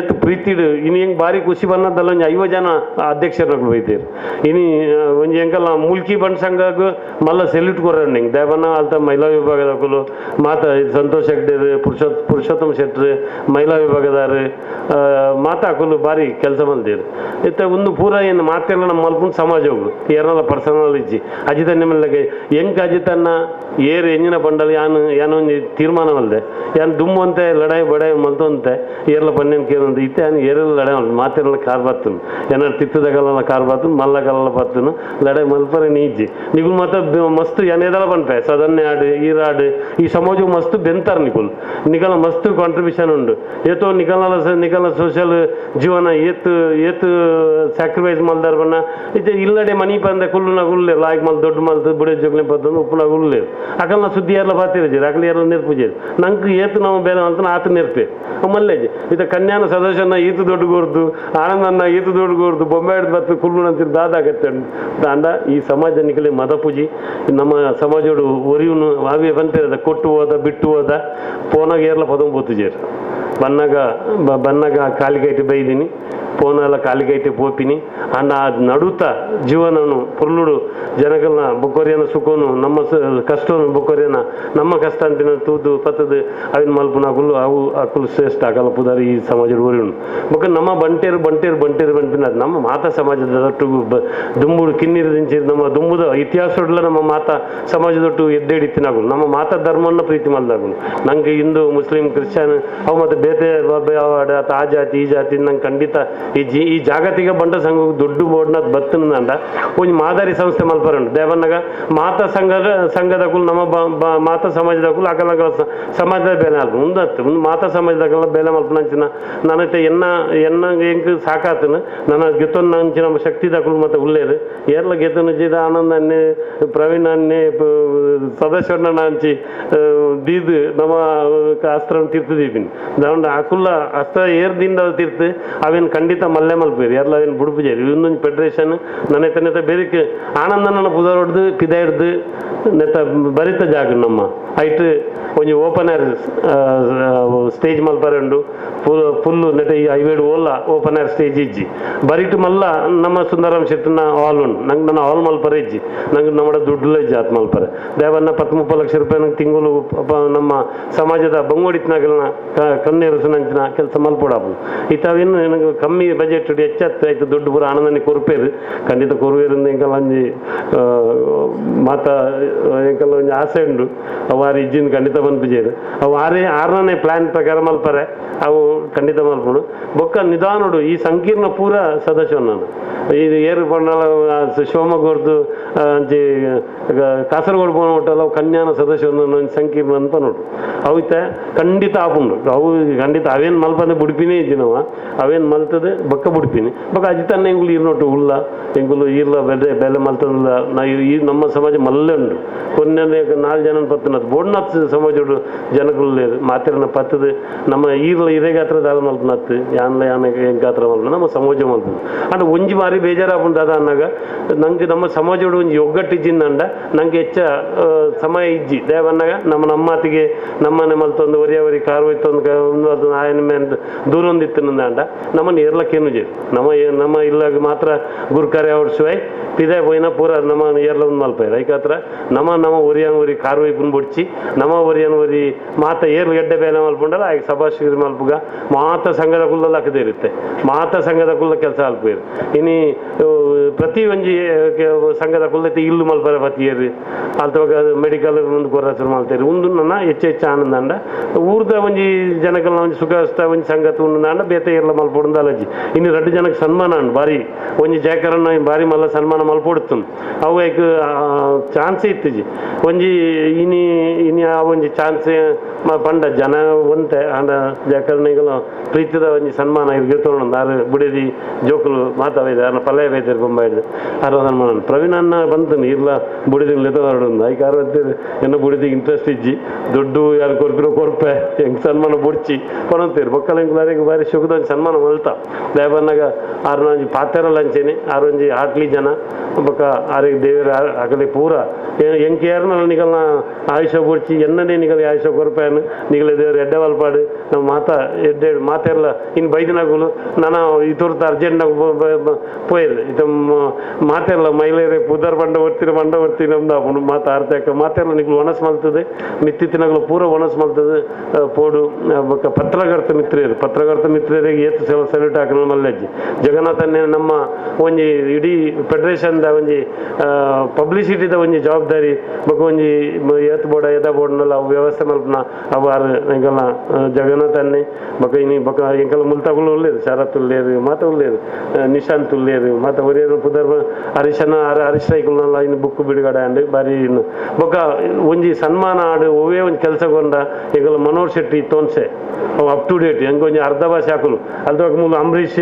ಎತ್ತು ಪ್ರೀತಿಡು ಇನ್ನು ಹೆಂಗೆ ಭಾರಿ ಖುಷಿ ಬನ್ನದಲ್ಲ ಒಂಜಿ 50 ಜನ ಅಧ್ಯಕ್ಷರಗಳು ಬೈದೇರು ಇನಿ ಒಂಜಿ ಎಂಕಲ್ಲ ಮುಲ್ಕಿ ಬಂಡ್ ಸಂಘಗ್ ಮಲ್ಲ ಸೆಲ್ಯೂಟ್ ಕೊರ್ರಂಡು ಹಿಂಗೆ ದೇವನ ಅಲ್ತ ಮಹಿಳಾ ವಿಭಾಗದಕುಲು ಮಾತ ಸಂತೋಷ್ ಹೆಗ್ಡೇರು ಪುರುಷೋತ್ತಮ ಶೆಟ್ರು ಮಹಿಳಾ ವಿಭಾಗದಾರು ಮಾತ ಹಾಕಲು ಭಾರಿ ಕೆಲಸ ಮಲ್ದೇರು ಇತ್ತ ಒಂದು ಪೂರ ಏನು ಮಾತೆಲ್ಲ ನಮ್ಮ ಮಲ್ಪುನ್ ಸಮಾಜ ಹೋಗು ಏರಲ್ಲ ಪರ್ಸನಲ್ ಇಜ್ಜಿ ಅಜಿತನ್ನೆ ಮಲ್ಲಗೆ ಹೆಂಗೆ ಅಜಿತನ್ನ ಏರು ಎಂಜಿನ ಬಂಡಲ್ ಯಾನು ಯಾನೋ ಒಂಜಿ ತೀರ್ಮಾನ ಮಲ್ದೆ ಯಾನ್ ದುಮ್ಮಂತೆ ಲಡಾಯಿ ಬಡಾಯಿ ಮಲ್ತಂತೆ ಏರ್ಲ ಪನ್ನೇನು ಕೇರಂತ ಇತ್ತೆ ಯಾನು ಏರೆಲ್ಲ ಲಡಾಯಿ ಮಲ್ ಮಾತೆಲ್ಲ ಕಾರ್ ಬತ್ತನು ಏನಾರು ತಿತ್ತದಗಲ್ಲ ಕಾರ್ ಬತ್ತನು ಮಲ್ಲಗಲ್ಲ ಬತ್ತನು ಲಡಾಯಿ ಮಲ್ಪರೆ ನೀಜ್ಜಿ ನಿಗುಲ್ ಮಾತ ಮಸ್ತ್ ಏನೇದಲ್ಲ ಪನ್ಪೆ ಸದನ್ನೇ ಆಡು ಈರಾಡು ಈ ಸಮಾಜ ಮಸ್ತ್ ಬೆಂತಾರೆ ನಿಗುಲ್ ನಿಗಲ ಮಸ್ತ್ ಕಾಂಟ್ರಿಬ್ಯೂಷನ್ ಉಂಡು ಏತೋ ನಿಗಲ ನಿಗಲ ಸೋಷಿಯಲ್ ಜೀವನ ಏತ್ ಏತ್ ಸ್ಯಾಕ್ರಿಫೈಸ್ ಮಲ್ದಾರ ಬಣ್ಣ ಇತ್ತೆ ಇಲ್ಲಡೆ ಮನಿ ಪಂದ ಕುಲ್ಲುನ ಗುಲ್ಲೇರು ಲಾಯ್ಕ್ ಮಲ್ ದೊಡ್ಡ ಮಲ್ತು ಬುಡೆ ಜೋಗ್ಲೆ ಪತ್ತಂದು ಉಪ್ಪುನ ಗುಲ್ಲೇರು ಅಕಲ್ನ ಸುದ್ದಿ ಏರ್ಲ ಬಾತಿರಜೇರು ಅಕಲ್ ಏರ್ಲ ನೆರ್ಪುಜೇರು ನಂಗೆ ಏತು ನಾವು ಬೇರೆ ಅಂತ ಆತ ನೆರ್ಪೆ ಮಲ್ಲೇಜೆ ಇತ್ತ ಕನ್ಯಾನ ಸದಸ್ಯನ ಈತು ದೊಡ್ಡ ಗುರ್ದು ಆನಂದನ್ನ ಈತು ದೊಡ್ಡ ಗುರ್ದು ಬೊಂಬೆ ಹಿಡ್ದು ಬತ್ತು ಕುಲ್ಲು ಅಂತಿರ್ ದಾದಾಗತ್ತೆ ತಾಂಡ ಈ ಸಮಾಜ ನಿಕಲೆ ಮದ ಪೂಜಿ ನಮ್ಮ ಸಮಾಜೋಡು ಒರಿಯುನು ವಾವಿ ಬಂತಿರದ ಕೊಟ್ಟು ಹೋದ ಬಿಟ್ಟು ಹೋದ ಪೋನಾಗ ಏರ್ಲ ಪದಂ ಪೊತ್ತುಜೇರು ಬನ್ನಾಗ ಬನ್ನಾಗ ಕಾಲಿಗೈಟಿ ಬೈದಿನಿ ಪೋನೆಲ್ಲ ಕಾಲಿಗೈಟಿ ಪೋಪಿನಿ ಅಂಡ ಆ ನಡುತ ಜೀವನನು ಪುರ್ಲುಡು ಜನಗಳನ್ನ ಬೊಕ್ಕೊರಿಯನ ಸುಖನು ನಮ್ಮ ಕಷ್ಟನು ಬೊಕ್ಕೊರಿಯನ ನಮ್ಮ ಕಷ್ಟ ಅಂತಿನ ತೂದು ಪತ್ತದು ಅವಿನ ಮಲ್ಪುನ ಅಕುಲು ಅವು ಅಕುಲು ಶ್ರೇಷ್ಠ ಅಕಲ ಪುದಾರಿ ಈ ಸಮಾಜದ ಊರಿನು ಬೊಕ್ಕ ನಮ್ಮ ಬಂಟೇರು ಬಂಟೇರು ಬಂಟೇರು ಬಂಪಿನ ನಮ್ಮ ಮಾತಾ ಸಮಾಜದ ಒಟ್ಟು ದುಂಬುಡು ಕಿನ್ನಿರು ದಿಂಚಿ ನಮ್ಮ ದುಂಬುದ ಇತಿಹಾಸೊಡ್ಲ ನಮ್ಮ ಮಾತಾ ಸಮಾಜದೊಟ್ಟು ಎದ್ದೇಡಿತ್ತಿನಾಗುಲು ನಮ್ಮ ಮಾತಾ ಧರ್ಮವನ್ನು ಪ್ರೀತಿ ಮಲ್ದಾಗುಲು ನಂಗೆ ಹಿಂದೂ ಮುಸ್ಲಿಂ ಕ್ರಿಶ್ಚಿಯನ್ ಅವು ಮತ್ತು ಬೇತೆ ಆ ಜಾತಿ ಈ ಜಾತಿ ನಂಗೆ ಖಂಡಿತ ಈ ಈ ಜಾಗತಿಕ ಬಂಟ ಸಂಘ ದೊಡ್ಡ ಬೋರ್ಡ್ನ ಬತ್ತನಂಡ ಒಂಜಿ ಮಾದರಿ ಸಂಸ್ಥೆ ಮಲ್ಪರಂಡು ದೇವನ್ನಗ ಮಾತಾ ಸಂಘದಕುಲು ನಮ್ಮ ಮಾತಾ ಸಮಾಜದಕುಲು ಅಕಲ ಸಮಾಜದ ಬೇಲೆ ಅಲ್ಪ ಮುಂದತ್ತು ಮುಂದೆ ಮಾತಾ ಸಮಾಜದಕಲ ಬೇಲೆ ಮಲ್ಪನಂಚಿನ ನನ್ನೈತೆ ಎನ್ನ ಎನ್ನ ಎಂಕ್ ಸಾಕಾತನು ನನ್ನ ಗೆತ್ತೊಂದು ನಂಚಿನ ಶಕ್ತಿ ದಕುಲು ಮತ್ತು ಉಲ್ಲೇರು ಏರ್ಲ ಗೆತ್ತನ ಜಿದ ಆನಂದ ಅನ್ನೆ ಪ್ರವೀಣ್ ಅನ್ನೆ ಸದಸ್ಯರನ್ನ ಅಂಚಿ ದೀದು ನಮ್ಮ ಅಸ್ತ್ರ ತೀರ್ತಿದ್ದೀವಿ ದಾಂಡ ಅಕುಲ್ಲ ಅಸ್ತ್ರ ಏರ್ದಿಂದ ತೀರ್ತು ಅವೇನು ಖಂಡಿತ ಮಲ್ಲೆ ಮಲ್ಪೇರು ಎಲ್ಲ ಅವೇನು ಬುಡುಪುಜೇರು ಇನ್ನೊಂದು ಫೆಡರೇಷನ್ ನನ್ನ ನೆತ್ತ ಬೇರೆ ಆನಂದನ ಪುದರ್ ಹೊಡ್ದು ಪಿದ ಹಿಡ್ದು ನೆತ್ತ ಬರಿತ ಜಾಗ ನಮ್ಮ ಐಟ್ ಒಂಜಿ open air stage ಮಲ್ಪರೆ ಉಂಡು ಫುಲ್ಲು ನೆಟ ಈ ಹೈವೇಡ್ ಓಲ್ಲ open air stage ಇಜ್ಜಿ ಬರಿಟ್ ಮಲ್ಲ ನಮ್ಮ ಸುಂದರಾಮ್ ಶೆಟ್ಟಿನ ಹಾಲ್ ಉಂಡು ನಂಗೆ ನನ್ನ ಹಾಲ್ ಮಲ್ಪರೆ ಇಜ್ಜಿ ನಂಗೆ ನಮ್ಮ ದುಡ್ಡುಲ ಇಜ್ಜಿ ಆತ್ ಮಲ್ಪರೆ ದೇವನ್ನ 30 ಲಕ್ಷ ರೂಪಾಯಿ ನಂಗೆ ತಿಂಗಳು ನಮ್ಮ ಸಮಾಜದ ಬಂಗೋಡಿತ್ನಾಗಲ್ನ ಕಣ್ಣೀರು ಸುನಂಚಿನ ಕೆಲಸ ಮಲ್ಪಡಾಪು ಇತ್ತವೇನು ನನಗೆ ಕಮ್ಮಿ ಬಜೆಟ್ ಹೆಚ್ಚತ್ತು ಆಯ್ತು ದುಡ್ಡು ಪೂರ ಆನಂದನೆ ಕೊರ್ಪೇರು ಖಂಡಿತ ಕೊರುವೇರಿಂದ ಎಂಕಲ್ಲ ಒಂಜಿ ಮಾತಾ ಎಂಕಲ್ಲ ಒಂಜಿ ಆಸೆ ಉಂಡು ಅವು ಆರು ಇಜ್ಜಿನ ಖಂಡಿತ ಪನ್ಪುಜೇರು ಅವು ಆರೇ ಆರನೇ ಪ್ಲ್ಯಾನ್ ಪ್ರಕಾರ ಮಲ್ಪರೆ ಅವು ಖಂಡಿತ ಮಲ್ಪುಂಡು ಬೊಕ್ಕ ನಿಧಾನೋಡು ಈ ಸಂಕೀರ್ಣ ಪೂರ ಸದಸ್ಯ ನಾನು ಇದು ಏರು ಪಂಡಲ ಶಿವಮೊಗ್ಗರ್ದು ಅಂಚೆ ಕಾಸರಗೋಡು ಪೋನ ಒಟ್ಟಲ್ಲ ಕನ್ಯಾನ ಸದಸ್ಯ ಒಂದು ಸಂಕೀರ್ಣ ಅಂತ ನೋಡು ಅವು ಇತ್ತೆ ಖಂಡಿತ ಆಪುಂಡು ಅವು ಖಂಡಿತ ಅವೇನು ಮಲ್ಪಂದೆ ಬುಡ್ಪಿನೇ ಇಜ್ಜಿ ನಾವು ಅವೇನು ಮಲ್ತದೆ ಬೊಕ್ಕ ಬುಡ್ಪಿನಿ ಬೊಕ್ಕ ಅಜಿತನ್ನ ಎಂಗುಲು ಈರ್ನೊಟ್ಟು ಉಲ್ಲ ಎಂಗುಲು ಈರ್ಲ ಬೆಲೆ ಬೆಲೆ ಮಲ್ತದಿಲ್ಲ ನಾ ಈ ನಮ್ಮ ಸಮಾಜ ಮಲ್ಲೆ ಉಂಡು ಕೊನ್ನೆ 4 ಜನ ಪತ್ತನತ್ತು ಬೋಡ್ನಾಥ್ ಸಮಾಜೋಡು ಜನಗಳು ಮಾತಿರನ ಪತ್ತದು ನಮ್ಮ ಈರ್ಲ ಇದೇ ಗಾತ್ರ ದಾಲ ಮಲ್ಪನತ್ತು ಯಾನ್ಲ ಯಾನ ಗಾತ್ರ ಮಲ್ಪ ನಮ್ಮ ಸಮಾಜ ಮಲ್ಪನು ಅಂಡ್ ಒಂಜಿ ಬಾರಿ ಬೇಜಾರಾಪುಂಡು ದಾದ ಅನ್ನಾಗ ನಂಗೆ ನಮ್ಮ ಸಮಾಜೋಡು ಒಂಜಿ ಒಗ್ಗಟ್ಟಿಜ್ಜಿಂದಂಡ ನಂಗೆ ಹೆಚ್ಚ ಸಮಯ ಇಜ್ಜಿ ದೇವನ್ನಾಗ ನಮ್ಮ ನಮ್ಮಾತಿಗೆ ನಮ್ಮನೆ ಮಲ್ತೊಂದು ಒರಿಯ ಒರಿ ಕಾರು ಹೋಯ್ತೊಂದು ಆಯನ ಮೇಲೆ ದೂರೊಂದಿತ್ತು ಅಂಡ ನಮ್ಮನ್ನು ಏರ್ಲಕ್ಕೇನು ಜಿ ನಮ್ಮ ನಮ್ಮ ಇಲ್ಲಾಗ ಮಾತ್ರ ಗುರ್ಕಾರೆ ಓಡಿಸುವೈ ಪಿದೆ ಪೋಯಿನ ಪೂರ ನಮ್ಮ ಏರ್ಲ ಒಂದು ಮಲ್ಪೈರ್ ಐಕಾತ್ರ ನಮ್ಮ ನಮ್ಮ ಒರಿಯನ್ ಒರಿ ಕಾರು ವೈಪುನ್ ಬೊಡ್ಚಿ ನಮ್ಮ ಒರಿಯನ್ ಒರಿ ಮಾತ ಏರ್ಲು ಗೆಡ್ಡೆ ಬೇಲೆ ಮಲ್ಪುಂಡಲ್ಲ ಆಗ ಸಭಾಶ್ರೀ ಮಲ್ಪುಗ ಮಾತ ಸಂಘದ ಕುಲ್ಲಲ್ಲಿ ಹಾಕದೇ ಇರುತ್ತೆ ಮಾತ ಸಂಘದ ಕುಲ್ಲ ಕೆಲಸ ಅಲ್ಪೇರು ಇನಿ ಪ್ರತಿ ಒಂಜಿ ಸಂಘದ ಕುಲ್ಲೈತೆ ಇಲ್ಲು ಮಲ್ಪರ ಪತಿಯರು ಅಲ್ತವಾಗ ಮೆಡಿಕಲ್ ಮುಂದೆ ಕೊರಸರು ಮಲ್ತೇರು ಒಂದು ನನ್ನ ಹೆಚ್ಚು ಹೆಚ್ಚು ಆನಂದ ಅಂಡ ಊರ್ದ ಒಂಜಿ ಜನಕಲ್ನ ಒಂಜಿ ಸುಖ ಒಂಜಿ ಸಂಗತಿ ಉಂಡು ಅಂಡ ಬೇತೆ ಏರ್ಲ ಮಲ್ಪೊಡು ಅಲಜಿ ಇನ್ನು 2 ಜನಕ್ಕೆ ಸನ್ಮಾನ ಅಂಡ್ ಬಾರಿ ಒಂಜಿ ಜಯಕರನ್ನ ಬಾರಿ ಮಲ್ಲ ಸನ್ಮಾನ ಮಲ್ಪೊಡುತ್ತು ಅವು ಐಕ್ ಚಾನ್ಸ್ ಇತ್ತಿಜಿ ಒಂಜಿ ಇನಿ ಇನಿ ಆ ಒಂಜಿ ಚಾನ್ಸ್ ಪಂಡ ಜನ ಒಂತೆ ಅಂಡ ಜಯಕರಣಿಗಳ ಪ್ರೀತಿದ ಒಂಜಿ ಸನ್ಮಾನ ಇರ್ಗಿರ್ತೋಣ ಆರು ಬುಡದಿ ಜೋಕುಲು ಮಾತಾವೈದೆ ಅರ್ನ ಪಲ್ಯ ಬೈತಾರೆ ಬೊಂಬಾಯಿಡ್ದು ಆರು ಸನ್ಮಾನ ಪ್ರವೀಣ್ ಅನ್ನ ಬಂತು ಇರ್ಲ ಬುಡಿದಿ ಲೆತ್ತವರಡು ಐಕ್ ಆರು ಎನ್ನ ಬುಡಿದಿಗೆ ಇಂಟ್ರೆಸ್ಟ್ ಇಜ್ಜಿ ದುಡ್ಡು ಯಾರು ಕೊರ್ಪಿರೋ ಕೊರ್ಪೆ ಹೆಂಗೆ ಸನ್ಮಾನ ಬುಡ್ಚಿ ಕೊನಂತೀರು ಬೊಕ್ಕಲ ಎಂಕುಲಾರಿಗೆ ಬಾರಿ ಸುಖದ ಒಂಜಿ ಸನ್ಮಾನ ಮಲ್ತ ದಯಬನ್ನಾಗ ಆರು ಒಂಜಿ ಪಾತೆರಲ್ಲ ಅಂಚೇನೆ ಆರು ಒಂಜಿ ಆಟ್ಲಿ ಜನ ಬೊಕ್ಕ ಆರಿಗೆ ದೇವರ ಅಗಲಿ ಪೂರ ಎಂಕ್ ಏರ್ನಲ್ಲ ನಿಗಲ್ನ ಆಯುಷ್ಯ ಬುಡ್ಚಿ ಎನ್ನನೇ ನಿಗಲಿ ಆಯುಷ್ಯ ಕೊರ್ಪೇನು ನಿಗಲ ದೇವರು ಎಡ್ಡೆ ವಲ್ಪಾಡು ನಮ್ಮ ಮಾತಾ ಎಡ್ಡೆ ಮಾತೆಲ್ಲ ಇನ್ನು ಬೈದಿನಾಗುಲು ನಾನು ಈ ತುರ್ತು ಅರ್ಜೆಂಟ್ನಾಗ ಪೋಯಿರು ಇತ ಮಾತೆಲ್ಲ ಮಹಿಳೆಯರೇ ಪುದರ್ ಬಂಡ ಒರ್ತಿರ ಬಂಡ ಒರ್ತಿ ನಮ್ದು ಆಪುಂಡು ಮಾತು ಆರ್ತಕ ಮಾತೆಲ್ಲ ನಿಗ್ಲು ಒಣಸ್ ಮಲ್ತದೆ ಮಿತ್ತಿತ್ತಿನಾಗಲು ಪೂರ ಒಣಸ್ ಮಲ್ತದೆ ಪೋಡು ಬೊಕ್ಕ ಪತ್ರಕರ್ತ ಮಿತ್ರರು ಪತ್ರಕರ್ತ ಮಿತ್ರರಿಗೆ ಏತು ಸೇವೆ ಸಲ್ಯೂಟ್ ಹಾಕಲು ಮಲ್ಲಜ್ಜಿ ಜಗನ್ನಾಥನ್ನೇ ನಮ್ಮ ಒಂಜಿ ಇಡೀ ಫೆಡರೇಷನ್ದ ಒಂಜಿ ಪಬ್ಲಿಸಿಟಿದ ಒಂಜಿ ಜವಾಬ್ದಾರಿ ಬೊಕ್ಕ ಒಂಜಿ ಏತ್ ಬೋರ್ಡ ಎದ ಬೋರ್ಡ್ನಲ್ಲ ಅವು ವ್ಯವಸ್ಥೆ ಮಲ್ಪನ ಅವು ಆರು ಎಂಕಲ್ನ ಜಗನ್ನಾಥನ್ನೇ ಬೊಕ್ಕ ಇನಿ ಬೊಕ್ಕ ಎಂಕಲ್ ಮುಲ್ತಾಗುಲು ಉಳ್ಳೇರು ಶರತ್ ಉಳ್ಳೇರು ಮಾತ ಉಳ್ಳೇರು ನಿಶಾಂತ್ ಉಳ್ಳೇರು ಮಾತ ಒರಿಯರು ಪುದರ್ ಹರೀಶನ ಹರೀಶ್ ರೈಕುಲ್ನಲ್ಲ ಇನ್ನು ಬುಕ್ ಬಿಡುಗಡೆ ಅಂಡ್ ಬಾರಿ ಇನ್ನು ಬೊಕ್ಕ ಒಂಜಿ ಸನ್ಮಾನ ಆಡು ಒವೇ ಒಂಜಿ ಕೆಲಸಗೊಂಡ ಎಂಕಲ್ ಮನೋಹರ್ ಶೆಟ್ಟಿ ತೋನ್ಸೆ ಅವು up to date ಹೆಂಗೆ ಒಂಜಿ ಅರ್ಧ ಭಾಷೆ ಹಾಕುಲು ಅಲ್ದವಾಗ ಮೂಲ ಅಂಬರೀಷ್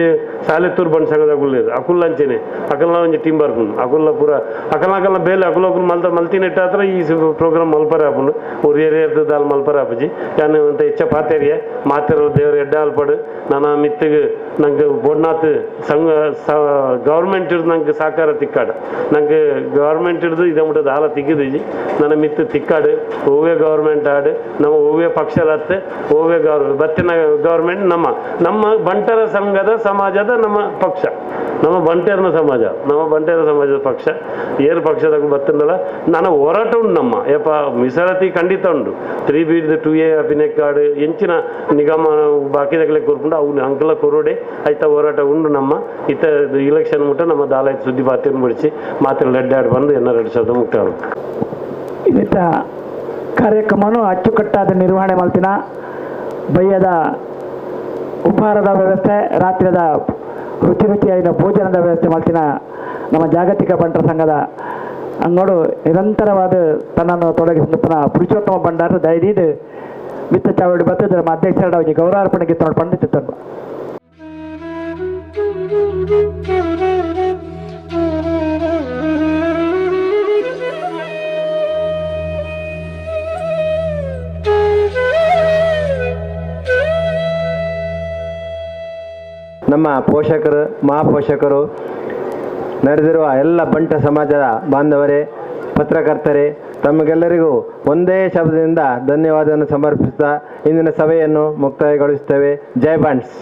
ಸಾಲೆತ್ತೂರು ಬಂಡ್ ಸಂಘದ ಉಳ್ಳೇರು ಅಕುಲ್ ಅಂಚೆನೆ ಅಕಲ್ನ ಒಂಜಿ ಟೀಮ್ ಬರ್ಪುಂಡು ಅಕುಲ್ಲ ಪೂರ ಅಕಲ್ನ ಅಕಲ್ನ ಬೇಲೆ ಅಕುಲ ಅಕುಲ್ ಮಲ್ತ ಮಲ್ತಿನೆಟ್ಟ ಹತ್ರ ಈ ಪ್ರೋಗ್ರಾಮ್ ಮಲ್ಪರೆ ಆಪುಂಡು ಒರಿಯರ್ ದಾಲ್ ಮಲ್ಪರೆ ಆಪುಜಿ ಯಾನು ಅಂತ ಹೆಚ್ಚ ಪಾತೇರಿಯ ಮಾತೆರೋ ದೇವರ ಎಡ್ಡೆ ಆಲ್ಪಡು ನನ್ನ ಮಿತ್ತಿಗೆ ನಂಗೆ ಬೋಡ್ನಾಥ್ ಸಂಘ ಗೌರ್ಮೆಂಟ್ ಹಿಡ್ದು ನಂಗೆ ಸಹಕಾರ ತಿಕ್ಕಾಡು ನಂಗೆ ಗೌರ್ಮೆಂಟ್ ಹಿಡ್ದು ಇದೇ ಮುಟ್ಟ ದಾಲ ತಿಕ್ಕಿದಿಜಿ ನನ್ನ ಮಿತ್ತು ತಿಕ್ಕಾಡು ಒವ್ವೇ ಗೌರ್ಮೆಂಟ್ ಆಡು ನಮ್ಮ ಒವ್ವೇ ಪಕ್ಷದತ್ತೆ ಒವ್ವೇ ಬತ್ತಿನ ಗೌರ್ಮೆಂಟ್ ನಮ್ಮ ನಮ್ಮ ಬಂಟರ ಸಂಘದ ಸಮಾಜದ ನಮ್ಮ ಪಕ್ಷ ನಮ್ಮ ಬಂಟೇರನ ಸಮಾಜ ನಮ್ಮ ಬಂಟೇರ ಸಮಾಜದ ಪಕ್ಷ ಏರು ಪಕ್ಷದಾಗ ಬತ್ತಿನಲ್ಲ ನನ್ನ ಹೋರಾಟ ಉಂಟು ನಮ್ಮ ಯಪ್ಪ ಮೀಸಲಾತಿ ಖಂಡಿತ ಉಂಟು 3B 2A ಅಭಿನಯ ಎಂಚಿನ ನಿಗಮ ಬಾಕಿದಾಗಲೇ ಕೂರ್ಕೊಂಡು ಅವು ಅಂಕಲ ಕೊರೋಡೆ ಆಯ್ತಾ ಹೋರಾಟ ಉಂಟು ನಮ್ಮ ಇತ್ತ ಇಲೆಕ್ಷನ್ ಮುಟ್ಟ ನಮ್ಮ ದಾಲಾಯ್ತು ಸುದ್ದಿ ಬಾತಿನ ಬಿಡಿಸಿ ಮಾತ್ರ ಲೆಡ್ಡಾಡ್ ಬಂದು ಎನ್ನ 2 ಶಬ್ದ ಮುಕ್ತಾಯ. ಇನ್ನಿತ ಕಾರ್ಯಕ್ರಮನು ಅಚ್ಚುಕಟ್ಟಾದ ನಿರ್ವಹಣೆ ಮಾಡ್ತಿನ ಬಯ್ಯದ ಉಪಹಾರದ ವ್ಯವಸ್ಥೆ ರಾತ್ರಿದ ರುಚಿ ರುಚಿಯಾದ ಭೋಜನದ ವ್ಯವಸ್ಥೆ ಮಾಡ್ತಿನ ನಮ್ಮ ಜಾಗತಿಕ ಬಂಟರ ಸಂಘದ ಅಂಗೋಡು ನಿರಂತರವಾದ ತನ್ನನ್ನು ತೊಡಗಿಸಿದ ಪುರುಷೋತ್ತಮ ಭಂಡಾರ ದಯದೀದು ಮಿತ್ತ ಚಾವಡಿ ಬರ್ತದೆ ನಮ್ಮ ಅಧ್ಯಕ್ಷರ ಗೌರವಾರ್ಪಣೆಗೆ ತಗೊಂಡು ಪಂಡಿತ. ನಮ್ಮ ಪೋಷಕರು ಮಹಾಪೋಷಕರು ನಡೆದಿರುವ ಎಲ್ಲ ಬಂಟ ಸಮಾಜದ ಬಾಂಧವರೇ, ಪತ್ರಕರ್ತರೇ, ತಮಗೆಲ್ಲರಿಗೂ ಒಂದೇ ಶಬ್ದದಿಂದ ಧನ್ಯವಾದವನ್ನು ಸಮರ್ಪಿಸುತ್ತಾ ಇಂದಿನ ಸಭೆಯನ್ನು ಮುಕ್ತಾಯಗೊಳಿಸುತ್ತೇವೆ. ಜೈ ಬಂಟ್ಸ್.